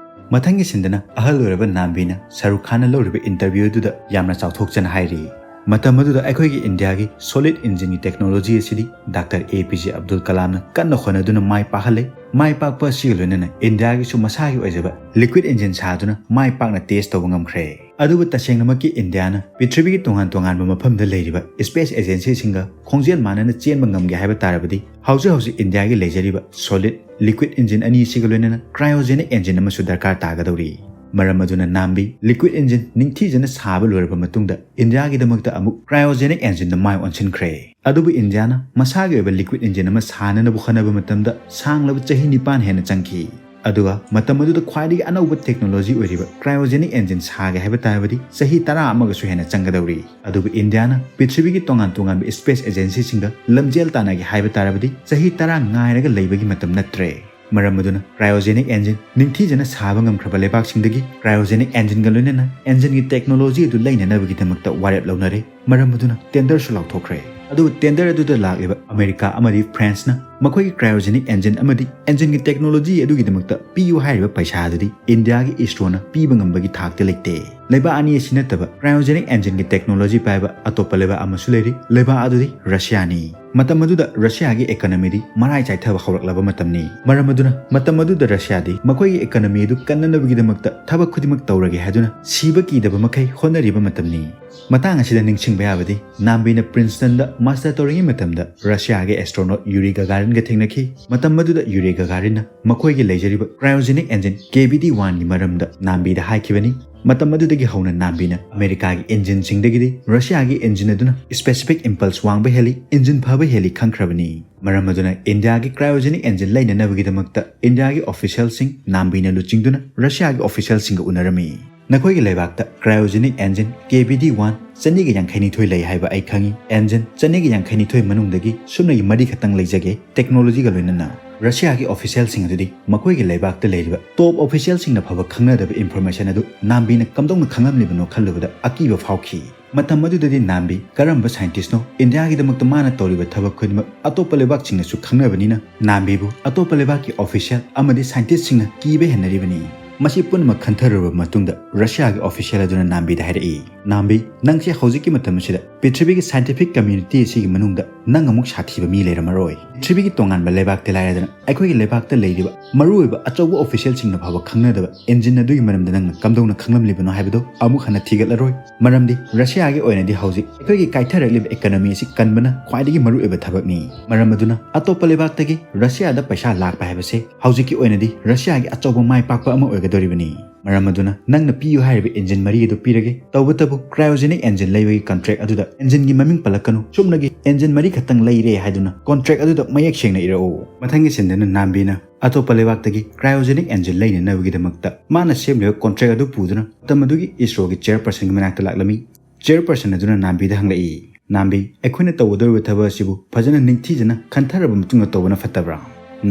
ꯃꯊꯪꯒꯤ ꯁꯤꯟꯗꯅ ꯑꯍꯜ ꯑꯣꯏꯔꯕ ꯅꯥꯝꯕꯤꯅ ꯁꯔꯨꯛ ꯈꯥꯟꯅ ꯂꯧꯔꯤꯕ ꯏꯟꯇꯔꯚ꯭ꯌꯨ ꯑꯗꯨꯗ ꯌꯥꯝꯅ ꯆꯥꯎꯊꯣꯛꯆꯅ ꯍꯥꯏꯔꯤ꯫ ꯃꯇꯝ ꯑꯗꯨꯗ ꯑꯩꯈꯣꯏꯒꯤ ꯏꯟꯗꯤꯌꯥꯒꯤ ꯁꯣꯂꯤꯗ ꯏꯟꯖꯤꯟꯒꯤ ꯇꯦꯛꯅꯣꯂꯣꯖꯤ ꯑꯁꯤꯗꯤ ꯗꯥꯛꯇꯔ ꯑꯦ ꯄꯤ ꯖꯦ ꯑꯕꯗꯨꯜ ꯀꯂꯥꯝꯅ ꯀꯟꯅ ꯍꯣꯠꯅꯗꯨꯅ ꯃꯥꯏ ꯄꯥꯛꯍꯜꯂꯦ꯫ ꯃꯥꯏ ꯄꯥꯛꯄ ꯑꯁꯤꯒ ꯂꯣꯏꯅꯅ ꯏꯟꯗꯤꯌꯥꯒꯤꯁꯨ ꯃꯁꯥꯒꯤ ꯑꯣꯏꯖꯕ ꯂꯤꯀ꯭ꯋꯤꯗ ꯏꯟꯖꯤꯟ ꯁꯥꯗꯨꯅ ꯃꯥꯏ ꯄꯥꯛꯅ ꯇꯦꯁ ꯇꯧꯕ ꯉꯝꯈ꯭ꯔꯦ꯫ ꯑꯗꯨꯕꯨ ꯇꯁꯦꯡꯅꯃꯛꯀꯤ ꯏꯟꯗꯤꯌꯥꯅ ꯄ꯭ꯔꯤꯊꯤꯕꯤꯒꯤ ꯇꯣꯉꯥꯟ ꯇꯣꯉꯥꯟꯕ ꯃꯐꯝꯗ ꯂꯩꯔꯤꯕ ꯁ꯭ꯄꯦꯁ ꯑꯦꯖꯦꯟꯁꯤꯁꯤꯡꯒ ꯈꯣꯡꯖꯦꯜ ꯃꯥꯟꯅꯅ ꯆꯦꯟꯕ ꯉꯝꯒꯦ ꯍꯥꯏꯕ ꯇꯥꯔꯕꯗꯤ, ꯍꯧꯖꯤꯛ ꯍꯧꯖꯤꯛ ꯏꯟꯗꯤꯌꯥꯒꯤ ꯂꯩꯖꯔꯤꯕ ꯁꯣꯂꯤꯗ ꯂꯤꯀ꯭ꯋꯤꯗ ꯏꯟꯖꯤꯟ ꯑꯅꯤ ꯑꯁꯤꯒ ꯂꯣꯏꯅꯅ ꯀ꯭ꯔꯥꯏꯑꯣꯖꯦꯅꯤꯛ ꯏꯟꯖꯤꯟ ꯑꯃꯁꯨ ꯗꯔꯀꯥꯔ ꯇꯥꯒꯗꯧꯔꯤ꯫ ꯃꯔꯝ ꯑꯗꯨꯅ ꯅꯥꯝꯕꯤ liquid engine ꯅꯤꯡꯊꯤꯖꯅ ꯁꯥꯕ ꯂꯣꯏꯔꯕ ꯃꯇꯨꯡꯗ ꯏꯟꯗꯤꯌꯥꯒꯤꯗꯃꯛꯇ ꯑꯃꯨꯛ cryogenic engine ꯗ ꯃꯥꯏ ꯑꯣꯟꯁꯤꯟꯈ꯭ꯔꯦ꯫ ꯑꯗꯨꯕꯨ ꯏꯟꯗꯤꯌꯥꯅ ꯃꯁꯥꯒꯤ ꯑꯣꯏꯕ liquid engine ꯑꯃ ꯁꯥꯅꯅꯕ ꯍꯣꯠꯅꯕ ꯃꯇꯝꯗ ꯁꯥꯡꯂꯕ ꯆꯍꯤ ꯅꯤꯄꯥꯟ ꯍꯦꯟꯅ ꯆꯪꯈꯤ꯫ ꯑꯗꯨꯒ ꯃꯇꯝ ꯑꯗꯨꯗ ꯈ꯭ꯋꯥꯏꯗꯒꯤ ꯑꯅꯧꯕ technology ꯑꯣꯏꯔꯤꯕ cryogenic engine ꯁꯥꯒꯦ ꯍꯥꯏꯕ ꯇꯥꯔꯕꯗꯤ ꯆꯍꯤ ꯇꯔꯥ ꯑꯃꯒꯁꯨ ꯍꯦꯟꯅ ꯆꯪꯒꯗꯧꯔꯤ꯫ ꯑꯗꯨꯕꯨ ꯏꯟꯗꯤꯌꯥꯅ ꯄ꯭ꯔꯤꯊꯤꯕꯤꯒꯤ ꯇꯣꯉꯥꯟ ꯇꯣꯉꯥꯟꯕ space agency ꯁꯤꯡꯗ ꯂꯝꯖꯦꯜ ꯇꯥꯟꯅꯒꯦ ꯍꯥꯏꯕ ꯇꯥꯔꯕꯗꯤ ꯆꯍꯤ ꯇꯔꯥ ꯉꯥꯏꯔꯒ ꯂꯩꯕꯒꯤ ꯃꯇꯝ ꯅꯠꯇ꯭ꯔꯦ꯫ ꯃꯔꯝ ꯑꯗꯨꯅ cryogenic engine ꯅꯤꯡꯊꯤꯖꯅ ꯁꯥꯕ ꯉꯝꯈ꯭ꯔꯕ ꯂꯩꯕꯥꯛꯁꯤꯡꯗꯒꯤ cryogenic engine ꯒ ꯂꯣꯏꯅꯅ engine ꯒꯤ technology ꯑꯗꯨ ꯂꯩꯅꯅꯕꯒꯤꯗꯃꯛꯇ ꯋꯥꯔꯦꯞ ꯂꯧꯅꯔꯦ꯫ ꯃꯔꯝ ꯑꯗꯨꯅ tender ꯁꯨ ꯂꯥꯎꯊꯣꯛꯈ꯭ꯔꯦ꯫ ꯑꯗꯨꯕꯨ tender ꯑꯗꯨꯗ ꯂꯥꯛꯂꯤꯕ ꯑꯃꯦꯔꯤꯀꯥ ꯑꯃꯗꯤ ꯐ꯭ꯔꯥꯟꯁꯅ ꯃꯈꯣꯏꯒꯤ cryogenic engine ꯑꯃꯗꯤ engine ꯒꯤ technology ꯑꯗꯨꯒꯤꯗꯃꯛꯇ ꯄꯤꯌꯨ ꯍꯥꯏꯔꯤꯕ ꯄꯩꯁꯥ ꯑꯗꯨꯗꯤ ꯏꯟꯗꯤꯌꯥꯒꯤ ISRO ꯅ ꯄꯤꯕ ꯉꯝꯕꯒꯤ ꯊꯥꯛꯇ ꯂꯩꯇꯦ꯫ ꯂꯩꯕꯥꯛ ꯑꯅꯤ ꯑꯁꯤ ꯅꯠꯇꯕ cryogenic engine ꯒꯤ technology ꯄꯥꯏꯕ ꯑꯇꯣꯞꯄ ꯂꯩꯕꯥꯛ ꯑꯃꯁꯨ ꯂꯩꯔꯤ꯫ ꯂꯩꯕꯥꯛ ꯑꯗꯨꯗꯤ ꯔꯁꯤꯌꯥꯅꯤ꯫ ꯃꯇꯝ ꯑꯗꯨꯗ ꯔꯁꯤꯌꯥꯒꯤ economy ꯗꯤ ꯃꯔꯥꯏ ꯆꯥꯏꯊꯕ ꯍꯧꯔꯛꯂꯕ ꯃꯇꯝꯅꯤ꯫ ꯃꯔꯝ ꯑꯗꯨꯅ ꯃꯇꯝ ꯑꯗꯨꯗ ꯔꯁꯤꯌꯥꯗꯤ ꯃꯈꯣꯏꯒꯤ economy ꯑꯗꯨ ꯀꯟꯅꯅꯕꯒꯤꯗꯃꯛꯇ ꯊꯕꯛ ꯈꯨꯗꯤꯡꯃꯛ ꯇꯧꯔꯒꯦ ꯍꯥꯏꯗꯨꯅ ꯁꯤꯕ ꯀꯤꯗꯕ ꯃꯈꯩ ꯍꯣꯠꯅꯔꯤꯕ ꯃꯇꯝꯅꯤ꯫ ꯃꯇꯥꯡ ꯑꯁꯤꯗ ꯅꯤꯡꯁꯤꯡꯕ ꯌꯥꯕꯗꯤ ꯅꯥꯝꯕꯤꯅ Princeton ꯗ master ꯇꯧꯔꯤꯉꯩ ꯃꯇꯝꯗ ꯔꯁꯤꯌꯥꯒꯤ astronaut ꯌꯨꯔꯤ ꯒꯒꯥꯔꯤꯟꯒ ꯊꯦꯡꯅꯈꯤ꯫ ꯃꯇꯝ ꯑꯗꯨꯗ ꯌꯨꯔꯤ ꯒꯒꯥꯔꯤꯟꯅ ꯃꯈꯣꯏꯒꯤ ꯂꯩꯖꯔꯤꯕ cryogenic engine K B D one ꯒꯤ ꯃꯔꯝꯗ ꯅꯥꯝꯕꯤꯗ ꯍꯥꯏꯈꯤꯕꯅꯤ꯫ ꯃꯇꯝ ꯑꯗꯨꯗꯒꯤ ꯍꯧꯅ ꯅꯥꯝꯕꯤꯅ ꯑꯃꯦꯔꯤꯀꯥꯒꯤ engine ꯁꯤꯡꯗꯒꯤꯗꯤ ꯔꯁꯤꯌꯥꯒꯤ engine ꯑꯗꯨꯅ specific impulse ꯋꯥꯡꯕ ꯍꯦꯜꯂꯤ, engine ꯐꯕ ꯍꯦꯜꯂꯤ ꯈꯪꯈ꯭ꯔꯕꯅꯤ꯫ ꯃꯔꯝ ꯑꯗꯨꯅ ꯏꯟꯗꯤꯌꯥꯒꯤ cryogenic engine ꯂꯩꯅꯅꯕꯒꯤꯗꯃꯛꯇ ꯏꯟꯗꯤꯌꯥꯒꯤ official ꯁꯤꯡ ꯅꯥꯝꯕꯤꯅ ꯂꯨꯆꯤꯡꯗꯨꯅ ꯔꯁꯤꯌꯥꯒꯤ official ꯁꯤꯡꯒ ꯎꯅꯔꯝꯃꯤ꯫ ꯅꯈꯣꯏꯒꯤ ꯂꯩꯕꯥꯛꯇ cryogenic engine K B D one ꯆꯅꯤꯒ ꯌꯥꯡꯈꯩ ꯅꯤꯊꯣꯏ ꯂꯩ ꯍꯥꯏꯕ ꯑꯩ ꯈꯪꯏ꯫ Engine ꯆꯅꯤꯒ ꯌꯥꯡꯈꯩ ꯅꯤꯊꯣꯏ ꯃꯅꯨꯡꯗꯒꯤ ꯁꯨꯞꯅꯒꯤ ꯃꯔꯤ ꯈꯛꯇꯪ ꯂꯩꯖꯒꯦ, technology ꯒ ꯂꯣꯏꯅꯅ꯫ ꯔꯁꯤꯌꯥꯒꯤ official ꯁꯤꯡ ꯑꯗꯨꯗꯤ ꯃꯈꯣꯏꯒꯤ ꯂꯩꯕꯥꯛꯇ ꯂꯩꯔꯤꯕ top official ꯁꯤꯡꯅ ꯐꯥꯎꯕ ꯈꯪꯅꯗꯕ information ꯑꯗꯨ ꯅꯥꯝꯕꯤꯅ ꯀꯝꯗꯧꯅ ꯈꯪꯂꯝꯂꯤꯕꯅꯣ ꯈꯜꯂꯨꯕꯗ ꯑꯀꯤꯕ ꯐꯥꯎꯈꯤ꯫ ꯃꯇꯝ ꯑꯗꯨꯗꯗꯤ ꯅꯥꯝꯕꯤ ꯀꯔꯝꯕ scientist ꯅꯣ, ꯏꯟꯗꯤꯌꯥꯒꯤꯗꯃꯛꯇ ꯃꯥꯅ ꯇꯧꯔꯤꯕ ꯊꯕꯛ ꯈꯨꯗꯤꯡꯃꯛ ꯑꯇꯣꯞꯄ ꯂꯩꯕꯥꯛꯁꯤꯡꯅꯁꯨ ꯈꯪꯅꯕꯅꯤꯅ ꯅꯥꯝꯕꯤꯕꯨ ꯑꯇꯣꯞꯄ ꯂꯩꯕꯥꯛꯀꯤ official ꯑꯃꯗꯤ scientist ꯁꯤꯡꯅ ꯀꯤꯕ ꯍꯦꯟꯅꯔꯤꯕꯅꯤ꯫ ꯃꯁꯤ ꯄꯨꯝꯅꯃꯛ ꯈꯟꯊꯔꯨꯔꯕ ꯃꯇꯨꯡꯗ ꯔꯁꯤꯌꯥꯒꯤ official ꯑꯗꯨꯅ ꯅꯥꯝꯕꯤꯗ ꯍꯥꯏꯔꯛꯏ, "ꯅꯥꯝꯕꯤ, ꯅꯪꯁꯦ ꯍꯧꯖꯤꯛꯀꯤ ꯃꯇꯝ ꯑꯁꯤꯗ ꯄ꯭ꯔꯤꯊꯤꯕꯤꯒꯤ scientific community ꯑꯁꯤꯒꯤ ꯃꯅꯨꯡꯗ ꯅꯪ ꯑꯃꯨꯛ ꯁꯥꯊꯤꯕ ꯃꯤ ꯂꯩꯔꯝꯃꯔꯣꯏ꯫ ꯄ꯭ꯔꯤꯊꯤꯕꯤꯒꯤ ꯇꯣꯉꯥꯟꯕ ꯂꯩꯕꯥꯛꯇ ꯂꯥꯏꯔꯗꯅ ꯑꯩꯈꯣꯏꯒꯤ ꯂꯩꯕꯥꯛꯇ ꯂꯩꯔꯤꯕ ꯃꯔꯨꯑꯣꯏꯕ ꯑꯆꯧꯕ official ꯁꯤꯡꯅ ꯐꯥꯎꯕ ꯈꯪꯅꯗꯕ engine ꯑꯗꯨꯒꯤ ꯃꯔꯝꯗ ꯅꯪꯅ ꯀꯝꯗꯧꯅ ꯈꯪꯂꯝꯂꯤꯕꯅꯣ ꯍꯥꯏꯕꯗꯨ ꯑꯃꯨꯛ ꯍꯟꯅ ꯊꯤꯒꯠꯂꯔꯣꯏ꯫ ꯃꯔꯝꯗꯤ ꯔꯁꯤꯌꯥꯒꯤ ꯑꯣꯏꯅꯗꯤ ꯍꯧꯖꯤꯛ ꯑꯩꯈꯣꯏꯒꯤ ꯀꯥꯏꯊꯔꯛꯂꯤꯕ economy ꯑꯁꯤ ꯀꯟꯕꯅ ꯈ꯭ꯋꯥꯏꯗꯒꯤ ꯃꯔꯨꯑꯣꯏꯕ ꯊꯕꯛꯅꯤ꯫ ꯃꯔꯝ ꯑꯗꯨꯅ ꯑꯇꯣꯞꯄ ꯂꯩꯕꯥꯛꯇꯒꯤ ꯔꯁꯤꯌꯥꯗ ꯄꯩꯁꯥ ꯂꯥꯛꯄ ꯍꯥꯏꯕꯁꯦ ꯍꯧꯖꯤꯛꯀꯤ ꯑꯣꯏꯅꯗꯤ ꯔꯁꯤꯌꯥꯒꯤ ꯑꯆꯧꯕ ꯃꯥꯏ ꯄꯥꯛꯄ ꯑꯃ ꯑꯣꯏꯒꯗꯧꯔꯤꯕꯅꯤ"꯫ ꯃꯔꯝ ꯑꯗꯨꯅ ꯅꯪꯅ ꯄꯤꯌꯨ ꯍꯥꯏꯔꯤꯕ engine ꯃꯔꯤ ꯑꯗꯨ ꯄꯤꯔꯒꯦ꯫ ꯇꯧꯕꯇꯕꯨ cryogenic engine ꯂꯩꯕꯒꯤ contract ꯑꯗꯨꯗ engine ꯒꯤ ꯃꯃꯤꯡ ꯄꯜꯂꯛꯀꯅꯨ, ꯁꯨꯞꯅꯒꯤ engine ꯃꯔꯤ ꯈꯛꯇꯪ ꯂꯩꯔꯦ ꯍꯥꯏꯗꯨꯅ contract ꯑꯗꯨꯗ ꯃꯌꯦꯛ ꯁꯦꯡꯅ ꯏꯔꯛꯎ꯫ ꯃꯊꯪꯒꯤ ꯁꯤꯟꯗꯅ ꯅꯥꯝꯕꯤꯅ ꯑꯇꯣꯞꯄ ꯂꯩꯕꯥꯛꯇꯒꯤ cryogenic engine ꯂꯩꯅꯅꯕꯒꯤꯗꯃꯛꯇ ꯃꯥꯅ ꯁꯦꯝꯂꯤꯕ contract ꯑꯗꯨ ꯄꯨꯗꯨꯅ ꯃꯇꯝ ꯑꯗꯨꯒꯤ ISRO ꯒꯤ chairperson ꯒꯤ ꯃꯅꯥꯛꯇ ꯂꯥꯛꯂꯝꯃꯤ꯫ Chairperson ꯑꯗꯨꯅ ꯅꯥꯝꯕꯤꯗ ꯍꯪꯂꯛꯏ, "ꯅꯥꯝꯕꯤ, ꯑꯩꯈꯣꯏꯅ ꯇꯧꯒꯗꯧꯔꯤꯕ ꯊꯕꯛ ꯑꯁꯤꯕꯨ ꯐꯖꯅ ꯅꯤꯡꯊꯤꯖꯅ ꯈꯟꯊꯔꯕ ꯃꯇꯨꯡꯗ ꯇꯧꯕꯅ ꯐꯠꯇꯕ꯭ꯔꯥ?"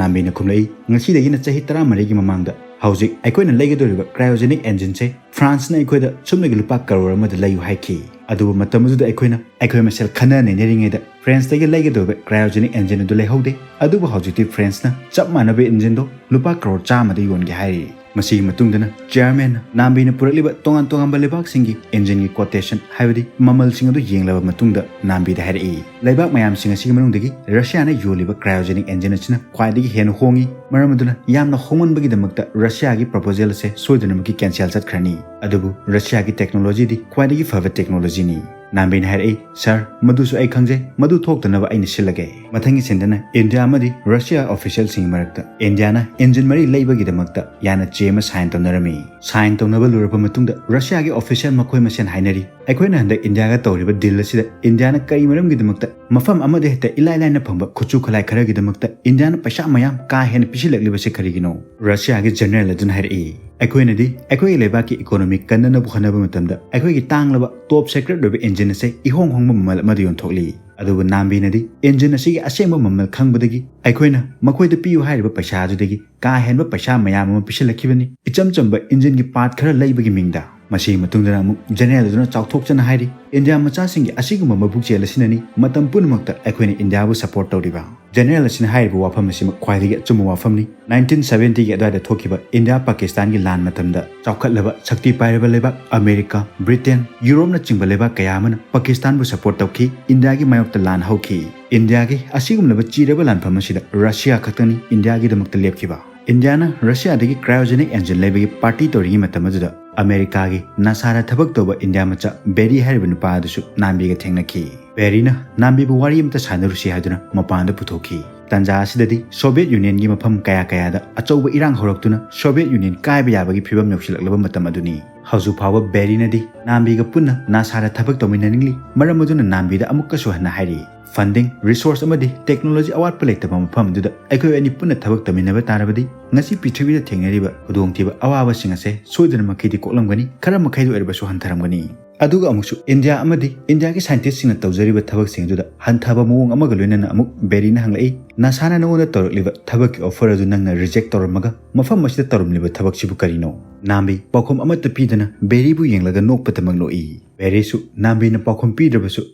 ꯅꯥꯝꯕꯤꯅ ꯈꯨꯝꯂꯛꯏ, "ꯉꯁꯤꯗꯒꯤꯅ ꯆꯍꯤ ꯇꯔꯥꯃꯔꯤꯒꯤ ꯃꯃꯥꯡꯗ ꯍꯧꯖꯤꯛ ꯑꯩꯈꯣꯏꯅ ꯂꯩꯒꯗꯧꯔꯤꯕ cryogenic engine ꯁꯦ France ꯅ ꯑꯩꯈꯣꯏꯗ ꯁꯨꯞꯅꯒꯤ ꯂꯨꯄꯥ ꯀꯔꯣꯔ ꯑꯃꯗ ꯂꯩꯌꯨ ꯍꯥꯏꯈꯤ꯫ ꯑꯗꯨꯕꯨ ꯃꯇꯝ ꯑꯗꯨꯗ ꯑꯩꯈꯣꯏꯅ ꯑꯩꯈꯣꯏ ꯃꯁꯦꯜ ꯈꯟꯅ ꯅꯩꯅꯔꯤꯉꯩꯗ France ꯇꯒꯤ ꯂꯩꯒꯗꯧꯔꯤꯕ cryogenic engine ꯑꯗꯨ ꯂꯩꯍꯧꯗꯦ꯫ ꯑꯗꯨꯕꯨ ꯍꯧꯖꯤꯛꯇꯤ France ꯅ ꯆꯞ ꯃꯥꯟꯅꯕ engine ꯗꯣ ꯂꯨꯄꯥ ꯀꯔꯣꯔ ꯆꯥꯝꯃꯗ ꯌꯣꯟꯒꯦ ꯍꯥꯏꯔꯤ꯫" ꯃꯁꯤꯒꯤ ꯃꯇꯨꯡꯗꯅ chairman ꯅ ꯅꯥꯝꯕꯤꯅ ꯄꯨꯔꯛꯂꯤꯕ ꯇꯣꯉꯥꯟ ꯇꯣꯉꯥꯟꯕ ꯂꯩꯕꯥꯛꯁꯤꯡꯒꯤ engine ꯒꯤ quotation, ꯍꯥꯏꯕꯗꯤ ꯃꯃꯜꯁꯤꯡ ꯑꯗꯨ ꯌꯦꯡꯂꯕ ꯃꯇꯨꯡꯗ ꯅꯥꯝꯕꯤꯗ ꯍꯥꯏꯔꯛꯏ, "ꯂꯩꯕꯥꯛ ꯃꯌꯥꯝꯁꯤꯡ ꯑꯁꯤꯒꯤ ꯃꯅꯨꯡꯗꯒꯤ Russia ꯅ ꯌꯣꯜꯂꯤꯕ cryogenic engine ꯑꯁꯤꯅ ꯈ꯭ꯋꯥꯏꯗꯒꯤ ꯍꯦꯟꯅ ꯍꯣꯡꯏ꯫ ꯃꯔꯝ ꯑꯗꯨꯅ ꯌꯥꯝꯅ ꯍꯣꯡꯃꯟꯕꯒꯤꯗꯃꯛꯇ Russia ꯒꯤ proposal ꯑꯁꯦ ꯁꯣꯏꯗꯅꯃꯛꯀꯤ cancel ꯆꯠꯈ꯭ꯔꯅꯤ꯫ ꯑꯗꯨꯕꯨ Russia ꯒꯤ technology ꯗꯤ ꯈ꯭ꯋꯥꯏꯗꯒꯤ ꯐꯕ technology ꯅꯤ꯫" ꯅꯥꯝꯕꯤꯅ ꯍꯥꯏꯔꯛꯏ, "Sir, ꯃꯗꯨꯁꯨ ꯑꯩ ꯈꯪꯖꯩ, ꯃꯗꯨ ꯊꯣꯛꯇꯅꯕ ꯑꯩꯅ ꯁꯤꯜꯂꯒꯦ꯫" ꯃꯊꯪꯒꯤ ꯁꯤꯟꯗꯅ India ꯑꯃꯗꯤ Russia official ꯁꯤꯡꯒꯤ ꯃꯔꯛꯇ India ꯅ engine ꯃꯔꯤ ꯂꯩꯕꯒꯤꯗꯃꯛꯇ ꯌꯥꯅ ꯆꯦ ꯑꯃ sign ꯇꯧꯅꯔꯝꯃꯤ꯫ Sign ꯇꯧꯅꯕ ꯂꯣꯏꯔꯕ ꯃꯇꯨꯡꯗ Russia ꯒꯤ official ꯃꯈꯣꯏ ꯃꯁꯦꯟ ꯍꯥꯏꯅꯔꯤ, "ꯑꯩꯈꯣꯏꯅ ꯍꯟꯗꯛ India ꯒ ꯇꯧꯔꯤꯕ deal ꯑꯁꯤꯗ India ꯅ ꯀꯔꯤ ꯃꯔꯝꯒꯤꯗꯃꯛꯇ ꯃꯐꯝ ꯑꯃꯗ ꯍꯦꯛꯇ ꯏꯂꯥꯏ ꯂꯥꯏꯅ ꯐꯪꯕ ꯈꯨꯠꯁꯨ ꯈꯨꯠꯂꯥꯏ ꯈꯔꯒꯤꯗꯃꯛꯇ India ꯅ ꯄꯩꯁꯥ ꯃꯌꯥꯝ ꯀꯥ ꯍꯦꯟꯅ ꯄꯤꯁꯤꯜꯂꯛꯂꯤꯕꯁꯤ ꯀꯔꯤꯒꯤꯅꯣ?" Russia ꯒꯤ general ꯑꯗꯨꯅ ꯍꯥꯏꯔꯛꯏ, "ꯑꯩꯈꯣꯏꯅꯗꯤ ꯑꯩꯈꯣꯏꯒꯤ ꯂꯩꯕꯥꯛꯀꯤ economy ꯀꯟꯅꯅꯕ ꯍꯣꯠꯅꯕ ꯃꯇꯝꯗ ꯑꯩꯈꯣꯏꯒꯤ ꯇꯥꯡꯂꯕ top secret ꯑꯣꯏꯕ engine ꯑꯁꯦ ꯏꯍꯣꯡ ꯍꯣꯡꯕ ꯃꯃꯜ ꯑꯃꯗ ꯌꯣꯟꯊꯣꯛꯂꯤ꯫ ꯑꯗꯨꯕꯨ ꯅꯥꯝꯕꯤꯅꯗꯤ engine ꯑꯁꯤꯒꯤ ꯑꯁꯦꯡꯕ ꯃꯃꯜ ꯈꯪꯕꯗꯒꯤ ꯑꯩꯈꯣꯏꯅ ꯃꯈꯣꯏꯗ ꯄꯤꯌꯨ ꯍꯥꯏꯔꯤꯕ ꯄꯩꯁꯥ ꯑꯗꯨꯗꯒꯤ ꯀꯥ ꯍꯦꯟꯕ ꯄꯩꯁꯥ ꯃꯌꯥꯝ ꯑꯃ ꯄꯤꯁꯤꯜꯂꯛꯈꯤꯕꯅꯤ, ꯏꯆꯝ ꯆꯝꯕ engine ꯒꯤ part ꯈꯔ ꯂꯩꯕꯒꯤ ꯃꯤꯡꯗ꯫" ꯃꯁꯤꯒꯤ ꯃꯇꯨꯡꯗꯅ ꯑꯃꯨꯛ general ꯑꯗꯨꯅ ꯆꯥꯎꯊꯣꯛꯆꯅ ꯍꯥꯏꯔꯤ, "India ꯃꯆꯥꯁꯤꯡꯒꯤ ꯑꯁꯤꯒꯨꯝꯕ ꯃꯕꯨꯛ ꯆꯦꯜ ꯑꯁꯤꯅꯅꯤ ꯃꯇꯝ ꯄꯨꯝꯅꯃꯛꯇ ꯑꯩꯈꯣꯏꯅ India ꯕꯨ support ꯇꯧꯔꯤꯕ꯫" General ꯑꯁꯤꯅ ꯍꯥꯏꯔꯤꯕ ꯋꯥꯐꯝ ꯑꯁꯤꯃꯛ ꯈ꯭ꯋꯥꯏꯗꯒꯤ ꯑꯆꯨꯝꯕ ꯋꯥꯐꯝꯅꯤ꯫ Nineteen seventy ꯒꯤ ꯑꯗꯨꯋꯥꯏꯗ ꯊꯣꯛꯈꯤꯕ India Pakistan ꯒꯤ ꯂꯥꯟ ꯃꯇꯝꯗ ꯆꯥꯎꯈꯠꯂꯕ ꯁꯛꯇꯤ ꯄꯥꯏꯔꯕ ꯂꯩꯕꯥꯛ America, Britain, Europe ꯅꯆꯤꯡꯕ ꯂꯩꯕꯥꯛ ꯀꯌꯥ ꯑꯃꯅ Pakistan ꯕꯨ support ꯇꯧꯈꯤ꯫ India ꯒꯤ ꯃꯥꯌꯣꯛꯇ ꯂꯥꯟ ꯍꯧꯈꯤ꯫ India ꯒꯤ ꯑꯁꯤꯒꯨꯝꯂꯕ ꯆꯤꯔꯕ ꯂꯥꯟꯐꯝ ꯑꯁꯤꯗ Russia ꯈꯛꯇꯅꯤ India ꯒꯤꯗꯃꯛꯇ ꯂꯦꯞꯈꯤꯕ꯫ India ꯅ Russia ꯗꯒꯤ cryogenic engine ꯂꯩꯕꯒꯤ party ꯇꯧꯔꯤꯉꯩ ꯃꯇꯝ ꯑꯗꯨꯗ America ꯒꯤ NASA ꯗ ꯊꯕꯛ ꯇꯧꯕ India ꯃꯆꯥ Barry ꯍꯥꯏꯔꯤꯕ ꯅꯨꯄꯥ ꯑꯗꯨꯁꯨ ꯅꯥꯝꯕꯤꯒ ꯊꯦꯡꯅꯈꯤ꯫ Barry ꯅ ꯅꯥꯝꯕꯤꯕꯨ ꯋꯥꯔꯤ ꯑꯃꯇ ꯁꯥꯟꯅꯔꯨꯁꯤ ꯍꯥꯏꯗꯨꯅ ꯃꯄꯥꯟꯗ ꯄꯨꯊꯣꯛꯈꯤ꯫ ꯇꯥꯟꯖꯥ ꯑꯁꯤꯗꯗꯤ ꯁꯣꯚꯤꯌꯦꯠ ꯌꯨꯅꯤꯌꯟꯒꯤ ꯃꯐꯝ ꯀꯌꯥ ꯀꯌꯥꯗ ꯑꯆꯧꯕ ꯏꯔꯥꯡ ꯍꯧꯔꯛꯇꯨꯅ ꯁꯣꯚꯤꯌꯦꯠ ꯌꯨꯅꯤꯌꯟ ꯀꯥꯏꯕ ꯌꯥꯕꯒꯤ ꯐꯤꯕꯝ ꯌꯧꯁꯤꯜꯂꯛꯂꯕ ꯃꯇꯝ ꯑꯗꯨꯅꯤ꯫ ꯍꯧꯖꯤꯛ ꯐꯥꯎꯕ ꯕꯦꯔꯤꯅꯗꯤ ꯅꯥꯝꯕꯤꯒ ꯄꯨꯟꯅ ꯅꯥꯁꯥꯗ ꯊꯕꯛ ꯇꯧꯃꯤꯟꯅꯅꯤꯡꯂꯤ꯫ ꯃꯔꯝ ꯑꯗꯨꯅ ꯅꯥꯝꯕꯤꯗ ꯑꯃꯨꯛꯀꯁꯨ ꯍꯟꯅ ꯍꯥꯏꯔꯤ, ꯐꯟꯗꯤꯡ, ꯔꯤꯁꯣꯔꯁ ꯑꯃꯗꯤ ꯇꯦꯛꯅꯣꯂꯣꯖꯤ ꯑꯋꯥꯠꯄ ꯂꯩꯇꯕ ꯃꯐꯝ ꯑꯗꯨꯗ ꯑꯩꯈꯣꯏ ꯑꯅꯤ ꯄꯨꯟꯅ ꯊꯕꯛ ꯇꯧꯃꯤꯟꯅꯕ ꯇꯥꯔꯕꯗꯤ ꯉꯁꯤ ꯄ꯭ꯔꯤꯊꯤꯕꯤꯗ ꯊꯦꯡꯅꯔꯤꯕ ꯈꯨꯗꯣꯡꯊꯤꯕ ꯑꯋꯥꯕꯁꯤꯡ ꯑꯁꯦ ꯁꯣꯏꯗꯅꯃꯛꯀꯤꯗꯤ ꯀꯣꯛꯂꯝꯒꯅꯤ, ꯈꯔ ꯃꯈꯩꯗ ꯑꯣꯏꯔꯕꯁꯨ ꯍꯟꯊꯔꯝꯒꯅꯤ꯫ ꯑꯗꯨꯒ ꯑꯃꯨꯛꯁꯨ ꯏꯟꯗꯤꯌꯥ ꯑꯃꯗꯤ ꯏꯟꯗꯤꯌꯥꯒꯤ ꯁꯥꯏꯟꯇꯤꯁꯁꯤꯡꯅ ꯇꯧꯖꯔꯤꯕ ꯊꯕꯛꯁꯤꯡ ꯑꯗꯨꯗ ꯍꯟꯊꯕ ꯃꯑꯣꯡ ꯑꯃꯒ ꯂꯣꯏꯅꯅ ꯑꯃꯨꯛ ꯕꯦꯔꯤꯅ ꯍꯪꯂꯛꯏ, ꯅꯥꯁꯥꯅ ꯅꯉꯣꯟꯗ ꯇꯧꯔꯛꯂꯤꯕ ꯊꯕꯛꯀꯤ ꯑꯣꯐꯔ ꯑꯗꯨ ꯅꯪꯅ ꯔꯤꯖꯦꯛ ꯇꯧꯔꯝꯃꯒ ꯃꯐꯝ ꯑꯁꯤꯗ ꯇꯧꯔꯝꯂꯤꯕ ꯊꯕꯛꯁꯤꯕꯨ ꯀꯔꯤꯅꯣ? ꯅꯥꯝꯕꯤ ꯄꯥꯎꯈꯨꯝ ꯑꯃꯠꯇ ꯄꯤꯗꯅ ꯕꯦꯔꯤꯕꯨ ꯌꯦꯡꯂꯒ ꯅꯣꯛꯄꯗꯃꯛ ꯅꯣꯛꯏ꯫ ꯕꯦꯔꯤꯁꯨ ꯅꯥꯝꯕꯤꯅ ꯄꯥꯎꯈꯨꯝ ꯄꯤꯗ꯭ꯔꯕꯁꯨ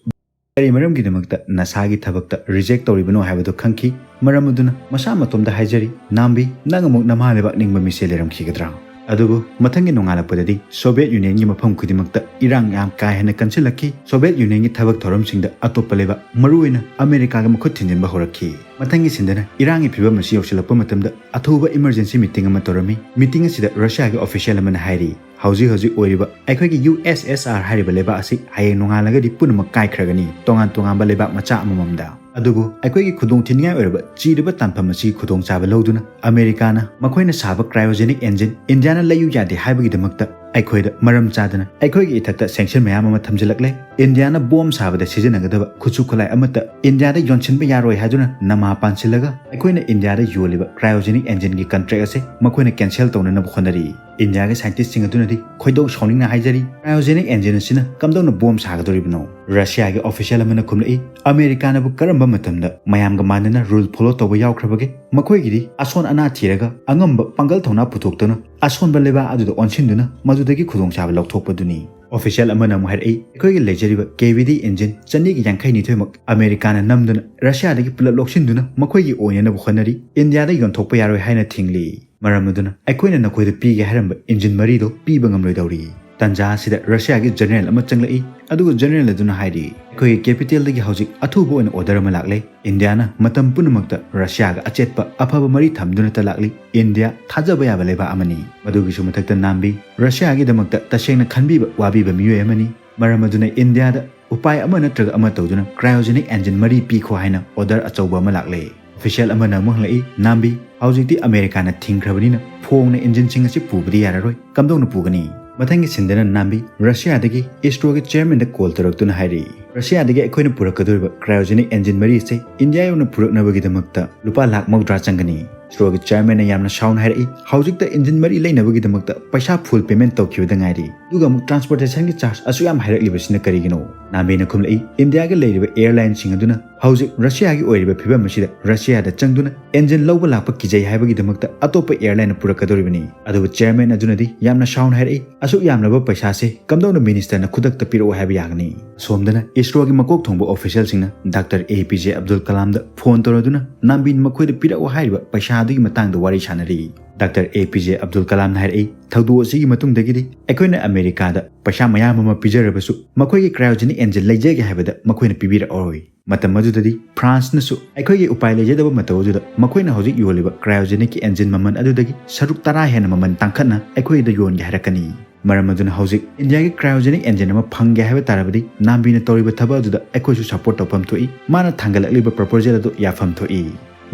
ꯀꯔꯤ ꯃꯔꯝꯒꯤꯗꯃꯛꯇ ꯅꯥꯁꯥꯒꯤ ꯊꯕꯛꯇ ꯔꯤꯖꯦꯛ ꯇꯧꯔꯤꯕꯅꯣ ꯍꯥꯏꯕꯗꯨ ꯈꯪꯈꯤ꯫ ꯃꯔꯝ ꯑꯗꯨꯅ ꯃꯁꯥ ꯃꯇꯣꯝꯗ ꯍꯥꯏꯖꯔꯤ, ꯅꯥꯝꯕꯤ, ꯅꯪ ꯑꯃꯨꯛ ꯅꯃꯥ ꯂꯩꯕꯥꯛ ꯅꯤꯡꯕ ꯃꯤꯁꯦ ꯂꯩꯔꯝꯈꯤꯒꯗ꯭ꯔꯥ? ꯑꯗꯨꯕꯨ ꯃꯊꯪꯒꯤ ꯅꯣꯡꯉꯥꯜꯂꯛꯄꯗꯗꯤ ꯁꯣꯚꯤꯌꯦꯠ ꯌꯨꯅꯤꯌꯟꯒꯤ ꯃꯐꯝ ꯈꯨꯗꯤꯡꯃꯛꯇ ꯏꯔꯥꯡ ꯌꯥꯝ ꯀꯥ ꯍꯦꯟꯅ ꯀꯟꯁꯤꯜꯂꯛꯈꯤ꯫ ꯁꯣꯚꯤꯌꯦꯠ ꯌꯨꯅꯤꯌꯟꯒꯤ ꯊꯕꯛ ꯊꯧꯔꯝꯁꯤꯡꯗ ꯑꯇꯣꯞꯄ ꯂꯩꯕꯥꯛ, ꯃꯔꯨꯑꯣꯏꯅ ꯑꯃꯦꯔꯤꯀꯥꯒ ꯃꯈꯨꯠ ꯊꯤꯟꯖꯤꯟꯕ ꯍꯧꯔꯛꯈꯤ꯫ ꯃꯊꯪꯒꯤ ꯁꯤꯟꯗꯅ ꯏꯔꯥꯡꯒꯤ ꯐꯤꯕꯝ ꯑꯁꯤ ꯌꯧꯁꯤꯜꯂꯛꯄ ꯃꯇꯝꯗ ꯑꯊꯨꯕ ꯏꯃꯔꯖꯦꯟꯁꯤ ꯃꯤꯇꯤꯡ ꯑꯃ ꯇꯧꯔꯝꯃꯤ꯫ ꯃꯤꯇꯤꯡ ꯑꯁꯤꯗ ꯔꯁꯤꯌꯥꯒꯤ ꯑꯣꯐꯤꯁꯤꯌꯦꯜ ꯑꯃꯅ ꯍꯥꯏꯔꯤ, ꯍꯧꯖꯤꯛ ꯍꯧꯖꯤꯛ ꯑꯣꯏꯔꯤꯕ ꯑꯩꯈꯣꯏꯒꯤ ꯌꯨ ꯑꯦꯁ ꯑꯦꯁ ꯑꯥꯔ ꯍꯥꯏꯔꯤꯕ ꯂꯩꯕꯥꯛ ꯑꯁꯤ ꯍꯌꯦꯡ ꯅꯣꯡꯉꯥꯜꯂꯒꯗꯤ ꯄꯨꯝꯅꯃꯛ ꯀꯥꯏꯈ꯭ꯔꯒꯅꯤ, ꯇꯣꯉꯥꯟ ꯇꯣꯉꯥꯟꯕ ꯂꯩꯕꯥꯛ ꯃꯆꯥ ꯑꯃꯃꯝꯗ꯫ ꯑꯗꯨꯕꯨ ꯑꯩꯈꯣꯏꯒꯤ ꯈꯨꯗꯣꯡꯊꯤꯅꯤꯡꯉꯥꯏ ꯑꯣꯏꯔꯕ ꯆꯤꯔꯕ ꯇꯥꯟꯐꯝ ꯑꯁꯤꯒꯤ ꯈꯨꯗꯣꯡꯆꯥꯕ ꯂꯧꯗꯨꯅ ꯑꯃꯦꯔꯤꯀꯥꯅ ꯃꯈꯣꯏꯅ ꯁꯥꯕ cryogenic engine ꯏꯟꯗꯤꯌꯥꯅ ꯂꯩꯌꯨ ꯌꯥꯗꯦ ꯍꯥꯏꯕꯒꯤꯗꯃꯛꯇ ꯑꯩꯈꯣꯏꯗ ꯃꯔꯝ ꯆꯥꯗꯅ ꯑꯩꯈꯣꯏꯒꯤ ꯏꯊꯛꯇ ꯁꯦꯡꯁꯟ ꯃꯌꯥꯝ ꯑꯃ ꯊꯝꯖꯤꯜꯂꯛꯂꯦ꯫ ꯏꯟꯗꯤꯌꯥꯅ ꯕꯣꯝ ꯁꯥꯕꯗ ꯁꯤꯖꯤꯟꯅꯒꯗꯕ ꯈꯨꯠꯁꯨ ꯈꯨꯠꯂꯥꯏ ꯑꯃꯠꯇ ꯏꯟꯗꯤꯌꯥꯗ ꯌꯣꯟꯁꯤꯟꯕ ꯌꯥꯔꯣꯏ ꯍꯥꯏꯗꯨꯅ ꯅꯃꯥ ꯄꯥꯟꯁꯤꯜꯂꯒ ꯑꯩꯈꯣꯏꯅ ꯏꯟꯗꯤꯌꯥꯗ ꯌꯣꯜꯂꯤꯕ cryogenic engine ꯒꯤ contract ꯑꯁꯦ ꯃꯈꯣꯏꯅ cancel ꯇꯧꯅꯅꯕ ꯍꯣꯠꯅꯔꯤ꯫ ꯏꯟꯗꯤꯌꯥꯒꯤ ꯁꯥꯏꯟꯇꯤꯁꯁꯤꯡ ꯑꯗꯨꯅꯗꯤ ꯈꯣꯏꯗꯧ ꯁꯥꯎꯅꯤꯡꯅ ꯍꯥꯏꯖꯔꯤ, cryogenic engine ꯑꯁꯤꯅ ꯀꯝꯗꯧꯅ ꯕꯣꯝ ꯁꯥꯒꯗꯧꯔꯤꯕꯅꯣ? ꯔꯁꯤꯌꯥꯒꯤ ꯑꯣꯐꯤꯁꯤꯌꯦꯜ ꯑꯃꯅ ꯈꯨꯝꯂꯛꯏ, ꯑꯃꯦꯔꯤꯀꯥꯅꯕꯨ ꯀꯔꯝꯕ ꯃꯇꯝꯗ ꯃꯌꯥꯝꯒ ꯃꯥꯟꯅꯅ rule follow ꯇꯧꯕ ꯌꯥꯎꯈ꯭ꯔꯕꯒꯦ? ꯃꯈꯣꯏꯒꯤꯗꯤ ꯑꯁꯣꯟ ꯑꯅꯥ ꯊꯤꯔꯒ ꯑꯉꯝꯕ ꯄꯥꯡꯒꯜ ꯊꯧꯅꯥ ꯄꯨꯊꯣꯛꯇꯨꯅ ꯑꯁꯣꯟꯕ ꯂꯩꯕꯥꯛ ꯑꯗꯨꯗ ꯑꯣꯟꯁꯤꯟꯗꯨꯅ ꯃꯗꯨꯗꯒꯤ ꯈꯨꯗꯣꯡꯆꯥꯕ ꯂꯧꯊꯣꯛꯄꯗꯨꯅꯤ꯫ ꯑꯣꯐꯤꯁꯤꯌꯦꯜ ꯑꯃꯅ ꯑꯃꯨꯛ ꯍꯥꯏꯔꯛꯏ, ꯑꯩꯈꯣꯏꯒꯤ ꯂꯩꯖꯔꯤꯕ ꯀꯦ ꯚꯤ ꯗꯤ engine ꯆꯅꯤꯒ ꯌꯥꯡꯈꯩ ꯅꯤꯊꯣꯏꯃꯛ ꯑꯃꯦꯔꯤꯀꯥꯅ ꯅꯝꯗꯨꯅ ꯔꯁꯤꯌꯥꯗꯒꯤ ꯄꯨꯂꯞ ꯂꯧꯁꯤꯟꯗꯨꯅ ꯃꯈꯣꯏꯒꯤ ꯑꯣꯏꯅꯅꯕ ꯍꯣꯠꯅꯔꯤ, ꯏꯟꯗꯤꯌꯥꯗ ꯌꯣꯟꯊꯣꯛꯄ ꯌꯥꯔꯣꯏ ꯍꯥꯏꯅ ꯊꯤꯡꯂꯤ꯫ ꯃꯔꯝ ꯑꯗꯨꯅ ꯑꯩꯈꯣꯏꯅ ꯅꯈꯣꯏꯗ ꯄꯤꯒꯦ ꯍꯥꯏꯔꯝꯕ engine ꯃꯔꯤꯗꯣ ꯄꯤꯕ ꯉꯝꯂꯣꯏꯗꯧꯔꯤ꯫ ꯇꯟꯖꯥ ꯑꯁꯤꯗ ꯔꯁꯤꯌꯥꯒꯤ ꯖꯦꯅꯔꯦꯜ ꯑꯃ ꯆꯪꯂꯛꯏ, ꯑꯗꯨꯒ ꯖꯦꯅꯔꯦꯜ ꯑꯗꯨꯅ ꯍꯥꯏꯔꯤ, ꯑꯩꯈꯣꯏꯒꯤ ꯀꯦꯄꯤꯇꯦꯜꯗꯒꯤ ꯍꯧꯖꯤꯛ ꯑꯊꯨꯕ ꯑꯣꯏꯅ ꯑꯣꯔꯗꯔ ꯑꯃ ꯂꯥꯛꯂꯦ꯫ ꯏꯟꯗꯤꯌꯥꯅ ꯃꯇꯝ ꯄꯨꯝꯅꯃꯛꯇ ꯔꯁꯤꯌꯥꯒ ꯑꯆꯦꯠꯄ ꯑꯐꯕ ꯃꯔꯤ ꯊꯝꯗꯨꯅꯇ ꯂꯥꯛꯂꯤ꯫ ꯏꯟꯗꯤꯌꯥ ꯊꯥꯖꯕ ꯌꯥꯕ ꯂꯩꯕꯥꯛ ꯑꯃꯅꯤ꯫ ꯃꯗꯨꯒꯤꯁꯨ ꯃꯊꯛꯇ ꯅꯥꯝꯕꯤ ꯔꯁꯤꯌꯥꯒꯤꯗꯃꯛꯇ ꯇꯁꯦꯡꯅ ꯈꯟꯕꯤꯕ ꯋꯥꯕꯤꯕ ꯃꯤꯑꯣꯏ ꯑꯃꯅꯤ꯫ ꯃꯔꯝ ꯑꯗꯨꯅ ꯏꯟꯗꯤꯌꯥꯗ ꯎꯄꯥꯏ ꯑꯃ ꯅꯠꯇ꯭ꯔꯒ ꯑꯃ ꯇꯧꯗꯨꯅ cryogenic engine ꯃꯔꯤ ꯄꯤꯈꯣ ꯍꯥꯏꯅ ꯑꯣꯔꯗꯔ ꯑꯆꯧꯕ ꯑꯃ ꯂꯥꯛꯂꯦ꯫ ꯑꯣꯐꯤꯁꯤꯌꯦꯜ ꯑꯃꯅ ꯑꯃꯨꯛ ꯍꯪꯂꯛꯏ, "ꯅꯥꯝꯕꯤ, ꯍꯧꯖꯤꯛꯇꯤ ꯑꯃꯦꯔꯤꯀꯥꯅ ꯊꯤꯡꯈ꯭ꯔꯕꯅꯤꯅ ꯐꯣꯡꯅ ꯏꯟꯖꯤꯟꯁꯤꯡ ꯑꯁꯤ ꯄꯨꯕꯗꯤ ꯌꯥꯔꯔꯣꯏ, ꯀꯝꯗꯧꯅ ꯄꯨꯒꯅꯤ?" ꯃꯊꯪꯒꯤ ꯁꯤꯟꯗꯅ ꯅꯥꯝꯕꯤ ꯔꯁꯤꯌꯥꯗꯒꯤ ꯏꯁꯔꯣꯒꯤ ꯆꯤꯌꯔꯃꯦꯟꯗ ꯀꯣꯜ ꯇꯧꯔꯛꯇꯨꯅ ꯍꯥꯏꯔꯛꯏ, "ꯔꯁꯤꯌꯥꯗꯒꯤ ꯑꯩꯈꯣꯏꯅ ꯄꯨꯔꯛꯀꯗꯧꯔꯤꯕ ꯀ꯭ꯔꯥꯏꯑꯣꯖꯦꯅꯤꯛ ꯏꯟꯖꯤꯟ ꯃꯔꯤ ꯑꯁꯤ ꯏꯟꯗꯤꯌꯥ ꯌꯧꯅ ꯄꯨꯔꯛꯅꯕꯒꯤꯗꯃꯛꯇ ꯂꯨꯄꯥ ꯂꯥꯈ ꯃꯧꯗ꯭ꯔꯥ ꯆꯪꯒꯅꯤ꯫" ꯏꯁꯔꯣꯒꯤ ꯆꯤꯌꯔꯃꯦꯟꯅ ꯌꯥꯝꯅ ꯁꯥꯎꯅ ꯍꯥꯏꯔꯛꯏ, "ꯍꯧꯖꯤꯛꯇ ꯏꯟꯖꯤꯟ ꯃꯔꯤ ꯂꯩꯅꯕꯒꯤꯗꯃꯛꯇ ꯄꯩꯁꯥ ꯐꯨꯜ ꯄꯦꯃꯦꯟ ꯇꯧꯈꯤꯕꯗ ꯉꯥꯏꯔꯤ, ꯑꯗꯨꯒ ꯑꯃꯨꯛ ꯇ꯭ꯔꯥꯟꯁꯄꯣꯔꯇꯦꯁꯟꯒꯤ ꯆꯥꯔꯖ ꯑꯁꯨꯛ ꯌꯥꯝ ꯍꯥꯏꯔꯛꯂꯤꯕꯁꯤꯅ ꯀꯔꯤꯒꯤꯅꯣ?" ꯅꯥꯝꯕꯤꯅ ꯈꯨꯝꯂꯛꯏ, "ꯏꯟꯗꯤꯌꯥꯒꯤ ꯂꯩꯔꯤꯕ ꯑꯦꯌꯔꯂꯥꯏꯟꯁꯤꯡ ꯑꯗꯨꯅ ꯍꯧꯖꯤꯛ ꯔꯁꯤꯌꯥꯒꯤ ꯑꯣꯏꯔꯤꯕ ꯐꯤꯕꯝ ꯑꯁꯤꯗ ꯔꯁꯤꯌꯥꯗ ꯆꯪꯗꯨꯅ ꯏꯟꯖꯤꯟ ꯂꯧꯕ ꯂꯥꯛꯄ ꯀꯤꯖꯩ ꯍꯥꯏꯕꯒꯤꯗꯃꯛꯇ ꯑꯇꯣꯞꯄ ꯑꯦꯌꯔꯂꯥꯏꯟꯅ ꯄꯨꯔꯛꯀꯗꯧꯔꯤꯕꯅꯤ꯫" ꯑꯗꯨꯕꯨ ꯆꯤꯌꯔꯃꯦꯟ ꯑꯗꯨꯅꯗꯤ ꯌꯥꯝꯅ ꯁꯥꯎꯅ ꯍꯥꯏꯔꯛꯏ, "ꯑꯁꯨꯛ ꯌꯥꯝꯂꯕ ꯄꯩꯁꯥꯁꯦ ꯀꯝꯗꯧꯅ ꯃꯤꯅꯤꯁꯇꯔꯅ ꯈꯨꯗꯛꯇ ꯄꯤꯔꯛꯑꯣ ꯍꯥꯏꯕ ꯌꯥꯒꯅꯤ?" ꯑꯁꯣꯝꯗꯅ ꯏꯁꯔꯣꯒꯤ ꯃꯀꯣꯛ ꯊꯣꯡꯕ ꯑꯣꯐꯤꯁꯤꯌꯦꯜꯁꯤꯡꯅ ꯗꯥꯛꯇꯔ ꯑꯦ ꯄꯤ ꯖꯦ ꯑꯕꯗꯨꯜ ꯀꯂꯥꯝꯗ ꯐꯣꯟ ꯇꯧꯔꯗꯨꯅ ꯅꯥꯝꯕꯤꯅ ꯃꯈꯣꯏꯗ ꯄꯤꯔꯛꯑꯣ ꯍꯥꯏꯔꯤꯕ ꯄꯩꯁꯥ ꯑꯗꯨꯒꯤ ꯃꯇꯥꯡꯗ ꯋꯥꯔꯤ ꯁꯥꯟꯅꯔꯤ꯫ ꯗꯥꯛꯇꯔ ꯑꯦ ꯄꯤ ꯖꯦ ꯑꯕꯗꯨꯜ ꯀꯂꯥꯝꯅ ꯍꯥꯏꯔꯛꯏ, "ꯊꯧꯗꯣꯛ ꯑꯁꯤꯒꯤ ꯃꯇꯨꯡꯗꯒꯤꯗꯤ ꯑꯩꯈꯣꯏꯅ ꯑꯃꯦꯔꯤꯀꯥꯗ ꯄꯩꯁꯥ ꯃꯌꯥꯝ ꯑꯃ ꯄꯤꯖꯔꯕꯁꯨ ꯃꯈꯣꯏꯒꯤ ꯀ꯭ꯔꯥꯏꯑꯣꯖꯦꯅꯤꯛ ꯏꯟꯖꯤꯟ ꯂꯩꯖꯒꯦ ꯍꯥꯏꯕꯗ ꯃꯈꯣꯏꯅ ꯄꯤꯕꯤꯔꯛꯑꯔꯣꯏ꯫ ꯃꯇꯝ ꯑꯗꯨꯗꯗꯤ ꯐ꯭ꯔꯥꯟꯁꯅꯁꯨ ꯑꯩꯈꯣꯏꯒꯤ ꯎꯄꯥꯏ ꯂꯩꯖꯗꯕ ꯃꯇꯧ ꯑꯗꯨꯗ ꯃꯈꯣꯏꯅ ꯍꯧꯖꯤꯛ ꯌꯣꯜꯂꯤꯕ ꯀ꯭ꯔꯥꯏꯑꯣꯖꯦꯅꯤꯛꯀꯤ ꯏꯟꯖꯤꯟ ꯃꯃꯜ ꯑꯗꯨꯗꯒꯤ ꯁꯔꯨꯛ ꯇꯔꯥ ꯍꯦꯟꯅ ꯃꯃꯜ ꯇꯥꯡꯈꯠꯅ ꯑꯩꯈꯣꯏꯗ ꯌꯣꯟꯒꯦ ꯍꯥꯏꯔꯛꯀꯅꯤ꯫ ꯃꯔꯝ ꯑꯗꯨꯅ ꯍꯧꯖꯤꯛ ꯏꯟꯗꯤꯌꯥꯒꯤ ꯀ꯭ꯔꯥꯏꯑꯣꯖꯦꯅꯤꯛ ꯏꯟꯖꯤꯟ ꯑꯃ ꯐꯪꯒꯦ ꯍꯥꯏꯕ ꯇꯥꯔꯕꯗꯤ ꯅꯥꯝꯕꯤꯅ ꯇꯧꯔꯤꯕ ꯊꯕꯛ ꯑꯗꯨꯗ ꯑꯩꯈꯣꯏꯁꯨ ꯁꯄꯣꯔꯠ ꯇꯧꯐꯝ ꯊꯣꯛꯏ, ꯃꯥꯅ ꯊꯥꯡꯒꯠꯂꯛꯂꯤꯕ ꯄ꯭ꯔꯄꯣꯖꯦꯜ ꯑꯗꯨ ꯌꯥꯐꯝ ꯊꯣꯛꯏ꯫"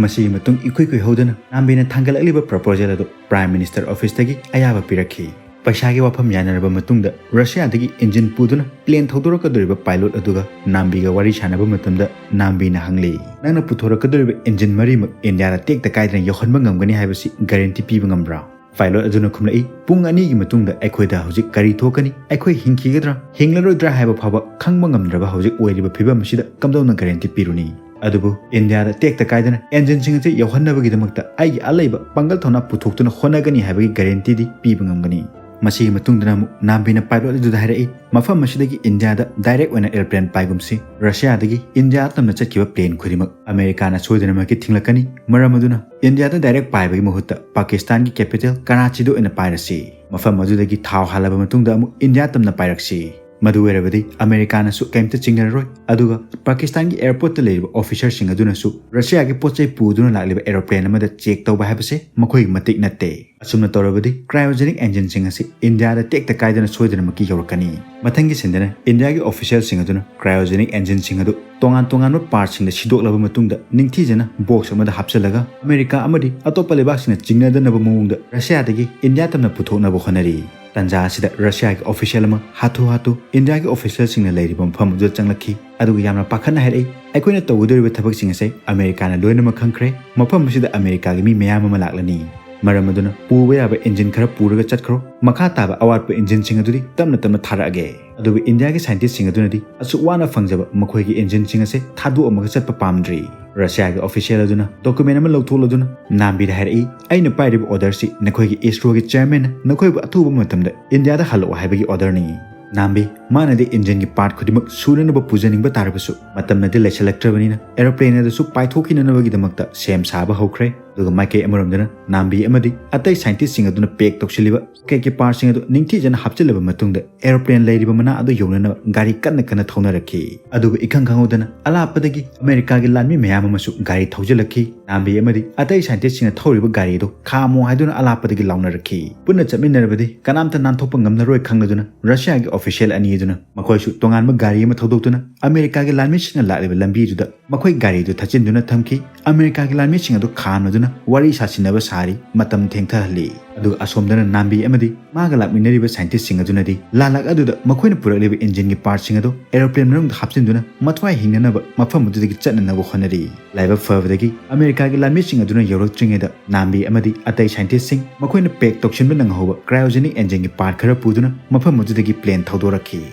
ꯃꯁꯤꯒꯤ ꯃꯇꯨꯡ ꯏꯀꯨꯏ ꯀꯨꯏꯍꯧꯗꯅ ꯅꯥꯝꯕꯤꯅ ꯊꯥꯡꯒꯠꯂꯛꯂꯤꯕ ꯄ꯭ꯔꯄꯣꯖꯦꯜ ꯑꯗꯨ ꯄ꯭ꯔꯥꯏꯝ ꯃꯤꯅꯤꯁꯇꯔ ꯑꯣꯐꯤꯁꯇꯒꯤ ꯑꯌꯥꯕ ꯄꯤꯔꯛꯈꯤ꯫ ꯄꯩꯁꯥꯒꯤ ꯋꯥꯐꯝ ꯌꯥꯅꯔꯕ ꯃꯇꯨꯡꯗ ꯔꯁꯤꯌꯥꯗꯒꯤ ꯏꯟꯖꯤꯟ ꯄꯨꯗꯨꯅ ꯄ꯭ꯂꯦꯟ ꯊꯧꯗꯣꯔꯛꯀꯗꯧꯔꯤꯕ ꯄꯥꯏꯂꯣꯠ ꯑꯗꯨꯒ ꯅꯥꯝꯕꯤꯒ ꯋꯥꯔꯤ ꯁꯥꯟꯅꯕ ꯃꯇꯝꯗ ꯅꯥꯝꯕꯤꯅ ꯍꯪꯂꯤ, "ꯅꯪꯅ ꯄꯨꯊꯣꯔꯛꯀꯗꯧꯔꯤꯕ ꯏꯟꯖꯤꯟ ꯃꯔꯤꯃꯛ ꯏꯟꯗꯤꯌꯥꯗ ꯇꯦꯛꯇ ꯀꯥꯏꯗꯅ ꯌꯧꯍꯟꯕ ꯉꯝꯒꯅꯤ ꯍꯥꯏꯕꯁꯤ ꯒꯥꯔꯦꯟꯇꯤ ꯄꯤꯕ ꯉꯝꯕ꯭ꯔꯥ?" ꯄꯥꯏꯂꯣꯠ ꯑꯗꯨꯅ ꯈꯨꯝꯂꯛꯏ, "ꯄꯨꯡ ꯑꯅꯤꯒꯤ ꯃꯇꯨꯡꯗ ꯑꯩꯈꯣꯏꯗ ꯍꯧꯖꯤꯛ ꯀꯔꯤ ꯊꯣꯛꯀꯅꯤ, ꯑꯩꯈꯣꯏ ꯍꯤꯡꯈꯤꯒꯗ꯭ꯔꯥ ꯍꯤꯡꯂꯔꯣꯏꯗ꯭ꯔꯥ ꯍꯥꯏꯕ ꯐꯥꯎꯕ ꯈꯪꯕ ꯉꯝꯗ꯭ꯔꯕ ꯍꯧꯖꯤꯛ ꯑꯣꯏꯔꯤꯕ ꯐꯤꯕꯝ ꯑꯁꯤꯗ ꯀꯝꯗꯧꯅ ꯒꯥꯔꯦꯟꯇꯤ ꯄꯤꯔꯨꯅꯤ? ꯑꯗꯨꯕꯨ ꯏꯟꯗꯤꯌꯥꯗ ꯇꯦꯛꯇ ꯀꯥꯏꯗꯅ ꯏꯟꯖꯤꯟꯁꯤꯡ ꯑꯁꯤ ꯌꯧꯍꯟꯅꯕꯒꯤꯗꯃꯛꯇ ꯑꯩꯒꯤ ꯑꯂꯩꯕ ꯄꯥꯡꯒꯜ ꯊꯧꯅꯥ ꯄꯨꯊꯣꯛꯇꯨꯅ ꯍꯣꯠꯅꯒꯅꯤ ꯍꯥꯏꯕꯒꯤ ꯒꯥꯔꯦꯟꯇꯤꯗꯤ ꯄꯤꯕ ꯉꯝꯒꯅꯤ꯫" ꯃꯁꯤꯒꯤ ꯃꯇꯨꯡꯗꯅ ꯑꯃꯨꯛ ꯅꯥꯝꯕꯤꯅ ꯄꯥꯏꯂꯣꯠ ꯑꯗꯨꯗ ꯍꯥꯏꯔꯛꯏ, "ꯃꯐꯝ ꯑꯁꯤꯗꯒꯤ ꯏꯟꯗꯤꯌꯥꯗ ꯗꯥꯏꯔꯦꯛ ꯑꯣꯏꯅ ꯑꯦꯔꯣꯄ꯭ꯂꯦꯟ ꯄꯥꯏꯒꯨꯝꯁꯤ꯫ ꯔꯁꯤꯌꯥꯗꯒꯤ ꯏꯟꯗꯤꯌꯥ ꯇꯝꯅ ꯆꯠꯈꯤꯕ ꯄ꯭ꯂꯦꯟ ꯈꯨꯗꯤꯡꯃꯛ ꯑꯃꯦꯔꯤꯀꯥꯅ ꯁꯣꯏꯗꯅꯃꯛꯀꯤ ꯊꯤꯡꯂꯛꯀꯅꯤ꯫ ꯃꯔꯝ ꯑꯗꯨꯅ ꯏꯟꯗꯤꯌꯥꯗ ꯗꯥꯏꯔꯦꯛ ꯄꯥꯏꯕꯒꯤ ꯃꯍꯨꯠꯇ ꯄꯥꯀꯤꯁꯇꯥꯟꯒꯤ ꯀꯦꯄꯤꯇꯦꯜ ꯀꯔꯥꯆꯤꯗ ꯑꯣꯏꯅ ꯄꯥꯏꯔꯁꯤ꯫ ꯃꯐꯝ ꯑꯗꯨꯗꯒꯤ ꯊꯥꯎ ꯍꯥꯜꯂꯕ ꯃꯇꯨꯡꯗ ꯑꯃꯨꯛ ꯏꯟꯗꯤꯌꯥ ꯇꯝꯅ ꯄꯥꯏꯔꯛꯁꯤ꯫" ꯃꯗꯨ ꯑꯣꯏꯔꯕꯗꯤ ꯑꯃꯦꯔꯤꯀꯥꯅꯁꯨ ꯀꯩꯝꯇ ꯆꯤꯡꯅꯔꯔꯣꯏ꯫ ꯑꯗꯨꯒ ꯄꯥꯀꯤꯁꯇꯥꯟꯒꯤ airportꯇ ꯂꯩꯔꯤꯕ officerꯁꯤꯡ ꯑꯗꯨꯅꯁꯨ ꯔꯁꯤꯌꯥꯒꯤ ꯄꯣꯠ ꯆꯩ ꯄꯨꯗꯨꯅ ꯂꯥꯛꯂꯤꯕ aeroplane ꯑꯃꯗ check ꯇꯧꯕ ꯍꯥꯏꯕꯁꯦ ꯃꯈꯣꯏꯒꯤ ꯃꯇꯤꯛ ꯅꯠꯇꯦ꯫ ꯑꯁꯨꯝꯅ ꯇꯧꯔꯕꯗꯤ cryogenic engineꯁꯤꯡ ꯑꯁꯤ ꯏꯟꯗꯤꯌꯥꯗ ꯇꯦꯛꯇ ꯀꯥꯏꯗꯅ ꯁꯣꯏꯗꯅꯃꯛꯀꯤ ꯌꯧꯔꯛꯀꯅꯤ꯫ ꯃꯊꯪꯒꯤ ꯁꯤꯟꯗꯅ ꯏꯟꯗꯤꯌꯥꯒꯤ officialꯁꯤꯡ ꯑꯗꯨꯅ cryogenic engineꯁꯤꯡ ꯑꯗꯨ ꯇꯣꯉꯥꯟ ꯇꯣꯉꯥꯟꯕ partꯁꯤꯡꯗ ꯁꯤꯗꯣꯛꯂꯕ ꯃꯇꯨꯡꯗ ꯅꯤꯡꯊꯤꯖꯅ box ꯑꯃꯗ ꯍꯥꯞꯆꯤꯜꯂꯒ ꯑꯃꯦꯔꯤꯀꯥ ꯑꯃꯗꯤ ꯑꯇꯣꯞꯄ ꯂꯩꯕꯥꯛꯁꯤꯡꯅ ꯆꯤꯡꯅꯗꯅꯕ ꯃꯑꯣꯡꯗ ꯔꯁꯤꯌꯥꯗꯒꯤ ꯏꯟꯗꯤꯌꯥ ꯇꯝꯅ ꯄꯨꯊꯣꯛꯅꯕ ꯍꯣꯠꯅꯔꯤ꯫ ꯇꯟꯖꯥ ꯑꯁꯤꯗ ꯔꯁꯤꯌꯥꯒꯤ official ꯑꯃ ꯍꯥꯊꯨ ꯍꯥꯊꯨ ꯏꯟꯗꯤꯌꯥꯒꯤ officialꯁꯤꯡꯅ ꯂꯩꯔꯤꯕ ꯃꯐꯝ ꯑꯗꯨꯗ ꯆꯪꯂꯛꯈꯤ, ꯑꯗꯨꯒ ꯌꯥꯝꯅ ꯄꯥꯈꯠꯅ ꯍꯥꯏꯔꯛꯏ, "ꯑꯩꯈꯣꯏꯅ ꯇꯧꯒꯗꯧꯔꯤꯕ ꯊꯕꯛꯁꯤꯡ ꯑꯁꯦ ꯑꯃꯦꯔꯤꯀꯥꯅ ꯂꯣꯏꯅꯃꯛ ꯈꯪꯈ꯭ꯔꯦ꯫ ꯃꯐꯝ ꯑꯁꯤꯗ ꯑꯃꯦꯔꯤꯀꯥꯒꯤ ꯃꯤ ꯃꯌꯥꯝ ꯑꯃ ꯂꯥꯛꯂꯅꯤ꯫ ꯃꯔꯝ ꯑꯗꯨꯅ ꯄꯨꯕ ꯌꯥꯕ engine ꯈꯔ ꯄꯨꯔꯒ ꯆꯠꯈ꯭ꯔꯣ꯫ ꯃꯈꯥ ꯇꯥꯕ ꯑꯋꯥꯠꯄ engineꯁꯤꯡ ꯑꯗꯨꯗꯤ ꯇꯞꯅ ꯇꯞꯅ ꯊꯥꯔꯛꯑꯒꯦ"꯫ ꯑꯗꯨꯕꯨ ꯏꯟꯗꯤꯌꯥꯒꯤ scientistꯁꯤꯡ ꯑꯗꯨꯅꯗꯤ ꯑꯁꯨꯛ ꯋꯥꯅ ꯐꯪꯖꯕ ꯃꯈꯣꯏꯒꯤ engineꯁꯤꯡ ꯑꯁꯦ ꯊꯥꯗꯣꯛꯑꯝꯃꯒ ꯆꯠꯄ ꯄꯥꯝꯗ꯭ꯔꯤ꯫ ꯔꯁꯤꯌꯥꯒꯤ official ꯑꯗꯨꯅ document ꯑꯃ ꯂꯧꯊꯣꯛꯂꯗꯨꯅ ꯅꯥꯝꯕꯤꯗ ꯍꯥꯏꯔꯛꯏ, "ꯑꯩꯅ ꯄꯥꯏꯔꯤꯕ orderꯁꯤ ꯅꯈꯣꯏꯒꯤ ISROꯒꯤ chairmanꯅ ꯅꯈꯣꯏꯕꯨ ꯑꯊꯨꯕ ꯃꯇꯝꯗ ꯏꯟꯗꯤꯌꯥꯗ ꯍꯜꯂꯛꯑꯣ ꯍꯥꯏꯕꯒꯤ orderꯅꯤ"꯫ ꯅꯥꯝꯕꯤ ꯃꯥꯅꯗꯤ engineꯒꯤ part ꯈꯨꯗꯤꯡꯃꯛ ꯁꯨꯅꯅꯕ ꯄꯨꯖꯅꯤꯡꯕ ꯇꯥꯔꯕꯁꯨ ꯃꯇꯝꯅꯗꯤ ꯂꯩꯁꯜꯂꯛꯇ꯭ꯔꯕꯅꯤꯅ aeroplane ꯑꯗꯨꯁꯨ ꯄꯥꯏꯊꯣꯛꯈꯤꯅꯅꯕꯒꯤꯗꯃꯛꯇ ꯁꯦꯝ ꯁꯥꯕ ꯍꯧꯈ꯭ꯔꯦ꯫ ꯑꯗꯨꯒ ꯃꯥꯏꯀꯩ ꯑꯃꯔꯣꯝꯗꯅ ꯅꯥꯝꯕꯤ ꯑꯃꯗꯤ ꯑꯇꯩ scientistꯁꯤꯡ ꯑꯗꯨꯅ pack ꯇꯧꯁꯤꯜꯂꯤꯕ rocketꯀꯤ partꯁꯤꯡ ꯑꯗꯨ ꯅꯤꯡꯊꯤꯖꯅ ꯍꯥꯞꯆꯤꯜꯂꯕ ꯃꯇꯨꯡꯗ aeroplane ꯂꯩꯔꯤꯕ ꯃꯅꯥꯛ ꯑꯗꯨ ꯌꯧꯅꯅꯕ ꯒꯥꯔꯤ ꯀꯟꯅ ꯀꯟꯅ ꯊꯧꯅꯔꯛꯈꯤ꯫ ꯑꯗꯨꯒ ꯏꯈꯪ ꯈꯪꯍꯧꯗꯅ ꯑꯂꯥꯞꯄꯗꯒꯤ ꯑꯃꯦꯔꯤꯀꯥꯒꯤ ꯂꯥꯟꯃꯤ ꯃꯌꯥꯝ ꯑꯃꯁꯨ ꯒꯥꯔꯤ ꯊꯧꯖꯤꯜꯂꯛꯈꯤ꯫ ꯅꯥꯝꯕꯤ ꯑꯃꯗꯤ ꯑꯇꯩ scientistꯁꯤꯡꯅ ꯊꯧꯔꯤꯕ ꯒꯥꯔꯤ ꯑꯗꯨ ꯈꯥꯝꯃꯣ ꯍꯥꯏꯗꯨꯅ ꯑꯂꯥꯞꯄꯗꯒꯤ ꯂꯥꯎꯅꯔꯛꯈꯤ꯫ ꯄꯨꯟꯅ ꯆꯠꯃꯤꯟꯅꯔꯕꯗꯤ ꯀꯅꯥꯝꯇ ꯅꯥꯟꯊꯣꯛꯄ ꯉꯝꯂꯔꯣꯏ ꯈꯪꯂꯗꯨꯅ ꯔꯁꯤꯌꯥꯒꯤ official ꯑꯅꯤ ꯑꯗꯨꯅ ꯃꯈꯣꯏꯁꯨ ꯇꯣꯉꯥꯟꯕ ꯒꯥꯔꯤ ꯑꯃ ꯊꯧꯗꯣꯛꯇꯨꯅ ꯑꯃꯦꯔꯤꯀꯥꯒꯤ ꯂꯥꯟꯃꯤꯁꯤꯡꯅ ꯂꯥꯛꯂꯤꯕ ꯂꯝꯕꯤꯗꯨꯗ ꯃꯈꯣꯏ ꯒꯥꯔꯤꯗꯨ ꯊꯠꯆꯤꯟꯗꯨꯅ ꯊꯝꯈꯤ꯫ ꯑꯃꯦꯔꯤꯀꯥꯒꯤ ꯂꯥꯟꯃꯤꯁꯤꯡ ꯑꯗꯨ ꯈꯥꯝꯅꯗꯨꯅ ꯋꯥꯔꯤ ꯁꯥꯁꯤꯟꯅꯕ ꯁꯥꯔꯤ, ꯃꯇꯝ ꯊꯦꯡꯊꯍꯜꯂꯤ꯫ ꯑꯗꯨꯒ ꯑꯁꯣꯝꯗꯅ ꯅꯥꯝꯕꯤ ꯑꯃꯗꯤ ꯃꯥꯒ ꯂꯥꯛꯃꯤꯟꯅꯔꯤꯕ scientistꯁꯤꯡ ꯑꯗꯨꯅꯗꯤ ꯂꯥꯜꯂꯛ ꯑꯗꯨꯗ ꯃꯈꯣꯏꯅ ꯄꯨꯔꯛꯂꯤꯕ engineꯒꯤ partꯁꯤꯡ ꯑꯗꯨ aeroplane ꯃꯅꯨꯡꯗ ꯍꯥꯞꯆꯤꯟꯗꯨꯅ ꯃꯊ꯭ꯋꯥꯏ ꯍꯤꯡꯅꯅꯕ ꯃꯐꯝ ꯑꯗꯨꯗꯒꯤ ꯆꯠꯅꯅꯕ ꯍꯣꯠꯅꯔꯤ꯫ ꯂꯥꯏꯕꯛ ꯐꯕꯗꯒꯤ ꯑꯃꯦꯔꯤꯀꯥꯒꯤ ꯂꯥꯟꯃꯤꯁꯤꯡ ꯑꯗꯨꯅ ꯌꯧꯔꯛꯇ꯭ꯔꯤꯉꯩꯗ ꯅꯥꯝꯕꯤ ꯑꯃꯗꯤ ꯑꯇꯩ scientistꯁꯤꯡ ꯃꯈꯣꯏꯅ pack ꯇꯧꯁꯤꯟꯕ ꯅꯪꯍꯧꯕ cryogenic engineꯒꯤ part ꯈꯔ ꯄꯨꯗꯨꯅ ꯃꯐꯝ ꯑꯗꯨꯗꯒꯤ plane ꯊꯧꯗꯣꯔꯛꯈꯤ꯫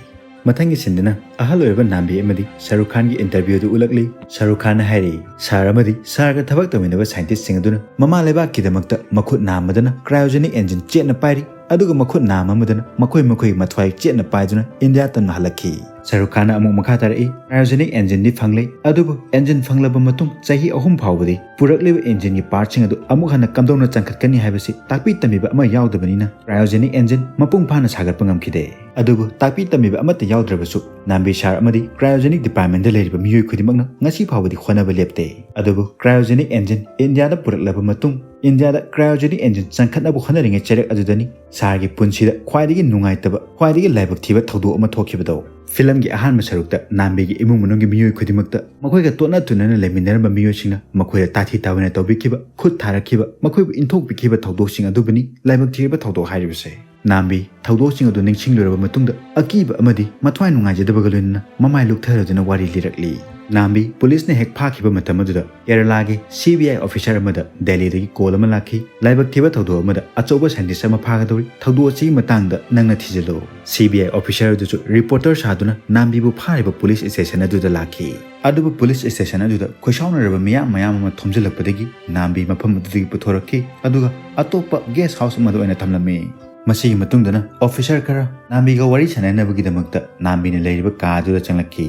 ꯃꯊꯪꯒꯤ ꯁꯤꯟꯗꯅ ꯑꯍꯜ ꯑꯣꯏꯔꯕ ꯅꯥꯝꯕꯤ ꯑꯃꯗꯤ ꯁꯔꯨꯈ ꯈꯥꯟꯒꯤ interview ꯑꯗꯨ ꯎꯠꯂꯛꯂꯤ꯫ ꯁꯔꯨꯈ ꯈꯥꯟꯅ ꯍꯥꯏꯔꯤ, ꯁꯍꯔ ꯑꯃꯗꯤ ꯁꯍꯔꯒ ꯊꯕꯛ ꯇꯧꯃꯤꯟꯅꯕ scientistꯁꯤꯡ ꯑꯗꯨꯅ ꯃꯃꯥ ꯂꯩꯕꯥꯛꯀꯤꯗꯃꯛꯇ ꯃꯈꯨꯠ ꯅꯥꯝꯃꯗꯅ cryogenic engine ꯆꯦꯠꯅ ꯄꯥꯏꯔꯤ, ꯑꯗꯨꯒ ꯃꯈꯨꯠ ꯅꯥꯝꯃ ꯑꯃꯗꯅ ꯃꯈꯣꯏ ꯃꯈꯣꯏꯒꯤ ꯃꯊ꯭ꯋꯥꯏ ꯆꯦꯠꯅ ꯄꯥꯏꯗꯨꯅ ꯏꯟꯗꯤꯌꯥ ꯇꯝꯅ ꯍꯜꯂꯛꯈꯤ꯫ ꯁꯔꯨꯛ ꯈꯥꯟꯅ ꯑꯃꯨꯛ ꯃꯈꯥ ꯇꯥꯔꯛꯏ, "Cryogenic engine ꯗꯤ ꯐꯪꯂꯦ, ꯑꯗꯨꯕꯨ engine ꯐꯪꯂꯕ ꯃꯇꯨꯡ ꯆꯍꯤ ꯑꯍꯨꯝ ꯐꯥꯎꯕꯗꯤ ꯄꯨꯔꯛꯂꯤꯕ engine ꯒꯤ part ꯁꯤꯡ ꯑꯗꯨ ꯑꯃꯨꯛ ꯍꯟꯅ ꯀꯝꯗꯧꯅ ꯆꯪꯈꯠꯀꯅꯤ ꯍꯥꯏꯕꯁꯤ ꯇꯥꯛꯄꯤ ꯇꯝꯕꯤꯕ ꯑꯃ ꯌꯥꯎꯗꯕꯅꯤꯅ cryogenic engine ꯃꯄꯨꯡ ꯐꯥꯅ ꯁꯥꯒꯠꯄ ꯉꯝꯈꯤꯗꯦ꯫ ꯑꯗꯨꯕꯨ ꯇꯥꯛꯄꯤ ꯇꯝꯕꯤꯕ ꯑꯃꯠꯇ ꯌꯥꯎꯗ꯭ꯔꯕꯁꯨ ꯅꯥꯝꯕꯤ ꯁꯥꯔ ꯑꯃꯗꯤ cryogenic department ꯗ ꯂꯩꯔꯤꯕ ꯃꯤꯑꯣꯏ ꯈꯨꯗꯤꯡꯃꯛꯅ ꯉꯁꯤ ꯐꯥꯎꯕꯗꯤ ꯍꯣꯠꯅꯕ ꯂꯦꯞꯇꯦ꯫ ꯑꯗꯨꯕꯨ cryogenic engine ꯏꯟꯗꯤꯌꯥꯗ ꯄꯨꯔꯛꯂꯕ ꯃꯇꯨꯡ, ꯏꯟꯗꯤꯌꯥꯗ cryogenic engine ꯆꯪꯈꯠꯅꯕ ꯍꯣꯠꯅꯔꯤꯉꯩ ꯆꯩꯔꯛ ꯑꯗꯨꯗꯅꯤ ꯁꯥꯔꯒꯤ ꯄꯨꯟꯁꯤꯗ ꯈ꯭ꯋꯥꯏꯗꯒꯤ ꯅꯨꯡꯉꯥꯏꯇꯕ, ꯈ꯭ꯋꯥꯏꯗꯒꯤ ꯂꯥꯏꯕꯛ ꯊꯤꯕ ꯊꯧꯗꯣꯛ ꯑꯃ ꯊꯣꯛꯈꯤꯕꯗꯣ꯫ ꯐꯤꯂꯝꯒꯤ ꯑꯍꯥꯟꯕ ꯁꯔꯨꯛꯇ ꯅꯥꯝꯕꯤꯒꯤ ꯏꯃꯨꯡ ꯃꯅꯨꯡꯒꯤ ꯃꯤꯑꯣꯏ ꯈꯨꯗꯤꯡꯃꯛꯇ ꯃꯈꯣꯏꯒ ꯇꯣꯠꯅ ꯇꯨꯅꯅ ꯂꯩꯃꯤꯟꯅꯔꯝꯕ ꯃꯤꯑꯣꯏꯁꯤꯡꯅ ꯃꯈꯣꯏꯗ ꯇꯥꯊꯤ ꯇꯥꯑꯣꯏꯅ ꯇꯧꯕꯤꯈꯤꯕ, ꯈꯨꯠ ꯊꯥꯔꯛꯈꯤꯕ, ꯃꯈꯣꯏꯕꯨ ꯏꯟꯊꯣꯛꯄꯤꯈꯤꯕ ꯊꯧꯗꯣꯛꯁꯤꯡ ꯑꯗꯨꯕꯨꯅꯤ ꯂꯥꯏꯕꯛ ꯊꯤꯔꯕ ꯊꯧꯗꯣꯛ ꯍꯥꯏꯔꯤꯕꯁꯦ꯫ ꯅꯥꯝꯕꯤ ꯊꯧꯗꯣꯛꯁꯤꯡ ꯑꯗꯨ ꯅꯤꯡꯁꯤꯡꯂꯨꯔꯕ ꯃꯇꯨꯡꯗ ꯑꯀꯤꯕ ꯑꯃꯗꯤ ꯃꯊ꯭ꯋꯥꯏ ꯅꯨꯡꯉꯥꯏꯖꯗꯕꯒ ꯂꯣꯏꯅꯅ ꯃꯃꯥꯏ ꯂꯨꯞꯊꯔꯗꯨꯅ ꯋꯥꯔꯤ ꯂꯤꯔꯛꯂꯤ꯫ ꯅꯥꯝꯕꯤ ꯄꯨꯂꯤꯁꯅ ꯍꯦꯛ ꯐꯥꯈꯤꯕ ꯃꯇꯝ ꯑꯗꯨꯗ ꯀꯦꯔꯂꯥꯒꯤ C B I officer ꯑꯃꯗ ꯗꯦꯜꯂꯤꯗꯒꯤ call ꯑꯃ ꯂꯥꯛꯈꯤ꯫ "ꯂꯥꯏꯕꯛ ꯊꯤꯕ ꯊꯧꯗꯣꯛ ꯑꯃꯗ ꯑꯆꯧꯕ scientist ꯑꯃ ꯐꯥꯒꯗꯧꯔꯤ, ꯊꯧꯗꯣꯛ ꯑꯁꯤꯒꯤ ꯃꯇꯥꯡꯗ ꯅꯪꯅ ꯊꯤꯖꯤꯜꯂꯨ꯫" C B I officer ꯑꯗꯨꯁꯨ reporter ꯁꯥꯗꯨꯅ ꯅꯥꯝꯕꯤꯕꯨ ꯐꯥꯔꯤꯕ police station ꯑꯗꯨꯗ ꯂꯥꯛꯈꯤ꯫ ꯑꯗꯨꯕꯨ police station ꯑꯗꯨꯗ ꯈꯣꯏꯁꯥꯎꯅꯔꯕ ꯃꯤꯌꯥꯝ ꯃꯌꯥꯝ ꯑꯃ ꯊꯣꯝꯖꯤꯜꯂꯛꯄꯗꯒꯤ ꯅꯥꯝꯕꯤ ꯃꯐꯝ ꯑꯗꯨꯗꯒꯤ ꯄꯨꯊꯣꯔꯛꯈꯤ, ꯑꯗꯨꯒ ꯑꯇꯣꯞꯄ guest house ꯑꯃꯗ ꯑꯣꯏꯅ ꯊꯝꯂꯝꯃꯤ꯫ ꯃꯁꯤꯒꯤ ꯃꯇꯨꯡꯗꯅ officer ꯈꯔ ꯅꯥꯝꯕꯤꯒ ꯋꯥꯔꯤ ꯁꯥꯟꯅꯅꯕꯒꯤꯗꯃꯛꯇ ꯅꯥꯝꯕꯤꯅ ꯂꯩꯔꯤꯕ ꯀꯥ ꯑꯗꯨꯗ ꯆꯪꯂꯛꯈꯤ꯫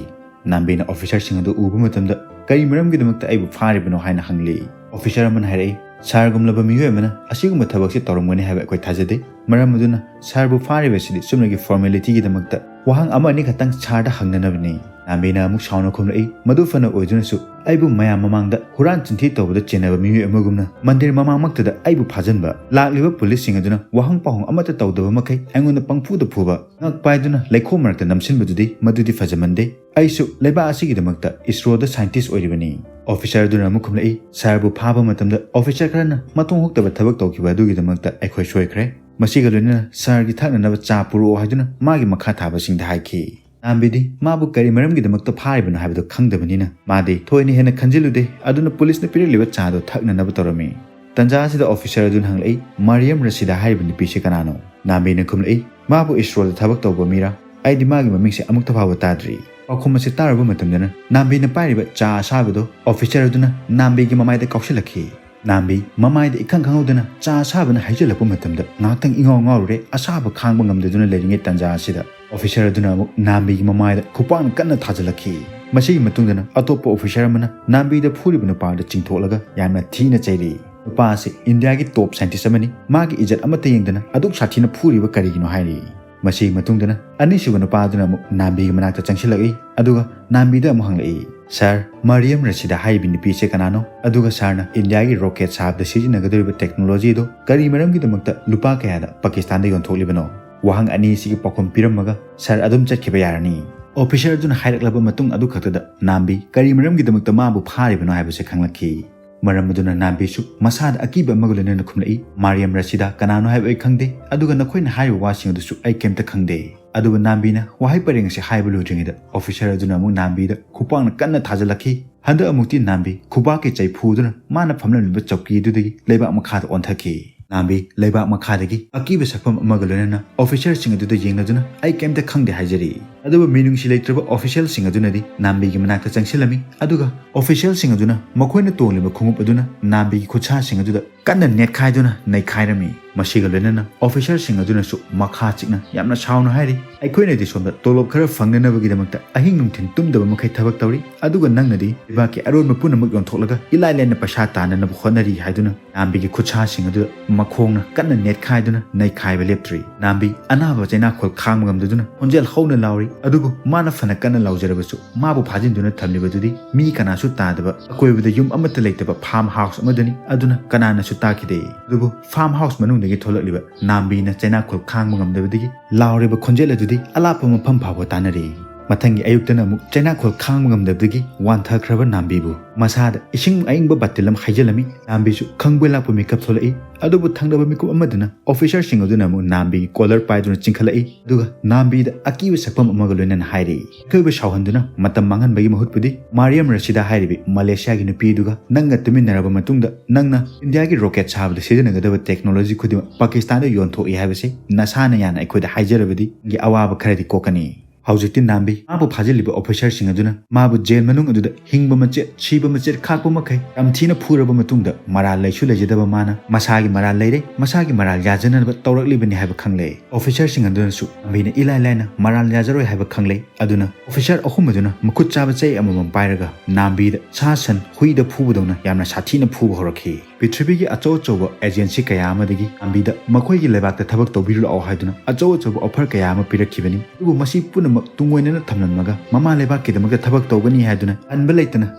ꯅꯥꯝꯕꯤꯅ officer ꯁꯤꯡ ꯑꯗꯨ ꯎꯕ ꯃꯇꯝꯗ "ꯀꯔꯤ ꯃꯔꯝꯒꯤꯗꯃꯛꯇ ꯑꯩꯕꯨ ꯐꯥꯔꯤꯕꯅꯣ?" ꯍꯥꯏꯅ ꯍꯪꯂꯤ꯫ Officer ꯑꯃꯅ ꯍꯥꯏꯔꯛꯏ, "ꯁꯥꯔꯒꯨꯝꯂꯕ ꯃꯤꯑꯣꯏ ꯑꯃꯅ ꯑꯁꯤꯒꯨꯝꯕ ꯊꯕꯛꯁꯤ ꯇꯧꯔꯝꯒꯅꯤ ꯍꯥꯏꯕ ꯑꯩꯈꯣꯏ ꯊꯥꯖꯗꯦ꯫ ꯃꯔꯝ ꯑꯗꯨꯅ ꯁꯥꯔꯕꯨ ꯐꯥꯔꯤꯕꯁꯤꯗꯤ ꯆꯨꯝꯅꯒꯤ formality ꯒꯤꯗꯃꯛꯇ ꯋꯥꯍꯪ ꯑꯃ ꯑꯅꯤ ꯈꯛꯇꯪ ꯁꯥꯔꯗ ꯍꯪꯅꯅꯕꯅꯤ꯫" ꯅꯥꯝꯕꯤꯅ ꯑꯃꯨꯛ ꯁꯥꯎꯅ ꯈꯨꯝꯂꯛꯏ, "ꯃꯗꯨ ꯐꯅ ꯑꯣꯏꯗꯨꯅꯁꯨ ꯑꯩꯕꯨ ꯃꯌꯥꯝ ꯃꯃꯥꯡꯗ ꯍꯨꯔꯥꯟ ꯆꯤꯟꯊꯤ ꯇꯧꯕꯗ ꯆꯦꯟꯅꯕ ꯃꯤꯑꯣꯏ ꯑꯃꯒꯨꯝꯅ ꯃꯟꯗꯤꯔ ꯃꯃꯥꯡꯃꯛꯇꯗ ꯑꯩꯕꯨ ꯐꯥꯖꯤꯟꯕ, ꯂꯥꯛꯂꯤꯕ police ꯁꯤꯡ ꯑꯗꯨꯅ ꯋꯥꯍꯪ ꯄꯥꯎꯍꯪ ꯑꯃꯠꯇ ꯇꯧꯗꯕ ꯃꯈꯩ ꯑꯩꯉꯣꯟꯗ ꯄꯪꯐꯨꯗ ꯐꯨꯕ, ꯉꯛ ꯄꯥꯏꯗꯨꯅ ꯂꯩꯈꯣꯝ ꯃꯔꯛꯇ ꯅꯝꯁꯤꯟꯕꯗꯨꯗꯤ ꯃꯗꯨꯗꯤ ꯐꯖꯃꯟꯗꯦ꯫ ꯑꯩꯁꯨ ꯂꯩꯕꯥꯛ ꯑꯁꯤꯒꯤꯗꯃꯛꯇ ꯏꯁꯔꯣꯗ scientist ꯑꯣꯏꯔꯤꯕꯅꯤ꯫" Officer ꯑꯗꯨꯅ ꯑꯃꯨꯛ ꯈꯨꯝꯂꯛꯏ, "ꯁꯥꯔꯕꯨ ꯐꯥꯕ ꯃꯇꯝꯗ officer ꯈꯔꯅ ꯃꯊꯣꯡ ꯍꯨꯛꯇꯕ ꯊꯕꯛ ꯇꯧꯈꯤꯕ ꯑꯗꯨꯒꯤꯗꯃꯛꯇ ꯑꯩꯈꯣꯏ ꯁꯣꯏꯈ꯭ꯔꯦ꯫ ꯃꯁꯤꯒ ꯂꯣꯏꯅꯅ ꯁꯥꯔꯒꯤ ꯊꯛꯅꯅꯕ ꯆꯥ ꯄꯨꯔꯛꯑꯣ" ꯍꯥꯏꯗꯨꯅ ꯃꯥꯒꯤ ꯃꯈꯥ ꯊꯥꯕꯁꯤꯡꯗ ꯍꯥꯏꯈꯤ꯫ ꯅꯥꯝꯕꯤꯗꯤ ꯃꯥꯕꯨ ꯀꯔꯤ ꯃꯔꯝꯒꯤꯗꯃꯛꯇ ꯐꯥꯔꯤꯕꯅꯣ ꯍꯥꯏꯕꯗꯨ ꯈꯪꯗꯕꯅꯤꯅ ꯃꯥꯗꯤ ꯊꯣꯏꯅ ꯍꯦꯟꯅ ꯈꯟꯖꯤꯜꯂꯨꯗꯦ꯫ ꯑꯗꯨꯅ police ꯅ ꯄꯤꯔꯛꯂꯤꯕ ꯆꯥꯗꯨ ꯊꯛꯅꯅꯕ ꯇꯧꯔꯝꯃꯤ꯫ ꯇꯟꯖꯥ ꯑꯁꯤꯗ officer ꯑꯗꯨꯅ ꯍꯪꯂꯛꯏ, "ꯃꯥꯔꯤꯌꯝ ꯔꯁꯤꯗꯥ ꯍꯥꯏꯔꯤꯕ ꯅꯨꯄꯤꯁꯤ ꯀꯅꯥꯅꯣ?" ꯅꯥꯝꯕꯤꯅ ꯈꯨꯝꯂꯛꯏ, "ꯃꯥꯕꯨ ꯏꯁꯔꯣꯗ ꯊꯕꯛ ꯇꯧꯕ ꯃꯤꯔꯥ? ꯑꯩꯗꯤ ꯃꯥꯒꯤ ꯃꯃꯤꯡꯁꯦ ꯑꯃꯨꯛꯇ ꯐꯥꯎꯕ ꯇꯥꯗ꯭ꯔꯤ꯫" ꯄꯥꯎꯈꯨꯝ ꯑꯁꯤ ꯇꯥꯔꯨꯕ ꯃꯇꯝꯗꯅ ꯅꯥꯝꯕꯤꯅ ꯄꯥꯏꯔꯤꯕ ꯆꯥ ꯑꯁꯥꯕꯗꯣ officer ꯑꯗꯨꯅ ꯅꯥꯝꯕꯤꯒꯤ ꯃꯃꯥꯏꯗ ꯀꯥꯎꯁꯤꯜꯂꯛꯈꯤ꯫ ꯅꯥꯝꯕꯤ ꯃꯃꯥꯏꯗ ꯏꯈꯪ ꯈꯪꯍꯧꯗꯅ ꯆꯥ ꯑꯁꯥꯕꯅ ꯍꯩꯖꯤꯜꯂꯛꯄ ꯃꯇꯝꯗ ꯉꯥꯏꯍꯥꯛꯇꯪ ꯏꯉꯥꯎ ꯉꯥꯎꯔꯨꯔꯦ꯫ ꯑꯁꯥꯕ ꯈꯥꯡꯕ ꯉꯝꯗꯗꯨꯅ ꯂꯩꯔꯤꯉꯩ ꯇꯟꯖꯥ ꯑꯁꯤꯗ ꯑꯣꯐꯤꯁꯔ ꯑꯗꯨꯅ ꯑꯃꯨꯛ ꯅꯥꯝꯕꯤꯒꯤ ꯃꯃꯥꯏꯗ ꯈꯨꯄꯥꯛꯅ ꯀꯟꯅ ꯊꯥꯖꯤꯜꯂꯛꯈꯤ꯫ ꯃꯁꯤꯒꯤ ꯃꯇꯨꯡꯗꯅ ꯑꯇꯣꯞꯄ ꯑꯣꯐꯤꯁꯔ ꯑꯃꯅ ꯅꯥꯝꯕꯤꯗ ꯐꯨꯔꯤꯕ ꯅꯨꯄꯥ ꯑꯗꯨ ꯆꯤꯡꯊꯣꯛꯂꯒ ꯌꯥꯝꯅ ꯊꯤꯅ ꯆꯩꯔꯤ꯫ ꯅꯨꯄꯥ ꯑꯁꯤ ꯏꯟꯗꯤꯌꯥꯒꯤ ꯇꯣꯞ ꯁꯥꯏꯟꯇꯤꯁ ꯑꯃꯅꯤ, ꯃꯥꯒꯤ ꯏꯖꯠ ꯑꯃꯠꯇ ꯌꯦꯡꯗꯅ ꯑꯗꯨꯛ ꯁꯥꯊꯤꯅ ꯐꯨꯔꯤꯕ ꯀꯔꯤꯒꯤꯅꯣ ꯍꯥꯏꯔꯤ꯫ ꯃꯁꯤꯒꯤ ꯃꯇꯨꯡꯗꯅ ꯑꯅꯤꯁꯨꯕ ꯅꯨꯄꯥ ꯑꯗꯨꯅ ꯑꯃꯨꯛ ꯅꯥꯝꯕꯤꯒꯤ ꯃꯅꯥꯛꯇ ꯆꯪꯁꯤꯜꯂꯛꯏ, ꯑꯗꯨꯒ ꯅꯥꯝꯕꯤꯗ ꯑꯃꯨꯛ ꯍꯪꯂꯛꯏ, "ꯁꯥꯔ, ꯃꯔꯤꯌꯝ ꯔꯁꯤꯗꯥ ꯍꯥꯏꯔꯤꯕ ꯅꯨꯄꯤꯁꯦ ꯀꯅꯥꯅꯣ? ꯑꯗꯨꯒ ꯁꯥꯔꯅ ꯏꯟꯗꯤꯌꯥꯒꯤ ꯔꯣꯀꯦꯠ ꯁꯥꯕꯗ ꯁꯤꯖꯤꯟꯅꯒꯗꯧꯔꯤꯕ ꯇꯦꯛꯅꯣꯂꯣꯖꯤ ꯑꯗꯣ ꯀꯔꯤ ꯃꯔꯝꯒꯤꯗꯃꯛꯇ ꯂꯨꯄꯥ ꯀꯌꯥꯗ ꯄꯥꯀꯤꯁꯇꯥꯟꯗ ꯌꯣꯟꯊꯣꯛꯂꯤꯕꯅꯣ?" ꯋꯥꯍꯪ ꯑꯅꯤꯁꯤꯒꯤ ꯄꯥꯎꯈꯨꯝ ꯄꯤꯔꯝꯃꯒ ꯁꯥꯔ ꯑꯗꯨꯝ ꯆꯠꯈꯤꯕ ꯌꯥꯔꯅꯤ꯫ ꯑꯣꯐꯤꯁꯔ ꯑꯗꯨꯅ ꯍꯥꯏꯔꯛꯂꯕ ꯃꯇꯨꯡ ꯑꯗꯨ ꯈꯛꯇꯗ ꯅꯥꯝꯕꯤ ꯀꯔꯤ ꯃꯔꯝꯒꯤꯗꯃꯛꯇ ꯃꯥꯕꯨ ꯐꯥꯔꯤꯕꯅꯣ ꯍꯥꯏꯕꯁꯦ ꯈꯪꯂꯛꯈꯤ꯫ ꯃꯔꯝ ꯑꯗꯨꯅ ꯅꯥꯝꯕꯤꯁꯨ ꯃꯁꯥꯗ ꯑꯀꯤꯕ ꯑꯃꯒ ꯂꯣꯏꯅꯅ ꯈꯨꯝꯂꯛꯏ, "ꯃꯥꯔꯤꯌꯝ ꯔꯁꯤꯗꯥ ꯀꯅꯥꯅꯣ ꯍꯥꯏꯕ ꯑꯩ ꯈꯪꯗꯦ, ꯑꯗꯨꯒ ꯅꯈꯣꯏꯅ ꯍꯥꯏꯔꯤꯕ ꯋꯥꯁꯤꯡ ꯑꯗꯨꯁꯨ ꯑꯩ ꯀꯩꯝꯇ ꯈꯪꯗꯦ꯫" ꯑꯗꯨꯕꯨ ꯅꯥꯝꯕꯤꯅ ꯋꯥꯍꯩ ꯄꯔꯦꯡ ꯑꯁꯤ ꯍꯥꯏꯕ ꯂꯣꯏꯗ꯭ꯔꯤꯉꯩꯗ ꯑꯣꯐꯤꯁꯔ ꯑꯗꯨꯅ ꯑꯃꯨꯛ ꯅꯥꯝꯕꯤꯗ ꯈꯨꯄꯥꯛꯅ ꯀꯟꯅ ꯊꯥꯖꯤꯜꯂꯛꯈꯤ꯫ ꯍꯟꯗꯛ ꯑꯃꯨꯛꯇꯤ ꯅꯥꯝꯕꯤ ꯈꯨꯕꯥꯛꯀꯤ ꯆꯩꯐꯨꯗꯨꯅ ꯃꯥꯅ ꯐꯝꯂꯝꯂꯤꯕ ꯆꯧꯀꯤ ꯑꯗꯨꯗꯒꯤ ꯂꯩꯕꯥꯛ ꯃꯈꯥꯗ ꯑꯣꯟꯊꯈꯤ꯫ ꯅꯥꯝꯕꯤ ꯂꯩꯕꯥꯛ ꯃꯈꯥꯗꯒꯤ ꯑꯀꯤꯕ ꯁꯛꯐꯝ ꯑꯃꯒ ꯂꯣꯏꯅꯅ ꯑꯣꯐꯤꯁꯔꯁꯤꯡ ꯑꯗꯨꯗ ꯌꯦꯡꯂꯗꯨꯅ, "ꯑꯩ ꯀꯩꯝꯇ ꯈꯪꯗꯦ" ꯍꯥꯏꯖꯔꯤ꯫ ꯑꯗꯨꯕꯨ ꯃꯤꯅꯨꯡꯁꯤ ꯂꯩꯇ꯭ꯔꯕ ꯑꯣꯐꯤꯁꯤꯌꯦꯜꯁꯤꯡ ꯑꯗꯨꯅꯗꯤ ꯅꯥꯝꯕꯤꯒꯤ ꯃꯅꯥꯛꯇ ꯆꯪꯁꯤꯜꯂꯝꯃꯤ, ꯑꯗꯨꯒ ꯑꯣꯐꯤꯁꯤꯌꯦꯜꯁꯤꯡ ꯑꯗꯨꯅ ꯃꯈꯣꯏꯅ ꯇꯣꯡꯂꯤꯕ ꯈꯣꯡꯎꯞ ꯑꯗꯨꯅ ꯅꯥꯝꯕꯤꯒꯤ ꯈꯨꯠꯁꯥꯁꯤꯡ ꯑꯗꯨꯗ ꯀꯟꯅ ꯅꯦꯠꯈꯥꯏꯗꯨꯅ ꯅꯩꯈꯥꯏꯔꯝꯃꯤ꯫ ꯃꯁꯤꯒ ꯂꯣꯏꯅꯅ ꯑꯣꯐꯤꯁꯔꯁꯤꯡ ꯑꯗꯨꯅꯁꯨ ꯃꯈꯥ ꯆꯤꯛꯅ ꯌꯥꯝꯅ ꯁꯥꯎꯅ ꯍꯥꯏꯔꯤ, "ꯑꯩꯈꯣꯏꯅꯗꯤ ꯁꯣꯝꯗ ꯇꯣꯂꯣꯞ ꯈꯔ ꯐꯪꯅꯅꯕꯒꯤꯗꯃꯛꯇ ꯑꯍꯤꯡ ꯅꯨꯡꯊꯤꯜ ꯇꯨꯝꯗꯕ ꯃꯈꯩ ꯊꯕꯛ ꯇꯧꯔꯤ, ꯑꯗꯨꯒ ꯅꯪꯅꯗꯤ ꯂꯩꯕꯥꯛꯀꯤ ꯑꯔꯣꯟꯕ ꯄꯨꯝꯅꯃꯛ ꯌꯣꯟꯊꯣꯛꯂꯒ ꯏꯂꯥꯏ ꯂꯥꯏꯅ ꯄꯩꯁꯥ ꯇꯥꯟꯅꯅꯕ ꯍꯣꯠꯅꯔꯤ" ꯍꯥꯏꯗꯨꯅ ꯅꯥꯝꯕꯤꯒꯤ ꯈꯨꯠꯁꯥꯁꯤꯡ ꯑꯗꯨꯗ ꯃꯈꯣꯡꯅ ꯀꯟꯅ ꯅꯦꯠꯈꯥꯏꯗꯨꯅ ꯅꯩꯈꯥꯏꯕ ꯂꯦꯞꯇ꯭ꯔꯤ꯫ ꯅꯥꯝꯕꯤ ꯑꯅꯥꯕ ꯆꯩꯅꯥꯈꯣꯜ ꯈꯥꯡꯕ ꯉꯝꯗꯗꯨꯅ ꯈꯣꯟꯖꯦꯜ ꯍꯧꯅ ꯂꯥꯎꯔꯤ꯫ ꯑꯗꯨꯕꯨ ꯃꯥꯅ ꯐꯅ ꯀꯟꯅ ꯂꯥꯎꯖꯔꯕꯁꯨ ꯃꯥꯕꯨ ꯐꯥꯖꯤꯟꯗꯨꯅ ꯊꯝꯂꯤꯕꯗꯨꯗꯤ ꯃꯤ ꯀꯅꯥꯁꯨ ꯇꯥꯗꯕ ꯑꯀꯣꯏꯕꯗ ꯌꯨꯝ ꯑꯃꯠꯇ ꯂꯩꯇꯕ ꯐꯥꯔꯝ ꯍꯥꯎꯁ ꯑꯃꯗꯅꯤ꯫ ꯑꯗꯨꯅ ꯀꯅꯥꯅꯁꯨ ꯇꯥꯈꯤꯗꯦ꯫ ꯑꯗꯨꯕꯨ ꯐꯥꯔꯝ ꯍꯥꯎꯁ ꯃꯅꯨꯡꯗꯒꯤ ꯊꯣꯛꯂꯛꯂꯤꯕ ꯅꯥꯝꯕꯤꯅ ꯆꯩꯅꯥꯈꯣꯜ ꯈꯥꯡꯕ ꯉꯝꯗꯕꯗꯒꯤ ꯂꯥꯎꯔꯤꯕ ꯈꯣꯟꯖꯦꯜ ꯑꯗꯨꯗꯤ ꯑꯂꯥꯞꯄ ꯃꯐꯝ ꯐꯥꯎꯕ ꯇꯥꯅꯔꯤ꯫ ꯃꯊꯪꯒꯤ ꯑꯌꯨꯛꯇꯅ ꯑꯃꯨꯛ ꯆꯩꯅꯥꯈꯣꯜ ꯈꯥꯡꯕ ꯉꯝꯗꯕꯗꯒꯤ ꯋꯥꯟꯊꯈ꯭ꯔꯕ ꯅꯥꯝꯕꯤꯕꯨ ꯃꯁꯥꯗ ꯏꯁꯤꯡ ꯑꯏꯪꯕ ꯕꯥꯇꯤꯜ ꯑꯃ ꯍꯩꯖꯤꯜꯂꯝꯃꯤ꯫ ꯅꯥꯝꯕꯤꯁꯨ ꯈꯪꯕꯣꯏ ꯂꯥꯛꯄ ꯃꯤꯀꯞ ꯊꯣꯛꯂꯛꯏ꯫ ꯑꯗꯨꯕꯨ ꯊꯪꯅꯕ ꯃꯤꯀꯨꯞ ꯑꯃꯗꯨꯅ ꯑꯣꯐꯤꯁꯔꯁꯤꯡ ꯑꯗꯨꯅ ꯑꯃꯨꯛ ꯅꯥꯝꯕꯤꯒꯤ ꯀꯣꯂꯔ ꯄꯥꯏꯗꯨꯅ ꯆꯤꯡꯈꯠꯂꯛꯏ, ꯑꯗꯨꯒ ꯅꯥꯝꯕꯤꯗ ꯑꯀꯤꯕ ꯁꯛꯐꯝ ꯑꯃꯒ ꯂꯣꯏꯅꯅ ꯍꯥꯏꯔꯛꯏ꯫ ꯑꯊꯣꯏꯕ ꯁꯥꯎꯍꯟꯗꯨꯅ ꯃꯇꯝ ꯃꯥꯡꯍꯟꯕꯒꯤ ꯃꯍꯨꯠꯄꯨꯗꯤ ꯃꯥꯔꯤꯌꯝ ꯔꯁꯤꯗꯥ ꯍꯥꯏꯔꯤꯕꯤ ꯃꯂꯦꯁꯤꯌꯥꯒꯤ ꯅꯨꯄꯤꯗꯨꯒ ꯅꯪꯒ ꯇꯨꯃꯤꯟꯅꯔꯕ ꯃꯇꯨꯡꯗ ꯅꯪꯅ ꯏꯟꯗꯤꯌꯥꯒꯤ ꯔꯣꯀꯦꯠ ꯁꯥꯕꯗ ꯁꯤꯖꯤꯟꯅꯒꯗꯕ ꯇꯦꯛꯅꯣꯂꯣꯖꯤ ꯈꯨꯗꯤꯡꯃꯛ ꯄꯥꯀꯤꯁꯇꯥꯟꯗ ꯌꯣꯟꯊꯣꯛꯏ ꯍꯥꯏꯕꯁꯤ ꯅꯁꯥꯅ ꯌꯥꯅ ꯑꯩꯈꯣꯏꯗ ꯍꯥꯏꯖꯔꯕꯗꯤ ꯅꯪꯒꯤ ꯑꯋꯥꯕ ꯈꯔꯗꯤ ꯀꯣꯛꯀꯅꯤ꯫ ꯍꯧꯖꯤꯛꯇꯤ ꯅꯥꯝꯕꯤ ꯃꯥꯕꯨ ꯐꯥꯖꯤꯜꯂꯤꯕ officerꯁꯤꯡ ꯑꯗꯨꯅ ꯃꯥꯕꯨ jail ꯃꯅꯨꯡ ꯑꯗꯨꯗ ꯍꯤꯡꯕ ꯃꯆꯦꯠ ꯁꯤꯕ ꯃꯆꯦꯠ ꯈꯥꯛꯄ ꯃꯈꯩ ꯇꯝꯊꯤꯅ ꯐꯨꯔꯕ ꯃꯇꯨꯡꯗ, ꯃꯔꯥꯜ ꯂꯩꯁꯨ ꯂꯩꯖꯗꯕ ꯃꯥꯅ ꯃꯁꯥꯒꯤ ꯃꯔꯥꯜ ꯂꯩꯔꯦ, ꯃꯁꯥꯒꯤ ꯃꯔꯥꯜ ꯌꯥꯖꯅꯅꯕ ꯇꯧꯔꯛꯂꯤꯕꯅꯤ ꯍꯥꯏꯕ ꯈꯪꯂꯦ꯫ Officerꯁꯤꯡ ꯑꯗꯨꯅꯁꯨ ꯅꯥꯝꯕꯤꯅ ꯏꯂꯥꯏ ꯂꯥꯏꯅ ꯃꯔꯥꯜ ꯌꯥꯖꯔꯣꯏ ꯍꯥꯏꯕ ꯈꯪꯂꯦ꯫ ꯑꯗꯨꯅ officer ꯑꯍꯨꯝ ꯑꯗꯨꯅ ꯃꯈꯨꯠ ꯆꯥꯕ ꯆꯩ ꯑꯃꯃꯝ ꯄꯥꯏꯔꯒ ꯅꯥꯝꯕꯤꯗ ꯁꯥ ꯁꯟ ꯍꯨꯏꯗ ꯐꯨꯕꯗꯧꯅ ꯌꯥꯝꯅ ꯁꯥꯊꯤꯅ ꯐꯨꯕ ꯍꯧꯔꯛꯈꯤ꯫ ꯄ꯭ꯔꯤꯊꯤꯕꯤꯒꯤ ꯑꯆꯧ ꯑꯆꯧꯕ agency ꯀꯌꯥ ꯑꯃꯗꯒꯤ ꯅꯥꯝꯕꯤꯗ ꯃꯈꯣꯏꯒꯤ ꯂꯩꯕꯥꯛꯇ ꯊꯕꯛ ꯇꯧꯕꯤꯔꯨ ꯂꯥꯛꯑꯣ ꯍꯥꯏꯗꯨꯅ ꯑꯆꯧ ꯑꯆꯧꯕ offer ꯀꯌꯥ ꯑꯃ ꯄꯤꯔꯛꯈꯤꯕꯅꯤ꯫ ꯑꯗꯨꯕꯨ ꯃꯁꯤ ꯄꯨꯝꯅꯃꯛ ꯇꯨꯡꯑꯣꯏꯅꯅ ꯊꯝꯂꯝꯂꯒ ꯃꯃꯥ ꯂꯩꯕꯥꯛꯀꯤꯗꯃꯛꯇ ꯊꯕꯛ ꯇꯧꯒꯅꯤ ꯍꯥꯏꯗꯨꯅ ꯇꯟꯕ ꯂꯩꯇꯅ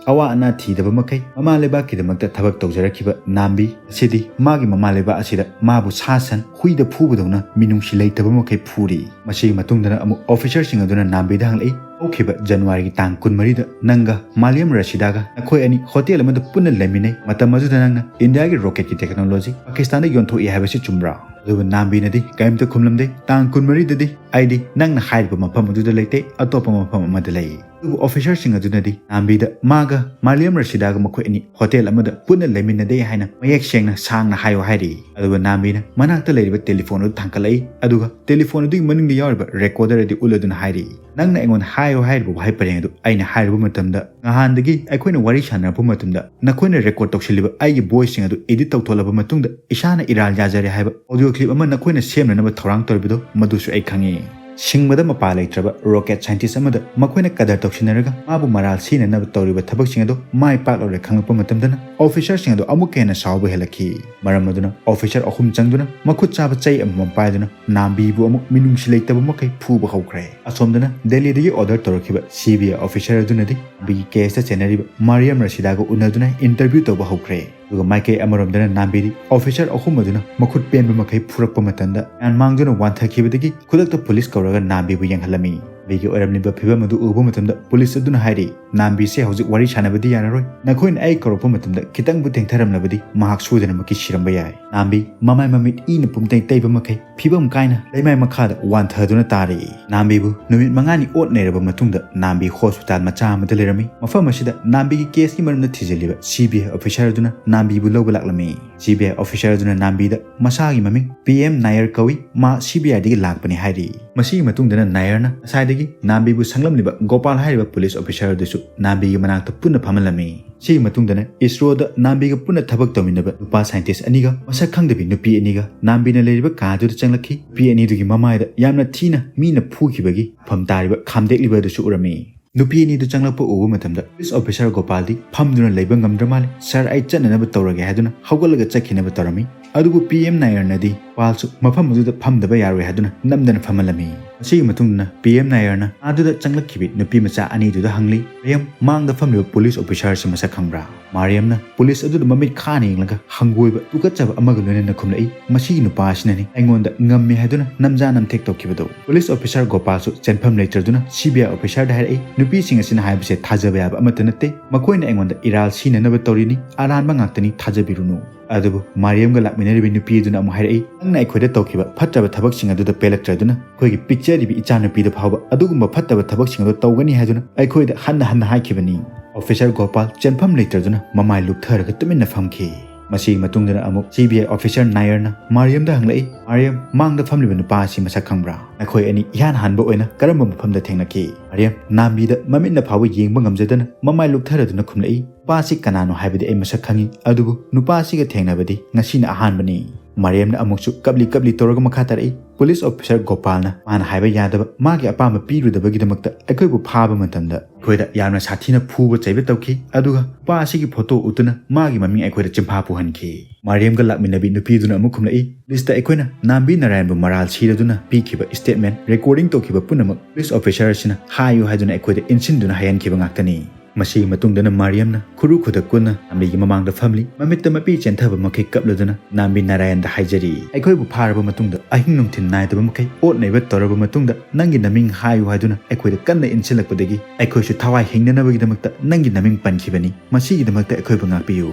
ꯑꯋꯥ ꯑꯅꯥ ꯊꯤꯗꯕ ꯃꯈꯩ ꯃꯃꯥ ꯂꯩꯕꯥꯛꯀꯤꯗꯃꯛꯇ ꯊꯕꯛ ꯇꯧꯖꯔꯛꯈꯤꯕ ꯅꯥꯝꯕꯤ ꯑꯁꯤꯗꯤ ꯃꯥꯒꯤ ꯃꯃꯥ ꯂꯩꯕꯥꯛ ꯑꯁꯤꯗ ꯃꯥꯕꯨ ꯁꯥ ꯁꯟ ꯍꯨꯏꯗ ꯐꯨꯕꯗꯧꯅ ꯃꯤꯅꯨꯡꯁꯤ ꯂꯩꯇꯕ ꯃꯈꯩ ꯐꯨꯔꯤ꯫ ꯃꯁꯤꯒꯤ ꯃꯇꯨꯡꯗꯅ ꯑꯃꯨꯛ officerꯁꯤꯡ ꯑꯗꯨꯅ ꯅꯥꯝꯕꯤꯗ ꯍꯪꯂꯛꯏ, "ꯍꯧꯈꯤꯕ Januaryꯒꯤ ꯇꯥꯡ ꯀꯨꯟꯃꯔꯤꯗ ꯅꯪꯒ ꯃꯥꯂꯤꯌꯝ ꯔꯁꯤꯗꯥꯒ ꯅꯈꯣꯏ ꯑꯅꯤ hotel ꯑꯃꯗ ꯄꯨꯟꯅ ꯂꯩꯃꯤꯟꯅꯩ꯫ ꯃꯇꯝ ꯑꯗꯨꯗ ꯅꯪꯅ Indiaꯒꯤ rocketꯀꯤ technology Pakistanꯗ ꯌꯣꯟꯊꯣꯛꯏ ꯍꯥꯏꯕꯁꯤ ꯆꯨꯝꯕ꯭ꯔꯥ?" ꯑꯗꯨꯕꯨ ꯅꯥꯝꯕꯤꯅꯗꯤ ꯀꯔꯤꯝꯇ ꯈꯨꯝꯂꯝꯗꯦ꯫ "ꯇꯥꯡ ꯀꯨꯟꯃꯔꯤꯗꯗꯤ ꯑꯩꯗꯤ ꯅꯪꯅ ꯍꯥꯏꯔꯤꯕ ꯃꯐꯝ ꯑꯗꯨꯗ ꯂꯩꯇꯦ, ꯑꯇꯣꯞꯄ ꯃꯐꯝ ꯑꯃꯗ ꯂꯩ꯫" ꯑꯗꯨꯕꯨ officerꯁꯤꯡ ꯑꯗꯨꯅꯗꯤ ꯅꯥꯝꯕꯤꯗ ꯃꯥꯒ ꯃꯥꯂꯤꯌꯝ ꯔꯁꯤꯗꯥꯒ ꯃꯈꯣꯏ ꯑꯅꯤ hotel ꯑꯃꯗ ꯄꯨꯟꯅ ꯂꯩꯃꯤꯟꯅꯗꯦ ꯍꯥꯏꯅ ꯃꯌꯦꯛ ꯁꯦꯡꯅ ꯁꯥꯡꯅ ꯍꯥꯏꯌꯨ ꯍꯥꯏꯔꯤ꯫ ꯑꯗꯨꯒ ꯅꯥꯝꯕꯤꯅ ꯃꯅꯥꯛꯇ ꯂꯩꯔꯤꯕ telephone ꯑꯗꯨ ꯊꯥꯡꯒꯠꯂꯛꯏ, ꯑꯗꯨꯒ telephone ꯑꯗꯨꯒꯤ ꯃꯅꯨꯡꯗ ꯌꯥꯎꯔꯤꯕ recorder ꯑꯗꯨ ꯎꯠꯂꯗꯨꯅ ꯍꯥꯏꯔꯤ, "ꯅꯪꯅ ꯑꯩꯉꯣꯟꯗ ꯍꯥꯏꯌꯨ ꯍꯥꯏꯔꯤꯕ ꯋꯥꯍꯩ ꯄꯔꯦꯡ ꯑꯗꯨ ꯑꯩꯅ ꯍꯥꯏꯔꯨꯕ ꯃꯇꯝꯗ, ꯅꯍꯥꯟꯗꯒꯤ ꯑꯩꯈꯣꯏꯅ ꯋꯥꯔꯤ ꯁꯥꯟꯅꯔꯛꯄ ꯃꯇꯝꯗ ꯅꯈꯣꯏꯅ record ꯇꯧꯁꯤꯜꯂꯤꯕ ꯑꯩꯒꯤ voiceꯁꯤꯡ ꯑꯗꯨ edit ꯇꯧꯊꯣꯛꯂꯕ ꯃꯇꯨꯡꯗ ꯏꯁꯥꯅ ꯏꯔꯥꯜ ꯌꯥꯖꯔꯦ ꯍꯥꯏꯕ audio clip ꯑꯃ ꯅꯈꯣꯏꯅ ꯁꯦꯝꯅꯅꯕ ꯊꯧꯔꯥꯡ ꯇꯧꯔꯤꯕꯗꯨ ꯃꯗꯨꯁꯨ ꯑꯩ ꯈꯪꯉꯤ꯫" ꯁꯤꯡꯕꯗ ꯃꯄꯥ ꯂꯩꯇ꯭ꯔꯕ rocket scientist ꯑꯃꯗ ꯃꯈꯣꯏꯅ ꯀꯗꯔ ꯇꯧꯁꯤꯟꯅꯔꯒ ꯃꯥꯕꯨ ꯃꯔꯥꯜ ꯁꯤꯅꯅꯕ ꯇꯧꯔꯤꯕ ꯊꯕꯛꯁꯤꯡ ꯑꯗꯨ ꯃꯥꯏ ꯄꯥꯛꯂꯔꯦ ꯈꯪꯂꯛꯄ ꯃꯇꯝꯗꯅ officerꯁꯤꯡ ꯑꯗꯨ ꯑꯃꯨꯛꯀ ꯍꯦꯟꯅ ꯁꯥꯎꯕ ꯍꯦꯜꯂꯛꯈꯤ꯫ ꯃꯔꯝ ꯑꯗꯨꯅ officer ꯑꯍꯨꯝ ꯆꯪꯗꯨꯅ ꯃꯈꯨꯠ ꯆꯥꯕ ꯆꯩ ꯑꯃꯃꯝ ꯄꯥꯏꯗꯨꯅ ꯅꯥꯝꯕꯤꯕꯨ ꯑꯃꯨꯛ ꯃꯤꯅꯨꯡꯁꯤ ꯂꯩꯇꯕ ꯃꯈꯩ ꯐꯨꯕ ꯍꯧꯈ꯭ꯔꯦ꯫ ꯑꯁꯣꯝꯗꯅ ꯗꯦꯜꯂꯤꯗꯒꯤ order ꯇꯧꯔꯛꯈꯤꯕ CBI officer ꯑꯗꯨꯅꯗꯤ ꯅꯥꯝꯕꯤꯒꯤ caseꯇ ꯆꯦꯟꯅꯔꯤꯕ ꯃꯥꯔꯤꯌꯝ ꯔꯁꯤꯗꯥꯒ ꯎꯅꯗꯨꯅ interview ꯇꯧꯕ ꯍꯧꯈ꯭ꯔꯦ꯫ ꯑꯗꯨꯒ ꯃꯥꯏꯀꯩ ꯑꯃꯔꯣꯝꯗꯅ ꯅꯥꯝꯕꯤꯗꯤ officer ꯑꯍꯨꯝ ꯑꯗꯨꯅ ꯃꯈꯨꯠ ꯄꯦꯟꯕ ꯃꯈꯩ ꯐꯨꯔꯛꯄ ꯃꯇꯝꯗ ꯃꯌꯥꯝ ꯃꯥꯡꯗꯨꯅ ꯋꯥꯟꯊꯈꯤꯕꯗꯒꯤ ꯈꯨꯗꯛꯇ police ꯀꯧꯔꯒ ꯅꯥꯝꯕꯤꯕꯨ ꯌꯦꯡꯍꯜꯂꯝꯃꯤ꯫ ꯅꯥꯝꯕꯤꯒꯤ ꯑꯣꯏꯔꯝꯂꯤꯕ ꯐꯤꯕꯝ ꯑꯗꯨ ꯎꯕ ꯃꯇꯝꯗ police ꯑꯗꯨꯅ ꯍꯥꯏꯔꯤ, "ꯅꯥꯝꯕꯤꯁꯦ ꯍꯧꯖꯤꯛ ꯋꯥꯔꯤ ꯁꯥꯟꯅꯕꯗꯤ ꯌꯥꯔꯔꯣꯏ꯫ ꯅꯈꯣꯏꯅ ꯑꯩ ꯀꯧꯔꯛꯄ ꯃꯇꯝꯗ ꯈꯤꯇꯪꯕꯨ ꯊꯦꯡꯊꯔꯝꯂꯕꯗꯤ ꯃꯍꯥꯛ ꯁꯣꯏꯗꯅꯃꯛꯀꯤ ꯁꯤꯔꯝꯕ ꯌꯥꯏ꯫" ꯅꯥꯝꯕꯤ ꯃꯃꯥꯏ ꯃꯃꯤꯠ ꯏꯅ ꯄꯨꯝꯇꯩ ꯇꯩꯕ ꯃꯈꯩ ꯐꯤꯕꯝ ꯀꯥꯏꯅ ꯂꯩꯃꯥꯏ ꯃꯈꯥꯗ ꯋꯥꯟꯊꯗꯨꯅ ꯇꯥꯔꯛꯏ꯫ ꯅꯥꯝꯕꯤꯕꯨ ꯅꯨꯃꯤꯠ ꯃꯉꯥꯅꯤ ꯑꯣꯠ ꯅꯩꯔꯕ ꯃꯇꯨꯡꯗ ꯅꯥꯝꯕꯤ hospital ꯃꯆꯥ ꯑꯃꯗ ꯂꯩꯔꯝꯃꯤ꯫ ꯃꯐꯝ ꯑꯁꯤꯗ ꯅꯥꯝꯕꯤꯒꯤ caseꯀꯤ ꯃꯔꯝꯗ ꯊꯤꯖꯤꯜꯂꯤꯕ CBI officer ꯑꯗꯨꯅ ꯅꯥꯝꯕꯤꯕꯨ ꯂꯧꯕ ꯂꯥꯛꯂꯝꯃꯤ꯫ CBI officer ꯑꯗꯨꯅ ꯅꯥꯝꯕꯤꯗ ꯃꯁꯥꯒꯤ ꯃꯃꯤꯡ PM ꯅꯥꯌꯔ ꯀꯧꯏ, ꯃꯥ CBIꯗꯒꯤ ꯂꯥꯛꯄꯅꯤ ꯍꯥꯏꯔꯤ꯫ ꯃꯁꯤꯒꯤ ꯃꯇꯨꯡꯗꯅ ꯅꯥꯌꯔꯅ ꯉꯁꯥꯏꯗꯒꯤ ꯅꯥꯝꯕꯤꯕꯨ ꯁꯪꯂꯝꯂꯤꯕ ꯒꯣꯄꯥꯜ ꯍꯥꯏꯔꯤꯕ ꯄꯨꯂꯤꯁ ꯑꯣꯐꯤꯁꯥꯔ ꯑꯗꯨꯁꯨ ꯅꯥꯝꯕꯤꯒꯤ ꯃꯅꯥꯛꯇ ꯄꯨꯟꯅ ꯐꯝꯍꯜꯂꯝꯃꯤ꯫ ꯁꯤꯒꯤ ꯃꯇꯨꯡꯗꯅ ꯏꯁꯔꯣꯗ ꯅꯥꯝꯕꯤꯒ ꯄꯨꯟꯅ ꯊꯕꯛ ꯇꯧꯃꯤꯟꯅꯕ ꯅꯨꯄꯥ ꯁꯥꯏꯟꯇꯤꯁ ꯑꯅꯤꯒ ꯃꯁꯛ ꯈꯪꯗꯕꯤ ꯅꯨꯄꯤ ꯑꯅꯤꯒ ꯅꯥꯝꯕꯤꯅ ꯂꯩꯔꯤꯕ ꯀꯥ ꯑꯗꯨꯗ ꯆꯪꯂꯛꯈꯤ꯫ ꯅꯨꯄꯤ ꯑꯅꯤꯗꯨꯒꯤ ꯃꯃꯥꯏꯗ ꯌꯥꯝꯅ ꯊꯤꯅ ꯃꯤꯅ ꯐꯨꯈꯤꯕꯒꯤ ꯃꯐꯝ ꯇꯥꯔꯤꯕ ꯈꯥꯝꯗꯦꯛꯂꯤꯕ ꯑꯗꯨꯁꯨ ꯎꯔꯝꯃꯤ꯫ ꯅꯨꯄꯤ ꯑꯅꯤꯗꯨ ꯆꯪꯂꯛꯄ ꯎꯕ ꯃꯇꯝꯗ ꯄꯨꯂꯤꯁ ꯑꯣꯐꯤꯁꯥꯔ ꯒꯣꯄꯥꯜꯗꯤ ꯐꯝꯗꯨꯅ ꯂꯩꯕ ꯉꯝꯗ꯭ꯔ ꯃꯥꯜꯂꯦ꯫ "ꯁꯥꯔ, ꯑꯩ ꯆꯠꯅꯅꯕ ꯇꯧꯔꯒꯦ" ꯍꯥꯏꯗꯨꯅ ꯍꯧꯒꯠꯂꯒ ꯆꯠꯈꯤꯅꯕ ꯇꯧꯔꯝꯃꯤ꯫ ꯑꯗꯨꯕꯨ ꯄꯤ ꯑꯦꯝ ꯅꯥꯌꯔꯅꯗꯤ ꯒꯣꯄꯥꯜꯁꯨ ꯃꯐꯝ ꯑꯗꯨꯗ ꯐꯝꯗꯕ ꯌꯥꯔꯣꯏ ꯍꯥꯏꯗꯨꯅ ꯅꯝꯗꯅ ꯐꯝꯍꯜꯂꯝꯃꯤ꯫ ꯃꯁꯤꯒꯤ ꯃꯇꯨꯡꯗ ꯄꯤ ꯑꯦꯝ ꯅꯥꯌꯔꯅ ꯑꯗꯨꯗ ꯆꯪꯂꯛꯈꯤꯕ ꯅꯨꯄꯤ ꯃꯆꯥ ꯑꯅꯤꯗꯨꯗ ꯍꯪꯂꯤ, "ꯃꯥꯔꯤꯌꯝ, ꯃꯥꯡꯗ ꯐꯝꯂꯤꯕ ꯄꯨꯂꯤꯁ ꯑꯣꯐꯤꯁꯥꯔꯁꯤ ꯃꯁꯛ ꯈꯪꯕ꯭ꯔꯥ?" ꯃꯥꯔꯤꯌꯝꯅ ꯄꯨꯂꯤꯁ ꯑꯗꯨꯗ ꯃꯃꯤꯠ ꯈꯥꯅ ꯌꯦꯡꯂꯒ ꯍꯪꯒꯣꯏꯕ ꯇꯨꯀꯠꯆꯕ ꯑꯃꯒ ꯂꯣꯏꯅꯅ ꯈꯨꯝꯂꯛꯏ, "ꯃꯁꯤꯒꯤ ꯅꯨꯄꯥ ꯑꯁꯤꯅꯅꯤ ꯑꯩꯉꯣꯟꯗ ꯉꯝꯃꯤ ꯍꯥꯏꯗꯨꯅ ꯅꯝꯖꯥ ꯅꯝꯊꯦꯛ ꯇꯧꯈꯤꯕꯗꯣ"꯫ ꯄꯨꯂꯤꯁ ꯑꯣꯐꯤꯁꯥꯔ ꯒꯣꯄꯥꯜꯁꯨ ꯆꯦꯟꯐꯝ ꯂꯩꯇ꯭ꯔꯗꯨꯅ ꯁꯤ ꯕꯤ ꯑꯥꯏ ꯑꯣꯐꯤꯁꯥꯔꯗ ꯍꯥꯏꯔꯛꯏ, "ꯅꯨꯄꯤꯁꯤꯡ ꯑꯁꯤꯅ ꯍꯥꯏꯕꯁꯦ ꯊꯥꯖꯕ ꯌꯥꯕ ꯑꯃꯠꯇ ꯅꯠꯇꯦ꯫ ꯃꯈꯣꯏꯅ ꯑꯩꯉꯣꯟꯗ ꯏꯔꯥꯜ ꯁꯤꯅꯅꯕ ꯇꯧꯔꯤꯅꯤ, ꯑꯔꯥꯟꯕ ꯉꯥꯛꯇꯅꯤ, ꯊꯥꯖꯕꯤꯔꯨꯅꯨ"꯫ ꯑꯗꯨꯕꯨ ꯃꯥꯔꯤꯌꯝꯒ ꯂꯥꯛꯃꯤꯟꯅꯔꯤꯕ ꯅꯨꯄꯤ ꯑꯗꯨꯅ ꯑꯃꯨꯛ ꯍꯥꯏꯔꯛꯏ, "ꯅꯪꯅ ꯑꯩꯈꯣꯏꯗ ꯇꯧꯈꯤꯕ ꯐꯠꯇ꯭ꯔꯕ ꯊꯕꯛꯁꯤꯡ ꯑꯗꯨꯗ ꯄꯦꯜꯂꯛꯇ꯭ꯔꯗꯨꯅ ꯑꯩꯈꯣꯏꯒꯤ ꯄꯤꯛꯆꯔꯤꯕ ꯏꯆꯥꯅꯨꯄꯤꯗ ꯐꯥꯎꯕ ꯑꯗꯨꯒꯨꯝꯕ ꯐꯠꯇꯕ ꯊꯕꯛꯁꯤꯡ ꯑꯗꯨ ꯇꯧꯒꯅꯤ ꯍꯥꯏꯗꯨꯅ ꯑꯩꯈꯣꯏꯗ ꯍꯟꯅ ꯍꯟꯅ ꯍꯥꯏꯈꯤꯕꯅꯤ"꯫ ꯑꯣꯐꯤꯁꯥꯔ ꯒꯣꯄꯥꯜ ꯆꯦꯟꯐꯝ ꯂꯩꯇ꯭ꯔꯗꯨꯅ ꯃꯃꯥꯏ ꯂꯨꯞꯊꯔꯒ ꯇꯨꯃꯤꯟꯅ ꯐꯝꯈꯤ꯫ ꯃꯁꯤꯒꯤ ꯃꯇꯨꯡꯗꯅ ꯑꯃꯨꯛ ꯁꯤ ꯕꯤ ꯑꯥꯏ ꯑꯣꯐꯤꯁꯥꯔ ꯅꯥꯌꯔꯅ ꯃꯥꯔꯤꯌꯝꯗ ꯍꯪꯂꯛꯏ, "ꯃꯥꯔꯤꯌꯝ, ꯃꯥꯡꯗ ꯐꯝꯂꯤꯕ ꯅꯨꯄꯥ ꯑꯁꯤ ꯃꯁꯛ ꯈꯪꯕ꯭ꯔꯥ? ꯅꯈꯣꯏ ꯑꯅꯤ ꯏꯍꯥꯟ ꯍꯥꯟꯕ ꯑꯣꯏꯅ ꯀꯔꯝꯕ ꯃꯐꯝꯗ ꯊꯦꯡꯅꯈꯤ?" ꯃꯥꯔꯤꯌꯝ ꯅꯥꯝꯕꯤꯗ ꯃꯃꯤꯠꯅ ꯐꯥꯎꯕ ꯌꯦꯡꯕ ꯉꯝꯖꯗꯅ ꯃꯃꯥꯏ ꯂꯨꯞꯊꯔꯗꯨꯅ ꯈꯨꯝꯂꯛꯏ, "ꯅꯨꯄꯥ ꯑꯁꯤ ꯀꯅꯥꯅꯣ ꯍꯥꯏꯕꯗꯤ ꯑꯩ ꯃꯁꯛ ꯈꯪꯏ, ꯑꯗꯨꯕꯨ ꯅꯨꯄꯥ ꯑꯁꯤꯒ ꯊꯦꯡꯅꯕꯗꯤ ꯉꯁꯤꯅ ꯑꯍꯥꯟꯕꯅꯤ"꯫ ꯃꯥꯔꯤꯌꯝꯅ ꯑꯃꯨꯛꯁꯨ ꯀꯞꯂꯤ ꯀꯞꯂꯤ ꯇꯧꯔꯒ ꯃꯈꯥ ꯇꯥꯔꯛꯏ, ꯄꯨꯂꯤꯁ ꯑꯣꯐꯤꯁꯥꯔ ꯒꯣꯄꯥꯜꯅ ꯃꯥꯅ ꯍꯥꯏꯕ ꯌꯥꯗꯕ, ꯃꯥꯒꯤ ꯑꯄꯥꯝꯕ ꯄꯤꯔꯨꯗꯕꯒꯤꯗꯃꯛꯇ ꯑꯩꯈꯣꯏꯕꯨ ꯐꯥꯕ ꯃꯇꯝꯗ ꯑꯩꯈꯣꯏꯗ ꯌꯥꯝꯅ ꯁꯥꯊꯤꯅ ꯐꯨꯕ ꯆꯩꯕ ꯇꯧꯈꯤ, ꯑꯗꯨꯒ ꯅꯨꯄꯥ ꯑꯁꯤꯒꯤ ꯐꯣꯇꯣ ꯎꯠꯇꯨꯅ ꯃꯥꯒꯤ ꯃꯃꯤꯡ ꯑꯩꯈꯣꯏꯗ ꯆꯤꯟꯐꯥ ꯄꯨꯍꯟꯈꯤ꯫ ꯃꯥꯔꯤꯌꯝꯒ ꯂꯥꯛꯃꯤꯟꯅꯕꯤ ꯅꯨꯄꯤꯗꯨꯅ ꯑꯃꯨꯛ ꯈꯨꯝꯂꯛꯏ, ꯄꯨꯂꯤꯁꯇ ꯑꯩꯈꯣꯏꯅ ꯅꯥꯝꯕꯤ ꯅꯥꯔꯥꯌꯟꯕꯨ ꯃꯔꯥꯜ ꯁꯤꯔꯗꯨꯅ ꯄꯤꯈꯤꯕ ꯁ꯭ꯇꯦꯠꯃꯦꯟ ꯔꯦꯀꯣꯔꯗꯤꯡ ꯇꯧꯈꯤꯕ ꯄꯨꯝꯅꯃꯛ ꯄꯨꯂꯤꯁ ꯑꯣꯐꯤꯁꯥꯔ ꯑꯁꯤꯅ ꯍꯥꯏꯌꯨ ꯍꯥꯏꯗꯨꯅ ꯑꯩꯈꯣꯏꯗ ꯏꯟꯁꯤꯟꯗꯨꯅ ꯍꯥꯏꯍꯟꯈꯤꯕ ꯉꯥꯛꯇꯅꯤ꯫ ꯃꯁꯤꯒꯤ ꯃꯇꯨꯡꯗꯅ ꯃꯥꯔꯤꯌꯝꯅ ꯈꯨꯔꯨ ꯈꯨꯗꯛ ꯀꯨꯟꯅ ꯅꯥꯝꯕꯤꯒꯤ ꯃꯃꯥꯡꯗ ꯐꯝꯂꯤ, ꯃꯃꯤꯠꯇ ꯃꯄꯤ ꯆꯦꯟꯊꯕ ꯃꯈꯩ ꯀꯞꯂꯗꯨꯅ ꯅꯥꯝꯕꯤ ꯅꯥꯔꯥꯌꯟꯗ ꯍꯥꯏꯖꯔꯤ, "ꯑꯩꯈꯣꯏꯕꯨ ꯐꯥꯔꯕ ꯃꯇꯨꯡꯗ ꯑꯍꯤꯡ ꯅꯨꯡꯊꯤꯜ ꯅꯥꯏꯗꯕ ꯃꯈꯩ ꯑꯣꯠ ꯅꯩꯕ ꯇꯧꯔꯕ ꯃꯇꯨꯡꯗ ꯅꯪꯒꯤ ꯅꯃꯤꯡ ꯍꯥꯏꯌꯨ ꯍꯥꯏꯗꯨꯅ ꯑꯩꯈꯣꯏꯗ ꯀꯟꯅ ꯏꯟꯁꯤꯜꯂꯛꯄꯗꯒꯤ ꯑꯩꯈꯣꯏꯁꯨ ꯊꯋꯥꯏ ꯍꯤꯡꯅꯅꯕꯒꯤꯗꯃꯛꯇ ꯅꯪꯒꯤ ꯅꯃꯤꯡ ꯄꯟꯈꯤꯕꯅꯤ꯫ ꯃꯁꯤꯒꯤꯗꯃꯛꯇ ꯑꯩꯈꯣꯏꯕꯨ ꯉꯥꯛꯄꯤꯌꯨ"꯫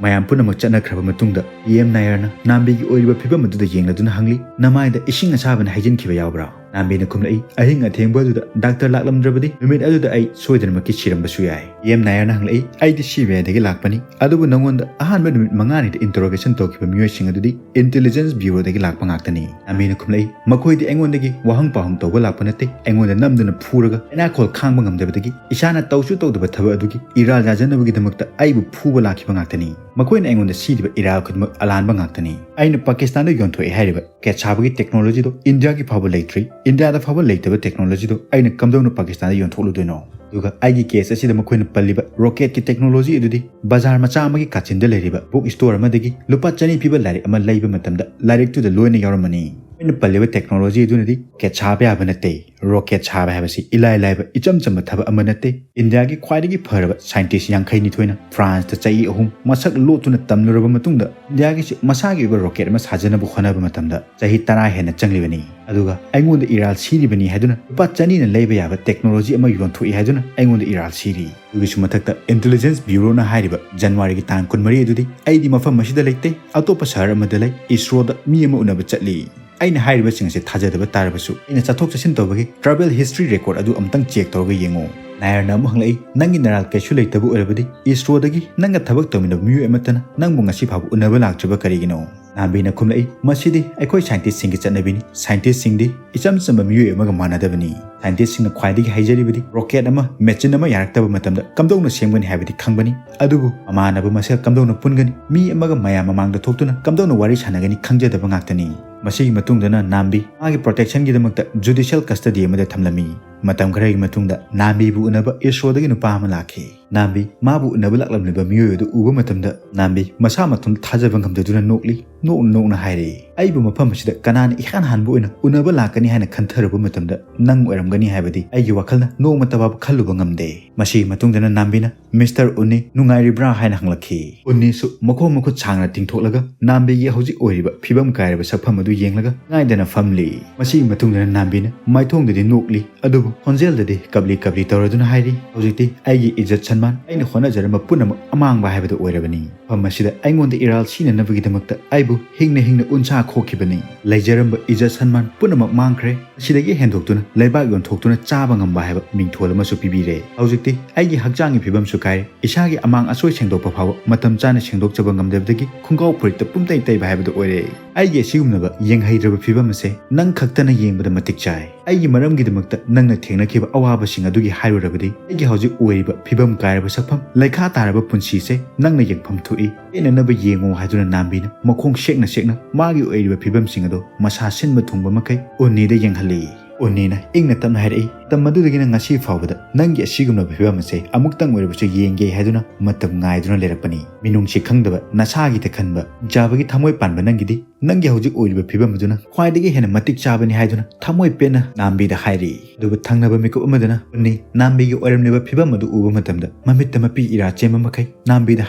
ꯃꯌꯥꯝ ꯄꯨꯝꯅꯃꯛ ꯆꯠꯅꯈ꯭ꯔꯕ ꯃꯇꯨꯡꯗ ꯄꯤ ꯑꯦꯝ ꯅꯥꯌꯔꯅ ꯅꯥꯝꯕꯤꯒꯤ ꯑꯣꯏꯔꯤꯕ ꯐꯤꯕꯝ ꯑꯗꯨꯗ ꯌꯦꯡꯂꯗꯨꯅ ꯍꯪꯂꯤ, "ꯅꯃꯥꯏꯗ ꯏꯁꯤꯡ ꯑꯁꯥꯕꯅ ꯍꯩꯖꯤꯟꯈꯤꯕ ꯌꯥꯎꯕ꯭ꯔꯥ?" ꯅꯥꯝꯕꯤꯅ ꯈꯨꯝꯂꯛꯏ, "ꯑꯍꯤꯡ ꯑꯊꯦꯡꯕ ꯑꯗꯨꯗ ꯗꯥꯛꯇꯔ ꯂꯥꯛꯂꯝꯗ꯭ꯔꯕꯗꯤ ꯅꯨꯃꯤꯠ ꯑꯗꯨꯗ ꯑꯩ ꯁꯣꯏꯗꯅꯃꯛꯀꯤ ꯁꯤꯔꯝꯕꯁꯨ ꯌꯥꯏ꯫" ꯌꯦꯝ ꯅꯥꯌꯔꯅ ꯍꯪꯂꯛꯏ, "ꯑꯩꯗꯤ ꯁꯤ ꯕꯤ ꯑꯥꯏꯗꯒꯤ ꯂꯥꯛꯄꯅꯤ, ꯑꯗꯨꯕꯨ ꯅꯉꯣꯟꯗ ꯑꯍꯥꯟꯕ ꯅꯨꯃꯤꯠ ꯃꯉꯥꯅꯤꯗ ꯏꯟꯇꯔꯣꯒꯦꯁꯟ ꯇꯧꯈꯤꯕ ꯃꯤꯑꯣꯏꯁꯤꯡ ꯑꯗꯨꯗꯤ ꯏꯟꯇꯦꯂꯤꯖꯦꯟꯁ ꯕ꯭ꯌꯨꯔꯣꯗꯒꯤ ꯂꯥꯛꯄ ꯉꯥꯛꯇꯅꯤ꯫" ꯅꯥꯝꯕꯤꯅ ꯈꯨꯝꯂꯛꯏ, "ꯃꯈꯣꯏꯗꯤ ꯑꯩꯉꯣꯟꯗꯒꯤ ꯋꯥꯍꯪ ꯄꯥꯎꯍꯪ ꯇꯧꯕ ꯂꯥꯛꯄ ꯅꯠꯇꯦ, ꯑꯩꯉꯣꯟꯗ ꯅꯝꯗꯨꯅ ꯐꯨꯔꯒ ꯂꯩꯅꯥꯈꯣꯜ ꯈꯥꯡꯕ ꯉꯝꯗꯕꯗꯒꯤ ꯏꯁꯥꯅ ꯇꯧꯁꯨ ꯇꯧꯗꯕ ꯊꯕꯛ ꯑꯗꯨꯒꯤ ꯏꯔꯥꯜ ꯌꯥꯖꯅꯕꯒꯤꯗꯃꯛꯇ ꯑꯩꯕꯨ ꯐꯨꯕ ꯂꯥꯛꯈꯤꯕ ꯉꯥꯛꯇꯅꯤ꯫ ꯃꯈꯣꯏꯅ ꯑꯩꯉꯣꯟꯗ ꯁꯤꯔꯤꯕ ꯏꯔꯥꯜ ꯈꯨꯗꯤꯡꯃꯛ ꯑꯂꯥꯟꯕ ꯉꯥꯛꯇꯅꯤ꯫ ꯑꯩꯅ ꯄꯥꯀꯤꯁꯇꯥꯟꯗ ꯌꯣꯟꯊꯣꯛꯑꯦ ꯍꯥꯏꯔꯤꯕ ꯀꯦꯠ ꯁꯥꯕꯒꯤ ꯇꯦꯛꯅꯣꯂꯣꯖꯤꯗꯣ ꯏꯟꯗꯤꯌꯥꯒꯤ ꯐꯥꯎꯕ ꯂꯩꯇ꯭ꯔꯤ, ꯏꯟꯗꯤꯌꯥꯗ ꯐꯥꯎꯕ ꯂꯩꯇꯕ ꯇꯦꯛꯅꯣꯂꯣꯖꯤꯗꯣ ꯑꯩꯅ ꯀꯝꯗꯧꯅ ꯄꯥꯀꯤꯁꯇꯥꯟꯗ ꯌꯣꯟꯊꯣꯛꯂꯨꯗꯣꯏꯅꯣ? ꯑꯗꯨꯒ ꯑꯩꯒꯤ ꯀꯦꯁ ꯑꯁꯤꯗ ꯃꯈꯣꯏꯅ ꯄꯜꯂꯤꯕ ꯔꯣꯀꯦꯠꯀꯤ ꯇꯦꯛꯅꯣꯂꯣꯖꯤ ꯑꯗꯨꯗꯤ ꯕꯖꯥꯔ ꯃꯆꯥ ꯑꯃꯒꯤ ꯀꯥꯆꯤꯟꯗ ꯂꯩꯔꯤꯕ ꯕꯨꯛ ꯁ꯭ꯇꯣꯔ ꯑꯃꯗꯒꯤ ꯂꯨꯄꯥ ꯆꯅꯤ ꯄꯤꯕ ꯂꯥꯏꯔꯤꯛ ꯑꯃ ꯂꯩꯕ ꯃꯇꯝꯗ ꯂꯥꯏꯔꯤꯛꯇꯨꯗ ꯂꯣꯏꯅ ꯌꯥꯎꯔꯝꯃꯅꯤ꯫ ꯑꯩꯅ ꯄꯜꯂꯤꯕ ꯇꯦꯛꯅꯣꯂꯣꯖꯤ ꯑꯗꯨꯅꯗꯤ ꯀꯦꯠ ꯁꯥꯕ ꯌꯥꯕ ꯅꯠꯇꯦ꯫ ꯔꯣꯀꯦꯠ ꯁꯥꯕ ꯍꯥꯏꯕꯁꯤ ꯏꯂꯥꯏ ꯂꯥꯏꯕ, ꯏꯆꯝ ꯆꯝꯕ ꯊꯕꯛ ꯑꯃ ꯅꯠꯇꯦ꯫ ꯏꯟꯗꯤꯌꯥꯒꯤ ꯈ꯭ꯋꯥꯏꯗꯒꯤ ꯐꯔꯕ ꯁꯥꯏꯟꯇꯤꯁ ꯌꯥꯡꯈꯩ ꯅꯤꯊꯣꯏꯅ ꯐ꯭ꯔꯥꯟꯁꯇ ꯆꯍꯤ ꯑꯍꯨꯝ ꯃꯁꯛ ꯂꯣꯠꯇꯨꯅ ꯇꯝꯂꯨꯔꯕ ꯃꯇꯨꯡꯗ ꯏꯟꯗꯤꯌꯥꯒꯤꯁꯨ ꯃꯁꯥꯒꯤ ꯑꯣꯏꯕ ꯔꯣꯀꯦꯠ ꯑꯃ ꯁꯥꯖꯅꯕ ꯍꯣꯠꯅꯕ ꯃꯇꯝꯗ ꯆꯍꯤ ꯇꯔꯥ ꯍꯦꯟꯅ ꯆꯪꯂꯤꯕꯅꯤ꯫ ꯑꯗꯨꯒ ꯑꯩꯉꯣꯟꯗ ꯏꯔꯥꯜ ꯁꯤꯔꯤꯕꯅꯤ ꯍꯥꯏꯗꯨꯅ ꯂꯨꯄꯥ ꯆꯅꯤꯅ ꯂꯩꯕ ꯌꯥꯕ ꯇꯦꯛꯅꯣꯂꯣꯖꯤ ꯑꯃ ꯌꯣꯟꯊꯣꯛꯏ ꯍꯥꯏꯗꯨꯅ ꯑꯩꯉꯣꯟꯗ ꯏꯔꯥꯜ ꯁꯤꯔꯤ꯫ ꯑꯗꯨꯒꯤꯁꯨ ꯃꯊꯛꯇ ꯏꯟꯇꯦꯂꯤꯖꯦꯟꯁ ꯕ꯭ꯌꯨꯔꯣꯅ ꯍꯥꯏꯔꯤꯕ ꯖꯅꯋꯥꯔꯤꯒꯤ ꯇꯥꯡ ꯀꯨꯟꯃꯔꯤ ꯑꯗꯨꯗꯤ ꯑꯩꯗꯤ ꯃꯐꯝ ꯑꯁꯤꯗ ꯂꯩꯇꯦ, ꯑꯇꯣꯞꯄ ꯁꯍꯔ ꯑꯃꯗ ꯂꯩ, ꯏꯁꯔꯣꯗ ꯃꯤ ꯑꯃ ꯎꯅꯕ ꯆꯠꯂꯤ꯫ ꯑꯩꯅ ꯍꯥꯏꯔꯤꯕꯁꯤꯡ ꯑꯁꯤ ꯊꯥꯖꯗꯕ ꯇꯥꯔꯕꯁꯨ ꯑꯩꯅ ꯆꯠꯊꯣꯛ ꯆꯠꯁꯤꯟ ꯇꯧꯕꯒꯤ ꯇ꯭ꯔꯥꯚꯦꯜ ꯍꯤꯁꯇ꯭ꯔꯤ ꯔꯦꯀꯣꯔꯗ ꯑꯗꯨ ꯑꯃꯨꯛꯇꯪ ꯆꯦꯛ ꯇꯧꯔꯒ ꯌꯦꯡꯉꯨ꯫ ꯅꯥꯌꯔꯅ ꯑꯃꯨꯛ ꯍꯪꯂꯛꯏ, "ꯅꯪꯒꯤ ꯅꯔꯥꯜ ꯀꯩꯁꯨ ꯂꯩꯇꯕ ꯑꯣꯏꯔꯕꯗꯤ ꯏꯁꯔꯣꯗꯒꯤ ꯅꯪꯒ ꯊꯕꯛ ꯇꯧꯃꯤꯟꯅꯕ ꯃꯤꯑꯣꯏ ꯑꯃꯠꯇꯅ ꯅꯪꯕꯨ ꯉꯁꯤ ꯐꯥꯎꯕ ꯎꯅꯕ ꯂꯥꯛꯇ꯭ꯔꯤꯕ ꯀꯔꯤꯒꯤꯅꯣ?" ꯅꯥꯝꯕꯤꯅ ꯈꯨꯝꯂꯛꯏ, "ꯃꯁꯤꯗꯤ ꯑꯩꯈꯣꯏ ꯁꯥꯏꯟꯇꯤꯁꯁꯤꯡꯒꯤ ꯆꯠꯅꯕꯤꯅꯤ꯫ ꯁꯥꯏꯟꯇꯤꯁꯁꯤꯡꯗꯤ ꯏꯆꯝ ꯆꯝꯕ ꯃꯤꯑꯣꯏ ꯑꯃꯒ ꯃꯥꯟꯅꯗꯕꯅꯤ꯫ ꯁꯥꯏꯟꯇꯤꯁꯁꯤꯡꯅ ꯈ꯭ꯋꯥꯏꯗꯒꯤ ꯍꯩꯖꯔꯤꯕꯗꯤ ꯔꯣꯀꯦꯠ ꯑꯃ, ꯃꯦꯆꯤꯟ ꯑꯃ ꯌꯥꯔꯛꯇꯕ ꯃꯇꯝꯗ ꯀꯝꯗꯧꯅ ꯁꯦꯝꯒꯅꯤ ꯍꯥꯏꯕꯗꯤ ꯈꯪꯕꯅꯤ, ꯑꯗꯨꯕꯨ ꯃꯃꯥꯟꯅꯕ ꯃꯁꯦꯜ ꯀꯝꯗꯧꯅ ꯄꯨꯟꯒꯅꯤ? ꯃꯤ ꯑꯃꯒ ꯃꯌꯥꯝ ꯃꯃꯥꯡꯗ ꯊꯣꯛꯇꯨꯅ ꯀꯝꯗꯧꯅ ꯋꯥꯔꯤ ꯁꯥꯟꯅꯒꯅꯤ ꯈꯪꯖꯗꯕ ꯉꯥꯛꯇꯅꯤ꯫" ꯃꯁꯤꯒꯤ ꯃꯇꯨꯡꯗꯅ ꯅꯥꯝꯕꯤ ꯃꯥꯒꯤ ꯄ꯭ꯔꯣꯇꯦꯛꯁꯟꯒꯤꯗꯃꯛꯇ ꯖꯨꯗꯤꯁꯤꯌꯦꯜ ꯀꯁꯇꯗꯤ ꯑꯃꯗ ꯊꯝꯂꯝꯃꯤ꯫ ꯃꯇꯝ ꯈꯔꯒꯤ ꯃꯇꯨꯡꯗ ꯅꯥꯝꯕꯤꯕꯨ ꯎꯅꯕ ꯏꯁꯔꯣꯗꯒꯤ ꯅꯨꯄꯥ ꯑꯃ ꯂꯥꯛꯈꯤ꯫ ꯅꯥꯝꯕꯤ ꯃꯥꯕꯨ ꯎꯅꯕ ꯂꯥꯛꯂꯝꯂꯤꯕ ꯃꯤꯑꯣꯏ ꯑꯗꯨ ꯎꯕ ꯃꯇꯝꯗ ꯅꯥꯝꯕꯤ ꯃꯁꯥ ꯃꯊꯟꯇ ꯊꯥꯖꯕ ꯉꯝꯗꯗꯨꯅ ꯅꯣꯛꯂꯤ꯫ ꯅꯣꯛꯅ ꯅꯣꯛꯅ ꯍꯥꯏꯔꯤ, "ꯑꯩꯕꯨ ꯃꯐꯝ ꯑꯁꯤꯗ ꯀꯅꯥꯅ ꯏꯍꯥꯟ ꯍꯥꯟꯕ ꯑꯣꯏꯅ ꯎꯅꯕ ꯂꯥꯛꯀꯅꯤ ꯍꯥꯏꯅ ꯈꯟꯊꯔꯨꯕ ꯃꯇꯝꯗ ꯅꯪ ꯑꯣꯏꯔꯝꯒꯅꯤ ꯍꯥꯏꯕꯗꯤ ꯑꯩꯒꯤ ꯋꯥꯈꯜꯅ ꯅꯣꯡꯃꯇ ꯐꯥꯎꯕ ꯈꯜꯂꯨꯕ ꯉꯝꯗꯦ꯫" ꯃꯁꯤꯒꯤ ꯃꯇꯨꯡꯗꯅ ꯅꯥꯝꯕꯤꯅ, "ꯃꯤꯁꯇꯔ ꯎꯟꯅꯤ, ꯅꯨꯡꯉꯥꯏꯔꯤꯕ꯭ꯔꯥ?" ꯍꯥꯏꯅ ꯍꯪꯂꯛꯈꯤ꯫ ꯎꯟꯅꯤꯁꯨ ꯃꯈꯣꯡ ꯃꯈꯨꯠ ꯁꯥꯡꯅ ꯇꯤꯡꯊꯣꯛꯂꯒ ꯅꯥꯝꯕꯤꯒꯤ ꯍꯧꯖꯤꯛ ꯑꯣꯏꯔꯤꯕ ꯐꯤꯕꯝ ꯀꯥꯏꯔꯕ ꯁꯛꯐꯝ ꯑꯗꯨ ꯌꯦꯡꯂꯒ ꯉꯥꯏꯗꯅ ꯐꯝꯂꯤ꯫ ꯃꯁꯤꯒꯤ ꯃꯇꯨꯡꯗꯅ ꯅꯥꯝꯕꯤꯅ ꯃꯥꯏꯊꯣꯡꯗꯗꯤ ꯅꯣꯛꯂꯤ, ꯑꯗꯨꯕꯨ ꯈꯣꯟꯖꯦꯜꯗꯗꯤ ꯀꯞꯂꯤ ꯀꯞꯂꯤ ꯇꯧꯔꯗꯨꯅ ꯍꯥꯏꯔꯤ, "ꯍꯧꯖꯤꯛꯇꯤ ꯑꯩꯒꯤ ꯏꯖꯠ ꯁꯟꯃꯥꯟ, ꯑꯩꯅ ꯍꯣꯠꯅꯖꯔꯝꯕ ꯄꯨꯝꯅꯃꯛ ꯑꯃꯥꯡꯕ ꯍꯥꯏꯕꯗꯨ ꯑꯣꯏꯔꯕꯅꯤ꯫ ꯃꯐꯝ ꯑꯁꯤꯗ ꯑꯩꯉꯣꯟꯗ ꯏꯔꯥꯜ ꯁꯤꯅꯅꯕꯒꯤꯗꯃꯛꯇ ꯑꯩꯕꯨ ꯍꯤꯡꯅ ꯍꯤꯡꯅ ꯎꯟꯁꯥ ꯈꯣꯛꯈꯤꯕꯅꯤ꯫ ꯂꯩꯖꯔꯝꯕ ꯏꯖꯠ ꯁꯟꯃꯥꯟ ꯄꯨꯝꯅꯃꯛ ꯃꯥꯡꯈ꯭ꯔꯦ꯫ ꯑꯁꯤꯗꯒꯤ ꯍꯦꯟꯗꯣꯛꯇꯨꯅ ꯂꯩꯕꯥꯛ ꯌꯣꯟꯊꯣꯛꯇꯨꯅ ꯆꯥꯕ ꯉꯝꯕ ꯍꯥꯏꯕ ꯃꯤꯡꯊꯣꯜ ꯑꯃꯁꯨ ꯄꯤꯕꯤꯔꯦ꯫ ꯍꯧꯖꯤꯛꯇꯤ ꯑꯩꯒꯤ ꯍꯛꯆꯥꯡꯒꯤ ꯐꯤꯕꯝꯁꯨ ꯀꯥꯏꯔꯦ, ꯏꯁꯥꯒꯤ ꯑꯃꯥꯡ ꯑꯁꯣꯏ ꯁꯦꯡꯗꯣꯛꯄ ꯐꯥꯎꯕ ꯃꯇꯝ ꯆꯥꯅ ꯁꯦꯡꯗꯣꯛꯆꯕ ꯉꯝꯗꯕꯗꯒꯤ ꯈꯣꯡꯒ꯭ꯔꯥꯎ ꯐꯨꯔꯤꯠꯇ ꯄꯨꯝꯇꯩ ꯇꯩꯕ ꯍꯥꯏꯕꯗꯨ ꯑꯣꯏꯔꯦ꯫ ꯑꯩꯒꯤ ꯑꯁꯤꯒꯨꯝꯂꯕ ꯌꯦꯡꯍꯩꯗ꯭ꯔꯕ ꯐꯤꯕꯝ ꯑꯁꯦ ꯅꯪ ꯈꯛꯇꯅ ꯌꯦꯡꯕꯗ ꯃꯇꯤꯛ ꯆꯥꯏ꯫ ꯑꯩꯒꯤ ꯃꯔꯝꯒꯤꯗꯃꯛꯇ ꯅꯪꯅ ꯊꯦꯡꯅꯈꯤꯕ ꯑꯋꯥꯕꯁꯤꯡ ꯑꯗꯨꯒꯤ ꯍꯥꯏꯔꯨꯔꯕꯗꯤ, ꯑꯩꯒꯤ ꯍꯧꯖꯤꯛ ꯑꯣꯏꯔꯤꯕ ꯐꯤꯕꯝ ꯀꯥꯏꯔꯕ ꯁꯛꯐꯝ, ꯂꯩꯈꯥ ꯇꯥꯔꯕ ꯄꯨꯟꯁꯤꯁꯦ ꯅꯪꯅ ꯌꯦꯡꯐꯝ ꯊꯣꯛꯏ꯫ ꯄꯦꯟꯅꯅꯕ ꯌꯦꯡꯉꯨ ꯍꯥꯏꯗꯨꯅ ꯅꯥꯝꯕꯤꯅ ꯃꯈꯣꯡ ꯁꯦꯛꯅ ꯁꯦꯛꯅ ꯃꯥꯒꯤ ꯑꯣꯏꯔꯤꯕ ꯐꯤꯕꯝꯁꯤꯡ ꯑꯗꯣ ꯃꯁꯥ ꯁꯤꯟꯕ ꯊꯨꯡꯕ ꯃꯈꯩ ꯎꯟꯅꯤꯗ ꯌꯦꯡꯍꯜꯂꯤ꯫ ꯎꯟꯅꯤꯅ ꯏꯪꯅ ꯇꯞꯅ ꯍꯥꯏꯔꯛꯏ, "ꯃꯇꯝ ꯑꯗꯨꯗꯒꯤꯅ ꯉꯁꯤ ꯐꯥꯎꯕꯗ ꯅꯪꯒꯤ ꯑꯁꯤꯒꯨꯝꯂꯕ ꯐꯤꯕꯝ ꯑꯁꯦ ꯑꯃꯨꯛꯇꯪ ꯑꯣꯏꯔꯕꯁꯨ ꯌꯦꯡꯒꯦ ꯍꯥꯏꯗꯨꯅ ꯃꯇꯝ ꯉꯥꯏꯗꯨꯅ ꯂꯩꯔꯛꯄꯅꯤ꯫ ꯃꯤꯅꯨꯡꯁꯤ ꯈꯪꯗꯕ, ꯅꯁꯥꯒꯤꯗ ꯈꯟꯕ, ꯖꯥꯕꯒꯤ ꯊꯃꯣꯏ ꯄꯥꯟꯕ ꯅꯪꯒꯤꯗꯤ ꯅꯪꯒꯤ ꯍꯧꯖꯤꯛ ꯑꯣꯏꯔꯤꯕ ꯐꯤꯕꯝ ꯑꯗꯨꯅ ꯈ꯭ꯋꯥꯏꯗꯒꯤ ꯍꯦꯟꯅ ꯃꯇꯤꯛ ꯆꯥꯕꯅꯤ" ꯍꯥꯏꯗꯨꯅ ꯊꯃꯣꯏ ꯄꯦꯟꯅ ꯅꯥꯝꯕꯤꯗ ꯍꯥꯏꯔꯤ꯫ ꯑꯗꯨꯕꯨ ꯊꯪꯅꯕ ꯃꯤꯀꯨꯞ ꯑꯃꯗꯅ ꯎꯟꯅꯤ ꯅꯥꯝꯕꯤꯒꯤ ꯑꯣꯏꯔꯝꯂꯤꯕ ꯐꯤꯕꯝ ꯑꯗꯨ ꯎꯕ ꯃꯇꯝꯗ ꯃꯃꯤꯠꯇ ꯃꯄꯤ ꯏꯔꯥ ꯆꯦꯟꯕ ꯃꯈꯩ ꯅꯥꯝꯕꯤꯗ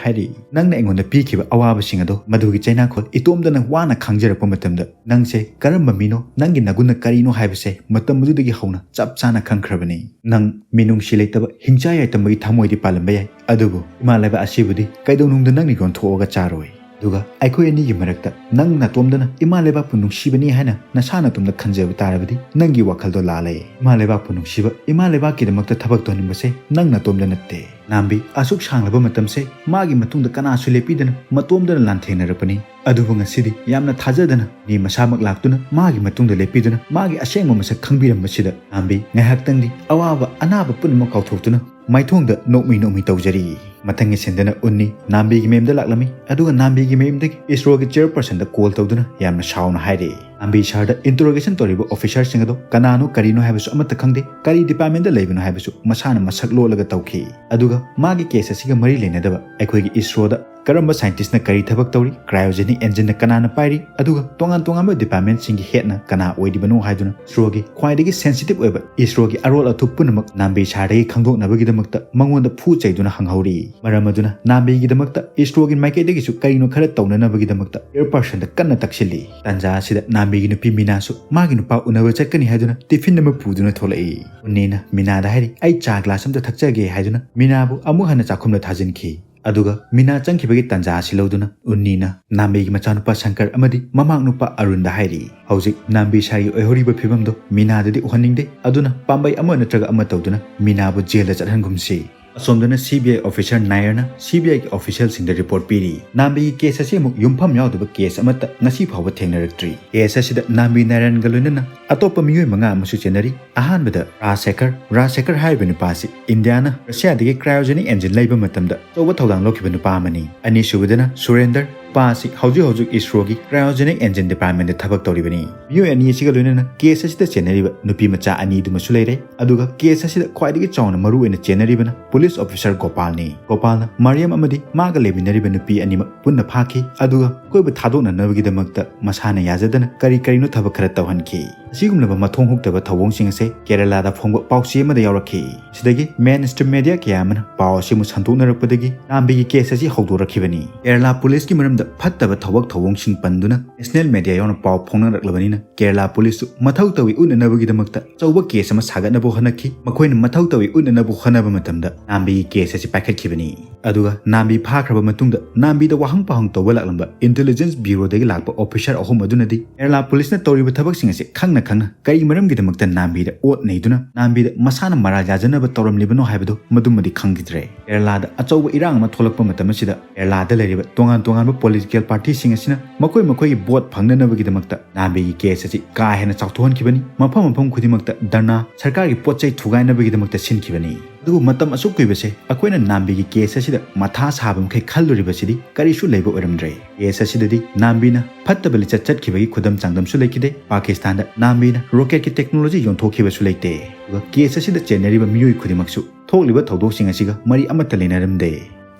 ꯍꯥꯏꯔꯤ, "ꯅꯪꯅ ꯑꯩꯉꯣꯟꯗ ꯄꯤꯈꯤꯕ ꯑꯋꯥꯕꯁꯤꯡ ꯑꯗꯣ, ꯃꯗꯨꯒꯤ ꯆꯩꯅꯥꯈꯣꯜ ꯏꯇꯣꯝꯇꯅ ꯋꯥꯅ ꯈꯥꯡꯖꯔꯛꯄ ꯃꯇꯝꯗ ꯅꯪꯁꯦ ꯀꯔꯝꯕ ꯃꯤꯅꯣ, ꯅꯪꯒꯤ ꯅꯒꯨꯟꯅ ꯀꯔꯤꯅꯣ ꯍꯥꯏꯕꯁꯦ ꯃꯇꯝ ꯑꯗꯨꯗꯒꯤ ꯍꯧꯅ ꯆꯞ ꯆꯥꯅ ꯈꯪꯈ꯭ꯔꯕꯅꯤ꯫ ꯅꯪ ꯃꯤꯅꯨꯡꯁꯤ ꯂꯩꯇꯕ ꯍꯤꯡꯆꯥ ꯌꯥꯏꯇꯝꯕꯒꯤ ꯊꯃꯣꯏꯗꯤ ꯄꯥꯜꯂꯝꯕ ꯌꯥꯏ, ꯑꯗꯨꯕꯨ ꯏꯃꯥ ꯂꯩꯕꯥꯛ ꯑꯁꯤꯕꯨꯗꯤ ꯀꯩꯗꯧꯅꯨꯡꯗ ꯅꯪꯅ ꯌꯣꯟꯊꯣꯛꯑꯒ ꯆꯥꯔꯣꯏ꯫ ꯑꯗꯨꯒ ꯑꯩꯈꯣꯏ ꯑꯅꯤꯒꯤ ꯃꯔꯛꯇ ꯅꯪ ꯅꯇꯣꯝꯗꯅ ꯏꯃꯥ ꯂꯩꯕꯥꯛꯄꯨ ꯅꯨꯡꯁꯤꯕꯅꯤ ꯍꯥꯏꯅ ꯅꯁꯥ ꯅꯇꯣꯝꯗ ꯈꯟꯖꯕ ꯇꯥꯔꯕꯗꯤ ꯅꯪꯒꯤ ꯋꯥꯈꯜꯗꯣ ꯂꯥꯜꯂꯦ꯫ ꯏꯃꯥ ꯂꯩꯕꯥꯛꯄꯨ ꯅꯨꯡꯁꯤꯕ, ꯏꯃꯥ ꯂꯩꯕꯥꯛꯀꯤꯗꯃꯛꯇ ꯊꯕꯛ ꯇꯧꯍꯟꯅꯤꯡꯕꯁꯦ ꯅꯪ ꯅꯇꯣꯝꯗ ꯅꯠꯇꯦ꯫" ꯅꯥꯝꯕꯤ ꯑꯁꯨꯛ ꯁꯥꯡꯂꯕ ꯃꯇꯝꯁꯦ ꯃꯥꯒꯤ ꯃꯇꯨꯡꯗ ꯀꯅꯥꯁꯨ ꯂꯦꯞꯄꯤꯗꯅ ꯃꯇꯣꯝꯗꯅ ꯂꯥꯟꯊꯦꯡꯅꯔꯛꯄꯅꯤ꯫ ꯑꯗꯨꯕꯨ ꯉꯁꯤꯗꯤ ꯌꯥꯝꯅ ꯊꯥꯖꯗꯅ ꯃꯤ ꯃꯁꯥꯃꯛ ꯂꯥꯛꯇꯨꯅ ꯃꯥꯒꯤ ꯃꯇꯨꯡꯗ ꯂꯦꯞꯄꯤꯗꯨꯅ ꯃꯥꯒꯤ ꯑꯁꯦꯡꯕ ꯃꯁꯛ ꯈꯪꯕꯤꯔꯝꯕꯁꯤꯗ ꯅꯥꯝꯕꯤ ꯉꯥꯏꯍꯥꯛꯇꯪꯗꯤ ꯑꯋꯥꯕ ꯑꯅꯥꯕ ꯄꯨꯝꯅꯃꯛ ꯀꯥꯎꯊꯣꯛꯇꯨꯅ ꯃꯥꯏꯊꯣꯡꯗ ꯅꯣꯛꯃꯤ ꯅꯣꯛꯃꯤ ꯇꯧꯖꯔꯤ꯫ ꯃꯊꯪꯒꯤ ꯁꯤꯟꯗꯅ ꯎꯟꯅꯤ ꯅꯥꯝꯕꯤꯒꯤ ꯃꯌꯨꯝꯗ ꯂꯥꯛꯂꯝꯃꯤ, ꯑꯗꯨꯒ ꯅꯥꯝꯕꯤꯒꯤ ꯃꯌꯨꯝꯗꯒꯤ ꯏꯁꯔꯣꯒꯤ ꯆꯤꯌꯔꯄꯔꯁꯟꯗ ꯀꯣꯜ ꯇꯧꯗꯨꯅ ꯌꯥꯝꯅ ꯁꯥꯎꯅ ꯍꯥꯏꯔꯛꯏ꯫ ꯅꯥꯝꯕꯤ ꯁꯍꯔꯗ ꯏꯟꯇꯔꯣꯒꯦꯁꯟ ꯇꯧꯔꯤꯕ ꯑꯣꯐꯤꯁꯥꯔꯁꯤꯡ ꯑꯗꯣ ꯀꯅꯥꯅꯣ ꯀꯔꯤꯅꯣ ꯍꯥꯏꯕꯁꯨ ꯑꯃꯠꯇ ꯈꯪꯗꯦ, ꯀꯔꯤ ꯗꯤꯄꯥꯔꯠꯃꯦꯟꯗ ꯂꯩꯕꯅꯣ ꯍꯥꯏꯕꯁꯨ ꯃꯁꯥꯅ ꯃꯁꯛ ꯂꯣꯠꯂꯒ ꯇꯧꯈꯤ꯫ ꯑꯗꯨꯒ ꯃꯥꯒꯤ ꯀꯦꯁ ꯑꯁꯤꯒ ꯃꯔꯤ ꯂꯩꯅꯗꯕ ꯑꯩꯈꯣꯏꯒꯤ ꯏꯁꯔꯣꯗ ꯀꯔꯝꯕ ꯁꯥꯏꯟꯇꯤꯁꯅ ꯀꯔꯤ ꯊꯕꯛ ꯇꯧꯔꯤ, ꯀ꯭ꯔꯥꯏꯑꯣꯖꯦꯅꯤꯛ ꯑꯦꯟꯖꯤꯟꯅ ꯀꯅꯥꯅ ꯄꯥꯏꯔꯤ, ꯑꯗꯨꯒ ꯇꯣꯉꯥꯟ ꯇꯣꯉꯥꯟꯕ ꯗꯤꯄꯥꯔꯠꯃꯦꯟꯁꯤꯡꯒꯤ ꯍꯦꯠꯅ ꯀꯅꯥ ꯑꯣꯏꯔꯤꯕꯅꯣ ꯍꯥꯏꯗꯨꯅ ꯏꯁꯔꯣꯒꯤ ꯈ꯭ꯋꯥꯏꯗꯒꯤ ꯁꯦꯟꯁꯤꯇꯤꯚ ꯑꯣꯏꯕ ꯏꯁꯔꯣꯒꯤ ꯑꯔꯣꯜ ꯑꯊꯨꯞ ꯄꯨꯝꯅꯃꯛ ꯅꯥꯝꯕꯤ ꯁꯍꯔꯗꯒꯤ ꯈꯪꯗꯣꯛꯅꯕꯒꯤꯗꯃꯛꯇ ꯃꯉꯣꯟꯗ ꯐꯨ ꯆꯩꯗꯨꯅ ꯍꯪꯍꯧꯔꯤ꯫ ꯃꯔꯝ ꯑꯗꯨꯅ ꯅꯥꯝꯕꯤꯒꯤꯗꯃꯛꯇ ꯏꯁꯔꯣꯒꯤ ꯃꯥꯏꯀꯩꯗꯒꯤꯁꯨ ꯀꯔꯤꯅꯣ ꯈꯔ ꯇꯧꯅꯅꯕꯒꯤꯗꯃꯛꯇ ꯆꯤꯌꯔꯄꯔꯁꯟꯗ ꯀꯟꯅ ꯇꯛꯁꯤꯜꯂꯤ꯫ ꯇꯥꯟꯖꯥ ꯑꯁꯤꯗ ꯅꯥꯝꯕꯤꯒꯤ ꯅꯨꯄꯤ ꯃꯤꯅꯥꯁꯨ ꯃꯥꯒꯤ ꯅꯨꯄꯥ ꯎꯅꯕ ꯆꯠꯀꯅꯤ ꯍꯥꯏꯗꯨꯅ ꯇꯤꯐꯤꯟ ꯑꯃ ꯄꯨꯗꯨꯅ ꯊꯣꯛꯂꯛꯏ꯫ ꯎꯟꯅꯤꯅ ꯃꯤꯅꯥꯗ ꯍꯥꯏꯔꯤ, "ꯑꯩ ꯆꯥ ꯒ꯭ꯂꯥꯁ ꯑꯝꯇ ꯊꯛꯆꯒꯦ" ꯍꯥꯏꯗꯨꯅ ꯃꯤꯅꯥꯕꯨ ꯑꯃꯨꯛ ꯍꯟꯅ ꯆꯥꯛꯈꯨꯝꯗ ꯊꯥꯖꯤꯟꯈꯤ꯫ ꯑꯗꯨꯒ ꯃꯤꯅꯥ ꯆꯪꯈꯤꯕꯒꯤ ꯇꯥꯟꯖꯥ ꯑꯁꯤ ꯂꯧꯗꯨꯅ ꯎꯟꯅꯤꯅ ꯅꯥꯝꯕꯤꯒꯤ ꯃꯆꯥꯅꯨꯄꯥ ꯁꯪꯀꯔ ꯑꯃꯗꯤ ꯃꯃꯥꯅꯨꯄꯥ ꯑꯔꯨꯟꯗ ꯍꯥꯏꯔꯤ, "ꯍꯧꯖꯤꯛ ꯅꯥꯝꯕꯤ ꯁꯥꯏꯒꯤ ꯑꯣꯏꯍꯧꯔꯤꯕ ꯐꯤꯕꯝꯗꯣ ꯃꯤꯅꯥꯗꯗꯤ ꯎꯍꯟꯅꯤꯡꯗꯦ, ꯑꯗꯨꯅ ꯄꯥꯝꯕꯩ ꯑꯃ ꯅꯠꯇ꯭ꯔꯒ ꯑꯃ ꯇꯧꯗꯨꯅ ꯃꯤꯅꯥꯕꯨ ꯖꯦꯜꯗ ꯆꯠꯍꯟꯒꯨꯝꯁꯤ"꯫ ꯑꯁꯣꯝꯗꯅ ꯁꯤ ꯕꯤ ꯑꯥꯏ ꯑꯣꯐꯤꯁꯔ ꯅꯥꯌꯔꯅ ꯁꯤ ꯕꯤ ꯑꯥꯏꯒꯤ ꯑꯣꯐꯤꯁꯤꯌꯦꯜꯁꯤꯡꯗ ꯔꯤꯄꯣꯔꯠ ꯄꯤꯔꯤ꯫ ꯅꯥꯝꯕꯤꯒꯤ ꯀꯦꯁ ꯑꯁꯤ ꯑꯃꯨꯛ ꯌꯨꯝꯐꯝ ꯌꯥꯎꯗꯕ ꯀꯦꯁ ꯑꯃꯠꯇ ꯉꯁꯤ ꯐꯥꯎꯕ ꯊꯦꯡꯅꯔꯛꯇ꯭ꯔꯤ꯫ ꯀꯦꯁ ꯑꯁꯤꯗ ꯅꯥꯝꯕꯤ ꯅꯥꯔꯥꯌꯟꯒ ꯂꯣꯏꯅꯅ ꯑꯇꯣꯞꯄ ꯃꯤꯑꯣꯏ ꯃꯉꯥ ꯑꯃꯁꯨ ꯆꯦꯟꯅꯔꯤ꯫ ꯑꯍꯥꯟꯕꯗ ꯔꯥꯖ ꯁꯦꯈꯔ꯫ ꯔꯥꯖ ꯁꯦꯈꯔ ꯍꯥꯏꯔꯤꯕ ꯅꯨꯄꯥ ꯑꯁꯤ ꯏꯟꯗꯤꯌꯥꯅ ꯔꯁꯤꯌꯥꯗꯒꯤ cryogenic engine ꯂꯩꯕ ꯃꯇꯝꯗ ꯑꯆꯧꯕ ꯊꯧꯗꯥꯡ ꯂꯧꯈꯤꯕ ꯅꯨꯄꯥ ꯑꯃꯅꯤ꯫ ꯑꯅꯤꯁꯨꯕꯗꯅ ꯁꯨꯔꯦꯟꯗꯔ꯫ ꯅꯨꯄꯥ ꯑꯁꯤ ꯍꯧꯖꯤꯛ ꯍꯧꯖꯤꯛ ꯏꯁꯔꯣꯒꯤ cryogenic engine departmentꯗ ꯊꯕꯛ ꯇꯧꯔꯤꯕꯅꯤ꯫ ꯃꯤꯑꯣꯏ ꯑꯅꯤ ꯑꯁꯤꯒ ꯂꯣꯏꯅꯅ ꯀꯦꯁ ꯑꯁꯤꯗ ꯆꯦꯟꯅꯔꯤꯕ ꯅꯨꯄꯤ ꯃꯆꯥ ꯑꯅꯤꯗꯨꯃꯁꯨ ꯂꯩꯔꯦ꯫ ꯑꯗꯨꯒ ꯀꯦꯁ ꯑꯁꯤꯗ ꯈ꯭ꯋꯥꯏꯗꯒꯤ ꯆꯥꯎꯅ ꯃꯔꯨ ꯑꯣꯏꯅ ꯆꯦꯟꯅꯔꯤꯕꯅ ꯄꯨꯂꯤꯁ ꯑꯣꯐꯤꯁꯔ ꯒꯣꯄꯥꯜꯅꯤ꯫ ꯒꯣꯄꯥꯜꯅ ꯃꯥꯔꯤꯌꯝ ꯑꯃꯗꯤ ꯃꯥꯒ ꯂꯩꯃꯤꯟꯅꯔꯤꯕ ꯅꯨꯄꯤ ꯑꯅꯤꯃꯛ ꯄꯨꯟꯅ ꯐꯥꯈꯤ, ꯑꯗꯨꯒ ꯃꯈꯣꯏꯕꯨ ꯊꯥꯗꯣꯛꯅꯅꯕꯒꯤꯗꯃꯛꯇ ꯃꯁꯥꯅ ꯌꯥꯖꯗꯅ ꯀꯔꯤ ꯀꯔꯤꯅꯣ ꯊꯕꯛ ꯈꯔ ꯇꯧꯍꯟꯈꯤ꯫ ꯑꯁꯤꯒꯨꯝꯂꯕ ꯃꯊꯣꯡ ꯍꯨꯛꯇꯕ ꯊꯧꯑꯣꯡꯁꯤꯡ ꯑꯁꯦ ꯀꯦꯔꯂꯥꯗ ꯐꯣꯡꯕ ꯄꯥꯎꯆꯦ ꯑꯃꯗ ꯌꯥꯎꯔꯛꯈꯤ꯫ ꯁꯤꯗꯒꯤ mainstream media ꯀꯌꯥ ꯑꯃꯅ ꯄꯥꯎ ꯑꯁꯤ ꯑꯃꯨꯛ ꯁꯟꯗꯣꯛꯅꯔꯛꯄꯗꯒꯤ ꯅꯥꯝꯕꯤꯒꯤ ꯀꯦꯁ ꯑꯁꯤ ꯍꯧꯗꯣꯔꯛꯈꯤꯕꯅꯤ꯫ ꯀꯦꯔꯂꯥ ꯄꯨꯂꯤꯁꯀꯤ ꯃꯔꯝꯗ ꯐꯠꯇꯕ ꯊꯕꯛ ꯊꯧꯑꯣꯡꯁꯤꯡ ꯄꯟꯗꯨꯅ national media ꯌꯥꯎꯅ ꯄꯥꯎ ꯐꯣꯡꯅꯔꯛꯂꯕꯅꯤꯅ ꯀꯦꯔꯂꯥ ꯄꯨꯂꯤꯁꯁꯨ ꯃꯊꯧ ꯇꯧꯏ ꯎꯠꯅꯅꯕꯒꯤꯗꯃꯛꯇ ꯑꯆꯧꯕ ꯀꯦꯁ ꯑꯃ ꯁꯥꯒꯠꯅꯕ ꯍꯣꯠꯅꯈꯤ꯫ ꯃꯈꯣꯏꯅ ꯃꯊꯧ ꯇꯧꯏ ꯎꯠꯅꯅꯕ ꯍꯣꯠꯅꯕ ꯃꯇꯝꯗ ꯅꯥꯝꯕꯤꯒꯤ ꯀꯦꯁ ꯑꯁꯤ ꯄꯥꯏꯈꯠꯈꯤꯕꯅꯤ꯫ ꯑꯗꯨꯒ ꯅꯥꯝꯕꯤ ꯐꯥꯈ꯭ꯔꯕ ꯃꯇꯨꯡꯗ ꯅꯥꯝꯕꯤꯗ ꯋꯥꯍꯪ ꯄꯥꯎꯍꯪ ꯇꯧꯕ ꯂꯥꯛꯂꯝꯕ intelligence bureauꯗꯒꯤ ꯂꯥꯛꯄ ꯑꯣꯐꯤꯁꯔ ꯑꯍꯨꯝ ꯑꯗꯨꯅꯗꯤ ꯀꯦꯔꯂꯥ ꯄꯨꯂꯤꯁꯅ ꯇꯧꯔꯤꯕ ꯊꯕꯛꯁꯤꯡ ꯑꯁꯤ ꯈꯪꯅ ꯈꯪꯅ ꯀꯔꯤ ꯃꯔꯝꯒꯤꯗꯃꯛꯇ ꯅꯥꯝꯕꯤꯗ ꯑꯣꯠ ꯅꯩꯗꯨꯅ ꯅꯥꯝꯕꯤꯗ ꯃꯁꯥꯅ ꯃꯔꯥꯜ ꯌꯥꯖꯅꯕ ꯇꯧꯔꯝꯂꯤꯕꯅꯣ ꯍꯥꯏꯕꯗꯨ ꯃꯗꯨꯃꯗꯤ ꯈꯪꯈꯤꯗ꯭ꯔꯦ꯫ ꯀꯦꯔꯂꯥꯗ ꯑꯆꯧꯕ ꯏꯔꯥꯡ ꯑꯃ ꯊꯣꯛꯂꯛꯄ ꯃꯇꯝ ꯑꯁꯤꯗ ꯀꯦꯔꯂꯥꯗ ꯂꯩꯔꯤꯕ ꯇꯣꯉꯥꯟ ꯇꯣꯉꯥꯟꯕ political partyꯁꯤꯡ ꯑꯁꯤꯅ ꯃꯈꯣꯏ ꯃꯈꯣꯏꯒꯤ ꯚꯣꯠ ꯐꯪꯅꯅꯕꯒꯤꯗꯃꯛꯇ ꯅꯥꯝꯕꯤꯒꯤ ꯀꯦꯁ ꯑꯁꯤ ꯀꯥ ꯍꯦꯟꯅ ꯆꯥꯎꯊꯣꯛꯍꯟꯈꯤꯕꯅꯤ꯫ ꯃꯐꯝ ꯃꯐꯝ ꯈꯨꯗꯤꯡꯃꯛꯇ ꯙꯔꯅꯥ, ꯁꯔꯀꯥꯔꯒꯤ ꯄꯣꯠ ꯆꯩ ꯊꯨꯒꯥꯏꯅꯕꯒꯤꯗꯃꯛꯇ ꯁꯤꯟꯈꯤꯕꯅꯤ꯫ ꯑꯗꯨꯕꯨ ꯃꯇꯝ ꯑꯁꯨꯛ ꯀꯨꯏꯕꯁꯦ ꯑꯩꯈꯣꯏꯅ ꯅꯥꯝꯕꯤꯒꯤ ꯀꯦꯁ ꯑꯁꯤꯗ ꯃꯊꯥ ꯁꯥꯕ ꯃꯈꯩ ꯈꯜꯂꯨꯔꯤꯕꯁꯤꯗꯤ ꯀꯔꯤꯁꯨ ꯂꯩꯕ ꯑꯣꯏꯔꯝꯗ꯭ꯔꯦ꯫ ꯀꯦꯁ ꯑꯁꯤꯗꯗꯤ ꯅꯥꯝꯕꯤꯅ ꯐꯠꯇꯕ ꯂꯤꯆꯠ ꯆꯠꯈꯤꯕꯒꯤ ꯈꯨꯗꯝ ꯆꯥꯡꯗꯝꯁꯨ ꯂꯩꯈꯤꯗꯦ꯫ ꯄꯥꯀꯤꯁꯇꯥꯟꯗ ꯅꯥꯝꯕꯤꯅ rocketꯀꯤ technology ꯌꯣꯟꯊꯣꯛꯈꯤꯕꯁꯨ ꯂꯩꯇꯦ꯫ ꯑꯗꯨꯒ ꯀꯦꯁ ꯑꯁꯤꯗ ꯆꯦꯟꯅꯔꯤꯕ ꯃꯤꯑꯣꯏ ꯈꯨꯗꯤꯡꯃꯛꯁꯨ ꯊꯣꯛꯂꯤꯕ ꯊꯧꯗꯣꯛꯁꯤꯡ ꯑꯁꯤꯒ ꯃꯔꯤ ꯑꯃꯠꯇ ꯂꯩꯅꯔꯝꯗꯦ꯫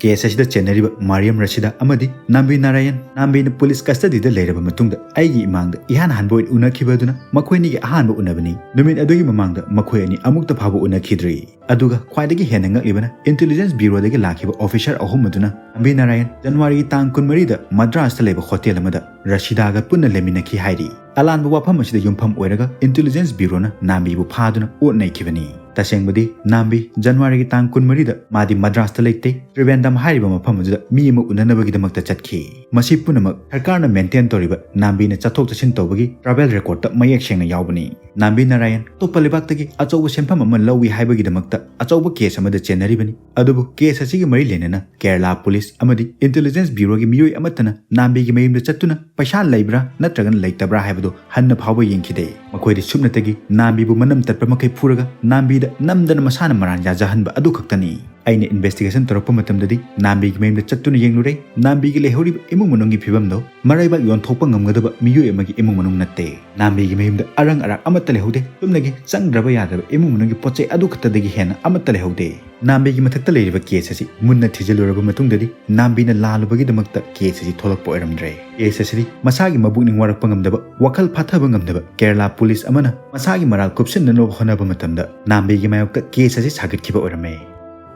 ꯀꯦꯁ ꯑꯁꯤꯗ ꯆꯦꯟꯅꯔꯤꯕ ꯃꯥꯔꯤꯌꯝ ꯔꯁꯤꯗꯥ ꯑꯃꯗꯤ ꯅꯥꯝꯕꯤ ꯅꯥꯔꯥꯌꯟ, ꯅꯥꯝꯕꯤꯅ ꯄꯨꯂꯤꯁ ꯀꯁꯇꯗꯤꯗ ꯂꯩꯔꯕ ꯃꯇꯨꯡꯗ ꯑꯩꯒꯤ ꯏꯃꯥꯡꯗ ꯏꯍꯥꯟ ꯍꯥꯟꯕ ꯑꯣꯏꯅ ꯎꯅꯈꯤꯕ ꯑꯗꯨꯅ ꯃꯈꯣꯏ ꯑꯅꯤꯒꯤ ꯑꯍꯥꯟꯕ ꯎꯅꯕꯅꯤ꯫ ꯅꯨꯃꯤꯠ ꯑꯗꯨꯒꯤ ꯃꯃꯥꯡꯗ ꯃꯈꯣꯏ ꯑꯅꯤ ꯑꯃꯨꯛꯇ ꯐꯥꯎꯕ ꯎꯅꯈꯤꯗ꯭ꯔꯤ꯫ ꯑꯗꯨꯒ ꯈ꯭ꯋꯥꯏꯗꯒꯤ ꯍꯦꯟꯅ ꯉꯛꯂꯤꯕꯅ intelligence bureauꯗꯒꯤ ꯂꯥꯛꯈꯤꯕ ꯑꯣꯐꯤꯁꯔ ꯑꯍꯨꯝ ꯑꯗꯨꯅ ꯅꯥꯝꯕꯤ ꯅꯥꯔꯥꯌꯟ ꯖꯅꯋꯥꯔꯤꯒꯤ ꯇꯥꯡ ꯀꯨꯟꯃꯔꯤꯗ ꯃꯗ꯭ꯔꯥꯁꯇ ꯂꯩꯕ ꯍꯣꯇꯦꯜ ꯑꯃꯗ ꯔꯁꯤꯗꯥꯒ ꯄꯨꯟꯅ ꯂꯩꯃꯤꯟꯅꯈꯤ ꯍꯥꯏꯔꯤ꯫ ꯑꯂꯥꯟꯕ ꯋꯥꯐꯝ ꯑꯁꯤꯗ ꯌꯨꯝꯐꯝ ꯑꯣꯏꯔꯒ intelligence bureauꯅ ꯅꯥꯝꯕꯤꯕꯨ ꯐꯥꯗꯨꯅ ꯑꯣꯠ ꯅꯩꯈꯤꯕꯅꯤ꯫ ꯇꯁꯦꯡꯕꯗꯤ ꯅꯥꯝꯕꯤ ꯖꯅꯋꯥꯔꯤꯒꯤ ꯇꯥꯡ ꯀꯨꯟꯃꯔꯤꯗ ꯃꯥꯗꯤ ꯃꯗ꯭ꯔꯥꯁꯇ ꯂꯩꯇꯦ, ꯇ꯭ꯔꯤꯕꯦꯟꯗꯝ ꯍꯥꯏꯔꯤꯕ ꯃꯐꯝ ꯑꯗꯨꯗ ꯃꯤ ꯑꯃ ꯎꯅꯅꯕꯒꯤꯗꯃꯛꯇ ꯆꯠꯈꯤ꯫ ꯃꯁꯤ ꯄꯨꯝꯅꯃꯛ ꯁꯔꯀꯥꯔꯅ ꯃꯦꯟꯇꯦꯟ ꯇꯧꯔꯤꯕ ꯅꯥꯝꯕꯤꯅ ꯆꯠꯊꯣꯛ ꯆꯠꯁꯤꯟ ꯇꯧꯕꯒꯤ ꯇ꯭ꯔꯥꯚꯦꯜ ꯔꯦꯀꯣꯔꯗꯇ ꯃꯌꯦꯛ ꯁꯦꯡꯅ ꯌꯥꯎꯕꯅꯤ꯫ ꯅꯥꯝꯕꯤ ꯅꯥꯔꯥꯌꯟ ꯑꯇꯣꯞꯄ ꯂꯩꯕꯥꯛꯇꯒꯤ ꯑꯆꯧꯕ ꯁꯦꯟꯐꯝ ꯑꯃ ꯂꯧꯏ ꯍꯥꯏꯕꯒꯤꯗꯃꯛꯇ ꯑꯆꯧꯕ ꯀꯦꯁ ꯑꯃꯗ ꯆꯦꯟꯅꯔꯤꯕꯅꯤ꯫ ꯑꯗꯨꯕꯨ ꯀꯦꯁ ꯑꯁꯤꯒꯤ ꯃꯔꯤ ꯂꯩꯅꯅ ꯀꯦꯔꯂꯥ ꯄꯨꯂꯤꯁ ꯑꯃꯗꯤ ꯏꯟꯇꯦꯂꯤꯖꯦꯟꯁ ꯕ꯭ꯌꯨꯔꯣꯒꯤ ꯃꯤꯑꯣꯏ ꯑꯃꯠꯇꯅ ꯅꯥꯝꯕꯤꯒꯤ ꯃꯌꯨꯝꯗ ꯆꯠꯇꯨꯅ ꯄꯩꯁꯥ ꯂꯩꯕ꯭ꯔꯥ ꯅꯠꯇ꯭ꯔꯒꯅ ꯂꯩꯇꯕ꯭ꯔꯥ ꯍꯥꯏꯕꯗꯨ ꯍꯟꯅ ꯐꯥꯎꯕ ꯌꯦꯡꯈꯤꯗꯦ꯫ ꯃꯈꯣꯏꯗꯤ ꯁꯨꯞꯅꯇꯒꯤ ꯅꯥꯝꯕꯤꯕꯨ ꯃꯅꯝ ꯇꯠꯄ ꯃꯈꯩ ꯐꯨꯔꯒ ꯅꯥꯝꯕꯤꯗ ꯅꯝꯗꯅ ꯃꯁꯥꯅ ꯃꯔꯥꯟ ꯌꯥꯖꯍꯟꯕ ꯑꯗꯨ ꯈꯛꯇꯅꯤ꯫ ꯑꯩꯅ ꯏꯟꯚꯦꯁꯇꯤꯒꯦꯁꯟ ꯇꯧꯔꯛꯄ ꯃꯇꯝꯗꯗꯤ ꯅꯥꯝꯕꯤꯒꯤ ꯃꯌꯨꯝꯗ ꯆꯠꯇꯨꯅ ꯌꯦꯡꯂꯨꯔꯦ꯫ ꯅꯥꯝꯕꯤꯒꯤ ꯂꯩꯍꯧꯔꯤꯕ ꯏꯃꯨꯡ ꯃꯅꯨꯡꯒꯤ ꯐꯤꯕꯝꯗꯣ ꯃꯔꯩꯕꯥꯛ ꯌꯣꯟꯊꯣꯛꯄ ꯉꯝꯒꯗꯕ ꯃꯤꯑꯣꯏ ꯑꯃꯒꯤ ꯏꯃꯨꯡ ꯃꯅꯨꯡ ꯅꯠꯇꯦ꯫ ꯅꯥꯝꯕꯤꯒꯤ ꯃꯌꯨꯝꯗ ꯑꯔꯪ ꯑꯔꯥꯛ ꯑꯃꯠꯇ ꯂꯩꯍꯧꯗꯦ꯫ ꯆꯨꯝꯅꯒꯤ ꯆꯪꯗ꯭ꯔꯕ ꯌꯥꯗ꯭ꯔꯕ ꯏꯃꯨꯡ ꯃꯅꯨꯡꯒꯤ ꯄꯣꯠ ꯆꯩ ꯑꯗꯨ ꯈꯛꯇꯗꯒꯤ ꯍꯦꯟꯅ ꯑꯃꯠꯇ ꯂꯩꯍꯧꯗꯦ꯫ ꯅꯥꯝꯕꯤꯒꯤ ꯃꯊꯛꯇ ꯂꯩꯔꯤꯕ ꯀꯦꯁ ꯑꯁꯤ ꯃꯨꯟꯅ ꯊꯤꯖꯤꯜꯂꯨꯔꯕ ꯃꯇꯨꯡꯗꯗꯤ ꯅꯥꯝꯕꯤꯅ ꯂꯥꯜꯂꯨꯕꯒꯤꯗꯃꯛꯇ ꯀꯦꯁ ꯑꯁꯤ ꯊꯣꯛꯂꯛꯄ ꯑꯣꯏꯔꯝꯗ꯭ꯔꯦ꯫ ꯀꯦꯁ ꯑꯁꯤꯗꯤ ꯃꯁꯥꯒꯤ ꯃꯕꯨꯛꯅꯤꯡ ꯋꯥꯔꯛꯄ ꯉꯝꯗꯕ, ꯋꯥꯈꯜ ꯐꯥꯊꯕ ꯉꯝꯗꯕ ꯀꯦꯔꯂꯥ ꯄꯨꯂꯤꯁ ꯑꯃꯅ ꯃꯁꯥꯒꯤ ꯃꯔꯥꯜ ꯀꯨꯞꯁꯤꯟꯅꯅꯕ ꯍꯣꯠꯅꯕ ꯃꯇꯝꯗ ꯅꯥꯝꯕꯤꯒꯤ ꯃꯥꯌꯣꯛꯇ ꯀꯦꯁ ꯑꯁꯤ ꯁꯥꯒꯠꯈꯤꯕ ꯑꯣꯏꯔꯝꯃꯦ꯫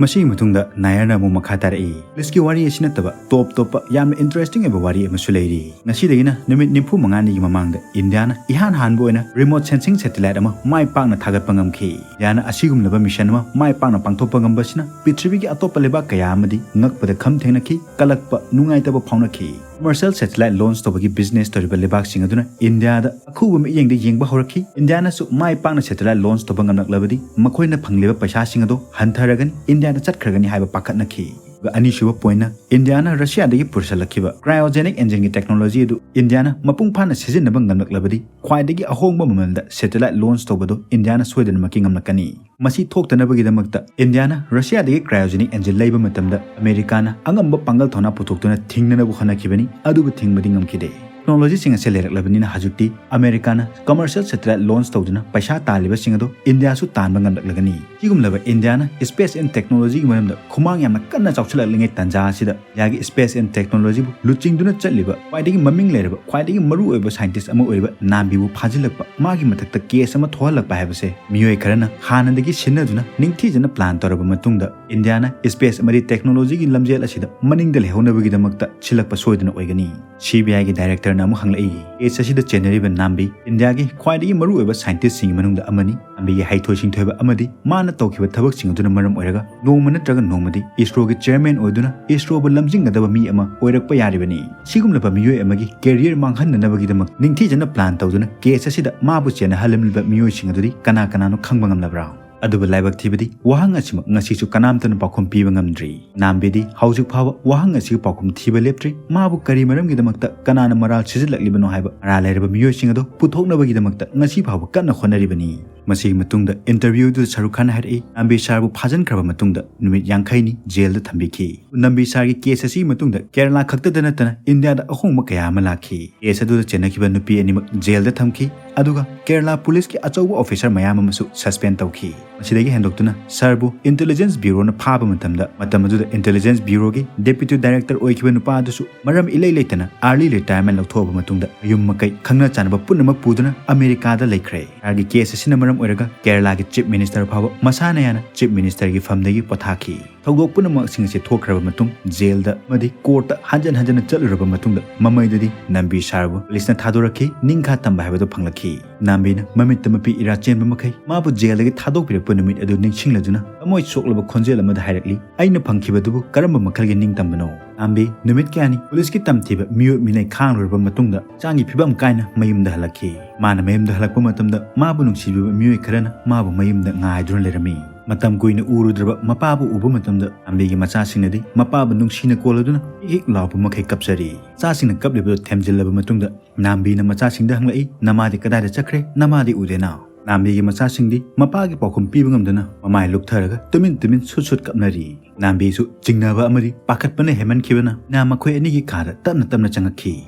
ꯃꯁꯤꯒꯤ ꯃꯇꯨꯡꯗ ꯅꯥꯌꯔꯅ ꯑꯃꯨꯛ ꯃꯈꯥ ꯇꯥꯔꯛꯏ, ꯄꯨꯂꯤꯁꯀꯤ ꯋꯥꯔꯤ ꯑꯁꯤ ꯅꯠꯇꯕ ꯇꯣꯞ ꯇꯣꯞꯄ ꯌꯥꯝꯅ ꯏꯟꯇꯔꯦꯁꯇꯤꯡ ꯑꯣꯏꯕ ꯋꯥꯔꯤ ꯑꯃꯁꯨ ꯂꯩꯔꯤ꯫ ꯉꯁꯤꯗꯒꯤꯅ ꯅꯨꯃꯤꯠ ꯅꯤꯐꯨ ꯃꯉꯥꯅꯤꯒꯤ ꯃꯃꯥꯡꯗ ꯏꯟꯗꯤꯌꯥꯅ ꯏꯍꯥꯟ ꯍꯥꯟꯕ ꯑꯣꯏꯅ ꯔꯤꯃꯣꯠ ꯁꯦꯟꯁꯤꯡ ꯁꯦꯇꯦꯂꯥꯏꯠ ꯑꯃ ꯃꯥꯏ ꯄꯥꯛꯅ ꯊꯥꯒꯠꯄ ꯉꯝꯈꯤ꯫ ꯏꯟꯗꯤꯌꯥꯅ ꯑꯁꯤꯒꯨꯝꯂꯕ ꯃꯤꯁꯟ ꯑꯃ ꯃꯥꯏ ꯄꯥꯛꯅ ꯄꯥꯡꯊꯣꯛꯄ ꯉꯝꯕꯁꯤꯅ ꯄ꯭ꯔꯤꯊꯤꯕꯤꯒꯤ ꯑꯇꯣꯞꯄ ꯂꯩꯕꯥꯛ ꯀꯌꯥ ꯑꯃꯗꯤ ꯉꯛꯄꯗ ꯈꯝ ꯊꯦꯡꯅꯈꯤ, ꯀꯂꯛꯄ, ꯅꯨꯡꯉꯥꯏꯇꯕ ꯐꯥꯎꯅꯈꯤ꯫ ꯀꯃꯔꯁꯤꯌꯦꯜ ꯁꯦꯇꯦꯂꯥꯏꯠ ꯂꯣꯟꯆ ꯇꯧꯕꯒꯤ ꯕꯤꯖꯤꯅꯦꯁ ꯇꯧꯔꯤꯕ ꯂꯩꯕꯥꯛꯁꯤꯡ ꯑꯗꯨꯅ ꯏꯟꯗꯤꯌꯥꯗ ꯑꯈꯨꯕ ꯃꯤꯠꯌꯦꯡꯗ ꯌꯦꯡꯕ ꯍꯧꯔꯛꯈꯤ꯫ ꯏꯟꯗꯤꯌꯥꯅꯁꯨ ꯃꯥꯏ ꯄꯥꯛꯅ ꯁꯦꯇꯦꯂꯥꯏꯠ ꯂꯣꯟꯆ ꯇꯧꯕ ꯉꯝꯂꯛꯂꯕꯗꯤ ꯃꯈꯣꯏꯅ ꯐꯪꯂꯤꯕ ꯄꯩꯁꯥꯁꯤꯡ ꯑꯗꯨ ꯍꯟꯊꯔꯒꯅꯤ, ꯏꯟꯗꯤꯌꯥꯗ ꯆꯠꯈ꯭ꯔꯒꯅꯤ ꯍꯥꯏꯕ ꯄꯥꯈꯠꯅꯈꯤ꯫ ꯑꯗꯨꯒ ꯑꯅꯤꯁꯨꯕ ꯄꯣꯏꯟꯠꯅ ꯏꯟꯗꯤꯌꯥꯅ ꯔꯁꯤꯌꯥꯗꯒꯤ ꯄꯨꯁꯜꯂꯛꯈꯤꯕ ꯀ꯭ꯔꯥꯏꯑꯣꯖꯦꯅꯤꯛ ꯏꯟꯖꯤꯟꯒꯤ ꯇꯦꯛꯅꯣꯂꯣꯖꯤ ꯑꯗꯨ ꯏꯟꯗꯤꯌꯥꯅ ꯃꯄꯨꯡ ꯐꯥꯅ ꯁꯤꯖꯤꯟꯅꯕ ꯉꯝꯂꯛꯂꯕꯗꯤ ꯈ꯭ꯋꯥꯏꯗꯒꯤ ꯑꯍꯣꯡꯕ ꯃꯃꯜꯗ ꯁꯦꯇꯦꯂꯥꯏꯠ ꯂꯣꯟꯆ ꯇꯧꯕꯗꯨ ꯏꯟꯗꯤꯌꯥꯅ ꯁꯣꯏꯗꯅꯃꯛꯀꯤ ꯉꯝꯂꯛꯀꯅꯤ꯫ ꯃꯁꯤ ꯊꯣꯛꯇꯅꯕꯒꯤꯗꯃꯛꯇ ꯏꯟꯗꯤꯌꯥꯅ ꯔꯁꯤꯌꯥꯗꯒꯤ ꯀ꯭ꯔꯥꯏꯑꯣꯖꯦꯅꯤꯛ ꯏꯟꯖꯤꯟ ꯂꯩꯕ ꯃꯇꯝꯗ ꯑꯃꯦꯔꯤꯀꯥꯅ ꯑꯉꯝꯕ ꯄꯥꯡꯒꯜ ꯊꯧꯅꯥ ꯄꯨꯊꯣꯛꯇꯨꯅ ꯊꯤꯡꯅꯅꯕ ꯍꯣꯠꯅꯈꯤꯕꯅꯤ, ꯑꯗꯨꯕꯨ ꯊꯤꯡꯕꯗꯤ ꯉꯝꯈꯤꯗꯦ꯫ ꯇꯦꯛꯅꯣꯂꯣꯖꯤꯁꯤꯡ ꯑꯁꯤ ꯂꯩꯔꯛꯂꯕꯅꯤꯅ ꯍꯧꯖꯤꯛꯇꯤ ꯑꯃꯦꯔꯤꯀꯥꯅ ꯀꯃꯔꯁꯤꯌꯦꯜ ꯁꯦꯇꯦꯂꯥꯏꯠ ꯂꯣꯟꯆ ꯇꯧꯗꯨꯅ ꯄꯩꯁꯥ ꯇꯥꯜꯂꯤꯕꯁꯤꯡ ꯑꯗꯨ ꯏꯟꯗꯤꯌꯥꯁꯨ ꯇꯥꯟꯕ ꯉꯝꯂꯛꯂꯒꯅꯤ꯫ ꯁꯤꯒꯨꯝꯂꯕ ꯏꯟꯗꯤꯌꯥꯅ space and technologyꯒꯤ ꯃꯔꯝꯗ ꯈꯨꯃꯥꯡ ꯌꯥꯝꯅ ꯀꯟꯅ ꯆꯥꯎꯁꯤꯜꯂꯛꯂꯤꯉꯩ ꯇꯥꯟꯖꯥ ꯑꯁꯤꯗ ꯏꯟꯗꯤꯌꯥꯒꯤ space and technologyꯕꯨ ꯂꯨꯆꯤꯡꯗꯨꯅ ꯆꯠꯂꯤꯕ ꯈ꯭ꯋꯥꯏꯗꯒꯤ ꯃꯃꯤꯡ ꯂꯩꯔꯕ, ꯈ꯭ꯋꯥꯏꯗꯒꯤ ꯃꯔꯨꯑꯣꯏꯕ scientist ꯑꯃ ꯑꯣꯏꯔꯤꯕ ꯅꯥꯝꯕꯤꯕꯨ ꯐꯥꯖꯤꯜꯂꯛꯄ, ꯃꯥꯒꯤ ꯃꯊꯛꯇ case ꯑꯃ ꯊꯣꯛꯍꯜꯂꯛꯄ ꯍꯥꯏꯕꯁꯦ ꯃꯤꯑꯣꯏ ꯈꯔꯅ ꯍꯥꯟꯅꯗꯒꯤ ꯁꯤꯟꯅꯗꯨꯅ ꯅꯤꯡꯊꯤꯖꯅ plan ꯇꯧꯔꯕ ꯃꯇꯨꯡꯗ ꯏꯟꯗꯤꯌꯥꯅ space ꯑꯃꯗꯤ technologyꯒꯤ ꯂꯝꯖꯦꯜ ꯑꯁꯤꯗ ꯃꯅꯤꯡꯗ ꯂꯩꯍꯧꯅꯕꯒꯤꯗꯃꯛꯇ ꯁꯤꯜꯂꯛꯄ ꯁꯣꯏꯗꯅ ꯑꯣꯏꯒꯅꯤ꯫ CBIꯒꯤ directorꯅ ꯑꯃꯨꯛ ꯍꯪꯂꯛꯏ, case ꯑꯁꯤꯗ ꯆꯦꯟꯅꯔꯤꯕ ꯅꯥꯝꯕꯤ ꯏꯟꯗꯤꯌꯥꯒꯤ ꯈ꯭ꯋꯥꯏꯗꯒꯤ ꯃꯔꯨꯑꯣꯏꯕ scientistꯁꯤꯡꯒꯤ ꯃꯅꯨꯡꯗ ꯑꯃꯅꯤ꯫ ꯅꯥꯝꯕꯤꯒꯤ ꯍꯩꯊꯣꯏ ꯁꯤꯡꯊꯣꯏꯕ ꯑꯃꯗꯤ ꯃꯥꯅ ꯇꯧꯈꯤꯕ ꯊꯕꯛꯁꯤꯡ ꯑꯗꯨꯅ ꯃꯔꯝ ꯑꯣꯏꯔꯒ ꯅꯣꯡꯃ ꯅꯠꯇ꯭ꯔꯒ ꯅꯣꯡꯃꯗꯤ ISROꯒꯤ chairman ꯑꯣꯏꯗꯨꯅ ISROꯕꯨ ꯂꯝꯖꯤꯡꯒꯗꯕ ꯃꯤ ꯑꯃ ꯑꯣꯏꯔꯛꯄ ꯌꯥꯔꯤꯕꯅꯤ꯫ ꯁꯤꯒꯨꯝꯂꯕ ꯃꯤꯑꯣꯏ ꯑꯃꯒꯤ career ꯃꯥꯡꯍꯟꯅꯅꯕꯒꯤꯗꯃꯛ ꯅꯤꯡꯊꯤꯖꯅ plan ꯇꯧꯗꯨꯅ case ꯑꯁꯤꯗ ꯃꯥꯕꯨ ꯆꯦꯟꯅꯍꯜꯂꯝꯂꯤꯕ ꯃꯤꯑꯣꯏꯁꯤꯡ ꯑꯗꯨꯗꯤ ꯀꯅꯥ ꯀꯅꯥꯅꯣ ꯈꯪꯕ ꯉꯝꯂꯕ꯭ꯔꯥ? ꯑꯗꯨꯕꯨ ꯂꯥꯏꯕꯛ ꯊꯤꯕꯗꯤ ꯋꯥꯍꯪ ꯑꯁꯤꯃꯛ ꯉꯁꯤꯁꯨ ꯀꯅꯥꯝꯇꯅ ꯄꯥꯎꯈꯨꯝ ꯄꯤꯕ ꯉꯝꯗ꯭ꯔꯤ꯫ ꯅꯥꯝꯕꯤꯗꯤ ꯍꯧꯖꯤꯛ ꯐꯥꯎꯕ ꯋꯥꯍꯪ ꯑꯁꯤꯒꯤ ꯄꯥꯎꯈꯨꯝ ꯊꯤꯕ ꯂꯦꯞꯇ꯭ꯔꯤ꯫ ꯃꯥꯕꯨ ꯀꯔꯤ ꯃꯔꯝꯒꯤꯗꯃꯛꯇ ꯀꯅꯥꯅ ꯃꯔꯥꯜ ꯁꯤꯖꯤꯜꯂꯛꯂꯤꯕꯅꯣ ꯍꯥꯏꯕ ꯃꯔꯥꯜ ꯂꯩꯔꯕ ꯃꯤꯑꯣꯏꯁꯤꯡ ꯑꯗꯨ ꯄꯨꯊꯣꯛꯅꯕꯒꯤꯗꯃꯛꯇ ꯉꯁꯤ ꯐꯥꯎꯕ ꯀꯟꯅ ꯍꯣꯠꯅꯔꯤꯕꯅꯤ꯫ ꯃꯁꯤꯒꯤ ꯃꯇꯨꯡꯗ interviewꯗꯨꯗ ꯁꯔꯨꯛ ꯈꯥꯟꯅ ꯍꯥꯏꯔꯛꯏ, ꯅꯥꯝꯕꯤ sirꯕꯨ ꯐꯥꯖꯤꯟꯈ꯭ꯔꯕ ꯃꯇꯨꯡꯗ ꯅꯨꯃꯤꯠ ꯌꯥꯡꯈꯩꯅꯤ jailꯗ ꯊꯝꯕꯤꯈꯤ꯫ ꯅꯥꯝꯕꯤ sirꯒꯤ case ꯑꯁꯤꯒꯤ ꯃꯇꯨꯡꯗ ꯀꯦꯔꯂꯥ ꯈꯛꯇꯗ ꯅꯠꯇꯅ ꯏꯟꯗꯤꯌꯥꯗ ꯑꯍꯣꯡꯕ ꯀꯌꯥ ꯑꯃ ꯂꯥꯛꯈꯤ꯫ Case ꯑꯗꯨꯗ ꯆꯦꯟꯅꯈꯤꯕ ꯅꯨꯄꯤ ꯑꯅꯤꯃꯛ jailꯗ ꯊꯝꯈꯤ, ꯑꯗꯨꯒ ꯀꯦꯔꯂꯥ policeꯀꯤ ꯑꯆꯧꯕ officer ꯃꯌꯥꯝ ꯑꯃꯁꯨ suspend ꯇꯧꯈꯤ꯫ ꯃꯁꯤꯗꯒꯤ ꯍꯦꯟꯗꯣꯛꯇꯨꯅ sirꯕꯨ Intelligence Bureauꯅ ꯐꯥꯕ ꯃꯇꯝꯗ, ꯃꯇꯝ ꯑꯗꯨꯗ Intelligence Bureauꯒꯤ deputy director ꯑꯣꯏꯈꯤꯕ ꯅꯨꯄꯥ ꯑꯗꯨꯁꯨ ꯃꯔꯝ ꯏꯂꯩ ꯂꯩꯇꯅ early retirement ꯂꯧꯊꯣꯛꯑꯕ ꯃꯇꯨꯡꯗ ꯃꯌꯨꯝ ꯃꯀꯩ ꯈꯪꯅ ꯆꯥꯟꯅꯕ ꯄꯨꯝꯅꯃꯛ ꯄꯨꯗꯨꯅ ꯑꯃꯦꯔꯤꯀꯥꯗ ꯂꯩꯈ꯭ꯔꯦ꯫ Sirꯒꯤ case ꯑꯁꯤꯅ ꯃꯔꯝ ꯑꯣꯏꯔꯒ ꯀꯦꯔꯂꯥꯒꯤ chief minister ꯐꯥꯎꯕ ꯃꯁꯥꯅ ꯌꯥꯅ chief ministerꯒꯤ ꯐꯝꯗꯒꯤ ꯄꯣꯊꯥꯈꯤ꯫ ꯊꯧꯗꯣꯛ ꯄꯨꯝꯅꯃꯛꯁꯤꯡ ꯑꯁꯤ ꯊꯣꯛꯈ꯭ꯔꯕ ꯃꯇꯨꯡ jailꯗ ꯑꯃꯗꯤ courtꯇ ꯍꯟꯖꯟ ꯍꯟꯖꯟꯅ ꯆꯠꯂꯨꯔꯕ ꯃꯇꯨꯡꯗ ꯃꯃꯩꯗꯗꯤ ꯅꯥꯝꯕꯤ sirꯕꯨ policeꯅ ꯊꯥꯗꯣꯔꯛꯈꯤ꯫ ꯅꯤꯡꯈꯥ ꯇꯝꯕ ꯍꯥꯏꯕꯗꯨ ꯐꯪꯂꯛꯈꯤ꯫ ꯅꯥꯝꯕꯤꯅ ꯃꯃꯤꯠꯇ ꯃꯄꯤ ꯏꯔꯥ ꯆꯦꯟꯕ ꯃꯈꯩ ꯃꯥꯕꯨ jailꯗꯒꯤ ꯊꯥꯗꯣꯛꯄꯤꯔꯛꯄ ꯅꯨꯃꯤꯠ ꯑꯗꯨ ꯅꯤꯡꯁꯤꯡꯂꯗꯨꯅ ꯊꯃꯣꯏ ꯁꯣꯛꯂꯕ ꯈꯣꯟꯖꯦꯜ ꯑꯃꯗ ꯍꯥꯏꯔꯛꯂꯤ, "ꯑꯩꯅ ꯐꯪꯈꯤꯕꯗꯨꯕꯨ ꯀꯔꯝꯕ ꯃꯈꯜꯒꯤ ꯅꯤꯡꯇꯝꯕꯅꯣ?" ꯅꯥꯝꯕꯤ ꯅꯨꯃꯤꯠ ꯀꯌꯥꯅꯤ policeꯀꯤ ꯇꯝꯊꯤꯕ ꯃꯤꯑꯣꯠ ꯃꯤꯅꯩ ꯈꯥꯡꯂꯨꯔꯕ ꯃꯇꯨꯡꯗ ꯍꯛꯆꯥꯡꯒꯤ ꯐꯤꯕꯝ ꯀꯥꯏꯅ ꯃꯌꯨꯝꯗ ꯍꯜꯂꯛꯈꯤ꯫ ꯃꯥꯅ ꯃꯌꯨꯝꯗ ꯍꯜꯂꯛꯄ ꯃꯇꯝꯗ ꯃꯥꯕꯨ ꯅꯨꯡꯁꯤꯕꯤꯕ ꯃꯤꯑꯣꯏ ꯈꯔꯅ ꯃꯥꯕꯨ ꯃꯌꯨꯝꯗ ꯉꯥꯏꯗꯨꯅ ꯂꯩꯔꯝꯃꯤ꯫ ꯃꯇꯝ ꯀꯨꯏꯅ ꯎꯔꯨꯗ꯭ꯔꯕ ꯃꯄꯥꯕꯨ ꯎꯕ ꯃꯇꯝꯗ ꯅꯥꯝꯕꯤꯒꯤ ꯃꯆꯥꯁꯤꯡꯅꯗꯤ ꯃꯄꯥꯕꯨ ꯅꯨꯡꯁꯤꯅ ꯀꯣꯜꯂꯗꯨꯅ ꯍꯤꯛ ꯍꯤꯛ ꯂꯥꯎꯕ ꯃꯈꯩ ꯀꯞꯆꯔꯤ꯫ ꯃꯆꯥꯁꯤꯡꯅ ꯀꯞꯂꯤꯕꯗꯨ ꯊꯦꯝꯖꯤꯜꯂꯕ ꯃꯇꯨꯡꯗ ꯅꯥꯝꯕꯤꯅ ꯃꯆꯥꯁꯤꯡꯗ ꯍꯪꯂꯛꯏ, "ꯅꯃꯥꯗꯤ ꯀꯗꯥꯏꯗ ꯆꯠꯈ꯭ꯔꯦ? ꯅꯃꯥꯗꯤ ꯎꯗꯦꯅ?" ꯅꯥꯝꯕꯤꯒꯤ ꯃꯆꯥꯁꯤꯡꯗꯤ ꯃꯄꯥꯒꯤ ꯄꯥꯎꯈꯨꯝ ꯄꯤꯕ ꯉꯝꯗꯅ ꯃꯃꯥꯏ ꯂꯨꯞꯊꯔꯒ ꯇꯨꯃꯤꯟ ꯇꯨꯃꯤꯟ ꯁꯨꯠ ꯁꯨꯠ ꯀꯞꯅꯔꯤ꯫ ꯅꯥꯝꯕꯤꯁꯨ ꯆꯤꯡꯅꯕ ꯑꯃꯗꯤ ꯄꯥꯈꯠꯄꯅ ꯍꯦꯟꯃꯟꯈꯤꯕꯅ ꯃꯤꯅꯥ ꯃꯈꯣꯏ ꯑꯅꯤꯒꯤ ꯀꯥꯗ ꯇꯞꯅ ꯇꯞꯅ ꯆꯪꯉꯛꯈꯤ꯫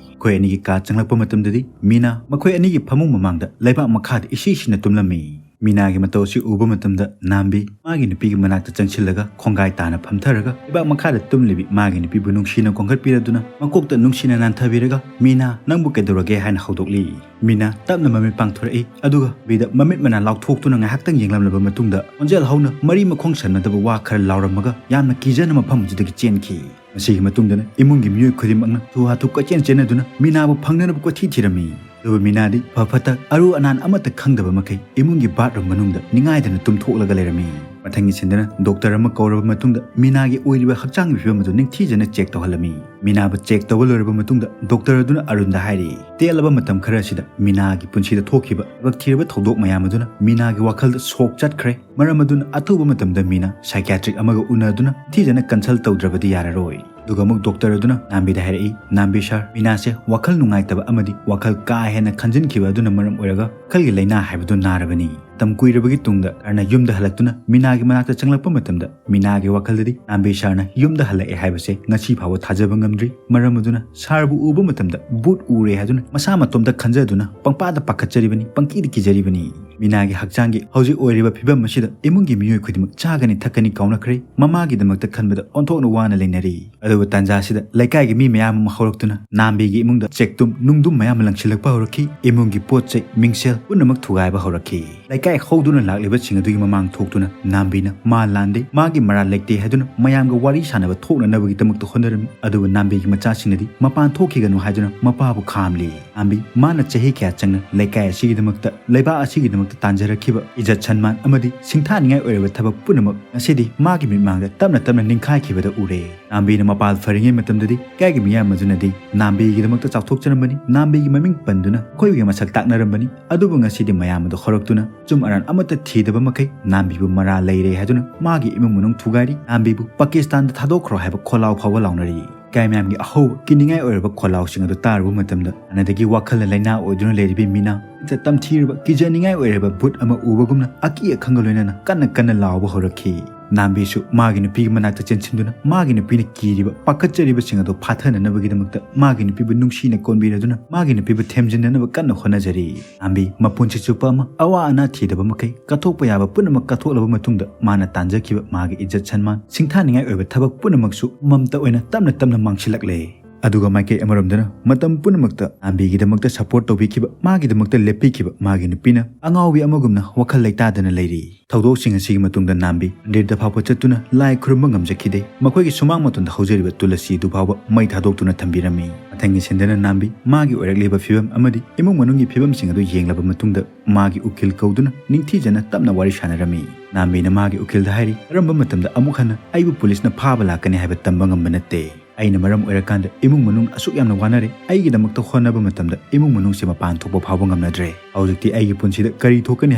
ꯃꯈꯣꯏ ꯑꯅꯤꯒꯤ ꯀꯥ ꯆꯪꯂꯛꯄ ꯃꯇꯝꯗꯗꯤ ꯃꯤꯅꯥ ꯃꯈꯣꯏ ꯑꯅꯤꯒꯤ ꯐꯃꯨꯡ ꯃꯃꯥꯡꯗ ꯂꯩꯕꯥꯛ ꯃꯈꯥꯗ ꯏꯁꯤ ꯁꯤꯅ ꯇꯨꯝꯂꯝꯃꯤ꯫ ꯃꯤꯅꯥꯒꯤ ꯃꯇꯧ ꯑꯁꯤ ꯎꯕ ꯃꯇꯝꯗ ꯅꯥꯝꯕꯤ ꯃꯥꯒꯤ ꯅꯨꯄꯤꯒꯤ ꯃꯅꯥꯛꯇ ꯆꯪꯁꯤꯜꯂꯒ ꯈꯣꯡꯒꯥꯏ ꯇꯥꯅ ꯐꯝꯊꯔꯒ ꯂꯩꯕꯥꯛ ꯃꯈꯥꯗ ꯇꯨꯝꯂꯤꯕꯤ ꯃꯥꯒꯤ ꯅꯨꯄꯤꯕꯨ ꯅꯨꯡꯁꯤꯅ ꯀꯣꯟꯈꯠꯄꯤꯔꯗꯨꯅ ꯃꯀꯣꯛꯇ ꯅꯨꯡꯁꯤꯅ ꯅꯥꯟꯊꯕꯤꯔꯒ, "ꯃꯤꯅꯥ, ꯅꯪꯕꯨ ꯀꯩꯗꯧꯔꯒꯦ?" ꯍꯥꯏꯅ ꯍꯧꯗꯣꯛꯂꯤ꯫ ꯃꯤꯅꯥ ꯇꯞꯅ ꯃꯃꯤꯠ ꯄꯥꯡꯊꯣꯔꯛꯏ, ꯑꯗꯨꯒ ꯕꯤꯗ ꯃꯃꯤꯠ ꯃꯅꯥ ꯂꯥꯎꯊꯣꯛꯇꯨꯅ ꯉꯥꯏꯍꯥꯛꯇꯪ ꯌꯦꯡꯂꯝꯂꯕ ꯃꯇꯨꯡꯗ ꯈꯣꯟꯖꯦꯜ ꯍꯧꯅ ꯃꯔꯤ ꯃꯈꯣꯡ ꯁꯝꯅꯗꯕ ꯋꯥ ꯈꯔ ꯂꯥꯎꯔꯝꯃꯒ ꯌꯥꯝꯅ ꯀꯤꯖꯅ ꯃꯐꯝ ꯑꯗꯨꯗꯒꯤ ꯆꯦꯟꯈꯤ꯫ ꯃꯁꯤꯒꯤ ꯃꯇꯨꯡꯗꯅ ꯏꯃꯨꯡꯒꯤ ꯃꯤꯑꯣꯏ ꯈꯨꯗꯤꯡꯃꯛꯅ ꯊꯨ ꯍꯥꯊꯨ ꯀꯣꯏꯆꯦꯟ ꯆꯦꯟꯅꯗꯨꯅ ꯃꯤꯅꯥꯕꯨ ꯐꯪꯅꯅꯕ ꯀꯣꯏꯊꯤ ꯊꯤꯔꯝꯃꯤ꯫ ꯑꯗꯨꯕꯨ ꯃꯤꯅꯥꯗꯤ ꯐ ꯐꯠꯇ ꯑꯔꯨ ꯑꯅꯥꯟ ꯑꯃꯠꯇ ꯈꯪꯗꯕ ꯃꯈꯩ ꯏꯃꯨꯡꯒꯤ ꯕꯥꯠꯔꯨꯝ ꯃꯅꯨꯡꯗ ꯅꯤꯡꯉꯥꯏꯗꯅ ꯇꯨꯝꯊꯣꯛꯂꯒ ꯂꯩꯔꯝꯃꯤ꯫ ꯃꯊꯪꯒꯤ ꯁꯤꯟꯗꯅ ꯗꯣꯛꯇꯔ ꯑꯃ ꯀꯧꯔꯕ ꯃꯇꯨꯡꯗ ꯃꯤꯅꯥꯒꯤ ꯑꯣꯏꯔꯤꯕ ꯍꯛꯆꯥꯡꯒꯤ ꯐꯤꯕꯝ ꯑꯗꯨ ꯅꯤꯡꯊꯤꯖꯅ ꯆꯦꯛ ꯇꯧꯍꯜꯂꯝꯃꯤ꯫ ꯃꯤꯅꯥꯕꯨ ꯆꯦꯛ ꯇꯧꯕ ꯂꯣꯏꯔꯕ ꯃꯇꯨꯡꯗ ꯗꯣꯛꯇꯔ ꯑꯗꯨꯅ ꯑꯔꯨꯟꯗ ꯍꯥꯏꯔꯤ, ꯇꯦꯜꯂꯕ ꯃꯇꯝ ꯈꯔ ꯑꯁꯤꯗ ꯃꯤꯅꯥꯒꯤ ꯄꯨꯟꯁꯤꯗ ꯊꯣꯛꯈꯤꯕ ꯊꯕꯛ ꯊꯤꯔꯕ ꯊꯧꯗꯣꯛ ꯃꯌꯥꯝ ꯑꯗꯨꯅ ꯃꯤꯅꯥꯒꯤ ꯋꯥꯈꯜꯗ ꯁꯣꯛ ꯆꯠꯈ꯭ꯔꯦ꯫ ꯃꯔꯝ ꯑꯗꯨꯅ ꯑꯊꯨꯕ ꯃꯇꯝꯗ ꯃꯤꯅꯥ psychiatrist ꯑꯃꯒ ꯎꯅꯗꯨꯅ ꯅꯤꯡꯊꯤꯖꯅ consult ꯇꯧꯗ꯭ꯔꯕꯗꯤ ꯌꯥꯔꯔꯣꯏ꯫ ꯑꯗꯨꯒ ꯑꯃꯨꯛ ꯗꯣꯛꯇꯔ ꯑꯗꯨꯅ ꯅꯥꯝꯕꯤꯗ ꯍꯥꯏꯔꯛꯏ, "ꯅꯥꯝꯕꯤ ꯁꯥꯔ, ꯃꯤꯅꯥꯁꯦ ꯋꯥꯈꯜ ꯅꯨꯡꯉꯥꯏꯇꯕ ꯑꯃꯗꯤ ꯋꯥꯈꯜ ꯀꯥ ꯍꯦꯟꯅ ꯈꯟꯖꯤꯟꯈꯤꯕ ꯑꯗꯨꯅ ꯃꯔꯝ ꯑꯣꯏꯔꯒ ꯋꯥꯈꯜꯒꯤ ꯂꯥꯏꯅꯥ ꯍꯥꯏꯕꯗꯨ ꯅꯥꯔꯕꯅꯤ꯫ ꯃꯇꯝ ꯀꯨꯏꯔꯕꯒꯤ ꯇꯨꯡꯗ ꯁꯥꯔꯅ ꯌꯨꯝꯗ ꯍꯜꯂꯛꯇꯨꯅ ꯃꯤꯅꯥꯒꯤ ꯃꯅꯥꯛꯇ ꯆꯪꯂꯛꯄ ꯃꯇꯝꯗ ꯃꯤꯅꯥꯒꯤ ꯋꯥꯈꯜꯗꯗꯤ ꯅꯥꯝꯕꯤ ꯁꯥꯔꯅ ꯌꯨꯝꯗ ꯍꯜꯂꯛꯑꯦ ꯍꯥꯏꯕꯁꯦ ꯉꯁꯤ ꯐꯥꯎꯕ ꯊꯥꯖꯕ ꯉꯝꯗ꯭ꯔꯤ꯫ ꯃꯔꯝ ꯑꯗꯨꯅ ꯁꯥꯔꯕꯨ ꯎꯕ ꯃꯇꯝꯗ ꯚꯨꯠ ꯎꯔꯦ ꯍꯥꯏꯗꯨꯅ ꯃꯁꯥ ꯃꯇꯣꯝꯇ ꯈꯟꯖꯗꯨꯅ ꯄꯪꯄꯥꯗ ꯄꯥꯈꯠꯆꯔꯤꯕꯅꯤ, ꯄꯪꯀꯤꯗ ꯀꯤꯖꯔꯤꯕꯅꯤ꯫ ꯃꯤꯅꯥꯒꯤ ꯍꯛꯆꯥꯡꯒꯤ ꯍꯧꯖꯤꯛ ꯑꯣꯏꯔꯤꯕ ꯐꯤꯕꯝ ꯑꯁꯤꯗ ꯏꯃꯨꯡꯒꯤ ꯃꯤꯑꯣꯏ ꯈꯨꯗꯤꯡꯃꯛ ꯆꯥꯒꯅꯤ ꯊꯛꯀꯅꯤ ꯀꯥꯎꯅꯈ꯭ꯔꯦ꯫ ꯃꯃꯥꯒꯤꯗꯃꯛꯇ ꯈꯟꯕꯗ ꯑꯣꯟꯊꯣꯛꯅ ꯋꯥꯅ ꯂꯩꯅꯔꯤ꯫ ꯑꯗꯨꯕꯨ ꯇꯥꯟꯖꯥ ꯑꯁꯤꯗ ꯂꯩꯀꯥꯏꯒꯤ ꯃꯤ ꯃꯌꯥꯝ ꯑꯃ ꯍꯧꯔꯛꯇꯨꯅ ꯅꯥꯝꯕꯤꯒꯤ ꯏꯃꯨꯡꯗ ꯆꯦꯛꯇꯨꯝ ꯅꯨꯡꯗꯨꯝ ꯃꯌꯥꯝ ꯑꯃ ꯂꯪꯁꯤꯜꯂꯛꯄ ꯍꯧꯔꯛꯈꯤ꯫ ꯏꯃꯨꯡꯒꯤ ꯄꯣꯠ ꯆꯩ, ꯃꯤꯡꯁꯦꯜ ꯄꯨꯝꯅꯃꯛ ꯊꯨꯒꯥꯏꯕ ꯍꯧꯔꯛꯈꯤ꯫ ꯂꯩꯀꯥꯏ ꯍꯧꯗꯨꯅ ꯂꯥꯛꯂꯤꯕꯁꯤꯡ ꯑꯗꯨꯒꯤ ꯃꯃꯥꯡ ꯊꯣꯛꯇꯨꯅ ꯅꯥꯝꯕꯤꯅ ꯃꯥ ꯂꯥꯟꯗꯦ, ꯃꯥꯒꯤ ꯃꯔꯥꯜ ꯂꯩꯇꯦ ꯍꯥꯏꯗꯨꯅ ꯃꯌꯥꯝꯒ ꯋꯥꯔꯤ ꯁꯥꯟꯅꯕ ꯊꯣꯛꯅꯅꯕꯒꯤꯗꯃꯛꯇ ꯍꯣꯠꯅꯔꯝꯃꯤ꯫ ꯑꯗꯨꯕꯨ ꯅꯥꯝꯕꯤꯒꯤ ꯃꯆꯥꯁꯤꯡꯅꯗꯤ ꯃꯄꯥꯟ ꯊꯣꯛꯈꯤꯒꯅꯨ ꯍꯥꯏꯗꯨꯅ ꯃꯄꯥꯕꯨ ꯈꯥꯝꯂꯤ꯫ ꯅꯥꯝꯕꯤ ꯃꯥꯅ ꯆꯍꯤ ꯀꯌꯥ ꯆꯪꯅ ꯂꯩꯀꯥꯏ ꯑꯁꯤꯒꯤꯗꯃꯛꯇ, ꯂꯩꯕꯥꯛ ꯑꯁꯤꯒꯤꯗꯃꯛꯇ ꯇꯥꯟꯖꯔꯛꯈꯤꯕ ꯏꯖꯠ ꯁꯟꯃꯥꯟ ꯑꯃꯗꯤ ꯁꯤꯡꯊꯥꯅꯤꯡꯉꯥꯏ ꯑꯣꯏꯔꯕ ꯊꯕꯛ ꯄꯨꯝꯅꯃꯛ ꯉꯁꯤꯗꯤ ꯃꯥꯒꯤ ꯃꯤꯠꯃꯥꯡꯗ ꯇꯞꯅ ꯇꯞꯅ ꯅꯤꯡꯈꯥꯏꯈꯤꯕꯗ ꯎꯔꯦ꯫ ꯅꯥꯝꯕꯤꯅ ꯃꯄꯥꯜ ꯐꯔꯤꯉꯩ ꯃꯇꯝꯗꯗꯤ ꯂꯩꯀꯥꯏꯒꯤ ꯃꯤꯌꯥꯝ ꯑꯗꯨꯅꯗꯤ ꯅꯥꯝꯕꯤꯒꯤꯗꯃꯛꯇ ꯆꯥꯎꯊꯣꯛꯆꯔꯝꯕꯅꯤ, ꯅꯥꯝꯕꯤꯒꯤ ꯃꯃꯤꯡ ꯄꯟꯗꯨꯅ ꯃꯈꯣꯏꯒꯤ ꯃꯁꯛ ꯇꯥꯛꯅꯔꯝꯕꯅꯤ꯫ ꯑꯗꯨꯕꯨ ꯉꯁꯤꯗꯤ ꯃꯌꯥꯝ ꯑꯗꯨ ꯍꯧꯔꯛꯇꯨꯅ ꯑꯆꯨꯝ ꯑꯔꯥꯟ ꯑꯃꯠꯇ ꯊꯤꯗꯕ ꯃꯈꯩ ꯅꯥꯝꯕꯤꯕꯨ ꯃꯔꯥꯜ ꯂꯩꯔꯦ ꯍꯥꯏꯗꯨꯅ ꯃꯥꯒꯤ ꯏꯃꯨꯡ ꯃꯅꯨꯡ ꯊꯨꯒꯥꯏꯔꯤ, ꯅꯥꯝꯕꯤꯕꯨ ꯄꯥꯀꯤꯁꯇꯥꯟꯗ ꯊꯥꯗꯣꯛꯈ꯭ꯔꯣ ꯍꯥꯏꯕ ꯈꯣꯜꯂꯥꯎ ꯐꯥꯎꯕ ꯂꯥꯎꯅꯔꯤ꯫ ꯂꯩꯀꯥꯏ ꯃꯌꯥꯝꯒꯤ ꯑꯍꯧꯕ ꯀꯤꯅꯤꯡꯉꯥꯏ ꯑꯣꯏꯔꯕ ꯈꯣꯜꯂꯥꯎꯁꯤꯡ ꯑꯗꯨ ꯇꯥꯔꯨꯕ ꯃꯇꯝꯗ ꯍꯥꯟꯅꯗꯒꯤ ꯋꯥꯈꯜꯅ ꯂꯥꯏꯅꯥ ꯑꯣꯏꯗꯨꯅ ꯂꯩꯔꯤꯕꯤ ꯃꯤꯅꯥ ꯃꯤꯠꯇ ꯇꯝꯊꯤꯔꯕ ꯀꯤꯖꯅꯤꯡꯉꯥꯏ ꯑꯣꯏꯔꯕ ꯚꯨꯠ ꯑꯃ ꯎꯕꯒꯨꯝꯅ ꯑꯀꯤ ꯑꯈꯪꯒ ꯂꯣꯏꯅꯅ ꯀꯟꯅ ꯀꯟꯅ ꯂꯥꯎꯕ ꯍꯧꯔꯛꯈꯤ꯫ ꯅꯥꯝꯕꯤꯁꯨ ꯃꯥꯒꯤ ꯅꯨꯄꯤꯒꯤ ꯃꯅꯥꯛꯇ ꯆꯦꯟꯁꯤꯟꯗꯨꯅ ꯃꯥꯒꯤ ꯅꯨꯄꯤꯅ ꯀꯤꯔꯤꯕ ꯄꯥꯈꯠꯆꯔꯤꯕꯁꯤꯡ ꯑꯗꯨ ꯐꯥꯊꯅꯅꯕꯒꯤꯗꯃꯛꯇ ꯃꯥꯒꯤ ꯅꯨꯄꯤꯕꯨ ꯅꯨꯡꯁꯤꯅ ꯀꯣꯟꯕꯤꯔꯗꯨꯅ ꯃꯥꯒꯤ ꯅꯨꯄꯤꯕꯨ ꯊꯦꯝꯖꯤꯟꯅꯅꯕ ꯀꯟꯅ ꯍꯣꯠꯅꯖꯔꯤ꯫ ꯅꯥꯝꯕꯤ ꯃꯄꯨꯟꯁꯤ ꯆꯨꯞꯄ ꯑꯃ ꯑꯋꯥ ꯑꯅꯥ ꯊꯤꯗꯕ ꯃꯈꯩ ꯀꯠꯊꯣꯛꯄ ꯌꯥꯕ ꯄꯨꯝꯅꯃꯛ ꯀꯠꯊꯣꯛꯂꯕ ꯃꯇꯨꯡꯗ ꯃꯥꯅ ꯇꯥꯟꯖꯈꯤꯕ ꯃꯥꯒꯤ ꯏꯖꯠ ꯁꯟꯃꯥꯟ ꯁꯤꯡꯊꯥꯅꯤꯡꯉꯥꯏ ꯑꯣꯏꯕ ꯊꯕꯛ ꯄꯨꯝꯅꯃꯛꯁꯨ ꯃꯝꯇ ꯑꯣꯏꯅ ꯇꯞꯅ ꯇꯞꯅ ꯃꯥꯡꯁꯤꯜꯂꯛꯂꯦ꯫ ꯑꯗꯨꯒ ꯃꯥꯏꯀꯩ ꯑꯃꯔꯣꯝꯗꯅ ꯃꯇꯝ ꯄꯨꯝꯅꯃꯛꯇ ꯅꯥꯝꯕꯤꯒꯤꯗꯃꯛꯇ ꯁꯄꯣꯔꯠ ꯇꯧꯕꯤꯈꯤꯕ, ꯃꯥꯒꯤꯗꯃꯛꯇ ꯂꯦꯞꯄꯤꯈꯤꯕ ꯃꯥꯒꯤ ꯅꯨꯄꯤꯅ ꯑꯉꯥꯎꯕꯤ ꯑꯃꯒꯨꯝꯅ ꯋꯥꯈꯜ ꯂꯩꯇꯥꯗꯅ ꯂꯩꯔꯤ꯫ ꯊꯧꯗꯣꯛꯁꯤꯡ ꯑꯁꯤꯒꯤ ꯃꯇꯨꯡꯗ ꯅꯥꯝꯕꯤ ꯃꯟꯗꯤꯔꯗ ꯐꯥꯎꯕ ꯆꯠꯇꯨꯅ ꯂꯥꯏ ꯈꯨꯔꯨꯝꯕ ꯉꯝꯖꯈꯤꯗꯦ꯫ ꯃꯈꯣꯏꯒꯤ ꯁꯨꯃꯥꯡ ꯃꯇꯣꯟꯗ ꯍꯧꯖꯔꯤꯕ ꯇꯨꯂꯁꯤ ꯑꯗꯨ ꯐꯥꯎꯕ ꯃꯩ ꯊꯥꯗꯣꯛꯇꯨꯅ ꯊꯝꯕꯤꯔꯝꯃꯤ꯫ ꯃꯊꯪꯒꯤ ꯁꯤꯟꯗꯅ ꯅꯥꯝꯕꯤ ꯃꯥꯒꯤ ꯑꯣꯏꯔꯛꯂꯤꯕ ꯐꯤꯕꯝ ꯑꯃꯗꯤ ꯏꯃꯨꯡ ꯃꯅꯨꯡꯒꯤ ꯐꯤꯕꯝꯁꯤꯡ ꯑꯗꯨ ꯌꯦꯡꯂꯕ ꯃꯇꯨꯡꯗ ꯃꯥꯒꯤ ꯎꯀꯤꯜ ꯀꯧꯗꯨꯅ ꯅꯤꯡꯊꯤꯖꯅ ꯇꯞꯅ ꯋꯥꯔꯤ ꯁꯥꯟꯅꯔꯝꯃꯤ꯫ ꯅꯥꯝꯕꯤꯅ ꯃꯥꯒꯤ ꯎꯀꯤꯜꯗ ꯍꯥꯏꯔꯤ, "ꯀꯔꯝꯕ ꯃꯇꯝꯗ ꯑꯃꯨꯛ ꯍꯟꯅ ꯑꯩꯕꯨ ꯄꯨꯂꯤꯁꯅ ꯐꯥꯕ ꯂꯥꯛꯀꯅꯤ ꯍꯥꯏꯕ ꯇꯝꯕ ꯉꯝꯕ ꯅꯠꯇꯦ꯫ ꯑꯩꯅ ꯃꯔꯝ ꯑꯣꯏꯔꯀꯥꯟꯗ ꯏꯃꯨꯡ ꯃꯅꯨꯡ ꯑꯁꯨꯛ ꯌꯥꯝꯅ ꯋꯥꯅꯔꯦ, ꯑꯩꯒꯤꯗꯃꯛꯇ ꯍꯣꯠꯅꯕ ꯃꯇꯝꯗ ꯏꯃꯨꯡ ꯃꯅꯨꯡꯁꯦ ꯃꯄꯥꯟ ꯊꯣꯛꯄ ꯐꯥꯎꯕ ꯉꯝꯅꯗ꯭ꯔꯦ꯫ ꯍꯧꯖꯤꯛꯇꯤ ꯑꯩꯒꯤ ꯄꯨꯟꯁꯤꯗ ꯀꯔꯤ ꯊꯣꯛꯀꯅꯤ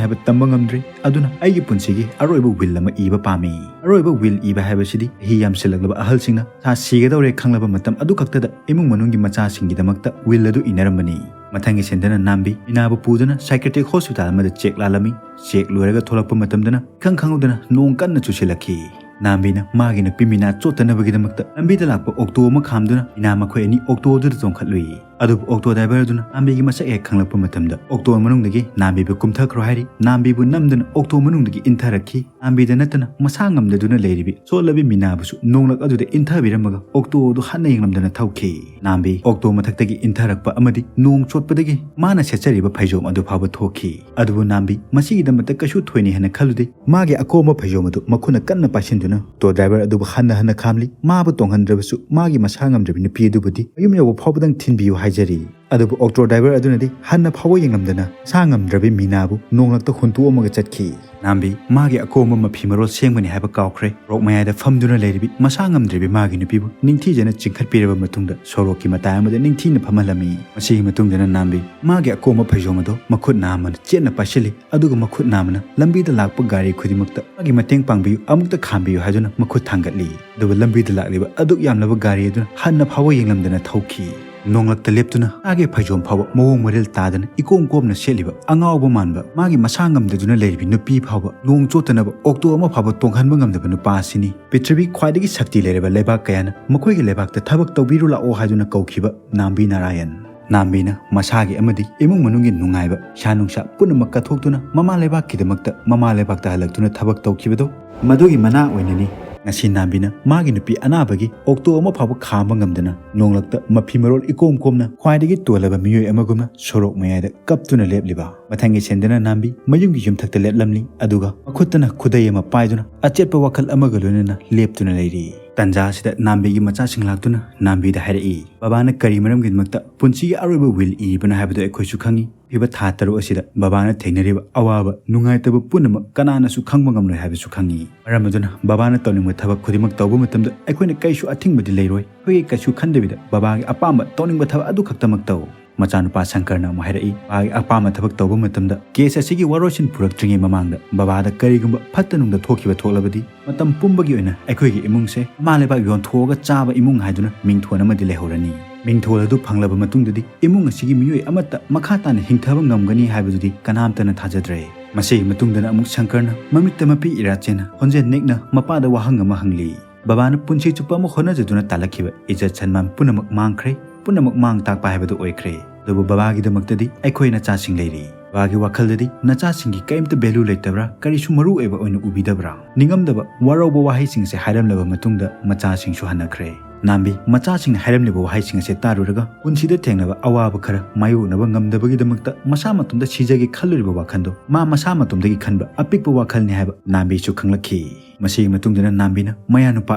ꯍꯥꯏꯕ ꯇꯝꯕ ꯉꯝꯗ꯭ꯔꯦ꯫ ꯑꯗꯨꯅ ꯑꯩꯒꯤ ꯄꯨꯟꯁꯤꯒꯤ ꯑꯔꯣꯏꯕ ꯋꯤꯜ ꯑꯃ ꯏꯕ ꯄꯥꯝꯃꯤ꯫ ꯑꯔꯣꯏꯕ ꯋꯤꯜ ꯏꯕ ꯍꯥꯏꯕꯁꯤꯗꯤ ꯆꯍꯤ ꯌꯥꯝꯁꯤꯜꯂꯛꯂꯕ ꯑꯍꯜꯁꯤꯡꯅ ꯁꯥ ꯁꯤꯒꯗꯧꯔꯦ ꯈꯪꯂꯕ ꯃꯇꯝ ꯑꯗꯨꯈꯛꯇꯗ ꯏꯃꯨꯡ ꯃꯅꯨꯡꯒꯤ ꯃꯆꯥꯁꯤꯡꯒꯤꯗꯃꯛꯇ ꯋꯤꯜ ꯑꯗꯨ ꯏꯅꯔꯝꯕꯅꯤ"꯫ ꯃꯊꯪꯒꯤ ꯁꯤꯟꯗꯅ ꯅꯥꯝꯕꯤ ꯃꯤꯅꯥꯕꯨ ꯄꯨꯗꯨꯅ ꯁꯥꯏꯀꯦꯇ꯭ꯔꯤꯛ ꯍꯣꯁꯄꯤꯇꯥꯜ ꯑꯃꯗ ꯆꯦꯛ ꯂꯥꯜꯂꯝꯃꯤ꯫ ꯆꯦꯛ ꯂꯣꯏꯔꯒ ꯊꯣꯛꯂꯛꯄ ꯃꯇꯝꯗꯅ ꯏꯈꯪ ꯈꯪꯍꯧꯗꯅ ꯅꯣꯡ ꯀꯟꯅ ꯆꯨꯁꯤꯜꯂꯛꯈꯤ꯫ ꯅꯥꯝꯕꯤꯅ ꯃꯥꯒꯤ ꯅꯨꯄꯤ ꯃꯤꯅꯥ ꯆꯣꯠꯇꯅꯕꯒꯤꯗꯃꯛꯇ ꯂꯝꯕꯤꯗ ꯂꯥꯛꯄ ꯑꯣꯛꯇꯣ ꯑꯃ ꯈꯥꯝꯗꯨꯅ ꯃꯤꯅꯥ ꯃꯈꯣꯏ ꯑꯅꯤ ꯑꯣꯛꯇꯣ ꯑꯗꯨꯗ ꯇꯣꯡꯈꯠꯂꯨꯏ꯫ ꯑꯗꯨꯕꯨ ꯑꯣꯛꯇꯣ ꯗ꯭ꯔꯥꯏꯚꯔ ꯑꯗꯨꯅ ꯅꯥꯝꯕꯤꯒꯤ ꯃꯁꯛ ꯍꯦꯛ ꯈꯪꯂꯛꯄ ꯃꯇꯝꯗ ꯑꯣꯛꯇꯣ ꯃꯅꯨꯡꯗꯒꯤ ꯅꯥꯝꯕꯤꯕꯨ ꯀꯨꯝꯊꯈ꯭ꯔꯣ ꯍꯥꯏꯔꯤ꯫ ꯅꯥꯝꯕꯤꯕꯨ ꯅꯝꯗꯨꯅ ꯑꯣꯛꯇꯣ ꯃꯅꯨꯡꯗꯒꯤ ꯏꯟꯊꯔꯛꯈꯤ꯫ ꯅꯥꯝꯕꯤꯗ ꯅꯠꯇꯅ ꯃꯁꯥ ꯉꯝꯗꯗꯨꯅ ꯂꯩꯔꯤꯕꯤ ꯆꯣꯠꯂꯕꯤ ꯃꯤꯅꯥꯕꯨꯁꯨ ꯅꯣꯡꯂꯛ ꯑꯗꯨꯗ ꯏꯟꯊꯕꯤꯔꯝꯃꯒ ꯑꯣꯛꯇꯣ ꯑꯗꯨ ꯍꯟꯅ ꯌꯦꯡꯂꯝꯗꯅ ꯊꯧꯈꯤ꯫ ꯅꯥꯝꯕꯤ ꯑꯣꯛꯇꯣ ꯃꯊꯛꯇꯒꯤ ꯏꯟꯊꯔꯛꯄ ꯑꯃꯗꯤ ꯅꯣꯡ ꯆꯣꯠꯄꯗꯒꯤ ꯃꯥꯅ ꯁꯦꯠꯆꯔꯤꯕ ꯐꯩꯖꯣꯝ ꯑꯗꯨ ꯐꯥꯎꯕ ꯊꯣꯛꯈꯤ꯫ ꯑꯗꯨꯕꯨ ꯅꯥꯝꯕꯤ ꯃꯁꯤꯒꯤꯗꯃꯛꯇ ꯀꯩꯁꯨ ꯊꯣꯏꯅꯤ ꯍꯥꯏꯅ ꯈꯜꯂꯨꯗꯦ꯫ ꯃꯥꯒꯤ ꯑꯀꯣꯝꯕ ꯐꯩꯖꯣꯝ ꯑꯗꯨ ꯃꯈꯨꯠꯅ ꯀꯟꯅ ꯄꯥꯏꯁꯤꯟꯗꯨꯅ ꯑꯣꯛꯇꯣ ꯗ꯭ꯔꯥꯏꯚꯔ ꯑꯗꯨꯕꯨ ꯍꯟꯅ ꯍꯟꯅ ꯈꯥꯝꯂꯤ꯫ ꯃꯥꯕꯨ ꯇꯣꯡꯍꯟꯗ꯭ꯔꯕꯁꯨ ꯃꯥꯒꯤ ꯃꯁꯥ ꯉꯝꯗ꯭ꯔꯕꯤ ꯅꯨꯄꯤ ꯑꯗꯨꯕꯨꯗꯤ ꯃꯌꯨꯝ ꯌꯧꯕ ꯐꯥꯎꯕꯗꯪ ꯊꯤꯟꯕꯤꯌꯨ ꯍꯥꯏꯖꯔꯤ꯫ ꯑꯗꯨꯕꯨ ꯑꯣꯛꯇꯣ ꯗ꯭ꯔꯥꯏꯚꯔ ꯑꯗꯨꯅꯗꯤ ꯍꯟꯅ ꯐꯥꯎꯕ ꯌꯦꯡꯂꯝꯗꯅ ꯃꯁꯥ ꯉꯝꯗ꯭ꯔꯕꯤ ꯃꯤꯅꯥꯕꯨ ꯅꯣꯡꯂꯛꯇ ꯍꯨꯟꯇꯣꯛꯑꯝꯃꯒ ꯆꯠꯈꯤ꯫ ꯅꯥꯝꯕꯤ ꯃꯥꯒꯤ ꯑꯀꯣꯝꯕ ꯃꯐꯤ ꯃꯔꯣꯜ ꯁꯦꯝꯒꯅꯤ ꯍꯥꯏꯕ ꯀꯥꯎꯈ꯭ꯔꯦ꯫ ꯁꯣꯔꯣꯛ ꯃꯌꯥꯏꯗ ꯐꯝꯗꯨꯅ ꯂꯩꯔꯤꯕꯤ ꯃꯁꯥ ꯉꯝꯗ꯭ꯔꯤꯕꯤ ꯃꯥꯒꯤ ꯅꯨꯄꯤꯕꯨ ꯅꯤꯡꯊꯤꯖꯅ ꯆꯤꯡꯈꯠꯄꯤꯔꯕ ꯃꯇꯨꯡꯗ ꯁꯣꯔꯣꯛꯀꯤ ꯃꯇꯥꯏ ꯑꯃꯗ ꯅꯤꯡꯊꯤꯅ ꯐꯝꯍꯜꯂꯝꯃꯤ꯫ ꯃꯁꯤꯒꯤ ꯃꯇꯨꯡꯗꯅ ꯅꯥꯝꯕꯤ ꯃꯥꯒꯤ ꯑꯀꯣꯝꯕ ꯐꯩꯖꯣꯝ ꯑꯗꯨ ꯃꯈꯨꯠ ꯅꯥꯝꯃꯅ ꯆꯦꯠꯅ ꯄꯥꯏꯁꯤꯜꯂꯤ꯫ ꯑꯗꯨꯒ ꯃꯈꯨꯠ ꯅꯥꯝꯃꯅ ꯂꯝꯕꯤꯗ ꯂꯥꯛꯄ ꯒꯥꯔꯤ ꯈꯨꯗꯤꯡꯃꯛꯇ "ꯃꯥꯒꯤ ꯃꯇꯦꯡ ꯄꯥꯡꯕꯤꯌꯨ, ꯑꯃꯨꯛꯇ ꯈꯥꯝꯕꯤꯌꯨ" ꯍꯥꯏꯗꯨꯅ ꯃꯈꯨꯠ ꯊꯥꯡꯒꯠꯂꯤ꯫ ꯑꯗꯨꯕꯨ ꯂꯝꯕꯤꯗ ꯂꯥꯛꯂꯤꯕ ꯑꯗꯨꯛ ꯌꯥꯝꯂꯕ ꯒꯥꯔꯤ ꯑꯗꯨꯅ ꯍꯟꯅ ꯐꯥꯎꯕ ꯌꯦꯡꯂꯝꯗꯅ ꯊꯧꯈꯤ꯫ ꯅꯣꯡꯂꯛꯇ ꯂꯦꯞꯇꯨꯅ ꯃꯥꯒꯤ ꯐꯩꯖꯣꯝ ꯐꯥꯎꯕ ꯃꯑꯣꯡ ꯃꯔꯤꯜ ꯇꯥꯗꯅ ꯏꯀꯣꯝ ꯀꯣꯝꯅ ꯁꯦꯠꯂꯤꯕ ꯑꯉꯥꯎꯕ ꯃꯥꯟꯕ ꯃꯥꯒꯤ ꯃꯁꯥ ꯉꯝꯗꯗꯨꯅ ꯂꯩꯔꯤꯕꯤ ꯅꯨꯄꯤ ꯐꯥꯎꯕ ꯅꯣꯡ ꯆꯣꯠꯇꯅꯕ ꯑꯣꯛꯇꯣ ꯑꯃ ꯐꯥꯎꯕ ꯇꯣꯡꯍꯟꯕ ꯉꯝꯗꯕ ꯅꯨꯄꯥ ꯑꯁꯤꯅꯤ꯫ ꯄ꯭ꯔꯤꯊꯤꯕꯤ ꯈ꯭ꯋꯥꯏꯗꯒꯤ ꯁꯛꯇꯤ ꯂꯩꯔꯕ ꯂꯩꯕꯥꯛ ꯀꯌꯥꯅ ꯃꯈꯣꯏꯒꯤ ꯂꯩꯕꯥꯛꯇ ꯊꯕꯛ ꯇꯧꯕꯤꯔꯨ ꯂꯥꯛꯑꯣ ꯍꯥꯏꯗꯨꯅ ꯀꯧꯈꯤꯕ ꯅꯥꯝꯕꯤ ꯅꯥꯔꯥꯌꯟ꯫ ꯅꯥꯝꯕꯤꯅ ꯃꯁꯥꯒꯤ ꯑꯃꯗꯤ ꯏꯃꯨꯡ ꯃꯅꯨꯡꯒꯤ ꯅꯨꯡꯉꯥꯏꯕ, ꯏꯁꯥ ꯅꯨꯡꯁꯥ ꯄꯨꯝꯅꯃꯛ ꯀꯠꯊꯣꯛꯇꯨꯅ ꯃꯃꯥ ꯂꯩꯕꯥꯛꯀꯤꯗꯃꯛꯇ ꯃꯃꯥ ꯂꯩꯕꯥꯛꯇ ꯍꯜꯂꯛꯇꯨꯅ ꯊꯕꯛ ꯇꯧꯈꯤꯕꯗꯣ, ꯃꯗꯨꯒꯤ ꯃꯅꯥ ꯑꯣꯏꯅꯅꯤ ꯉꯁꯤ ꯅꯥꯝꯕꯤꯅ ꯃꯥꯒꯤ ꯅꯨꯄꯤ ꯑꯅꯥꯕꯒꯤ ꯑꯣꯛꯇꯣ ꯑꯃ ꯐꯥꯎꯕ ꯈꯥꯝꯕ ꯉꯝꯗꯅ ꯅꯣꯡꯂꯛꯇ ꯃꯐꯤ ꯃꯔꯣꯜ ꯏꯀꯣꯝ ꯀꯣꯝꯅ ꯈ꯭ꯋꯥꯏꯗꯒꯤ ꯇꯣꯜꯂꯕ ꯃꯤꯑꯣꯏ ꯑꯃꯒꯨꯝꯅ ꯁꯣꯔꯣꯛ ꯃꯌꯥꯏꯗ ꯀꯞꯇꯨꯅ ꯂꯦꯞꯂꯤꯕ꯫ ꯃꯊꯪꯒꯤ ꯁꯦꯟꯗꯅ ꯅꯥꯝꯕꯤ ꯃꯌꯨꯝꯒꯤ ꯌꯨꯝꯊꯛꯇ ꯂꯦꯞꯂꯝꯂꯤ, ꯑꯗꯨꯒ ꯃꯈꯨꯠꯇꯅ ꯈꯨꯗꯩ ꯑꯃ ꯄꯥꯏꯗꯨꯅ ꯑꯆꯦꯠꯄ ꯋꯥꯈꯜ ꯑꯃꯒ ꯂꯣꯏꯅꯅ ꯂꯦꯞꯇꯨꯅ ꯂꯩꯔꯤ꯫ ꯇꯟꯖꯥ ꯑꯁꯤꯗ ꯅꯥꯝꯕꯤꯒꯤ ꯃꯆꯥꯁꯤꯡ ꯂꯥꯛꯇꯨꯅ ꯅꯥꯝꯕꯤꯗ ꯍꯥꯏꯔꯛꯏ, "ꯕꯕꯥꯅ ꯀꯔꯤ ꯃꯔꯝꯒꯤꯗꯃꯛꯇ ꯄꯨꯟꯁꯤꯒꯤ ꯑꯔꯣꯏꯕ ꯋꯤꯜ ꯏꯔꯤꯕꯅꯣ ꯍꯥꯏꯕꯗꯨ ꯑꯩꯈꯣꯏꯁꯨ ꯈꯪꯏ꯫ ꯍꯧꯈꯤꯕ ꯊꯥ ꯇꯔꯨꯛ ꯑꯁꯤꯗ ꯕꯕꯥꯅ ꯊꯦꯡꯅꯔꯤꯕ ꯑꯋꯥꯕ, ꯅꯨꯡꯉꯥꯏꯇꯕ ꯄꯨꯝꯅꯃꯛ ꯀꯅꯥꯅꯁꯨ ꯈꯪꯕ ꯉꯝꯂꯣꯏ ꯍꯥꯏꯕꯁꯨ ꯈꯪꯏ꯫ ꯃꯔꯝ ꯑꯗꯨꯅ ꯕꯕꯥꯅ ꯇꯧꯅꯤꯡꯕ ꯊꯕꯛ ꯈꯨꯗꯤꯡꯃꯛ ꯇꯧꯕ ꯃꯇꯝꯗ ꯑꯩꯈꯣꯏꯅ ꯀꯔꯤꯁꯨ ꯑꯊꯤꯡꯕꯗꯤ ꯂꯩꯔꯣꯏ꯫ ꯑꯩꯈꯣꯏꯒꯤ ꯀꯩꯁꯨ ꯈꯟꯗꯕꯤꯗ ꯕꯕꯥꯒꯤ ꯑꯄꯥꯝꯕ ꯇꯧꯅꯤꯡꯕ ꯊꯕꯛ ꯑꯗꯨ ꯈꯛꯇꯃꯛ ꯇꯧ꯫" ꯃꯆꯥꯅꯨꯄꯥ ꯁꯪꯀꯔꯅ ꯑꯃꯨꯛ ꯍꯥꯏꯔꯛꯏ, ꯕꯕꯥꯒꯤ ꯑꯄꯥꯝꯕ ꯊꯕꯛ ꯇꯧꯕ ꯃꯇꯝꯗ ꯀꯦꯁ ꯑꯁꯤꯒꯤ ꯋꯥꯔꯣꯏꯁꯤꯟ ꯄꯨꯔꯛꯇ꯭ꯔꯤꯉꯩ ꯃꯃꯥꯡꯗ ꯕꯕꯥꯗ ꯀꯔꯤꯒꯨꯝꯕ ꯐꯠꯇ ꯅꯨꯡꯗ ꯊꯣꯛꯈꯤꯕ ꯊꯣꯛꯂꯕꯗꯤ ꯃꯇꯝ ꯄꯨꯝꯕꯒꯤ ꯑꯣꯏꯅ ꯑꯩꯈꯣꯏꯒꯤ ꯏꯃꯨꯡꯁꯦ ꯃꯃꯥ ꯂꯩꯕꯥꯛ ꯌꯣꯟꯊꯣꯛꯑꯒ ꯆꯥꯕ ꯏꯃꯨꯡ ꯍꯥꯏꯗꯨꯅ ꯃꯤꯡꯊꯣꯟ ꯑꯃꯗꯤ ꯂꯩꯍꯧꯔꯅꯤ꯫ ꯃꯤꯡꯊꯣꯜ ꯑꯗꯨ ꯐꯪꯂꯕ ꯃꯇꯨꯡꯗꯗꯤ ꯏꯃꯨꯡ ꯑꯁꯤꯒꯤ ꯃꯤꯑꯣꯏ ꯑꯃꯠꯇ ꯃꯈꯥ ꯇꯥꯅ ꯍꯤꯡꯊꯕ ꯉꯝꯒꯅꯤ ꯍꯥꯏꯕꯗꯨꯗꯤ ꯀꯅꯥꯝꯇꯅ ꯊꯥꯖꯗ꯭ꯔꯦ꯫ ꯃꯁꯤꯒꯤ ꯃꯇꯨꯡꯗꯅ ꯑꯃꯨꯛ ꯁꯪꯀꯔꯅ ꯃꯃꯤꯠꯇ ꯃꯄꯤ ꯏꯔꯥ ꯆꯦꯟꯅ ꯈꯣꯟꯖꯦꯜ ꯅꯦꯛꯅ ꯃꯄꯥꯗ ꯋꯥꯍꯪ ꯑꯃ ꯍꯪꯂꯤ꯫ ꯕꯕꯥꯅ ꯄꯨꯟꯁꯤ ꯆꯨꯞꯄ ꯑꯃ ꯍꯣꯠꯅꯖꯗꯨꯅ ꯇꯥꯜꯂꯛꯈꯤꯕ ꯏꯖꯠ ꯁꯟꯃꯥꯟ ꯄꯨꯝꯅꯃꯛ ꯃꯥꯡꯈ꯭ꯔꯦ, ꯄꯨꯝꯅꯃꯛ ꯃꯥꯡ ꯇꯥꯛꯄ ꯍꯥꯏꯕꯗꯨ ꯑꯣꯏꯈ꯭ꯔꯦ꯫ ꯑꯗꯨꯕꯨ ꯕꯕꯥꯒꯤꯗꯃꯛꯇꯗꯤ ꯑꯩꯈꯣꯏ ꯅꯆꯥꯁꯤꯡ ꯂꯩꯔꯤ꯫ ꯕꯕꯥꯒꯤ ꯋꯥꯈꯜꯗꯗꯤ ꯅꯆꯥꯁꯤꯡꯒꯤ ꯀꯔꯤꯝꯇ ꯚꯦꯂꯨ ꯂꯩꯇꯕ꯭ꯔꯥ, ꯀꯔꯤꯁꯨ ꯃꯔꯨ ꯑꯣꯏꯕ ꯑꯣꯏꯅ ꯎꯕꯤꯗꯕ꯭ꯔꯥ? ꯅꯤꯡꯉꯝꯗꯕ, ꯋꯥꯔꯧꯕ ꯋꯥꯍꯩꯁꯤꯡ ꯑꯁꯤ ꯍꯥꯏꯔꯝꯂꯕ ꯃꯇꯨꯡꯗ ꯃꯆꯥꯁꯤꯡꯁꯨ ꯍꯟꯅꯈ꯭ꯔꯦ꯫ ꯅꯥꯝꯕꯤ ꯃꯆꯥꯁꯤꯡꯅ ꯍꯥꯏꯔꯝꯂꯤꯕ ꯋꯥꯍꯩꯁꯤꯡ ꯑꯁꯤ ꯇꯥꯔꯨꯔꯒ ꯄꯨꯟꯁꯤꯗ ꯊꯦꯡꯅꯕ ꯑꯋꯥꯕ ꯈꯔ ꯃꯥꯌꯣꯛꯅꯕ ꯉꯝꯗꯕꯒꯤꯗꯃꯛꯇ ꯃꯁꯥ ꯃꯇꯣꯝꯇ ꯁꯤꯖꯒꯦ ꯈꯜꯂꯨꯔꯤꯕ ꯋꯥꯈꯜꯗꯣ ꯃꯥ ꯃꯁꯥ ꯃꯇꯣꯝꯗꯒꯤ ꯈꯟꯕ ꯑꯄꯤꯛꯄ ꯋꯥꯈꯜꯅꯤ ꯍꯥꯏꯕ ꯅꯥꯝꯕꯤꯁꯨ ꯈꯪꯂꯛꯈꯤ꯫ ꯃꯁꯤꯒꯤ ꯃꯇꯨꯡꯗꯅ ꯅꯥꯝꯕꯤꯅ ꯃꯌꯥꯅꯨꯄꯥ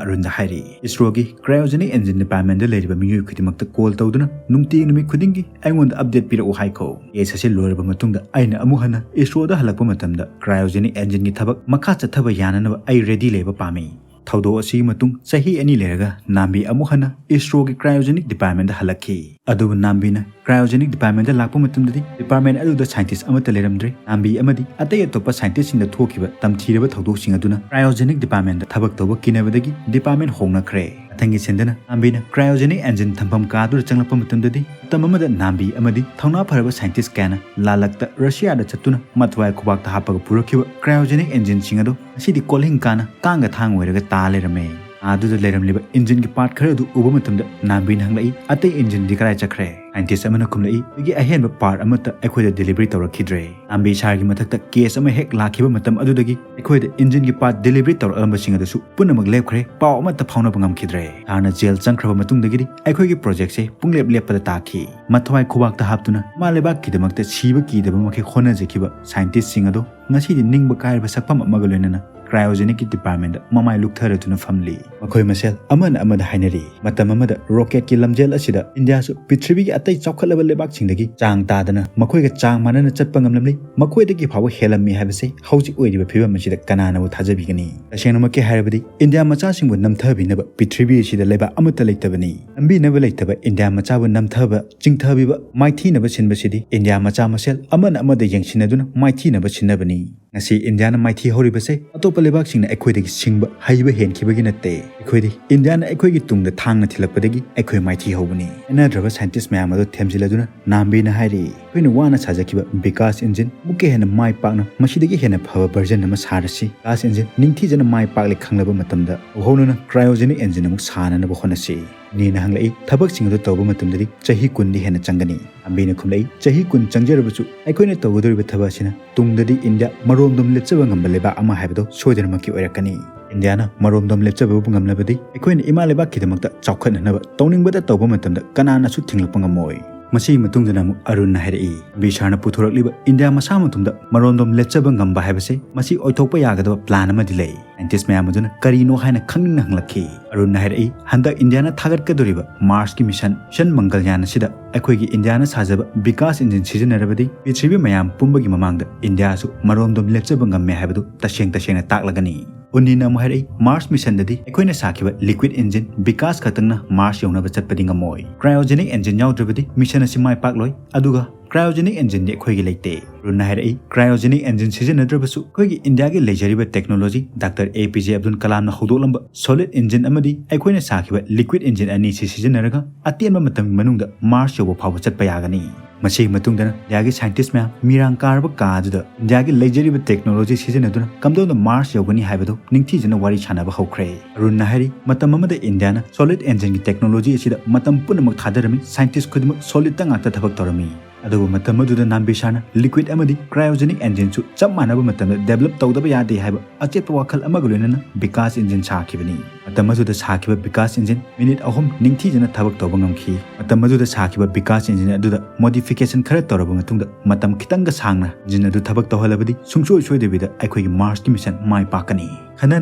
ꯑꯔꯨꯟꯗ ꯍꯥꯏꯔꯤ, "ꯏꯁꯔꯣꯒꯤ cryogenic engine department ꯗ ꯂꯩꯔꯤꯕ ꯃꯤꯑꯣꯏ ꯈꯨꯗꯤꯡꯃꯛꯇ ꯀꯣꯜ ꯇꯧꯗꯨꯅ ꯅꯨꯡꯇꯤ ꯅꯨꯃꯤꯠ ꯈꯨꯗꯤꯡꯒꯤ ꯑꯩꯉꯣꯟꯗ ꯑꯞꯗꯦꯠ ꯄꯤꯔꯛꯎ ꯍꯥꯏꯈꯣ꯫ ꯀꯦꯁ ꯑꯁꯤ ꯂꯣꯏꯔꯕ ꯃꯇꯨꯡꯗ ꯑꯩꯅ ꯑꯃꯨꯛ ꯍꯟꯅ ꯏꯁꯔꯣꯗ ꯍꯜꯂꯛꯄ ꯃꯇꯝꯗ cryogenic engine ꯒꯤ ꯊꯕꯛ ꯃꯈꯥ ꯆꯠꯊꯕ ꯌꯥꯅꯅꯕ ꯑꯩ ꯔꯦꯗꯤ ꯂꯩꯕ ꯄꯥꯝꯃꯤ꯫" ꯊꯧꯗꯣꯛ ꯑꯁꯤꯒꯤ ꯃꯇꯨꯡ ꯆꯍꯤ ꯑꯅꯤ ꯂꯩꯔꯒ ꯅꯥꯝꯕꯤ ꯑꯃꯨꯛ ꯍꯟꯅ ꯏꯁꯔꯣꯒꯤ cryogenic department ꯗ ꯍꯜꯂꯛꯈꯤ꯫ ꯑꯗꯨꯕꯨ ꯅꯥꯝꯕꯤꯅ cryogenic department ꯗ ꯂꯥꯛꯄ ꯃꯇꯝꯗꯗꯤ department ꯑꯗꯨꯗ scientist ꯑꯃꯠꯇ ꯂꯩꯔꯝꯗ꯭ꯔꯦ꯫ ꯅꯥꯝꯕꯤ ꯑꯃꯗꯤ ꯑꯇꯩ ꯑꯇꯣꯞꯄ scientist ꯁꯤꯡꯗ ꯊꯣꯛꯈꯤꯕ ꯇꯝꯊꯤꯔꯕ ꯊꯧꯗꯣꯛꯁꯤꯡ ꯑꯗꯨꯅ cryogenic department ꯗ ꯊꯕꯛ ꯇꯧꯕ ꯀꯤꯅꯕꯗꯒꯤ department ꯍꯣꯡꯅꯈ꯭ꯔꯦ꯫ ꯃꯊꯪꯒꯤ ꯁꯤꯟꯗꯅ ꯅꯥꯝꯕꯤꯅ cryogenic engine ꯊꯝꯐꯝ ꯀꯥꯗꯨꯗ ꯆꯪꯂꯛꯄ ꯃꯇꯝꯗꯗꯤ, ꯃꯇꯝ ꯑꯃꯗ ꯅꯥꯝꯕꯤ ꯑꯃꯗꯤ ꯊꯧꯅꯥ ꯐꯔꯕ scientist ꯀꯌꯥꯅ ꯂꯥꯂꯛꯇ ꯔꯁꯤꯌꯥꯗ ꯆꯠꯇꯨꯅ ꯃꯊ꯭ꯋꯥꯏ ꯈꯨꯕꯥꯛꯇ ꯍꯥꯞꯄꯒ ꯄꯨꯔꯛꯈꯤꯕ cryogenic engineꯁꯤꯡ ꯑꯗꯨ ꯉꯁꯤꯗꯤ ꯀꯣꯜꯍꯤꯡ ꯀꯥꯅ ꯇꯥꯡꯒ ꯊꯥꯡ ꯑꯣꯏꯔꯒ ꯇꯥ ꯂꯩꯔꯝꯃꯦ꯫ ꯑꯗꯨꯗ ꯂꯩꯔꯝꯂꯤꯕ engineꯒꯤ part ꯈꯔ ꯑꯗꯨ ꯎꯕ ꯃꯇꯝꯗ ꯅꯥꯝꯕꯤꯅ ꯍꯪꯂꯛꯏ, "ꯑꯇꯩ engineꯗꯤ ꯀꯗꯥꯏ ꯆꯠꯈ꯭ꯔꯦ?" Scientist ꯑꯃꯅ ꯈꯨꯝꯂꯛꯏ, "ꯑꯩꯒꯤ ꯑꯍꯦꯟꯕ part ꯑꯃꯠꯇ ꯑꯩꯈꯣꯏꯗ delivery ꯇꯧꯔꯛꯈꯤꯗ꯭ꯔꯦ꯫ ꯅꯥꯝꯕꯤ ꯁꯍꯔꯒꯤ ꯃꯊꯛꯇ case ꯑꯃ ꯍꯦꯛ ꯂꯥꯛꯈꯤꯕ ꯃꯇꯝ ꯑꯗꯨꯗꯒꯤ ꯑꯩꯈꯣꯏꯗ engineꯒꯤ part delivery ꯇꯧꯔꯛꯂꯝꯕꯁꯤꯡ ꯑꯗꯨꯁꯨ ꯄꯨꯝꯅꯃꯛ ꯂꯦꯞꯈ꯭ꯔꯦ, ꯄꯥꯎ ꯑꯃꯠꯇ ꯐꯥꯎꯅꯕ ꯉꯝꯈꯤꯗ꯭ꯔꯦ꯫ ꯁꯍꯔꯅ jail ꯆꯪꯈ꯭ꯔꯕ ꯃꯇꯨꯡꯗꯒꯤꯗꯤ ꯑꯩꯈꯣꯏꯒꯤ projectꯁꯦ ꯄꯨꯡꯂꯦꯞ ꯂꯦꯞꯄꯗ ꯇꯥꯈꯤ꯫" ꯃꯊ꯭ꯋꯥꯏ ꯈꯨꯕꯥꯛꯇ ꯍꯥꯞꯇꯨꯅ ꯃꯥ ꯂꯩꯕꯥꯛꯀꯤꯗꯃꯛꯇ ꯁꯤꯕ ꯀꯤꯗꯕ ꯃꯈꯩ ꯍꯣꯠꯅꯖꯈꯤꯕ scientistꯁꯤꯡ ꯑꯗꯣ ꯉꯁꯤꯗꯤ ꯅꯤꯡꯕ ꯀꯥꯏꯔꯕ ꯁꯛꯐꯝ ꯑꯃꯒ ꯂꯣꯏꯅꯅ cryogenicꯀꯤ departmentꯇ ꯃꯃꯥꯏ ꯂꯨꯛꯊꯔꯗꯨꯅ ꯐꯝꯂꯤ꯫ ꯃꯈꯣꯏ ꯃꯁꯦꯜ ꯑꯃꯅ ꯑꯃꯗ ꯍꯥꯏꯅꯔꯤ, "ꯃꯇꯝ ꯑꯃꯗ rocketꯀꯤ ꯂꯝꯖꯦꯜ ꯑꯁꯤꯗ ꯏꯟꯗꯤꯌꯥꯁꯨ ꯄ꯭ꯔꯤꯊꯤꯕꯤꯒꯤ ꯑꯇꯩ ꯆꯥꯎꯈꯠꯂꯕ ꯂꯩꯕꯥꯛꯁꯤꯡꯗꯒꯤ ꯆꯥꯡ ꯇꯥꯗꯅ ꯃꯈꯣꯏꯒ ꯆꯥꯡ ꯃꯥꯟꯅꯅ ꯆꯠꯄ ꯉꯝꯂꯝꯂꯤ, ꯃꯈꯣꯏꯗꯒꯤ ꯐꯥꯎꯕ ꯍꯦꯜꯂꯝꯃꯤ ꯍꯥꯏꯕꯁꯤ ꯍꯧꯖꯤꯛ ꯑꯣꯏꯔꯤꯕ ꯐꯤꯕꯝ ꯑꯁꯤꯗ ꯀꯅꯥꯅꯕꯨ ꯊꯥꯖꯕꯤꯒꯅꯤ?" ꯇꯁꯦꯡꯅꯃꯛꯀꯤ ꯍꯥꯏꯔꯕꯗꯤ ꯏꯟꯗꯤꯌꯥ ꯃꯆꯥꯁꯤꯡꯕꯨ ꯅꯝꯊꯕꯤꯅꯕ ꯄ꯭ꯔꯤꯊꯤꯕꯤ ꯑꯁꯤꯗ ꯂꯩꯕꯥꯛ ꯑꯃꯠꯇ ꯂꯩꯇꯕꯅꯤ꯫ ꯅꯝꯕꯤꯅꯕ ꯂꯩꯇꯕ ꯏꯟꯗꯤꯌꯥ ꯃꯆꯥꯕꯨ ꯅꯝꯊꯕ, ꯆꯤꯡꯊꯕꯤꯕ, ꯃꯥꯏꯊꯤꯅꯕ ꯁꯤꯟꯕꯁꯤꯗꯤ ꯏꯟꯗꯤꯌꯥ ꯃꯆꯥ ꯃꯁꯦꯜ ꯑꯃꯅ ꯑꯃꯗ ꯌꯦꯡꯁꯤꯟꯅꯗꯨꯅ ꯃꯥꯏꯊꯤꯅꯕ ꯁꯤꯟꯅꯕꯅꯤ꯫ ꯉꯁꯤ ꯏꯟꯗꯤꯌꯥꯅ ꯃꯥꯏꯊꯤ ꯍꯧꯔꯤꯕꯁꯦ ꯑꯇꯣꯞꯄ ꯂꯩꯕꯥꯛꯁꯤꯡꯅ ꯑꯩꯈꯣꯏꯗꯒꯤ ꯁꯤꯡꯕ, ꯍꯩꯕ ꯍꯦꯟꯈꯤꯕꯒꯤ ꯅꯠꯇꯦ꯫ ꯑꯩꯈꯣꯏꯗꯤ ꯏꯟꯗꯤꯌꯥꯅ ꯑꯩꯈꯣꯏꯒꯤ ꯇꯨꯡꯗ ꯊꯥꯡꯅ ꯊꯤꯜꯂꯛꯄꯗꯒꯤ ꯑꯩꯈꯣꯏ ꯃꯥꯏꯊꯤ ꯍꯧꯕꯅꯤ꯫ ꯍꯥꯏꯅꯗ꯭ꯔꯕ scientist ꯃꯌꯥꯝ ꯑꯗꯨ ꯊꯦꯝꯖꯤꯜꯂꯗꯨꯅ ꯅꯥꯝꯕꯤꯅ ꯍꯥꯏꯔꯤ, "ꯑꯩꯈꯣꯏꯅ ꯋꯥꯅ ꯁꯥꯖꯈꯤꯕ ꯕꯤꯀꯥꯁ engine ꯑꯃꯨꯛꯀ ꯍꯦꯟꯅ ꯃꯥꯏ ꯄꯥꯛꯅ ꯃꯁꯤꯗꯒꯤ ꯍꯦꯟꯅ ꯐꯕ version ꯑꯃ ꯁꯥꯔꯁꯤ꯫ ꯕꯤꯀꯥꯁ engine ꯅꯤꯡꯊꯤꯖꯅ ꯃꯥꯏ ꯄꯥꯛꯂꯦ ꯈꯪꯂꯕ ꯃꯇꯝꯗ ꯍꯧꯍꯧꯅꯅ cryogenic engine ꯑꯃꯨꯛ ꯁꯥꯅꯅꯕ ꯍꯣꯠꯅꯁꯤ꯫" ꯅꯦꯅ ꯍꯪꯂꯛꯏ, "ꯊꯕꯛꯁꯤꯡ ꯑꯗꯨ ꯇꯧꯕ ꯃꯇꯝꯗꯗꯤ ꯆꯍꯤ ꯀꯨꯟꯗꯤ ꯍꯦꯟꯅ ꯆꯪꯒꯅꯤ?" ꯅꯥꯝꯕꯤꯅ ꯈꯨꯝꯂꯛꯏ, "ꯆꯍꯤ ꯀꯨꯟ ꯆꯪꯖꯔꯕꯁꯨ ꯑꯩꯈꯣꯏꯅ ꯇꯧꯒꯗꯧꯔꯤꯕ ꯊꯕꯛ ꯑꯁꯤꯅ ꯇꯨꯡꯗꯗꯤ ꯏꯟꯗꯤꯌꯥ ꯃꯔꯣꯝꯗꯣꯝ ꯂꯦꯞꯆꯕ ꯉꯝꯕ ꯂꯩꯕꯥꯛ ꯑꯃ ꯍꯥꯏꯕꯗꯣ ꯁꯣꯏꯗꯅꯃꯛꯀꯤ ꯑꯣꯏꯔꯛꯀꯅꯤ꯫ ꯏꯟꯗꯤꯌꯥꯅ ꯃꯔꯣꯝꯗꯣꯝ ꯂꯦꯞꯆꯕꯕꯨ ꯉꯝꯂꯕꯗꯤ ꯑꯩꯈꯣꯏꯅ ꯏꯃꯥ ꯂꯩꯕꯥꯛꯀꯤꯗꯃꯛꯇ ꯆꯥꯎꯈꯠꯅꯅꯕ ꯇꯧꯅꯤꯡꯕꯗ ꯇꯧꯕ ꯃꯇꯝꯗ ꯀꯅꯥꯅꯁꯨ ꯊꯤꯡꯂꯛꯄ ꯉꯝꯃꯣꯏ꯫" ꯃꯁꯤꯒꯤ ꯃꯇꯨꯡꯗꯅ ꯑꯃꯨꯛ ꯑꯔꯨꯟꯅ ꯍꯥꯏꯔꯛꯏ, "ꯕꯤꯁꯥꯔꯅ ꯄꯨꯊꯣꯔꯛꯂꯤꯕ ꯏꯟꯗꯤꯌꯥ ꯃꯁꯥ ꯃꯇꯣꯝꯗ ꯃꯔꯣꯝꯗꯣꯝ ꯂꯦꯞꯆꯕ ꯉꯝꯕ ꯍꯥꯏꯕꯁꯦ ꯃꯁꯤ ꯑꯣꯏꯊꯣꯛꯄ ꯌꯥꯒꯗꯕ plan ꯑꯃꯗꯤ ꯂꯩ꯫" Scientist ꯃꯌꯥꯝ ꯑꯗꯨꯅ ꯀꯔꯤꯅꯣ ꯍꯥꯏꯅ ꯈꯪꯅꯤꯡꯅ ꯍꯪꯂꯛꯈꯤ꯫ ꯑꯔꯨꯟꯅ ꯍꯥꯏꯔꯛꯏ, "ꯍꯟꯗꯛ ꯏꯟꯗꯤꯌꯥꯅ ꯊꯥꯒꯠꯀꯗꯧꯔꯤꯕ Marsꯀꯤ mission, mission ꯃꯪꯒꯜꯌꯥꯟ ꯑꯁꯤꯗ ꯑꯩꯈꯣꯏꯒꯤ ꯏꯟꯗꯤꯌꯥꯅ ꯁꯥꯖꯕ ꯕꯤꯀꯥꯁ engine ꯁꯤꯖꯤꯟꯅꯔꯕꯗꯤ ꯄ꯭ꯔꯤꯊꯤꯕꯤ ꯃꯌꯥꯝ ꯄꯨꯝꯕꯒꯤ ꯃꯃꯥꯡꯗ ꯏꯟꯗꯤꯌꯥꯁꯨ ꯃꯔꯣꯝꯗꯣꯝ ꯂꯦꯞꯆꯕ ꯉꯝꯃꯦ ꯍꯥꯏꯕꯗꯨ ꯇꯁꯦꯡ ꯇꯁꯦꯡꯅ ꯇꯥꯛꯂꯒꯅꯤ꯫" ꯎꯟꯅꯤꯅ ꯑꯃꯨꯛ ꯍꯥꯏꯔꯛꯏ, "Mars missionꯗꯗꯤ ꯑꯩꯈꯣꯏꯅ ꯁꯥꯈꯤꯕ liquid engine ꯕꯤꯀꯥꯁ ꯈꯛꯇꯪꯅ Mars ꯌꯧꯅꯕ ꯆꯠꯄꯗꯤ ꯉꯝꯃꯣꯏ꯫ Cryogenic engine ꯌꯥꯎꯗ꯭ꯔꯕꯗꯤ mission ꯑꯁꯤ ꯃꯥꯏ ꯄꯥꯛꯂꯣꯏ, ꯑꯗꯨꯒ Cryogenic engine ꯗꯤ ꯑꯩꯈꯣꯏꯒꯤ ꯂꯩꯇꯦ꯫ ꯑꯔꯨꯟꯅ ꯍꯥꯏꯔꯛꯏ, cryogenic engine ꯁꯤꯖꯤꯟꯅꯗ꯭ꯔꯕꯁꯨ ꯑꯩꯈꯣꯏꯒꯤ ꯏꯟꯗꯤꯌꯥꯒꯤ ꯂꯩꯖꯔꯤꯕ technology, Doctor A P J Abdul Kalam ꯅ ꯍꯧꯗꯣꯛꯂꯝꯕ solid engine ꯑꯃꯗꯤ ꯑꯩꯈꯣꯏꯅ ꯁꯥꯈꯤꯕ liquid engine ꯑꯅꯤꯁꯤ ꯁꯤꯖꯤꯟꯅꯔꯒ ꯑꯇꯦꯟꯕ ꯃꯇꯝꯒꯤ ꯃꯅꯨꯡꯗ Mars ꯌꯧꯕ ꯐꯥꯎꯕ ꯆꯠꯄ ꯌꯥꯒꯅꯤ꯫ ꯃꯁꯤꯒꯤ ꯃꯇꯨꯡꯗꯅ ꯏꯟꯗꯤꯌꯥꯒꯤ scientist ꯃꯌꯥꯝ ꯃꯤꯔꯥꯡ ꯀꯥꯔꯕ ꯀꯥ ꯑꯗꯨꯗ ꯏꯟꯗꯤꯌꯥꯒꯤ ꯂꯩꯖꯔꯤꯕ technology ꯁꯤꯖꯤꯟꯅꯗꯨꯅ ꯀꯝꯗꯧꯅ Mars ꯌꯧꯒꯅꯤ ꯍꯥꯏꯕꯗꯨ ꯅꯤꯡꯊꯤꯖꯅ ꯋꯥꯔꯤ ꯁꯥꯟꯅꯕ ꯍꯧꯈ꯭ꯔꯦ꯫ ꯑꯔꯨꯟꯅ ꯍꯥꯏꯔꯤ, ꯃꯇꯝ ꯑꯃꯗ ꯏꯟꯗꯤꯌꯥꯅ solid engine ꯒꯤ technology ꯑꯁꯤꯗ ꯃꯇꯝ ꯄꯨꯝꯅꯃꯛ ꯊꯥꯗꯔꯝꯃꯤ, scientist ꯈꯨꯗꯤꯡꯃꯛ solid ꯇ ꯉꯥꯛꯇ ꯊꯕꯛ ꯇꯧꯔꯝꯃꯤ꯫ ꯑꯗꯨꯕꯨ ꯃꯇꯝ ꯑꯗꯨꯗ ꯅꯥꯝꯕꯤ ꯁꯥꯔꯅ liquid ꯑꯃꯗꯤ cryogenic engine ꯁꯨ ꯆꯞ ꯃꯥꯟꯅꯕ ꯃꯇꯝꯗ develop ꯇꯧꯗꯕ ꯌꯥꯗꯦ ꯍꯥꯏꯕ ꯑꯆꯦꯠꯄ ꯋꯥꯈꯜ ꯑꯃꯒ ꯂꯣꯏꯅꯅ Vikas engine ꯁꯥꯈꯤꯕꯅꯤ꯫ ꯃꯇꯝ ꯑꯗꯨꯗ ꯁꯥꯈꯤꯕ Vikas engine minute ꯑꯍꯨꯝ ꯅꯤꯡꯊꯤꯖꯅ ꯊꯕꯛ ꯇꯧꯕ ꯉꯝꯈꯤ꯫ ꯃꯇꯝ ꯑꯗꯨꯗ ꯁꯥꯈꯤꯕ Vikas engine ꯑꯗꯨꯗ modification ꯈꯔ ꯇꯧꯔꯕ ꯃꯇꯨꯡꯗ ꯃꯇꯝ ꯈꯤꯇꯪꯒ ꯁꯥꯡꯅ engine ꯑꯗꯨ ꯊꯕꯛ ꯇꯧꯍꯜꯂꯕꯗꯤ ꯁꯨꯡꯁꯣꯏ ꯁꯣꯏꯗꯕꯤꯗ ꯑꯩꯈꯣꯏꯒꯤ Mars ꯀꯤ mission ꯃꯥꯏ ꯄꯥꯛꯀꯅꯤ꯫ ꯈꯟꯅ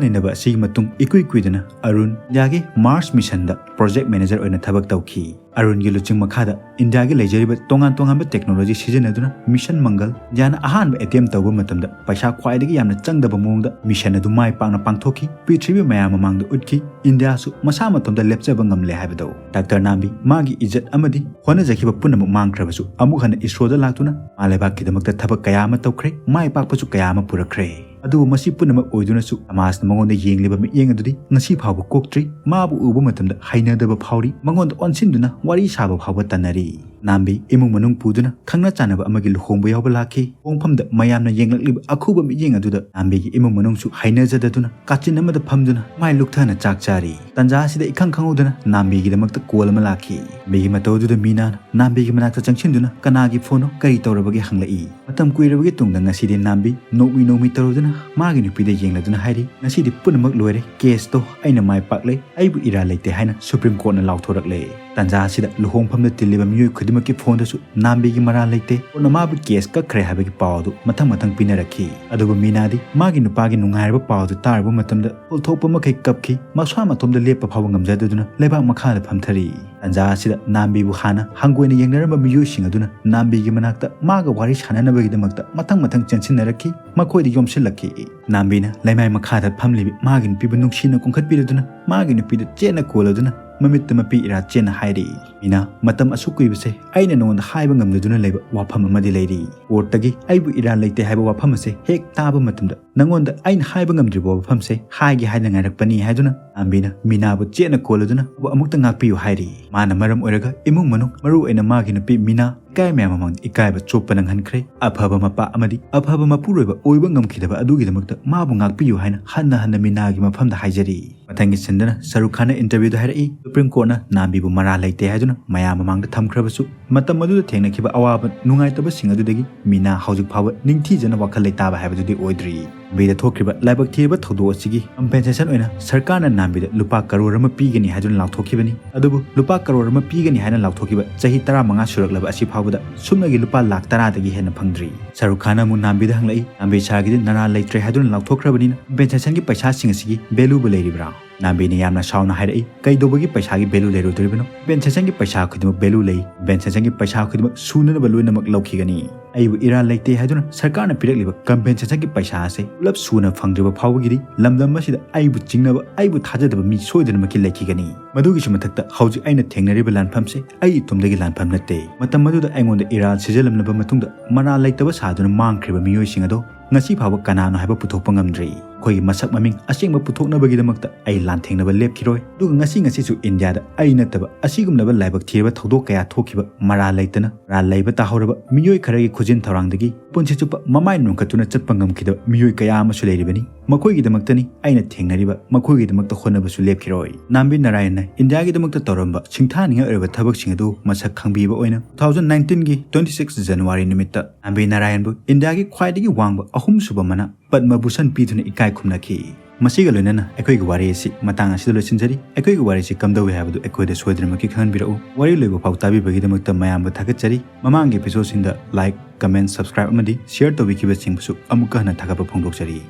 ꯅꯩꯅꯕ ꯑꯁꯤꯒꯤ ꯃꯇꯨꯡ ꯏꯀꯨꯏ ꯀꯨꯏꯗꯅ ꯑꯔꯨꯟ ꯏꯟꯗꯤꯌꯥꯒꯤ Mars mission ꯗ project manager ꯑꯣꯏꯅ ꯊꯕꯛ ꯇꯧꯈꯤ꯫ ꯑꯔꯨꯟꯒꯤ ꯂꯨꯆꯤꯡ ꯃꯈꯥꯗ ꯏꯟꯗꯤꯌꯥꯒꯤ ꯂꯩꯖꯔꯤꯕ ꯇꯣꯉꯥꯟ ꯇꯣꯉꯥꯟꯕ technology ꯁꯤꯖꯤꯟꯅꯗꯨꯅ mission ꯃꯪꯒꯜ ꯏꯟꯗꯤꯌꯥꯅ ꯑꯍꯥꯟꯕ attempt ꯇꯧꯕ ꯃꯇꯝꯗ ꯄꯩꯁꯥ ꯈ꯭ꯋꯥꯏꯗꯒꯤ ꯌꯥꯝꯅ ꯆꯪꯗꯕ ꯃꯑꯣꯡꯗ mission ꯑꯗꯨ ꯃꯥꯏ ꯄꯥꯛꯅ ꯄꯥꯡꯊꯣꯛꯈꯤ꯫ ꯄ꯭ꯔꯤꯊꯤꯕꯤ ꯃꯌꯥꯝ ꯃꯃꯥꯡꯗ ꯎꯠꯈꯤ, ꯏꯟꯗꯤꯌꯥꯁꯨ ꯃꯁꯥ ꯃꯇꯣꯝꯗ ꯂꯦꯞꯆꯕ ꯉꯝꯂꯦ ꯍꯥꯏꯕꯗꯣ꯫ ꯗꯥꯛꯇꯔ ꯅꯥꯝꯕꯤ ꯃꯥꯒꯤ ꯏꯖꯠ ꯑꯃꯗꯤ ꯍꯣꯠꯅꯖꯈꯤꯕ ꯄꯨꯝꯅꯃꯛ ꯃꯥꯡꯈ꯭ꯔꯕꯁꯨ ꯑꯃꯨꯛ ꯍꯟꯅ ꯏꯁꯔꯣꯗ ꯂꯥꯛꯇꯨꯅ ꯃꯥ ꯂꯩꯕꯥꯛꯀꯤꯗꯃꯛꯇ ꯊꯕꯛ ꯀꯌꯥ ꯑꯃ ꯇꯧꯈ꯭ꯔꯦ, ꯃꯥꯏ ꯄꯥꯛꯄꯁꯨ ꯀꯌꯥ ꯑꯃ ꯄꯨꯔꯛꯈ꯭ꯔꯦ꯫ ꯑꯗꯨꯕꯨ ꯃꯁꯤ ꯄꯨꯝꯅꯃꯛ ꯑꯣꯏꯗꯨꯅꯁꯨ ꯁꯃꯥꯖꯅ ꯃꯉꯣꯟꯗ ꯌꯦꯡꯂꯤꯕ ꯃꯤꯠꯌꯦꯡ ꯑꯗꯨꯗꯤ ꯉꯁꯤ ꯐꯥꯎꯕ ꯀꯣꯛꯇ꯭ꯔꯤ꯫ ꯃꯥꯕꯨ ꯎꯕ ꯃꯇꯝꯗ ꯍꯩꯅꯗꯕ ꯐꯥꯎꯔꯤ, ꯃꯉꯣꯟꯗ ꯑꯣꯟꯁꯤꯟꯗꯨꯅ ꯋꯥꯔꯤ ꯁꯥꯕ ꯐꯥꯎꯕ ꯇꯟꯅꯔꯤ꯫ ꯅꯥꯝꯕꯤ ꯏꯃꯨꯡ ꯃꯅꯨꯡ ꯄꯨꯗꯨꯅ ꯈꯪꯅ ꯆꯥꯟꯅꯕ ꯑꯃꯒꯤ ꯂꯨꯍꯣꯡꯕ ꯌꯥꯎꯕ ꯂꯥꯛꯈꯤ꯫ ꯂꯨꯍꯣꯡꯐꯝꯗ ꯃꯌꯥꯝꯅ ꯌꯦꯡꯂꯛꯂꯤꯕ ꯑꯈꯨꯕ ꯃꯤꯠꯌꯦꯡ ꯑꯗꯨꯗ ꯅꯥꯝꯕꯤꯒꯤ ꯏꯃꯨꯡ ꯃꯅꯨꯡꯁꯨ ꯍꯩꯅꯖꯗꯗꯨꯅ ꯀꯥꯆꯤꯟ ꯑꯃꯗ ꯐꯝꯗꯨꯅ ꯃꯥꯏ ꯂꯨꯛꯊꯅ ꯆꯥꯛ ꯆꯥꯔꯤ꯫ ꯇꯟꯖꯥ ꯑꯁꯤꯗ ꯏꯈꯪ ꯈꯪꯍꯧꯗꯅ ꯅꯥꯝꯕꯤꯒꯤꯗꯃꯛꯇ call ꯑꯃ ꯂꯥꯛꯈꯤ꯫ ꯅꯥꯝꯕꯤꯒꯤ ꯃꯇꯧ ꯑꯗꯨꯗ ꯃꯤꯅꯥꯅ ꯅꯥꯝꯕꯤꯒꯤ ꯃꯅꯥꯛꯇ ꯆꯪꯁꯤꯟꯗꯨꯅ ꯀꯅꯥꯒꯤ phoneꯅꯣ, ꯀꯔꯤ ꯇꯧꯔꯕꯒꯦ ꯍꯪꯂꯛꯏ꯫ ꯃꯇꯝ ꯀꯨꯏꯔꯕꯒꯤ ꯇꯨꯡꯗ ꯉꯁꯤꯗꯤ ꯅꯥꯝꯕꯤ ꯅꯣꯛꯃꯤ ꯅꯣꯛꯃꯤ ꯇꯧꯔꯗꯨꯅ ꯃꯥꯒꯤ ꯅꯨꯄꯤꯗ ꯌꯦꯡꯂꯗꯨꯅ ꯍꯥꯏꯔꯤ, "ꯉꯁꯤꯗꯤ ꯄꯨꯝꯅꯃꯛ ꯂꯣꯏꯔꯦ, caseꯇꯣ ꯑꯩꯅ ꯃꯥꯏ ꯄꯥꯛꯂꯦ, ꯑꯩꯕꯨ ꯏꯔꯥꯜ ꯂꯩꯇꯦ" ꯍꯥꯏꯅ Supreme Courtꯅ ꯂꯥꯎꯊꯣꯔꯛꯂꯦ꯫ ꯇꯟꯖꯥ ꯑꯁꯤꯗ ꯂꯨꯍꯣꯡꯐꯝꯗ ꯇꯤꯜꯂꯤꯕ ꯃꯤꯑꯣꯏ ꯈꯨꯗꯤꯡꯃꯛꯀꯤ phoneꯗꯁꯨ ꯅꯥꯝꯕꯤꯒꯤ ꯃꯔꯥꯜ ꯂꯩꯇꯦ, courtꯅ ꯃꯥꯕꯨ case ꯀꯛꯈ꯭ꯔꯦ ꯍꯥꯏꯕꯒꯤ ꯄꯥꯎ ꯑꯗꯨ ꯃꯊꯪ ꯃꯊꯪ ꯄꯤꯅꯔꯛꯈꯤ꯫ ꯑꯗꯨꯕꯨ ꯃꯤꯅꯥꯗꯤ ꯃꯥꯒꯤ ꯅꯨꯄꯥꯒꯤ ꯅꯨꯡꯉꯥꯏꯔꯕ ꯄꯥꯎ ꯑꯗꯨ ꯇꯥꯔꯨꯕ ꯃꯇꯝꯗ ꯊꯣꯛ ꯊꯣꯛꯄ ꯃꯈꯩ ꯀꯞꯈꯤ꯫ ꯃꯁꯥ ꯃꯇꯣꯝꯗ ꯂꯦꯞꯄ ꯐꯥꯎꯕ ꯉꯝꯖꯗꯗꯨꯅ ꯂꯩꯕꯥꯛ ꯃꯈꯥꯗ ꯐꯝꯊꯔꯤ꯫ ꯇꯟꯖꯥ ꯑꯁꯤꯗ ꯅꯥꯝꯕꯤꯕꯨ ꯍꯥꯟꯅ ꯍꯪꯒꯣꯏꯅ ꯌꯦꯡꯅꯔꯝꯕ ꯃꯤꯑꯣꯏꯁꯤꯡ ꯑꯗꯨꯅ ꯅꯥꯝꯕꯤꯒꯤ ꯃꯅꯥꯛꯇ ꯃꯥꯒ ꯋꯥꯔꯤ ꯁꯥꯟꯅꯅꯕꯒꯤꯗꯃꯛꯇ ꯃꯊꯪ ꯃꯊꯪ ꯆꯦꯟꯁꯤꯟꯅꯔꯛꯈꯤ, ꯃꯈꯣꯏꯗ ꯌꯣꯝꯁꯤꯜꯂꯛꯈꯤ꯫ ꯅꯥꯝꯕꯤꯅ ꯂꯩꯃꯥꯏ ꯃꯈꯥꯗ ꯐꯝꯂꯤꯕꯤ ꯃꯥꯒꯤ ꯅꯨꯄꯤꯕꯨ ꯅꯨꯡꯁꯤꯅ ꯀꯣꯟꯈꯠꯄꯤꯔꯗꯨꯅ ꯃꯥꯒꯤ ꯅꯨꯄꯤꯗ ꯆꯦꯠꯅ ꯀꯣꯜꯂꯗꯨꯅ ꯃꯃꯤꯠꯇ ꯃꯄꯤ ꯏꯔꯥ ꯆꯦꯟꯅ ꯍꯥꯏꯔꯤ, "ꯃꯤꯅꯥ, ꯃꯇꯝ ꯑꯁꯨꯛ ꯀꯨꯏꯕꯁꯦ ꯑꯩꯅ ꯅꯉꯣꯟꯗ ꯍꯥꯏꯕ ꯉꯝꯖꯗꯨꯅ ꯂꯩꯕ ꯋꯥꯐꯝ ꯑꯃꯗꯤ ꯂꯩꯔꯤ꯫ ꯀꯣꯔꯠꯇꯒꯤ ꯑꯩꯕꯨ ꯏꯔꯥꯜ ꯂꯩꯇꯦ ꯍꯥꯏꯕ ꯋꯥꯐꯝ ꯑꯁꯦ ꯍꯦꯛ ꯇꯥꯕ ꯃꯇꯝꯗ ꯅꯉꯣꯟꯗ ꯑꯩꯅ ꯍꯥꯏꯕ ꯉꯝꯗ꯭ꯔꯤꯕ ꯋꯥꯐꯝꯁꯦ ꯍꯥꯏꯒꯦ ꯍꯥꯏꯅ ꯉꯥꯏꯔꯛꯄꯅꯤ" ꯍꯥꯏꯗꯨꯅ ꯅꯥꯝꯕꯤꯅ ꯃꯤꯅꯥꯕꯨ ꯆꯦꯠꯅ ꯀꯣꯜꯂꯗꯨꯅ ꯑꯃꯨꯛꯇ ꯉꯥꯛꯄꯤꯌꯨ ꯍꯥꯏꯔꯤ꯫ ꯃꯥꯅ ꯃꯔꯝ ꯑꯣꯏꯔꯒ ꯏꯃꯨꯡ ꯃꯅꯨꯡ, ꯃꯔꯨ ꯑꯣꯏꯅ ꯃꯥꯒꯤ ꯅꯨꯄꯤ ꯃꯤꯅꯥ, ꯏꯀꯥꯏ ꯃꯌꯥꯝ ꯃꯃꯥꯡꯗ ꯏꯀꯥꯏꯕ ꯆꯣꯞꯄ ꯅꯪꯍꯟꯈ꯭ꯔꯦ꯫ ꯑꯐꯕ ꯃꯄꯥ ꯑꯃꯗꯤ ꯑꯐꯕ ꯃꯄꯨꯔꯣꯏꯕ ꯑꯣꯏꯕ ꯉꯝꯈꯤꯗꯕ ꯑꯗꯨꯒꯤꯗꯃꯛꯇ ꯃꯥꯕꯨ ꯉꯥꯛꯄꯤꯌꯨ ꯍꯥꯏꯅ ꯍꯟꯅ ꯍꯟꯅ ꯃꯤꯅꯥꯒꯤ ꯃꯐꯝꯗ ꯍꯥꯏꯖꯔꯤ꯫ ꯃꯊꯪꯒꯤ ꯁꯤꯟꯗꯅ ꯁꯔꯨꯛ ꯈꯥꯟꯅ ꯏꯟꯇꯔꯚ꯭ꯌꯨꯗ ꯍꯥꯏꯔꯛꯏ, ꯁꯨꯄ꯭ꯔꯤꯝ ꯀꯣꯔꯠꯅ ꯅꯥꯝꯕꯤꯕꯨ ꯃꯔꯥꯜ ꯂꯩꯇꯦ ꯍꯥꯏꯗꯨꯅ ꯃꯌꯥꯝ ꯃꯃꯥꯡꯗ ꯊꯝꯈ꯭ꯔꯕꯁꯨ, ꯃꯇꯝ ꯑꯗꯨꯗ ꯊꯦꯡꯅꯈꯤꯕ ꯑꯋꯥꯕ ꯅꯨꯡꯉꯥꯏꯇꯕꯁꯤꯡ ꯑꯗꯨꯗꯒꯤ ꯃꯤꯅꯥ ꯍꯧꯖꯤꯛ ꯐꯥꯎꯕ ꯅꯤꯡꯊꯤꯖꯅ ꯋꯥꯈꯜ ꯂꯩꯇꯥꯕ ꯍꯥꯏꯕꯗꯨꯗꯤ ꯑꯣꯏꯗ꯭ꯔꯤ꯫ ꯅꯥꯝꯕꯤꯗ ꯊꯣꯛꯈ꯭ꯔꯤꯕ ꯂꯥꯏꯕꯛ ꯊꯤꯔꯕ ꯊꯧꯗꯣꯛ ꯑꯁꯤꯒꯤ ꯀꯝꯄꯦꯟꯁꯦꯁꯟ ꯑꯣꯏꯅ ꯁꯔꯀꯥꯔꯅ ꯅꯥꯝꯕꯤꯗ ꯂꯨꯄꯥ ꯀꯔꯣꯔ ꯑꯃ ꯄꯤꯒꯅꯤ ꯍꯥꯏꯗꯨꯅ ꯂꯥꯎꯊꯣꯛꯈꯤꯕꯅꯤ꯫ ꯑꯗꯨꯕꯨ ꯂꯨꯄꯥ ꯀꯔꯣꯔ ꯑꯃ ꯄꯤꯒꯅꯤ ꯍꯥꯏꯅ ꯂꯥꯎꯊꯣꯛꯈꯤꯕ ꯆꯍꯤ ꯇꯔꯥꯃꯉꯥ ꯁꯨꯔꯛꯂꯕ ꯑꯁꯤ ꯐꯥꯎꯕꯗ ꯁꯨꯞꯅꯒꯤ ꯂꯨꯄꯥ ꯂꯥꯈ ꯇꯔꯥꯗꯒꯤ ꯍꯦꯟꯅ ꯐꯪꯗ꯭ꯔꯤ꯫ ꯁꯔꯨꯛ ꯈꯥꯟꯅ ꯑꯃꯨꯛ ꯅꯥꯝꯕꯤꯗ ꯍꯪꯂꯛꯏ, "ꯅꯥꯝꯕꯤ ꯁꯥꯔꯒꯤꯗꯤ ꯅꯔꯥꯜ ꯂꯩꯇ꯭ꯔꯦ ꯍꯥꯏꯗꯨꯅ ꯂꯥꯎꯊꯣꯛꯈ꯭ꯔꯕꯅꯤꯅ ꯀꯝꯄꯦꯟꯁꯦꯁꯟꯒꯤ ꯄꯩꯁꯥꯁꯤꯡ ꯑꯁꯤꯒꯤ ꯚꯦꯂꯨꯕꯨ ꯂꯩꯔꯤꯕ꯭ꯔꯥ?" ꯅꯥꯝꯕꯤꯅ ꯌꯥꯝꯅ ꯁꯥꯎꯅ ꯍꯥꯏꯔꯛꯏ, "ꯀꯩꯗꯧꯕꯒꯤ ꯄꯩꯁꯥꯒꯤ ꯚꯦꯂꯨ ꯂꯩꯔꯣꯏꯗꯣꯔꯤꯕꯅꯣ? ꯀꯝꯄꯦꯟꯁꯦꯁꯟꯒꯤ ꯄꯩꯁꯥ ꯈꯨꯗꯤꯡꯃꯛ ꯚꯦꯂꯨ ꯂꯩ꯫ ꯀꯝꯄꯦꯟꯁꯦꯁꯟꯒꯤ ꯄꯩꯁꯥ ꯈꯨꯗꯤꯡꯃꯛ ꯁꯨꯅꯅꯕ ꯂꯣꯏꯅꯃꯛ ꯂꯧꯈꯤꯒꯅꯤ꯫ ꯑꯩꯕꯨ ꯏꯔꯥꯜ ꯂꯩꯇꯦ ꯍꯥꯏꯗꯨꯅ ꯁꯔꯀꯥꯔꯅ ꯄꯤꯔꯛꯂꯤꯕ ꯀꯝꯄꯦꯟꯁꯦꯁꯟꯒꯤ ꯄꯩꯁꯥ ꯑꯁꯤ ꯄꯨꯂꯞ ꯁꯨꯅ ꯐꯪꯗ꯭ꯔꯤꯕ ꯐꯥꯎꯕꯒꯤꯗꯤ ꯂꯝꯗꯝ ꯑꯁꯤꯗ ꯑꯩꯕꯨ ꯆꯤꯡꯅꯕ, ꯑꯩꯕꯨ ꯊꯥꯖꯗꯕ ꯃꯤ ꯁꯣꯏꯗꯅꯃꯛꯀꯤ ꯂꯩꯈꯤꯒꯅꯤ꯫ ꯃꯗꯨꯒꯤꯁꯨ ꯃꯊꯛꯇ ꯍꯧꯖꯤꯛ ꯑꯩꯅ ꯊꯦꯡꯅꯔꯤꯕ ꯂꯥꯟꯐꯝꯁꯦ ꯑꯩ ꯏꯇꯣꯝꯗꯒꯤ ꯂꯥꯟꯐꯝ ꯅꯠꯇꯦ꯫ ꯃꯇꯝ ꯑꯗꯨꯗ ꯑꯩꯉꯣꯟꯗ ꯏꯔꯥꯜ ꯁꯤꯖꯤꯜꯂꯝꯂꯕ ꯃꯇꯨꯡꯗ ꯃꯔꯥꯜ ꯂꯩꯇꯕ ꯁꯥꯗꯨꯅ ꯃꯥꯡꯈ꯭ꯔꯤꯕ ꯃꯤꯑꯣꯏꯁꯤꯡ ꯑꯗꯣ ꯉꯁꯤ ꯐꯥꯎꯕ ꯀꯅꯥꯅꯣ ꯍꯥꯏꯕ ꯄꯨꯊꯣꯛꯄ ꯉꯝꯗ꯭ꯔꯤ꯫ ꯑꯩꯈꯣꯏꯒꯤ ꯃꯁꯛ ꯃꯃꯤꯡ ꯑꯁꯦꯡꯕ ꯄꯨꯊꯣꯛꯅꯕꯒꯤꯗꯃꯛꯇ ꯑꯩ ꯂꯥꯟꯊꯦꯡꯅꯕ ꯂꯦꯞꯈꯤꯔꯣꯏ꯫ ꯑꯗꯨꯒ ꯉꯁꯤ ꯉꯁꯤꯁꯨ ꯏꯟꯗꯤꯌꯥꯗ ꯑꯩ ꯅꯠꯇꯕ ꯑꯁꯤꯒꯨꯝꯂꯕ ꯂꯥꯏꯕꯛ ꯊꯤꯔꯕ ꯊꯧꯗꯣꯛ ꯀꯌꯥ ꯊꯣꯛꯈꯤꯕ, ꯃꯔꯥꯜ ꯂꯩꯇꯅ ꯃꯔꯥꯜ ꯂꯩꯕ ꯇꯥꯍꯧꯔꯕ ꯃꯤꯑꯣꯏ ꯈꯔꯒꯤ ꯈꯨꯖꯤꯟ ꯊꯧꯔꯥꯡꯗꯒꯤ ꯄꯨꯟꯁꯤ ꯆꯨꯞꯄ ꯃꯃꯥꯏ ꯅꯣꯟꯈꯠꯇꯨꯅ ꯆꯠꯄ ꯉꯝꯈꯤꯗꯕ ꯃꯤꯑꯣꯏ ꯀꯌꯥ ꯑꯃꯁꯨ ꯂꯩꯔꯤꯕꯅꯤ꯫ ꯃꯈꯣꯏꯒꯤꯗꯃꯛꯇꯅꯤ ꯑꯩꯅ ꯊꯦꯡꯅꯔꯤꯕ, ꯃꯈꯣꯏꯒꯤꯗꯃꯛꯇ ꯍꯣꯠꯅꯕꯁꯨ ꯂꯦꯞꯈꯤꯔꯣꯏ꯫ ꯅꯥꯝꯕꯤ ꯅꯥꯔꯥꯌꯟꯅ ꯏꯟꯗꯤꯌꯥꯒꯤꯗꯃꯛꯇ ꯇꯧꯔꯝꯕ ꯁꯤꯡꯊꯥꯅꯤꯡꯉꯥꯏ ꯑꯣꯏꯔꯕ ꯊꯕꯛꯁꯤꯡ ꯑꯗꯨ ꯃꯁꯛ ꯈꯪꯕꯤꯕ ꯑꯣꯏꯅ two thousand nineteen ꯒꯤ twenty six January ꯅꯨꯃꯤꯠꯇ ꯅꯥꯝꯕꯤ ꯅꯥꯔꯥꯌꯟꯕꯨ ꯏꯟꯗꯤꯌꯥꯒꯤ ꯈ꯭ꯋꯥꯏꯗꯒꯤ ꯋꯥꯡꯕ ꯑꯍꯨꯝꯁꯨꯕ ꯃꯅꯥ ꯄꯗꯃ ꯚꯨꯁꯟ ꯄꯤꯗꯨꯅ ꯏꯀꯥꯏ ꯈꯨꯝꯅꯈꯤ꯫ ꯃꯁꯤꯒ ꯂꯣꯏꯅꯅ ꯑꯩꯈꯣꯏꯒꯤ ꯋꯥꯔꯤ ꯑꯁꯤ ꯃꯇꯥꯡ ꯑꯁꯤꯗ ꯂꯣꯏꯁꯤꯟꯖꯔꯤ꯫ ꯑꯩꯈꯣꯏꯒꯤ ꯋꯥꯔꯤ ꯑꯁꯤ ꯀꯝꯗꯧꯏ ꯍꯥꯏꯕꯗꯨ ꯑꯩꯈꯣꯏꯗ ꯁꯣꯏꯗꯅꯃꯛꯀꯤ ꯈꯪꯍꯟꯕꯤꯔꯛꯎ꯫ ꯋꯥꯔꯤ ꯂꯣꯏꯕ ꯐꯥꯎ ꯇꯥꯕꯤꯕꯒꯤꯗꯃꯛꯇ ꯃꯌꯥꯝꯕꯨ ꯊꯥꯒꯠꯆꯔꯤ꯫ ꯃꯃꯥꯡꯒꯤ episode ꯁꯤꯡꯗ like, comment, subscribe ꯑꯃꯗꯤ share ꯇꯧꯕꯤꯈꯤꯕꯁꯤꯡꯕꯨꯁꯨ ꯑꯃꯨꯛꯀ ꯍꯟꯅ ꯊꯥꯒꯠꯄ ꯐꯣꯡꯗꯣꯛꯆꯔꯤ꯫